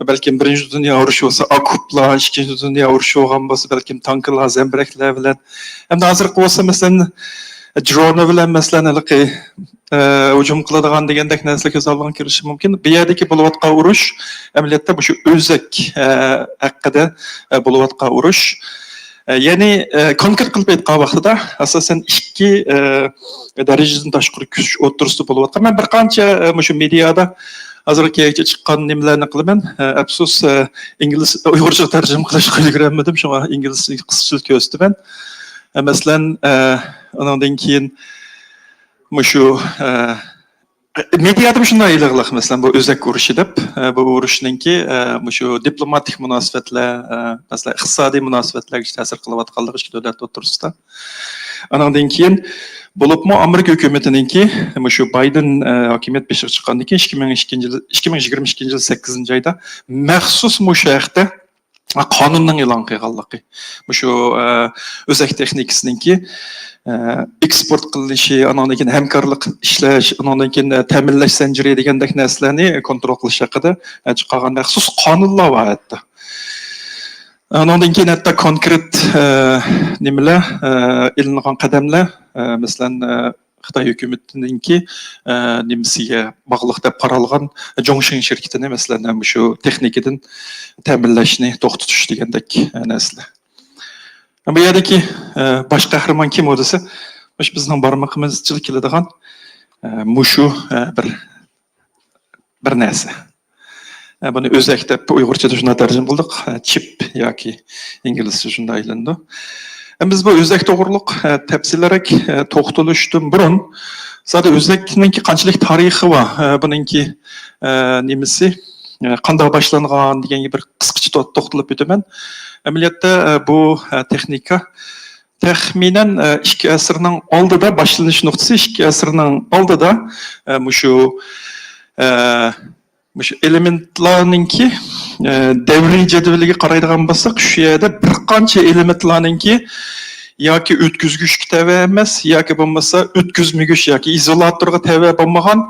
بەلكىم بىرىنچى دۇنيا ئۇرۇشى بولسا ئوكوپلار، ئىككىنچى دۇنيا ئۇرۇشى بولغان بولسا بەلكىم تانكىلار، زەمبىرەكلەر بىلەن. ئەمدى ھازىرقى بولسا مەسىلەن، درونى بىلەن مەسىلەن ھېلىقى، ئە، ھۇجۇم قىلىدىغان دېگەندەك نەرسىلەر كۆز ئالدىغا كېلىشى مۇمكىن. بۇ يەردىكى بولۇۋاتقان ئۇرۇش ئەمەلىيەتتە مۇشۇ ئۆزەك، ئە، ھەققىدە، ئە، بولۇۋاتقان ئۇرۇش. ئە، يەنى، ئە، كونكرېت قىلىپ ئېيتقان ۋاقتىدا ئاساسەن ئىككى، ئە، دەرىجىدىن تاشقىرى كۈچ ئوتتۇرىسىدا بولۇۋاتقان. مەن بىر قانچە، ئە، مۇشۇ مېدىيادا ھازىرغا كەلگۈچە چىققان نېمىلەرنى قىلىمەن. ئە، ئەپسۇس، ئە، ئىنگلىز، ئۇيغۇرچىغا تەرجىمە قىلىشقا ئۈلگۈرەلمىدىم، شۇڭا ئىنگلىزچە قىسقىچىلىك كۆرسىتىمەن. ئە، مەسىلەن، ئە، ئۇنىڭدىن كېيىن مۇشۇ، ئە، مېدىيادا مۇشۇنداق ئېلىغلىق، مەسىلەن، بۇ ئۆزەك ئۇرۇشى دەپ، ئە، بۇ ئۇرۇشنىڭكى، ئە، مۇشۇ دىپلوماتىك مۇناسىۋەتلەر، ئە، مەسىلەن، ئىقتىسادىي مۇناسىۋەتلەرگىچە تەسىر قىلىۋاتقانلىقى ئىككى دۆلەت ئوتتۇرىسىدا. ئانىڭدىن كېيىن بولۇپمۇ ئامېرىكا ھۆكۈمىتىنىڭكى مۇشۇ بايدېن، ئە، ھاكىمىيەت بېشىغا چىققاندىن كېيىن ئىككى مىڭ ئىككىنچى يىل، ئىككى مىڭ يىگىرمە ئىككىنچى يىل سەككىزىنچى ئايدا مەخسۇس مۇشۇ ھەقتە قانۇننىڭ ئېلان قىلغانلىقى، مۇشۇ، ئە، ئۆزەك تېخنىكىسىنىڭكى، ئە، ئېكسپورت قىلىنىشى، ئانىڭدىن كېيىن ھەمكارلىق ئىشلەش، ئانىڭدىن كېيىن، ئە، تەمىنلەش زەنجىرى دېگەندەك نەرسىلەرنى كونترول قىلىش ھەققىدە، ئە، چىقارغان مەخسۇس قانۇنلار بار ھەتتا. ئۇنىڭدىن كېيىن ھەتتا كونكرېت، ئە، نېمىلەر، ئە، ئېلىنغان قەدەملەر، ئە، مەسىلەن، ئە، خىتاي ھۆكۈمىتىنىڭكى، ئە، نېمىسىگە باغلىق دەپ قارالغان جوڭشىڭ شىركىتىنى، مەسىلەن، مۇشۇ تېخنىكىدىن تەمىنلەشنى توختىتىش دېگەندەك، ئە، نەرسىلەر. بۇ يەردىكى، ئە، باش قەھرىمان كىم ئۇ دېسە، مۇشۇ بىزنىڭ بارمىقىمىزچىلا كېلىدىغان، ئە، مۇشۇ، ئە، بىر، بىر نەرسە. ئە، بۇنى ئۆزەك دەپ ئۇيغۇرچىدا شۇنداق تەرجىمە قىلدۇق، ئە، چىپ ياكى ئىنگلىزچە شۇنداق ئېلىنىدۇ. ئە، بىز بۇ ئۆزەك توغرۇلۇق، ئە، تەپسىلىيرەك، ئە، توختىلىشتىن بۇرۇن، زادى ئۆزەكنىڭكى قانچىلىك تارىخى بار، ئە، بۇنىڭكى، ئە، نېمىسى، ئە، قانداق باشلانغان دېگەنگە بىر قىسقىچە تو-، توختىلىپ ئۆتىمەن. ئەمەلىيەتتە، ئە، بۇ، ئە، تېخنىكا تەخمىنەن، ئە، ئىككى ئەسىرنىڭ ئالدىدا، باشلىنىش نۇقتىسى ئىككى ئەسىرنىڭ ئالدىدا، ئە، مۇشۇ، ئە، مۇشۇ ئېلېمېنتلارنىڭكى، ئە، دەۋرىي جەدۋىلىگە قارايدىغان بولساق، شۇ يەردە بىر قانچە ئېلېمېنتلارنىڭكى ياكى ئۆتكۈزگۈچكە تەۋە ئەمەس، ياكى بولمىسا ئۆتكۈزمىگۈچ ياكى ئىزولاتورغا تەۋە بولمىغان،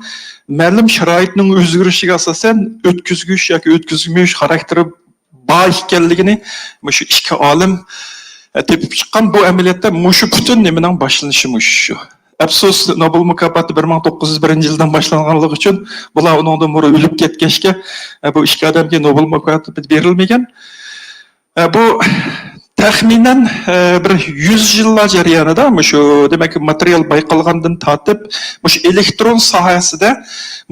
مەلۇم شارائىتنىڭ ئۆزگىرىشىگە ئاساسەن ئۆتكۈزگۈچ ياكى ئۆتكۈزمىگۈچ خاراكتېرى بار ئىكەنلىكىنى مۇشۇ ئىككى ئالىم، ئە، تېپىپ چىققان. بۇ ئەمەلىيەتتە مۇشۇ پۈتۈن نېمىنىڭ باشلىنىشى مۇشۇ. ئەپسۇس، نوبېل مۇكاپاتى بىر مىڭ توققۇز يۈز بىرىنچى يىلدىن باشلانغانلىقى ئۈچۈن، بۇلار ئۇنىڭدىن بۇرۇن ئۆلۈپ كەتكەچكە، ئە، بۇ ئىككى ئادەمگە نوبېل مۇكاپاتى بېرىلمىگەن. ئە، بۇ تەخمىنەن، ئە، بىر يۈز يىللار جەريانىدا مۇشۇ، دېمەك، ماتېرىيال بايقالغاندىن تارتىپ، مۇشۇ ئېلېكترون ساھەسىدە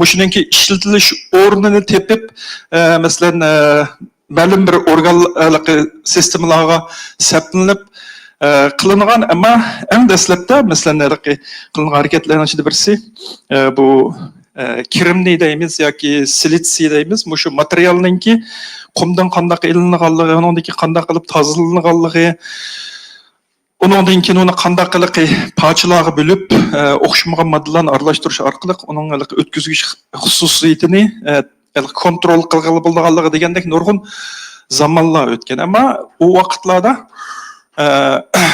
مۇشۇنىڭكى ئىشلىتىلىش ئورنىنى تېپىپ، ئە، مەسىلەن، ئە، مەلۇم بىر ئورگانلىق سىستېمىلارغا سەپلىنىپ، ئە، قىلىنغان، ئەمما ئەڭ دەسلەپتە، مەسىلەن، ھېلىقى قىلىنغان ھەرىكەتلەرنىڭ ئىچىدە بىرسى، ئە، بۇ، ئە، كرېمنىي دەيمىز ياكى سىلىتسىي دەيمىز، مۇشۇ ماتېرىيالنىڭكى قۇمدىن قانداق ئېلىنغانلىقى، ئۇنىڭدىكى قانداق قىلىپ تازىلىنىدىغانلىقى، ئۇنىڭدىن كېيىن ئۇنى قانداق ھېلىقى پارچىلارغا بۆلۈپ، ئە، ئوخشىمىغان ماددىلارنى ئارىلاشتۇرۇش ئارقىلىق ئۇنىڭ ھېلىقى ئۆتكۈزگۈچ خۇسۇسىيىتىنى، ئە، ھېلىقى كونترول قىلغىلى بولىدىغانلىقى دېگەندەك نۇرغۇن زامانلار ئۆتكەن. ئەمما ئۇ ۋاقىتلاردا، ئە،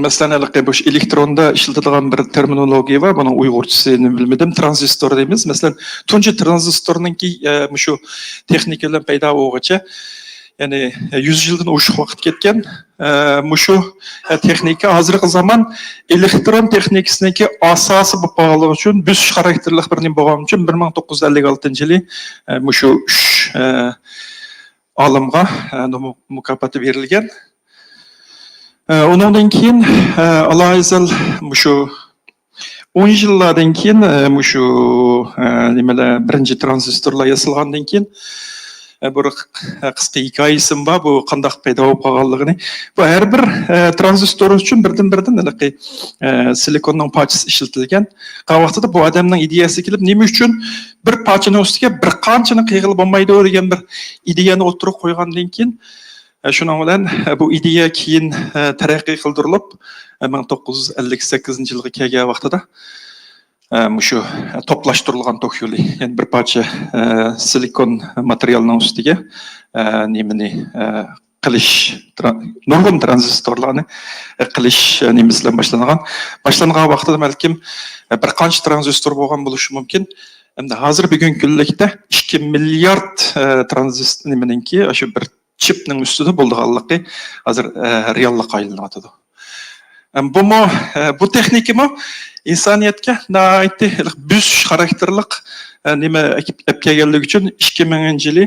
مەسىلەن، ھېلىقى بۇ ئېلېكتروندا ئىشلىتىدىغان بىر تېرمىنولوگىيە بار، بۇنىڭ ئۇيغۇرچىسىنى بىلمىدىم، ترانزىستور دەيمىز. مەسىلەن، تۇنجى ترانزىستورنىڭكى، ئە، مۇشۇ تېخنىكا بىلەن پەيدا بولغۇچە، يەنى، ئە، يۈز يىلدىن ئوشۇق ۋاقىت كەتكەن. ئە، مۇشۇ، ئە، تېخنىكا ھازىرقى زامان ئېلېكترون تېخنىكىسىنىڭكى ئاساسى بولۇپ قالغانلىقى ئۈچۈن، بۆسۈش خاراكتېرلىق بىر نېمە بولغانلىقى ئۈچۈن، بىر مىڭ توققۇز يۈز ئەللىك ئالتىنچى يىلى، ئە، مۇشۇ ئۈچ، ئە، ئالىمغا، ئە، نوبېل مۇكاپاتى بېرىلگەن. ئە، ئۇنىڭدىن كېيىن، ئە، ئالاھىدە مۇشۇ ئون يىللاردىن كېيىن، ئە، مۇشۇ، ئە، نېمىلەر، بىرىنچى ترانزىستورلار ياسالغاندىن كېيىن، ئە، بۇ قىسقا ھېكايىسىمۇ بار، بۇ قانداق پەيدا بولۇپ قالغانلىقىنى. بۇ ھەر بىر، ئە، ترانزىستور ئۈچۈن بىردىن-بىردىن ھېلىقى، ئە، سىلىكوننىڭ پارچىسى ئىشلىتىلگەن. قالغان ۋاقتىدا بۇ ئادەمنىڭ ئىدىيەسى كېلىپ، نېمە ئۈچۈن بىر پارچىنىڭ ئۈستىگە بىر قانچىنى قىيغىلى بولمايدۇ دېگەن بىر ئىدىيەنى ئوتتۇرىغا قويغاندىن كېيىن، ئە، شۇنىڭ بىلەن، ئە، بۇ ئىدىيە كېيىن، ئە، تەرەققىي قىلدۇرۇلۇپ، ئە، مىڭ توققۇز يۈز ئەللىك سەككىزىنچى يىلغا كەلگەن ۋاقتىدا، ئە، مۇشۇ، ئە، توپلاشتۇرۇلغان توك يولى، يەنى بىر پارچە، ئە، سىلىكون ماتېرىيالنىڭ ئۈستىگە، ئە، نېمىنى، ئە، قىلىش، ترا-، نۇرغۇن ترانزىستورلارنى، ئە، قىلىش، ئە، نېمىسى بىلەن باشلانغان. باشلانغان ۋاقتىدا بەلكىم، ئە، بىر قانچە ترانزىستور بولغان بولۇشى مۇمكىن. ئەمدى ھازىر بۈگۈنكى كۈنلۈكتە ئىككى مىليارد، ئە، ترانزىست-، نېمىنىڭكى، ئاشۇ بىر چىپنىڭ ئۈستىدە بولىدىغانلىقى ھازىر، ئە، رېئاللىققا ئايلىنىۋاتىدۇ. ئەم، بۇمۇ، ئە، بۇ تېخنىكىمۇ ئىنسانىيەتكە ناھايىتى بۆسۈش خاراكتېرلىق، ئە، نېمە ئەكىپ، ئەپ كەلگەنلىكى ئۈچۈن ئىككى مىڭىنچى يىلى،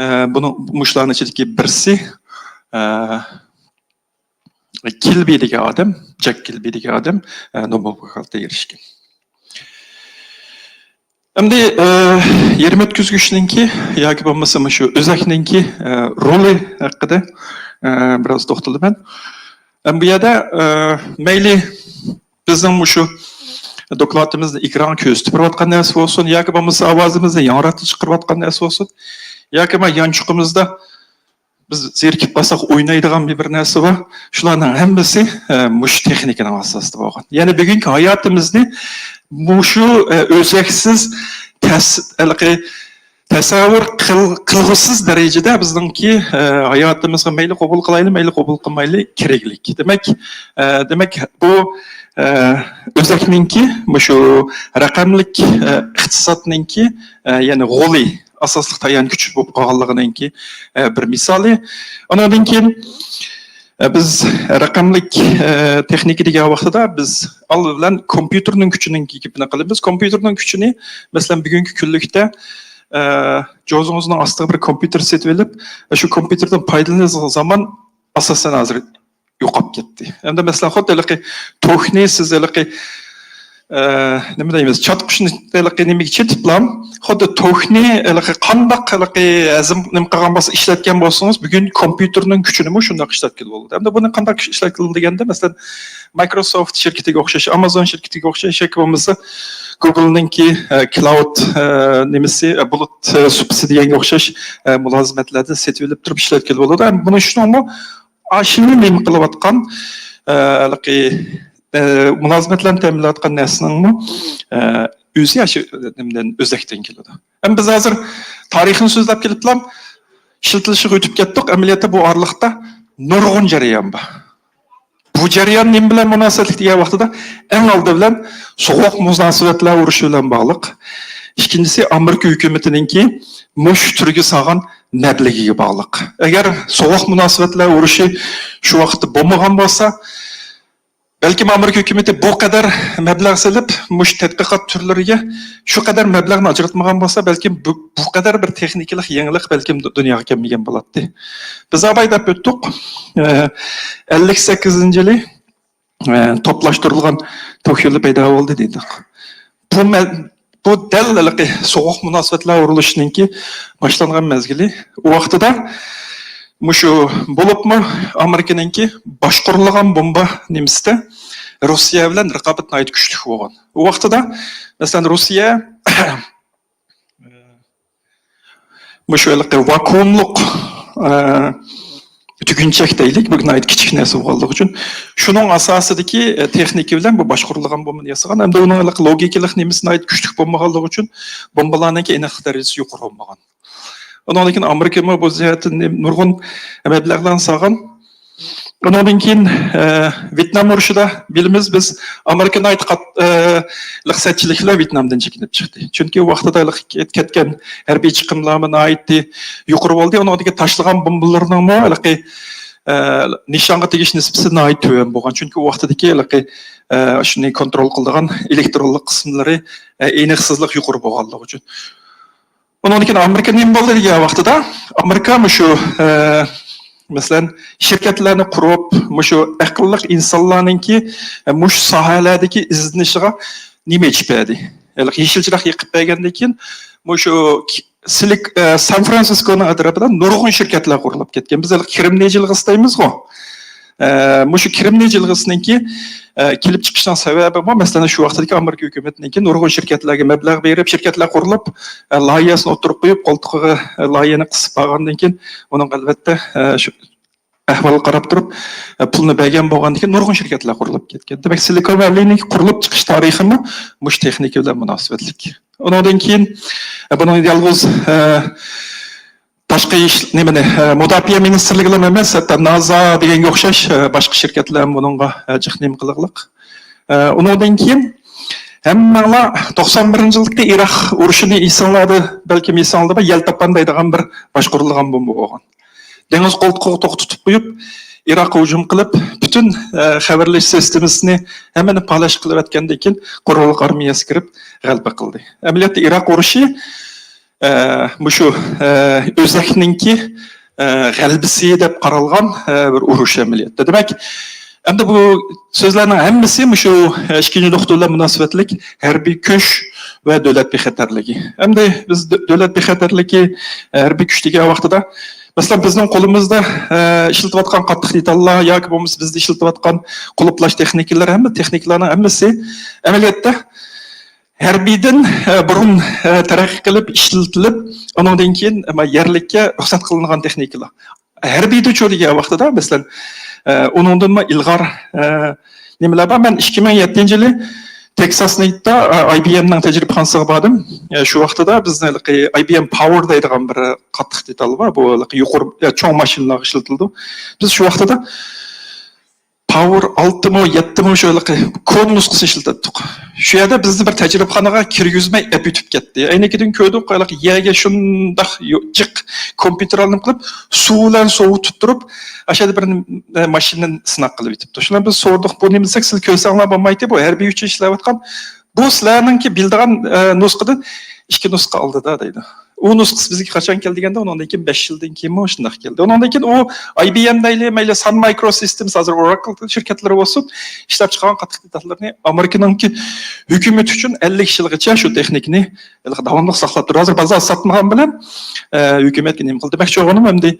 ئە، بۇنىڭ، مۇشۇلارنىڭ ئىچىدىكى بىرسى، ئە، كىلبى دېگەن ئادەم، جەك كىلبى دېگەن ئادەم، ئە، نوبېل مۇكاپاتىغا ئېرىشكەن. ئەمدى، ئە، يېرىم ئۆتكۈزگۈچنىڭكى ياكى بولمىسا مۇشۇ ئۆزەكنىڭكى، ئە، رولى ھەققىدە، ئە، بىراز توختىلىمەن. ئەم، بۇ يەردە، ئە، مەيلى بىزنىڭ مۇشۇ دوكلاتىمىزنى ئېكرانغا كۆرسىتىپ بېرىۋاتقان نەرسە بولسۇن، ياكى بولمىسا ئاۋازىمىزنى ياڭراتىپ چىقىرىۋاتقان نەرسە بولسۇن، ياكى مانا يانچۇقىمىزدا بىز زېرىكىپ قالساق ئوينايدىغان بىر، بىر نەرسە بار. شۇلارنىڭ ھەممىسى، ئە، مۇشۇ تېخنىكىنىڭ ئاساسىدا بولغان. يەنى بۈگۈنكى ھاياتىمىزنى مۇشۇ، ئە، ئۆزەكسىز تەس-، ھېلىقى تەسەۋۋۇر قىل-، قىلغۇسىز دەرىجىدە بىزنىڭكى، ئە، ھاياتىمىزغا مەيلى قوبۇل قىلايلى، مەيلى قوبۇل قىلمايلى كېرەكلىك. دېمەك، ئە، دېمەك، بۇ، ئە، ئۆزەكنىڭكى مۇشۇ رەقەملىك، ئە، ئىقتىسادنىڭكى، ئە، يەنى غولى، ئاساسلىق تايانچ كۈچ بولۇپ قالغانلىقىنىڭكى، ئە، بىر مىسالى. ئۇنىڭدىن كېيىن، ئە، بىز رەقەملىك، ئە، تېخنىكا دېگەن ۋاقتىدا بىز ئالدى بىلەن كومپيۇتېرنىڭ كۈچىنىڭ گېپىنى قىلىمىز. كومپيۇتېرنىڭ كۈچىنى، مەسىلەن، بۈگۈنكى كۈنلۈكتە، ئە، جوزىڭىزنىڭ ئاستىغا بىر كومپيۇتېر سېتىۋېلىپ، شۇ كومپيۇتېردىن پايدىلىنىدىغان زامان ئاساسەن ھازىر يوقاپ كەتتى. ئەمدى مەسىلەن، خۇددى ھېلىقى توكنى سىز ھېلىقى، ئە، نېمە دەيمىز، چاتقۇچنى ھېلىقى نېمىگە چېتىپلا، خۇددى توكنى ھېلىقى قانداق ھېلىقى ھەزىم نېمە قىلغان بولسا، ئىشلەتكەن بولسىڭىز، بۈگۈن كومپيۇتېرنىڭ كۈچىنىمۇ شۇنداق ئىشلەتكىلى بولىدۇ. ئەمدى بۇنى قانداق ئىشلەتكىلى دېگەندە، مەسىلەن، مايكروسوفت شىركىتىگە ئوخشاش، ئامازون شىركىتىگە ئوخشاش ياكى بولمىسا گوگلنىڭكى، ئە، كلاود، ئە، نېمىسى، ئە، بۇلۇت، ئە، سۇپىسى دېگەنگە ئوخشاش، ئە، مۇلازىمەتلەردىن سېتىۋېلىپ تۇرۇپ ئىشلەتكىلى بولىدۇ. ئەمدى بۇنىڭ شۇنىڭمۇ ئاشۇنى نېمە قىلىۋاتقان، ئە، ھېلىقى، ئە، مۇلازىمەتلەرنى تەمىنلەۋاتقان نەرسىنىڭمۇ، ئە، ئۆزى ئاشۇ نېمىدىن، ئۆزەكتىن كېلىدۇ. ئەمما بىز ھازىر تارىخنى سۆزلەپ كېلىپلا ئىشلىتىلىشىغا ئۆتۈپ كەتتۇق. ئەمەلىيەتتە بۇ ئارىلىقتا نۇرغۇن جەريان بار. بۇ جەريان نېمە بىلەن مۇناسىۋەتلىك دېگەن ۋاقتىدا، ئەڭ ئالدى بىلەن سوغۇق مۇناسىۋەتلەر ئۇرۇشى بىلەن باغلىق. ئىككىنچىسى، ئامېرىكا ھۆكۈمىتىنىڭكى مۇشۇ تۈرگە سالغان مەبلىغىگە باغلىق. ئەگەر سوغۇق مۇناسىۋەتلەر ئۇرۇشى شۇ ۋاقىتتا بولمىغان بولسا، بەلكىم ئامېرىكا ھۆكۈمىتى بۇ قەدەر مەبلەغ سېلىپ، مۇشۇ تەتقىقات تۈرلىرىگە شۇ قەدەر مەبلەغنى ئاجراتمىغان بولسا، بەلكىم بۇ، بۇ قەدەر بىر تېخنىكىلىق يېڭىلىق بەلكىم دۇ-، دۇنياغا كەلمىگەن بولاتتى. بىز ئاۋايدا دەپ ئۆتتۇق. ئە، ئەللىك سەككىزىنچى يىلى، ئە، توپلاشتۇرۇلغان توكيودا پەيدا بولدى دېدۇق. بۇ مە-، بۇ دەل ھېلىقى سوغۇق مۇناسىۋەتلەر ئۇرۇلۇشىنىڭكى باشلانغان مەزگىلى. ئۇ ۋاقتىدا مۇشۇ، بولۇپمۇ ئامېرىكىنىڭكى باشقۇرۇلغان بومبا نېمىسىدە روسىيە بىلەن رىقابەت ناھايىتى كۈچلۈك بولغان. ئۇ ۋاقتىدا، مەسىلەن، روسىيە مۇشۇ ھېلىقى ۋاكۇئۇملۇق، ئە، تۈگۈنچەك دەيلى، بىر ناھايىتى كىچىك نەرسە بولغانلىقى ئۈچۈن، شۇنىڭ ئاساسىدىكى، ئە، تېخنىكا بىلەن بۇ باشقۇرۇلغان بومبىنى ياسىغان. ھەمدە ئۇنىڭ ھېلىقى لوگىكىلىق نېمىسى ناھايىتى كۈچلۈك بولمىغانلىقى ئۈچۈن بومبىلارنىڭكى ئېنىقلىق دەرىجىسى يۇقىرى بولمىغان. ئۇنىڭدىن كېيىن ئامېرىكىمۇ بۇ جەھەتتىن نۇرغۇن مەبلەغلەرنى سالغان. ئۇنىڭدىن كېيىن، ئە، ۋيېتنام ئۇرۇشىدا بىلىمىز بىز، ئامېرىكا ناھايىتى قات-، ئە، لىق سەتچىلىك بىلەن ۋيېتنامدىن چېكىنىپ چىقتى. چۈنكى ئۇ ۋاقتىدا لىق كەت-، كەتكەن ھەربىي چىقىملارمۇ ناھايىتى يۇقىرى بولدى. ئۇنىڭدىن كېيىن تاشلىغان بومبىلىرىنىڭمۇ ھېلىقى، ئە، نىشانغا تېگىش نىسبىتى ناھايىتى تۆۋەن بولغان. چۈنكى ئۇ ۋاقتىدىكى ھېلىقى، ئە، شۇنى كونترول قىلىدىغان ئېلېكترونلۇق قىسىملىرى، ئە، ئېنىقسىزلىق يۇقىرى بولغانلىقى ئۈچۈن. ئۇنىڭدىن كېيىن ئامېرىكا نېمە بولدى دېگەن ۋاقتىدا، ئامېرىكا مۇشۇ، ئە، مەسىلەن، شىركەتلەرنى قۇرۇپ، مۇشۇ ئەقىللىق ئىنسانلارنىڭكى، ئە، مۇشۇ ساھەلەردىكى ئىزدىنىشىغا نېمە ئېچىپ بەردى؟ ھېلىقى يېشىل چىراغ يېقىپ بەرگەندىن كېيىن، مۇشۇ ك-، سىلىك-، ئە، سان فرانسىسكونىڭ ئەتراپىدا نۇرغۇن شىركەتلەر قۇرۇلۇپ كەتكەن. بىز ھېلىقى كىرىمنىي جىلغىسى دەيمىزغۇ؟ ئە، مۇشۇ كىرىمنىي جىلغىسىنىڭكى، ئە، كېلىپ چىقىشىنىڭ سەۋەبىمۇ، مەسىلەن، شۇ ۋاقىتتىكى ئامېرىكا ھۆكۈمىتىنىڭكى نۇرغۇن شىركەتلەرگە مەبلەغ بېرىپ، شىركەتلەر قۇرۇلۇپ، ئە، لايىھەسىنى ئوتتۇرىغا قويۇپ، قولتۇقىغا، ئە، لايىھەنى قىسىپ بارغاندىن كېيىن، ئۇنىڭ ئەلۋەتتە، ئە، شۇ ئەھۋالغا قاراپ تۇرۇپ، ئە، پۇلنى بەرگەن بولغاندىن كېيىن نۇرغۇن شىركەتلەر قۇرۇلۇپ كەتكەن. دېمەك، سىلىكون ۋەلىنىڭ قۇرۇلۇپ چىقىش تارىخىمۇ مۇشۇ تېخنىكا بىلەن مۇناسىۋەتلىك. ئۇنىڭدىن كېيىن، ئە، بۇنىڭ يالغۇز، ئە، تاشقى ئىش، نېمىنى، ئە، مۇداپىئە مىنىستىرلىكىلا ئەمەس، ھەتتا نازا دېگەنگە ئوخشاش، ئە، باشقا شىركەتلەر ھەم بۇنىڭغا، ئە، جىق نېمە قىلىقلىق. ئە، ئۇنىڭدىن كېيىن ھەممەڭلار توقسان بىرىنچى يىلدىكى ئىراق ئۇرۇشىنى ئېسىڭلاردا، بەلكىم ئېسىڭلاردا بار، يەلتاپان دەيدىغان بىر باشقۇرۇلغان بومبا بولغان. دېڭىز قولتۇقىغا توختىتىپ قويۇپ، ئىراققا ھۇجۇم قىلىپ، پۈتۈن، ئە، خەۋەرلىشىش سىستېمىسىنى ھەممىنى پالاش قىلىۋەتكەندىن كېيىن، قوراللىق ئارمىيەسى كىرىپ غەلىبە قىلدى. ئەمەلىيەتتە ئىراق ئۇرۇشى، ئە، مۇشۇ، ئە، ئۆزەكنىڭكى، ئە، غەلىبىسى دەپ قارالغان، ئە، بىر ئۇرۇش ئەمەلىيەتتە. دېمەك، ئەمدى بۇ سۆزلەرنىڭ ھەممىسى مۇشۇ، ئە، ئىككىنچى نۇقتا بىلەن مۇناسىۋەتلىك ھەربىي كۈچ ۋە دۆلەت بىخەتەرلىكى. ئەمدى بىز دۆ-، دۆلەت بىخەتەرلىكى، ئە، ھەربىي كۈچ دېگەن ۋاقتىدا، مەسىلەن، بىزنىڭ قولىمىزدا، ئە، ئىشلىتىۋاتقان قاتتىق دېتاللار ياكى بولمىسا بىزدە ئىشلىتىۋاتقان قۇلۇپلاش تېخنىكىلىرى، ھەممە تېخنىكىلارنىڭ ھەممىسى ئەمەلىيەتتە ھەربىيدىن، ئە، بۇرۇن، ئە، تەرەققىي قىلىپ ئىشلىتىلىپ، ئۇنىڭدىن كېيىن، ئە، يەرلىككە رۇخسەت قىلىنغان تېخنىكىلار. ھەربىيدىچۇ دېگەن ۋاقتىدا، مەسىلەن، ئە، ئۇنىڭدىنمۇ ئىلغار، ئە، نېمىلەر بار؟ مەن ئىككى مىڭ يەتتىنچى يىلى تېكساس نېيتتا، ئە، ئاي بى ئېمنىڭ تەجرىبىخانىسىغا باردىم. ئە، شۇ ۋاقتىدا بىزنىڭ ھېلىقى ئاي بى ئېم پاۋېر دەيدىغان بىر قاتتىق دېتال بار. بۇ ھېلىقى يۇقىرى، ئە، چوڭ ماشىنىلارغا ئىشلىتىلىدۇ. بىز شۇ ۋاقتىدا ئاۋۇر ئالتىمۇ، يەتتىمۇ شۇ ھېلىقى كونا نۇسخىسىنى ئىشلىتەتتۇق. شۇ يەردە بىزنى بىر تەجرىبىخانىغا كىرگۈزمەي ئەپ ئۆتۈپ كەتتى. ئەينىكىدىن كۆردۇق، ھېلىقى يەرگە شۇنداق يو-، جىق كومپيۇتېرلارنى قىلىپ، سۇ بىلەن سوۋۇتۇپ تۇرۇپ، ئاشۇ يەردە بىر، ئە، ماشىنىنى سىناق قىلىپ ئۆتۈپتۇ. شۇنى بىز سورىدۇق، بۇ نېمە دېسەك، سىز كۆرسەڭلار بولمايتتى، بۇ ھەربىي ئۈچۈن ئىشلەۋاتقان، بۇ سىلەرنىڭكى بىلىدىغان، ئە، نۇسخىدىن ئىككى نۇسخا ئالدىدا دەيدۇ. ئۇ نۇسخىسى بىزگە قاچان كەلدى دېگەندە، ئۇنىڭدىن كېيىن بەش يىلدىن كېيىنمۇ شۇنداق كەلدى. ئۇنىڭدىن كېيىن ئۇ ئاي بى ئېم دەيلى، مەيلى سان مايكرو سىستېمس، ھازىر ئوراكل شىركەتلىرى بولسۇن، ئىشلەپ چىقارغان قاتتىق دېتاللىرىنى ئامېرىكىنىڭكى ھۆكۈمىتى ئۈچۈن ئەللىك يىلغىچە شۇ تېخنىكىنى داۋاملىق ساقلاپ تۇرىدۇ. ھازىر بازار ساتمىغان بىلەن، ئە، ھۆكۈمەتكە نېمە قىل دېمەكچى بولغىنىم، ئەمدى،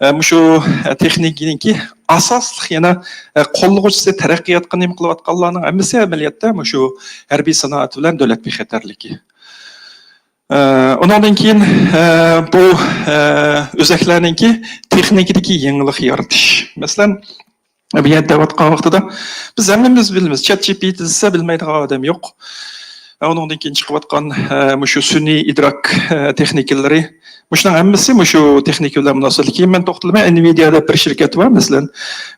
ئە، مۇشۇ، ئە، تېخنىكىنىڭكى ئاساسلىق يەنە، ئە، قوللىغۇچىسى، تەرەققىياتقا نېمە قىلىۋاتقانلارنىڭ ھەممىسى ئەمەلىيەتتە مۇشۇ ھەربىي سانائەت بىلەن دۆلەت بىخەتەرلىكى. ئە، ئۇنىڭدىن كېيىن، ئە، بۇ، ئە، ئۆزەكلەرنىڭكى تېخنىكىدىكى يېڭىلىق يارىتىش. مەسىلەن، بۇ يەردە دەۋاتقان ۋاقتىدا بىز ھەممىمىز بىلىمىز، چات جى پى تى دېسە بىلمەيدىغان ئادەم يوق. ئە، ئۇنىڭدىن كېيىن چىقىۋاتقان، ئە، مۇشۇ سۈنئىي ئىدراك، ئە، تېخنىكىلىرى، مۇشۇنىڭ ھەممىسى مۇشۇ تېخنىكا بىلەن مۇناسىۋەتلىك. كېيىن مەن توختىلىمەن، ئېنۋىدىيادا بىر شىركەت بار، مەسىلەن،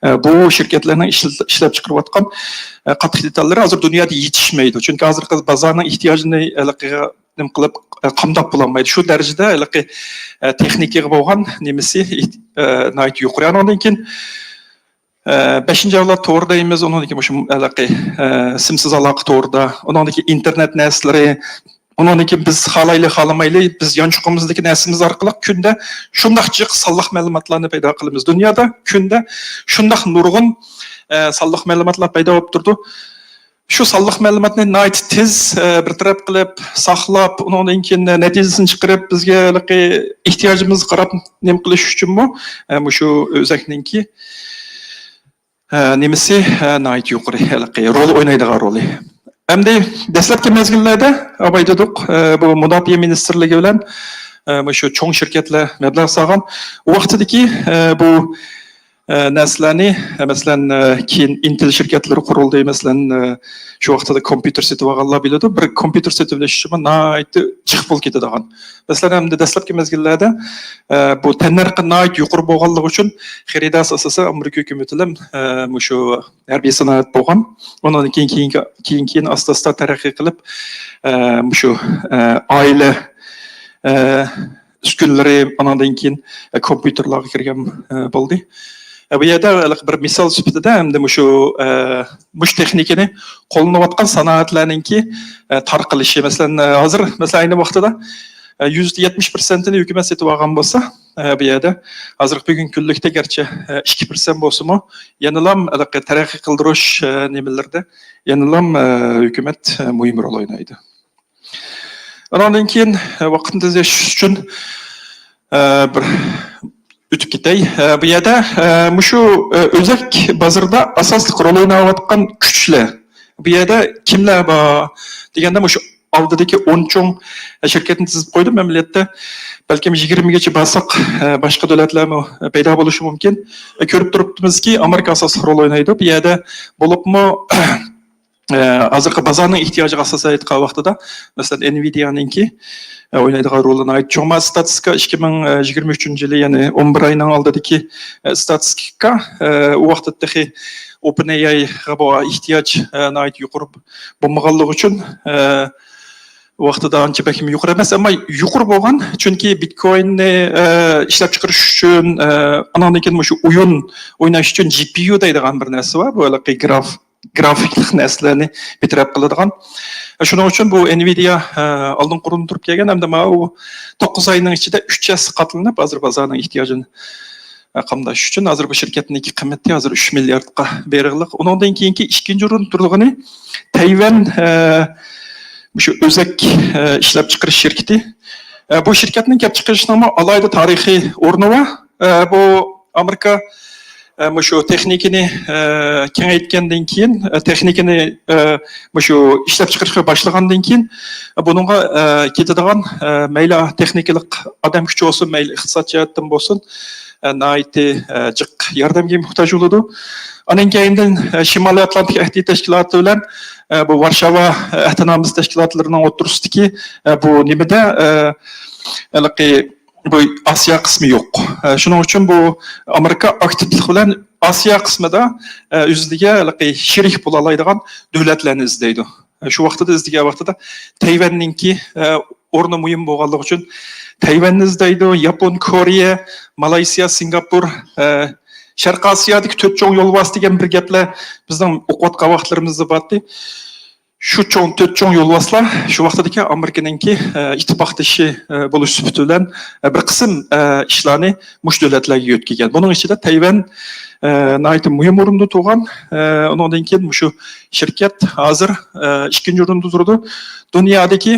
ئە، بۇ شىركەتلەرنىڭ ئىشل-، ئىشلەپ چىقىرىۋاتقان، ئە، قاتتىق دېتاللىرى ھازىر دۇنيادا يېتىشمەيدۇ. چۈنكى ھازىرقى بازارنىڭ ئېھتىياجىنى ھېلىقىغا نېمە قىلىپ، ئە، قامداپ بولالمايدۇ. شۇ دەرىجىدە ھېلىقى، ئە، تېخنىكىغا بولغان نېمىسى، ئە، ناھايىتى يۇقىرى. ئانىڭدىن كېيىن، ئە، بەشىنچى ئەۋلاد تورى دەيمىز، ئۇنىڭدىن كېيىن مۇشۇ ھېلىقى، ئە، سىمسىز ئالاقە تورىدا، ئۇنىڭدىن كېيىن ئىنتېرنېت نەرسىلىرى، ئۇنىڭدىن كېيىن بىز خالايلى خالىمايلى، بىز يانچۇقىمىزدىكى نەرسىمىز ئارقىلىق كۈندە شۇنداق جىق سانلىق مەلۇماتلارنى پەيدا قىلىمىز. دۇنيادا كۈندە شۇنداق نۇرغۇن، ئە، سانلىق مەلۇماتلار پەيدا بولۇپ تۇرىدۇ. شۇ سانلىق مەلۇماتنى ناھايىتى تېز، ئە، بىر تەرەپ قىلىپ، ساقلاپ، ئۇنىڭدىن كېيىن نەتىجىسىنى چىقىرىپ، بىزگە ھېلىقى ئېھتىياجىمىزغا قاراپ نېمە قىلىش ئۈچۈنمۇ، ئە، مۇشۇ ئۆزەكنىڭكى، ئە، نېمىسى، ئە، ناھايىتى يۇقىرى، ھېلىقى رول ئوينايدىغان رولى. ئەمدى دەسلەپكى مەزگىللەردە ئاۋاي دېدۇق، ئە، بۇ مۇداپىئە مىنىستىرلىكى بىلەن، ئە، مۇشۇ چوڭ شىركەتلەر مەبلەغ سالغان. ئۇ ۋاقتىدىكى، ئە، بۇ ئە، نەرسىلەرنى، ئە، مەسىلەن، ئە، كېيىن ئىنتېل شىركەتلىرى قۇرۇلدى، مەسىلەن، ئە، شۇ ۋاقتىدا كومپيۇتېر سېتىۋالغانلار بىلىدۇ. بىر كومپيۇتېر سېتىۋېلىش ئۈچۈنمۇ ناھايىتى جىق پۇل كېتىدىغان. مەسىلەن، ئەمدى دەسلەپكى مەزگىللەردە، ئە، بۇ تەننەرخى ناھايىتى يۇقىرى بولغانلىقى ئۈچۈن خېرىدار ئاساسەن ئامېرىكا ھۆكۈمىتى بىلەن، ئە، مۇشۇ ھەربىي سانائەت بولغان. ئۇنىڭدىن كېيىن، كېيىن، كېيىن، كېيىن ئاستا-ئاستا تەرەققىي قىلىپ، ئە، مۇشۇ، ئە، ئائىلە، ئە، ئۈسكۈنىلىرى، ئانىڭدىن كېيىن، ئە، كومپيۇتېرلارغا كىرگەن، ئە، بولدى. ئە، بۇ يەردە ھېلىقى بىر مىسال سۈپىتىدە ئەمدى مۇشۇ، ئە، مۇشۇ تېخنىكىنى قوللىنىۋاتقان سانائەتلەرنىڭكى، ئە، تارقىلىشى. مەسىلەن، ئە، ھازىر، مەسىلەن، ئەينى ۋاقتىدا، ئە، يۈزدە يەتمىش پىرسەنتىنى ھۆكۈمەت سېتىۋالغان بولسا، ئە، بۇ يەردە ھازىرقى بۈگۈنكى كۈنلۈكتە گەرچە، ئە، ئىككى پىرسەنت بولسىمۇ، يەنىلا ھېلىقى تەرەققىي قىلدۇرۇش، ئە، نېمىلىرىدە يەنىلا، ئە، ھۆكۈمەت، ئە، مۇھىم رول ئوينايدۇ. ئانىڭدىن كېيىن، ئە، ۋاقىتنى تېزلىتىش ئۈچۈن، ئە، بىر ئۆتۈپ كېتەي. ئە، بۇ يەردە، ئە، مۇشۇ، ئە، ئۆزەك بازىرىدا ئاساسلىق رول ئويناۋاتقان كۈچلەر، بۇ يەردە كىملەر بار دېگەندە، مۇشۇ ئالدىدىكى ئون چوڭ شىركەتنى تىزىپ قويدۇم. ئەمەلىيەتتە بەلكىم يىگىرمىگىچە بارساق، ئە، باشقا دۆلەتلەرمۇ پەيدا بولۇشى مۇمكىن. ئە، كۆرۈپ تۇرۇپتىمىزكى، ئامېرىكا ئاساسلىق رول ئوينايدۇ. بۇ يەردە بولۇپمۇ، ئە، ھازىرقى بازارنىڭ ئېھتىياجىغا ئاساسەن ئېيتقان ۋاقتىدا، مەسىلەن، ئېنۋىدىيانىڭكى، ئە، ئوينايدىغان رولى ناھايىتى چوڭ. مانا ستاتىستىكا ئىككى مىڭ يىگىرمە ئۈچىنچى يىلى، يەنى ئون بىر ئاينىڭ ئالدىدىكى، ئە، ستاتىستىكا، ئە، ئۇ ۋاقىتتا تېخى ئوپېن ئېي ئايغا بولغان ئېھتىياج، ئە، ناھايىتى يۇقىرى بولمىغانلىقى ئۈچۈن، ئە، ۋاقتىدا ئانچە بەكمۇ يۇقىرى ئەمەس، ئەمما يۇقىرى بولغان، چۈنكى بىتكويننى، ئە، ئىشلەپ چىقىرىش ئۈچۈن، ئە، ئانىڭدىن كېيىن مۇشۇ ئويۇن ئويناش ئۈچۈن جى پى يۇ دەيدىغان بىر نەرسە بار. بۇ ھېلىقى گراف-، گرافىكلىق نەرسىلەرنى بىر تەرەپ قىلىدىغان. شۇنىڭ ئۈچۈن بۇ ئېنۋىدىيا، ئە، ئالدىنقى ئورۇندا تۇرۇپ كەلگەن، ئەمدى ماۋۇ توققۇز ئاينىڭ ئىچىدە ئۈچ ھەسسە قاتلىنىپ، ھازىر بازارنىڭ ئېھتىياجىنى، ئە، قامداش ئۈچۈن ھازىر بۇ شىركەتنىڭكى قىممىتى ھازىر ئۈچ مىلياردقا بېرىغلىق. ئۇنىڭدىن كېيىنكى ئىككىنچى ئورۇندا تۇرىدىغىنى تەيۋەن، ئە، مۇشۇ ئۆزەك، ئە، ئىشلەپچىقىرىش شىركىتى. ئە، بۇ شىركەتنىڭ كەپ چىقىرىشىنىڭمۇ ئالاھىدە تارىخىي ئورنى بار. ئە، بۇ ئامېرىكا، ئە، مۇشۇ تېخنىكىنى، ئە، كېڭەيتكەندىن كېيىن، ئە، تېخنىكىنى، ئە، مۇشۇ ئىشلەپچىقىرىشقا باشلىغاندىن كېيىن، بۇنىڭغا، ئە، كېتىدىغان، ئە، مەيلى تېخنىكىلىق ئادەم كۈچى بولسۇن، مەيلى ئىقتىساد جەھەتتىن بولسۇن، ئە، ناھايىتى، ئە، جىق ياردەمگە موھتاج بولىدۇ. ئانىڭ كەينىدىن، ئە، شىمالىي ئاتلانتىك ئەھدى تەشكىلاتى بىلەن، ئە، بۇ ۋارشاۋا، ئە، ئەتىنامىس تەشكىلاتلىرىنىڭ ئوتتۇرىسىدىكى، ئە، بۇ نېمىدە، ئە، ھېلىقى بۇ ئاسىيا قىسمى يوق. ئە، شۇنىڭ ئۈچۈن بۇ ئامېرىكا ئاكتىپلىق بىلەن ئاسىيا قىسمىدا، ئە، ئۆزىگە ھېلىقى شېرىك بولالايدىغان دۆلەتلەرنى ئىزدەيدۇ. ئە، شۇ ۋاقتىدا ئىزدىگەن ۋاقتىدا تەيۋەننىڭكى، ئە، ئورنى مۇھىم بولغانلىقى ئۈچۈن تەيۋەننى ئىزدەيدۇ. ياپون، كورېيە، مالايسىيا، سىنگاپور، ئە، شەرقىي ئاسىيادىكى تۆت چوڭ يولۋاس دېگەن بىر گەپلەر بىزنىڭ ئوقۇۋاتقان ۋاقىتلىرىمىزدا بارتى. شۇ چوڭ، تۆت چوڭ يولۋاسلار شۇ ۋاقتىدىكى ئامېرىكىنىڭكى، ئە، ئىتتىپاقدىشى، ئە، بولۇش سۈپىتى بىلەن، ئە، بىر قىسىم، ئە، ئىشلارنى مۇشۇ دۆلەتلەرگە يۆتكىگەن. بۇنىڭ ئىچىدە تەيۋەن، ئە، ناھايىتى مۇھىم ئورۇندا تۇرغان. ئە، ئۇنىڭدىن كېيىن مۇشۇ شىركەت ھازىر، ئە، ئىككىنچى ئورۇندا تۇرىدۇ. دۇنيادىكى،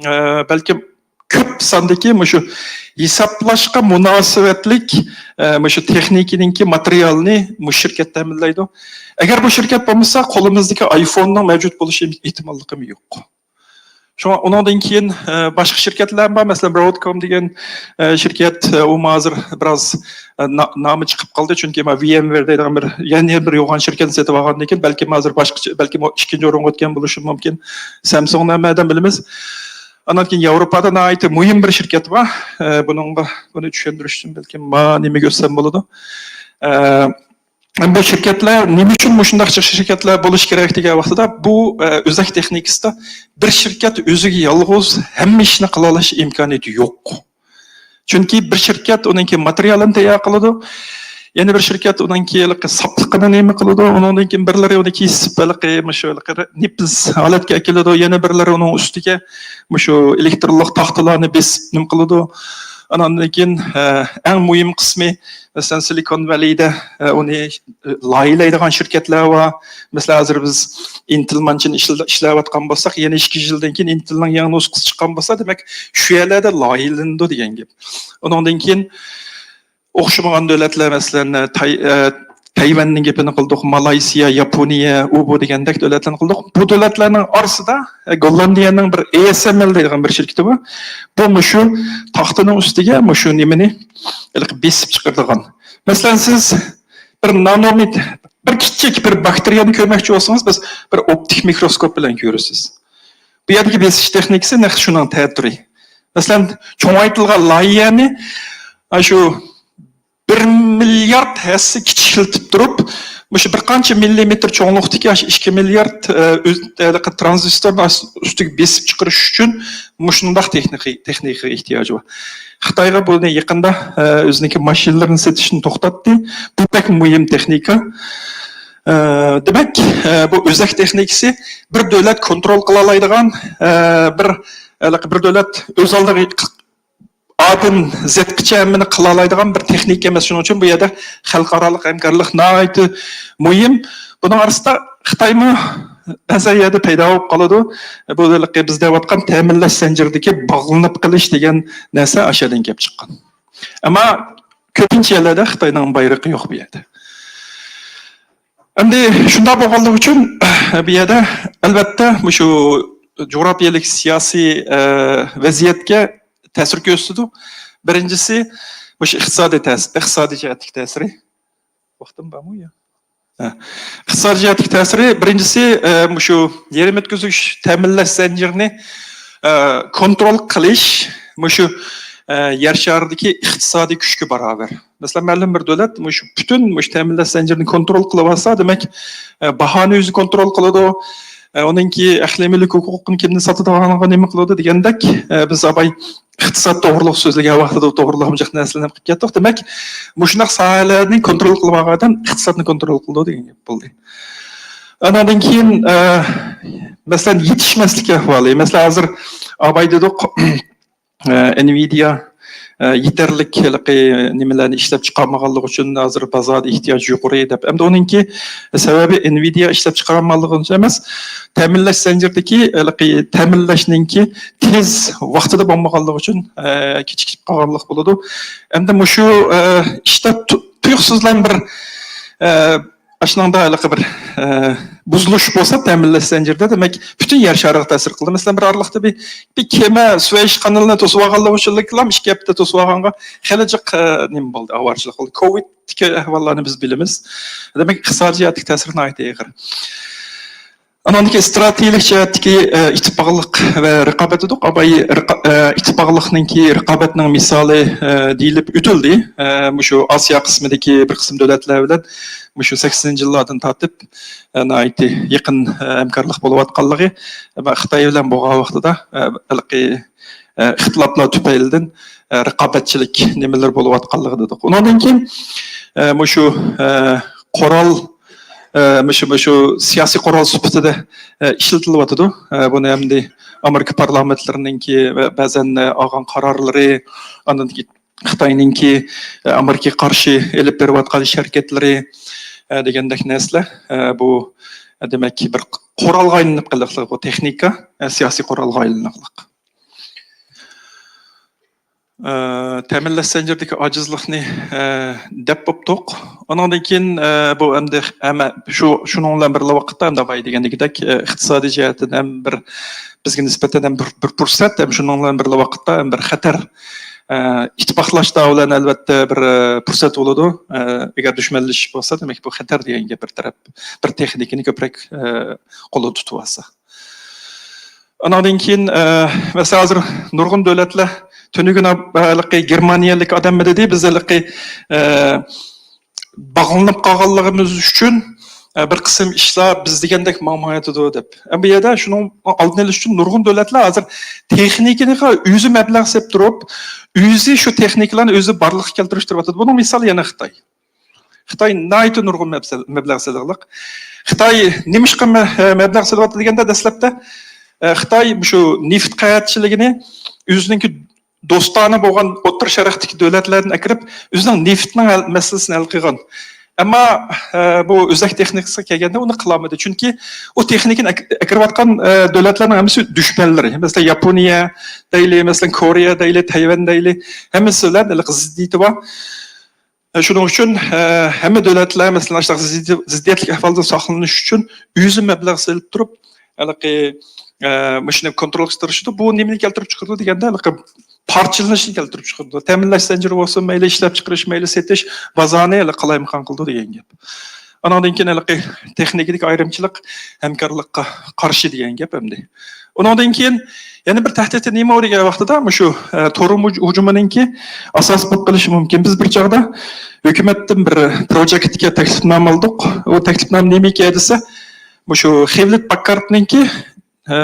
ئە، بەلكىم كۆپ ساندىكى مۇشۇ ھېسابلاشقا مۇناسىۋەتلىك، ئە، مۇشۇ تېخنىكىنىڭكى ماتېرىيالىنى مۇشۇ شىركەت تەمىنلەيدۇ. ئەگەر بۇ شىركەت بولمىسا، قولىمىزدىكى ئايفوننىڭ مەۋجۇت بولۇش ئېھتىماللىقىمۇ يوق. شۇڭا ئۇنىڭدىن كېيىن، ئە، باشقا شىركەتلەر بار. مەسىلەن، بروادكوم دېگەن، ئە، شىركەت، ئە، ئۇمۇ ھازىر بىراز، ئە، نا-، نامى چىقىپ قالدى. چۈنكى ما ۋى ئېم ۋېر دەيدىغان بىر، يەنە بىر يوغان شىركەتنى سېتىپ ئالغاندىن كېيىن، بەلكىم ھازىر باشقىچە، بەلكىم ئۇ ئىككىنچى ئورۇنغا ئۆتكەن بولۇشى مۇمكىن. سامسۇڭنى ھەممە ئادەم بىلىمىز. ئاندىن كېيىن ياۋروپادا ناھايىتى مۇھىم بىر شىركەت بار. ئە، بۇنىڭغا، بۇنى چۈشەندۈرۈش ئۈچۈن بەلكىم ما نېمە كۆرسەم بولىدۇ. ئە، بۇ شىركەتلەر نېمە ئۈچۈن مۇشۇنداق جىق شىركەتلەر بولۇش كېرەك دېگەن ۋاقتىدا، بۇ، ئە، ئۆزەك تېخنىكىسىدا بىر شىركەت ئۆزىگە يالغۇز ھەممە ئىشنى قىلالاش ئىمكانىيىتى يوق. چۈنكى بىر شىركەت ئۇنىڭكى ماتېرىيالىنى تەييار قىلىدۇ، يەنە بىر شىركەت ئۇنىڭكى ھېلىقى ساپلىقىنى نېمە قىلىدۇ، ئۇنىڭدىن كېيىن بىرلىرى ئۇنى كېسىپ، ھېلىقى مۇشۇ ھېلىقى نېپىز ھالەتكە ئەكېلىدۇ، يەنە بىرلىرى ئۇنىڭ ئۈستىگە مۇشۇ ئېلېكترونلۇق تاختىلارنى بېسىپ نېمە قىلىدۇ. ئاندىن كېيىن، ئە، ئەڭ مۇھىم قىسمى، مەسىلەن، سىلىكون ۋەلىدە، ئە، ئۇنى، ئە، لايىھەلەيدىغان شىركەتلەر بار. مەسىلەن، ھازىر بىز ئىنتېل مانچىنى ئىشلە-، ئىشلەۋاتقان بولساق، يەنە ئىككى يىلدىن كېيىن ئىنتېلنىڭ يېڭى نۇسخىسى چىققان بولسا، دېمەك، شۇ يەرلەردە لايىھەلىنىدۇ دېگەن گەپ. ئۇنىڭدىن كېيىن ئوخشىمىغان دۆلەتلەر، مەسىلەن، تاي-، ئە، تەيۋەننىڭ گېپىنى قىلدۇق، مالايسىيا، ياپونىيە، ئۇ بۇ دېگەندەك دۆلەتلەرنى قىلدۇق. بۇ دۆلەتلەرنىڭ ئارىسىدا، ئە، گوللاندىيەنىڭ بىر ئېسېمئېل دەيدىغان بىر شىركىتى بار. بۇ مۇشۇ تاختىنىڭ ئۈستىگە مۇشۇ نېمىنى ھېلىقى بېسىپ چىقىرىدىغان. مەسىلەن، سىز بىر نانومېتىر، بىر كىچىك بىر باكتېرىيەنى كۆرمەكچى بولسىڭىز، بىز بىر ئوپتىك مىكروسكوپ بىلەن كۆرىسىز. بۇ يەردىكى بېسىش تېخنىكىسى نەق شۇنىڭ تەتۈرى. مەسىلەن، چوڭايتىلغان لايىھەنى، ئاشۇ بىر مىليارد ھەسسە كىچىكلىتىپ تۇرۇپ، مۇشۇ بىر قانچە مىللىمېتىر چوڭلۇقتىكى ئاشۇ ئىككى مىليارد، ئە، ئۆز-، ھېلىقى ترانزىستورنى ئاس-، ئۈستىگە بېسىپ چىقىرىش ئۈچۈن مۇشۇنداق تېخنىكا، تېخنىكىغا ئېھتىياجى بار. خىتايغا بۇنى يېقىندا، ئە، ئۆزىنىڭكى ماشىنىلىرىنى سېتىشنى توختاتتى. بۇ بەك مۇھىم تېخنىكا. ئە، دېمەك، ئە، بۇ ئۆزەك تېخنىكىسى بىر دۆلەت كونترول قىلالايدىغان، ئە، بىر، ھېلىقى بىر دۆلەت ئۆز ئالدىغا ئادىن زەتكىچە ھەممىنى قىلالايدىغان بىر تېخنىكا ئەمەس. شۇنىڭ ئۈچۈن بۇ يەردە خەلقئارالىق ھەمكارلىق ناھايىتى مۇھىم. بۇنىڭ ئارىسىدا خىتايمۇ بەزى يەردە پەيدا بولۇپ قالىدۇ. بۇ ھېلىقى بىز دەۋاتقان تەمىنلەش زەنجىرىدىكى باغلىنىپ قېلىش دېگەن نەرسە ئاشۇ يەردىن كېلىپ چىققان. ئەمما كۆپىنچە يەرلەردە خىتاينىڭ بايرىقى يوق بۇ يەردە. ئەمدى شۇنداق بولغانلىقى ئۈچۈن، بۇ يەردە ئەلۋەتتە مۇشۇ جۇغراپىيەلىك سىياسىي، ئە، ۋەزىيەتكە تەسىر كۆرسىتىدۇ. بىرىنچىسى، مۇشۇ ئىقتىسادىي تەس-، ئىقتىسادىي جەھەتتىكى تەسىرى. ۋاقتىم بارمۇ يا؟ ھە. ئىقتىسادىي جەھەتتىكى تەسىرى، بىرىنچىسى، ئە، مۇشۇ يېرىم ئۆتكۈزۈش، تەمىنلەش زەنجىرىنى، ئە، كونترول قىلىش مۇشۇ، ئە، يەر شارىدىكى ئىقتىسادىي كۈچكە باراۋەر. مەسىلەن، مەلۇم بىر دۆلەت مۇشۇ پۈتۈن مۇشۇ تەمىنلەش زەنجىرىنى كونترول قىلىۋالسا، دېمەك، ئە، باھانى ئۆزى كونترول قىلىدۇ. ئە، ئۇنىڭكى ئەقلىي مۈلۈك ھوقۇقىنى كىمدىن ساتىدىغانلىقىنى نېمە قىلىدۇ دېگەندەك، ئە، بىز ئاباي ئىقتىساد توغرۇلۇق سۆزلىگەن ۋاقتىدا توغرىلىمىجىق نەرسىلەرنى قىلىپ كەتتۇق. دېمەك، مۇشۇنداق ساھەلەرنى كونترول قىلىۋالغان ئادەم ئىقتىسادنى كونترول قىلىدۇ دېگەن گەپ بولدى. ئانىڭدىن كېيىن، ئە، مەسىلەن، يېتىشمەسلىك ئەھۋالى. مەسىلەن، ھازىر ئاباي دېدۇق، ئە، ئېنۋىدىيا، ئە، يېتەرلىك ھېلىقى نېمىلەرنى ئىشلەپ چىقارمىغانلىقى ئۈچۈن ھازىر بازاردا ئېھتىياج يۇقىرى دەپ. ئەمدى ئۇنىڭكى سەۋەبى ئېنۋىدىيا ئىشلەپ چىقارالمىغانلىقى ئۈچۈن ئەمەس، تەمىنلەش زەنجىرىدىكى ھېلىقى تەمىنلەشنىڭكى تېز ۋاقتىدا بولمىغانلىقى ئۈچۈن، ئە، كېچىكىپ قالغانلىق بولىدۇ. ئەمدى مۇشۇ، ئە، ئىشتا تۇ-، تۇيۇقسىزلا بىر، ئە، ئاشۇنىڭدا ھېلىقى بىر، ئە، بۇزۇلۇش بولسا تەمىنلەش زەنجىرىدە، دېمەك، پۈتۈن يەر شارىغا تەسىر قىلدى. مەسىلەن، بىر ئارىلىقتا بىر، بىر كېمە سۈۋەيش قانىلىنى توسۇۋالغانلىقى ئۈچۈنلا ئىككى ھەپتە توسۇۋالغانغا خېلى جىق، ئە، نېمە بولدى، ئاۋارىچىلىك بولدى. كوۋىدتىكى ئەھۋاللارنى بىز بىلىمىز. دېمەك، ئىقتىسادىي جەھەتتىكى تەسىرى ناھايىتى ئېغىر. ئانىڭدىن كېيىن ئىستراتېگىيەلىك جەھەتتىكى، ئە، ئىتتىپاقلىق ۋە رىقابەت دېدۇق. ئاۋاي رىقا-، ئە، ئىتتىپاقلىقنىڭكى، رىقابەتنىڭ مىسالى، ئە، دېيىلىپ ئۆتۈلدى. ئە، مۇشۇ ئاسىيا قىسمىدىكى بىر قىسىم دۆلەتلەر بىلەن مۇشۇ سەكسىنىنچى يىللاردىن تارتىپ، ئە، ناھايىتى يېقىن، ئە، ھەمكارلىق بولۇۋاتقانلىقى، ئەمما خىتاي بىلەن بولغان ۋاقتىدا، ئە، ھېلىقى، ئە، ئىختىلاپلار تۈپەيلىدىن، ئە، رىقابەتچىلىك نېمىلىرى بولۇۋاتقانلىقى دېدۇق. ئۇنىڭدىن كېيىن، ئە، مۇشۇ، ئە، قورال، ئە، مۇشۇ، مۇشۇ سىياسىي قورال سۈپىتىدە، ئە، ئىشلىتىلىۋاتىدۇ. ئە، بۇنى ئەمدى ئامېرىكا پارلامېنتلىرىنىڭكى ۋە بەزەن، ئە، ئالغان قارارلىرى، ئاندىن كېيىن خىتاينىڭكى، ئە، ئامېرىكىغا قارشى ئېلىپ بېرىۋاتقان ئىش ھەرىكەتلىرى، ئە، دېگەندەك نەرسىلەر، ئە، بۇ، ئە، دېمەك، بىر قورالغا ئايلىنىپ قېلىقلىق بۇ تېخنىكا، ئە، سىياسىي قورالغا ئايلىنىقلىق. ئە، تەمىنلەش زەنجىرىدىكى ئاجىزلىقنى، ئە، دەپ بوپتۇق. ئۇنىڭدىن كېيىن، ئە، بۇ ئەمدى ھەممە شۇ، شۇنىڭ بىلەن بىرلا ۋاقىتتا، ئەمدى بايا دېگەندىكىدەك، ئە، ئىقتىسادىي جەھەتتىن ھەم بىر بىزگە نىسبەتەن ھەم بىر، بىر پۇرسەت، ھەم شۇنىڭ بىلەن بىرلا ۋاقىتتا ھەم بىر خەتەر. ئە، ئىتتىپاقلاشتا بىلەن ئەلۋەتتە بىر، ئە، پۇرسەت بولىدۇ. ئە، ئەگەر دۈشمەنلىشىش بولسا، دېمەك، بۇ خەتەر دېگەن گەپ بىر تەرەپ، بىر تېخنىكىنى كۆپرەك، ئە، قولدا تۇتۇۋالسا. ئانىڭدىن كېيىن، ئە، مەسىلەن، ھازىر نۇرغۇن دۆلەتلەر تۈنۈگۈن ھېلىقى گېرمانىيەلىك ئادەممۇ دېدى، بىز ھېلىقى، ئە، باغلىنىپ قالغانلىقىمىز ئۈچۈن، ئە، بىر قىسىم ئىشلار بىز دېگەندەك ماڭمايۋاتىدۇ دەپ. ئە، بۇ يەردە شۇنىڭ ئالدىنى ئېلىش ئۈچۈن نۇرغۇن دۆلەتلەر ھازىر تېخنىكىنىغا ئۆزى مەبلەغ سېلىپ تۇرۇپ، ئۆزى شۇ تېخنىكىلارنى ئۆزى بارلىققا كەلتۈرۈشتۈرۈۋاتىدۇ. بۇنىڭ مىسالى يەنە خىتاي. خىتاي ناھايىتى نۇرغۇن مەبسەل-، مەبلەغ سېلىغلىق. خىتاي نېمىشقا مە-، مەبلەغ سېلىۋاتىدۇ دېگەندە، دەسلەپتە، ئە، خىتاي مۇشۇ نېفىت قەھەتچىلىكىنى ئۆزىنىڭكى دوستانە بولغان ئوتتۇرا شەرقتىكى دۆلەتلەردىن ئەكىرىپ، ئۆزىنىڭ نېفىتنىڭ ھەل-، مەسىلىسىنى ھەل قىلغان. ئەمما، ئە، بۇ ئۆزەك تېخنىكىسىغا كەلگەندە ئۇنى قىلالمىدى. چۈنكى ئۇ تېخنىكىنى ئەك-، ئەكىرىۋاتقان، ئە، دۆلەتلەرنىڭ ھەممىسى دۈشمەنلىرى. مەسىلەن، ياپونىيە دەيلى، مەسىلەن، كورېيە دەيلى، تەيۋەن دەيلى، ھەممىسى بىلەن ھېلىقى زىددىيىتى بار. شۇنىڭ ئۈچۈن، ئە، ھەممە دۆلەتلەر، مەسىلەن، ئاشۇنداق زىددىي-، زىددىيەتلىك ئەھۋالدىن ساقلىنىش ئۈچۈن ئۆزى مەبلەغ سېلىپ تۇرۇپ، ھېلىقى، ئە، مۇشۇنى كونترولغا تىرىشىدۇ. بۇ نېمىنى كەلتۈرۈپ چىقىرىدۇ دېگەندە، ھېلىقى پارچىلىنىشنى كەلتۈرۈپ چىقىرىدۇ. تەمىنلەش زەنجىرى بولسۇن، مەيلى ئىشلەپچىقىرىش، مەيلى سېتىش، بازارنى ھېلىقى قالايمىقان قىلىدۇ دېگەن گەپ. ئانىڭدىن كېيىن ھېلىقى تېخنىكىدىكى ئايرىمچىلىق ھەمكارلىققا قارشى دېگەن گەپ ئەمدى. ئۇنىڭدىن كېيىن يەنە بىر تەھدىتى نېمە دېگەن ۋاقتىدا، مۇشۇ، ئە، تور ھۇجۇ-، ھۇجۇمىنىڭكى ئاساس بولۇپ قېلىشى مۇمكىن. بىز بىر چاغدا ھۆكۈمەتتىن بىر پروجېكتكە تەكلىپنامە ئالدۇق. ئۇ تەكلىپنامە نېمە ئىكەن دېسە، مۇشۇ خېۋلېت پاككارتنىڭكى، ئە،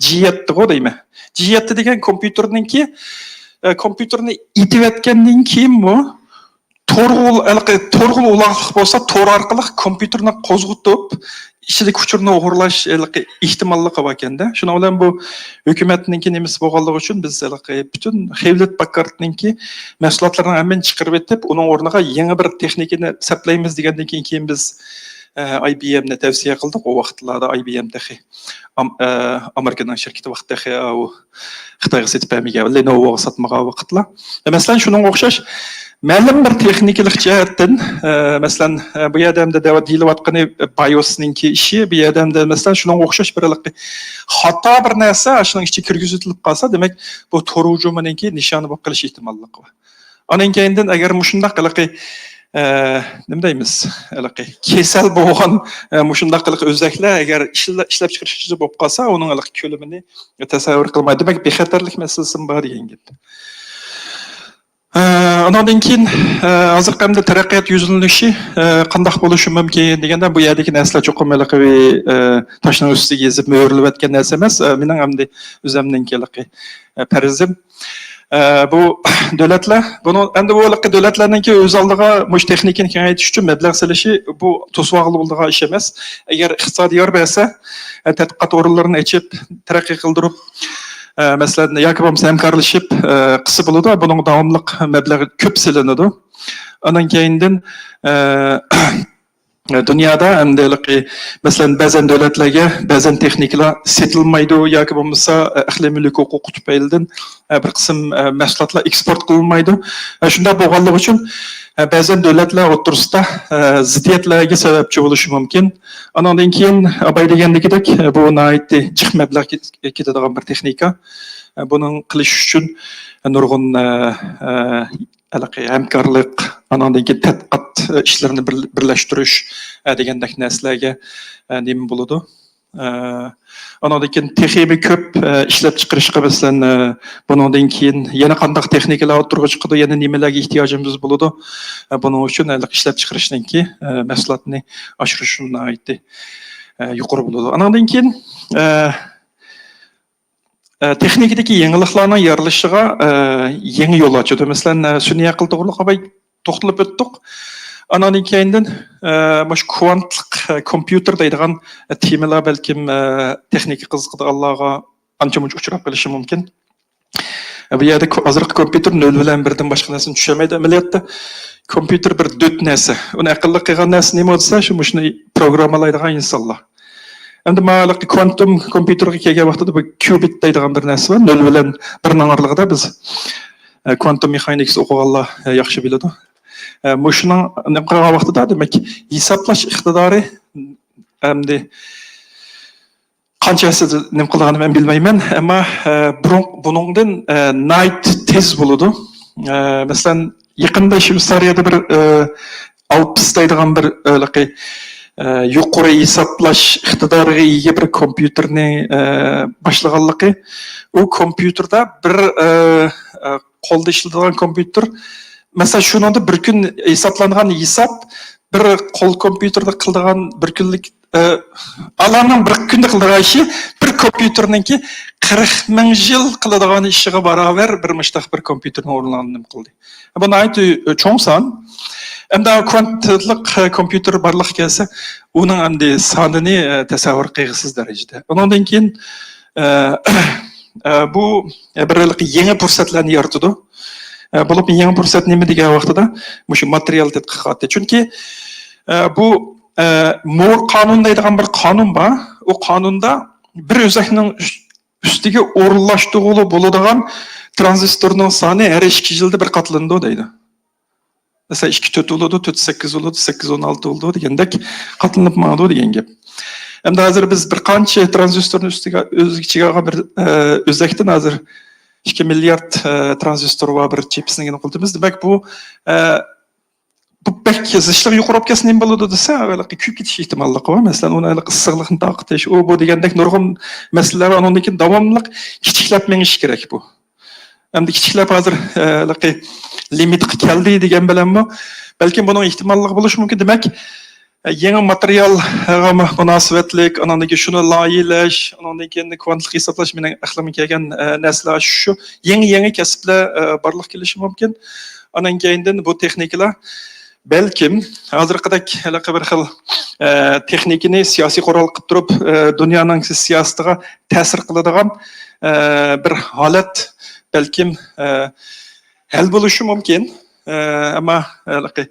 جى يەتتىغۇ دەيمەن. جى يەتتە دېگەن كومپيۇتېرنىڭكى، ئە، كومپيۇتېرنى ئېتىۋەتكەندىن كېيىنمۇ تورغا ئۇل-، ھېلىقى تورغا ئۇلاغلىق بولسا، تور ئارقىلىق كومپيۇتېرنى قوزغىتىپ، ئىچىدىكى ئۇچۇرنى ئوغرىلاش ھېلىقى ئېھتىماللىقى باركەندە. شۇنىڭ بىلەن بۇ ھۆكۈمەتنىڭكى نېمىسى بولغانلىقى ئۈچۈن بىز ھېلىقى پۈتۈن خېۋلېت پاككارتنىڭكى مەھسۇلاتلىرىنىڭ ھەممىنى چىقىرىۋېتىپ، ئۇنىڭ ئورنىغا يېڭى بىر تېخنىكىنى سەپلەيمىز دېگەندىن كېيىن، كېيىن بىز، ئە، ئاي بى ئېمنى تەۋسىيە قىلدۇق. ئۇ ۋاقىتلاردا ئاي بى ئېم تېخى ئام-، ئە، ئامېرىكىنىڭ شىركىتى ۋاقتى تېخى، ئاۋۇ خىتايغا سېتىپ بەرمىگەن، لېنوۋوغا ساتمىغان ۋاقىتلار. مەسىلەن، شۇنىڭغا ئوخشاش مەلۇم بىر تېخنىكىلىق جەھەتتىن، ئە، مەسىلەن، ئە، بۇ يەردە ئەمدى دەۋ-، دېيىلىۋاتقىنى بايوسنىڭكى ئىشى، بۇ يەردە ئەمدى، مەسىلەن، شۇنىڭغا ئوخشاش بىر ھېلىقى خاتا بىر نەرسە شۇنىڭ ئىچىگە كىرگۈزۈۋېتىلىپ قالسا، دېمەك، بۇ تور ھۇجۇمىنىڭكى نىشانى بولۇپ قېلىش ئېھتىماللىقى بار. ئانىڭ كەينىدىن ئەگەر مۇشۇنداق ھېلىقى، ئە، نېمە دەيمىز، ھېلىقى كېسەل بولغان، ئە، مۇشۇنداق ھېلىقى ئۆزەكلەر ئەگەر ئىشلە-، ئىشلەپ چىقىرىش بولۇپ قالسا، ئۇنىڭ ھېلىقى كۆلىمىنى تەسەۋۋۇر قىلماي. دېمەك، بىخەتەرلىك مەسىلىسىمۇ بار دېگەن گەپ. ئە، ئانىڭدىن كېيىن، ئە، ھازىرقى ئەمدى تەرەققىيات يۈزلىنىشى، ئە، قانداق بولۇشى مۇمكىن دېگەندە، بۇ يەردىكى نەرسىلەر چوقۇم ھېلىقى، ئە، تاشنىڭ ئۈستىگە يېزىپ مۆھۈرلىۋەتكەن نەرسە ئەمەس. ئە، مېنىڭ ئەمدى ئۆزەمنىڭكى ھېلىقى، ئە، پەرىزىم. ئە، بۇ دۆلەتلەر، بۇنىڭ ئەمدى بۇ ھېلىقى دۆلەتلەرنىڭكى ئۆز ئالدىغا مۇشۇ تېخنىكىنى كېڭەيتىش ئۈچۈن مەبلەغ سېلىشى، بۇ توسۇۋالغىلى بولىدىغان ئىش ئەمەس. ئەگەر ئىقتىسادىي يار بەرسە، ئە، تەتقىقات ئورۇنلىرىنى ئېچىپ، تەرەققىي قىلدۇرۇپ، ئە، مەسىلەن، ياكى بولمىسا ھەمكارلىشىپ، ئە، قىلسا بولىدۇ. بۇنىڭغا داۋاملىق مەبلەغ كۆپ سېلىنىدۇ. ئانىڭ كەينىدىن، ئە، دۇنيادا ئەمدى ھېلىقى، مەسىلەن، بەزەن دۆلەتلەرگە بەزەن تېخنىكىلار سېتىلمايدۇ ياكى بولمىسا، ئە، ئەقلىي مۈلۈك ھوقۇقى تۈپەيلىدىن، ئە، بىر قىسىم، ئە، مەھسۇلاتلار ئېكسپورت قىلىنمايدۇ. ئە، شۇنداق بولغانلىقى ئۈچۈن، ئە، بەزەن دۆلەتلەر ئوتتۇرىسىدا، ئە، زىددىيەتلەرگە سەۋەبچى بولۇشى مۇمكىن. ئانىڭدىن كېيىن، ئاباي دېگەندىكىدەك، ئە، بۇ ناھايىتى جىق مەبلەغ كېت-، كېتىدىغان بىر تېخنىكا. ئە، بۇنىڭ قىلىش ئۈچۈن، ئە، نۇرغۇن، ئە، ئە، ھېلىقى ھەمكارلىق، ئاناندىن كېيىن تەتقىقات ئىشلىرىنى بىر-، بىرلەشتۈرۈش، ئە، دېگەندەك نەرسىلەرگە، ئە، نېمە بولىدۇ؟ ئە، ئاناندىن كېيىن تېخىمۇ كۆپ، ئە، ئىشلەپچىقىرىشقا، مەسىلەن، ئە، بۇنىڭدىن كېيىن يەنە قانداق تېخنىكىلار ئوتتۇرىغا چىقىدۇ، يەنە نېمىلەرگە ئېھتىياجىمىز بولىدۇ؟ ئە، بۇنىڭ ئۈچۈن ھېلىقى ئىشلەپچىقىرىشنىڭكى، ئە، مەھسۇلاتنى ئاشۇرۇش ناھايىتى، ئە، يۇقىرى بولىدۇ. ئاناندىن كېيىن، ئە، ئە، تېخنىكىدىكى يېڭىلىقلارنىڭ يارىلىشىغا، ئە، يېڭى يول ئاچىدۇ. مەسىلەن، ئە، سۈنئىي ئەقىل توغرىلىق ئاۋاي توختىلىپ ئۆتتۇق. ئاناندىن كېيىندىن، ئە، مۇشۇ كۋانتلىق، ئە، كومپيۇتېر دەيدىغان، ئە، تېمىلار بەلكىم، ئە، تېخنىكا قىزىقىدىغانلارغا ئانچە-مۇنچە ئۇچراپ قېلىشى مۇمكىن. ئە، بۇ يەردە كو-، ئازراق كومپيۇتېر نۆل بىلەن بىردىن باشقا نەرسىنى چۈشەنمەيدۇ. ئەمەلىيەتتە كومپيۇتېر بىر دۆت نەرسە. ئۇنى ئەقىللىق قىلغان نەرسە نېمە دېسە، شۇ مۇشۇنى پروگراممىلايدىغان ئىنسانلار. ئەمدى مانا ھېلىقى كۋانتوم كومپيۇتېرغا كەلگەن ۋاقتىدا بۇ كيۇبىت دەيدىغان بىر نەرسە بار. نۆل بىلەن بىرنىڭ ئارىلىقىدا بىز، ئە، كۋانتوم مېخانىكىسى ئوقۇغانلار، ئە، ياخشى بىلىدۇ. ئە، مۇشۇنىڭ نېمە قىلغان ۋاقتىدا، دېمەك، ھېسابلاش ئىقتىدارى ئەمدى قانچە ھەسسىدە نېمە قىلىدىغاننى مەن بىلمەيمەن، ئەمما، ئە، بۇرۇن، بۇنىڭدىن، ئە، ناھايىتى تېز بولىدۇ. ئە، مەسىلەن، يېقىندا شۋېتسارىيەدە بىر، ئە، ئالپىس دەيدىغان بىر، ئە، ھېلىقى، ئە، يۇقىرى ھېسابلاش ئىقتىدارىغا ئىگە بىر كومپيۇتېرنى، ئە، باشلىغانلىقى، ئۇ كومپيۇتېردا بىر، ئە، ئە، قولدا ئىشلىتىدىغان كومپيۇتېر، مەسىلەن، شۇنىڭدا بىر كۈن ھېسابلانغان ھېساب، بىر قول كومپيۇتېردا قىلىدىغان بىر كۈنلۈك، ئە، ئالارنىڭ بىر كۈندە قىلىدىغان ئىشى بىر كومپيۇتېرنىڭكى قىرىق مىڭ يىل قىلىدىغان ئىشىغا باراۋەر بىر مۇشتاق بىر كومپيۇتېرنىڭ ئورۇنلىغانىنى نېمە قىلدى. بۇ ناھايىتى چوڭ سان. ئەمدى كۋانتلىق كومپيۇتېر بارلىققا كەلسە، ئۇنىڭ ئەمدى سانىنى، ئە، تەسەۋۋۇر قىلغۇسىز دەرىجىدە. ئۇنىڭدىن كېيىن، ئە، ئە، بۇ بىر يېڭى پۇرسەتلەرنى يارىتىدۇ. ئە، بولۇپمۇ يېڭى پۇرسەت نېمە دېگەن ۋاقتىدا مۇشۇ ماتېرىيال تەتقىقاتى. چۈنكى، ئە، بۇ، ئە، مور قانۇن دەيدىغان بىر قانۇن بار. ئۇ قانۇندا بىر ئۆزەكنىڭ ئۈس-، ئۈستىگە ئورۇنلاشتۇرغىلى بولىدىغان ترانزىستورنىڭ سانى ھەر ئىككى يىلدا بىر قاتلىنىدۇ دەيدۇ. مەسىلەن، ئىككى تۆت بولىدۇ، تۆت سەككىز بولىدۇ، سەككىز ئون ئالتە بولىدۇ دېگەندەك قاتلىنىپ ماڭىدۇ دېگەن گەپ. ئەمدى ھازىر بىز بىر قانچە ترانزىستورنى ئۈستىگە، ئۆز ئىچىگە ئالغان بىر، ئە، ئۆزەكتىن ھازىر ئىككى مىليارد، ئە، ترانزىستور بار بىر چىپسنى قىلدىمىز. دېمەك، بۇ، ئە، بۇ بەك زىچلىقى يۇقىرى بولۇپ كەتسە نېمە بولىدۇ دېسە، ھېلىقى كۈيۈپ كېتىش ئېھتىماللىقى بار. مەسىلەن، ئۇنى ھېلىقى ئىسسىقلىقنى تارقىتىش، ئۇ بۇ دېگەندەك نۇرغۇن مەسىلىلەر بار. ئۇنىڭدىن كېيىن داۋاملىق كىچىكلەپ مېڭىش كېرەك بۇ. ئەمدى كىچىكلەپ ھازىر، ئە، ھېلىقى لىمىتقا كەلدى دېگەن بىلەنمۇ، بەلكىم بۇنىڭ ئېھتىماللىقى بولۇشى مۇمكىن. دېمەك، ئە، يېڭى ماتېرىيالغا مۇناسىۋەتلىك، ئاناندىن كېيىن شۇنى لايىھەلەش، ئاناندىن كېيىن كۋانتلىق ھېسابلاش مېنىڭ ئەقلىمگە كەلگەن، ئە، نەرسىلەر شۇ. يېڭى، يېڭى كەسىپلەر، ئە، بارلىققا كېلىشى مۇمكىن. ئانان كەينىدىن بۇ تېخنىكىلار بەلكىم ھازىرقىدەك ھېلىقى بىر خىل، ئە، تېخنىكىنى سىياسىي قورال قىلىپ تۇرۇپ، ئە، دۇنيانىڭ سىياسىتىغا تەسىر قىلىدىغان، ئە، بىر ھالەت بەلكىم، ئە، ھەل بولۇشى مۇمكىن. ئە، ئەمما ھېلىقى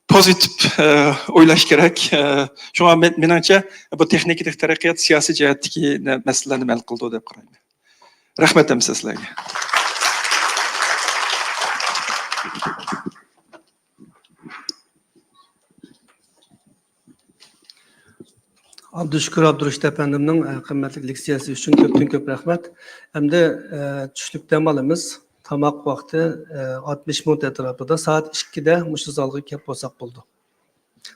پوزىتىپ، ئە، ئويلاش كېرەك. ئە، شۇڭا مەن، مېنىڭچە بۇ تېخنىكىدىكى تەرەققىيات سىياسىي جەھەتتىكى نە-، مەسىلىلەرنى ھەل قىلىدۇ دەپ قارايمەن. رەھمەت ھەممىسى سىلەرگە. ئابدۇشۈكۈر ئابدۇرېشىت ئەپەندىمنىڭ، ئە، قىممەتلىك لېكسىيەسى ئۈچۈن كۆپتىن كۆپ رەھمەت. ئەمدى، ئە، چۈشلۈك دەم ئالىمىز. تاماق ۋاقتى، ئە، ئاتمىش مىنۇت ئەتراپىدا، سائەت ئىككىدە مۇشۇ زالغا كەپ بولساق بولىدۇ.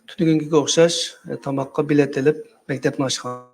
تۈنۈگۈنگىگە ئوخشاش، ئە، تاماققا بېلەت ئېلىپ، مەكتەپنىڭ ئاشخانا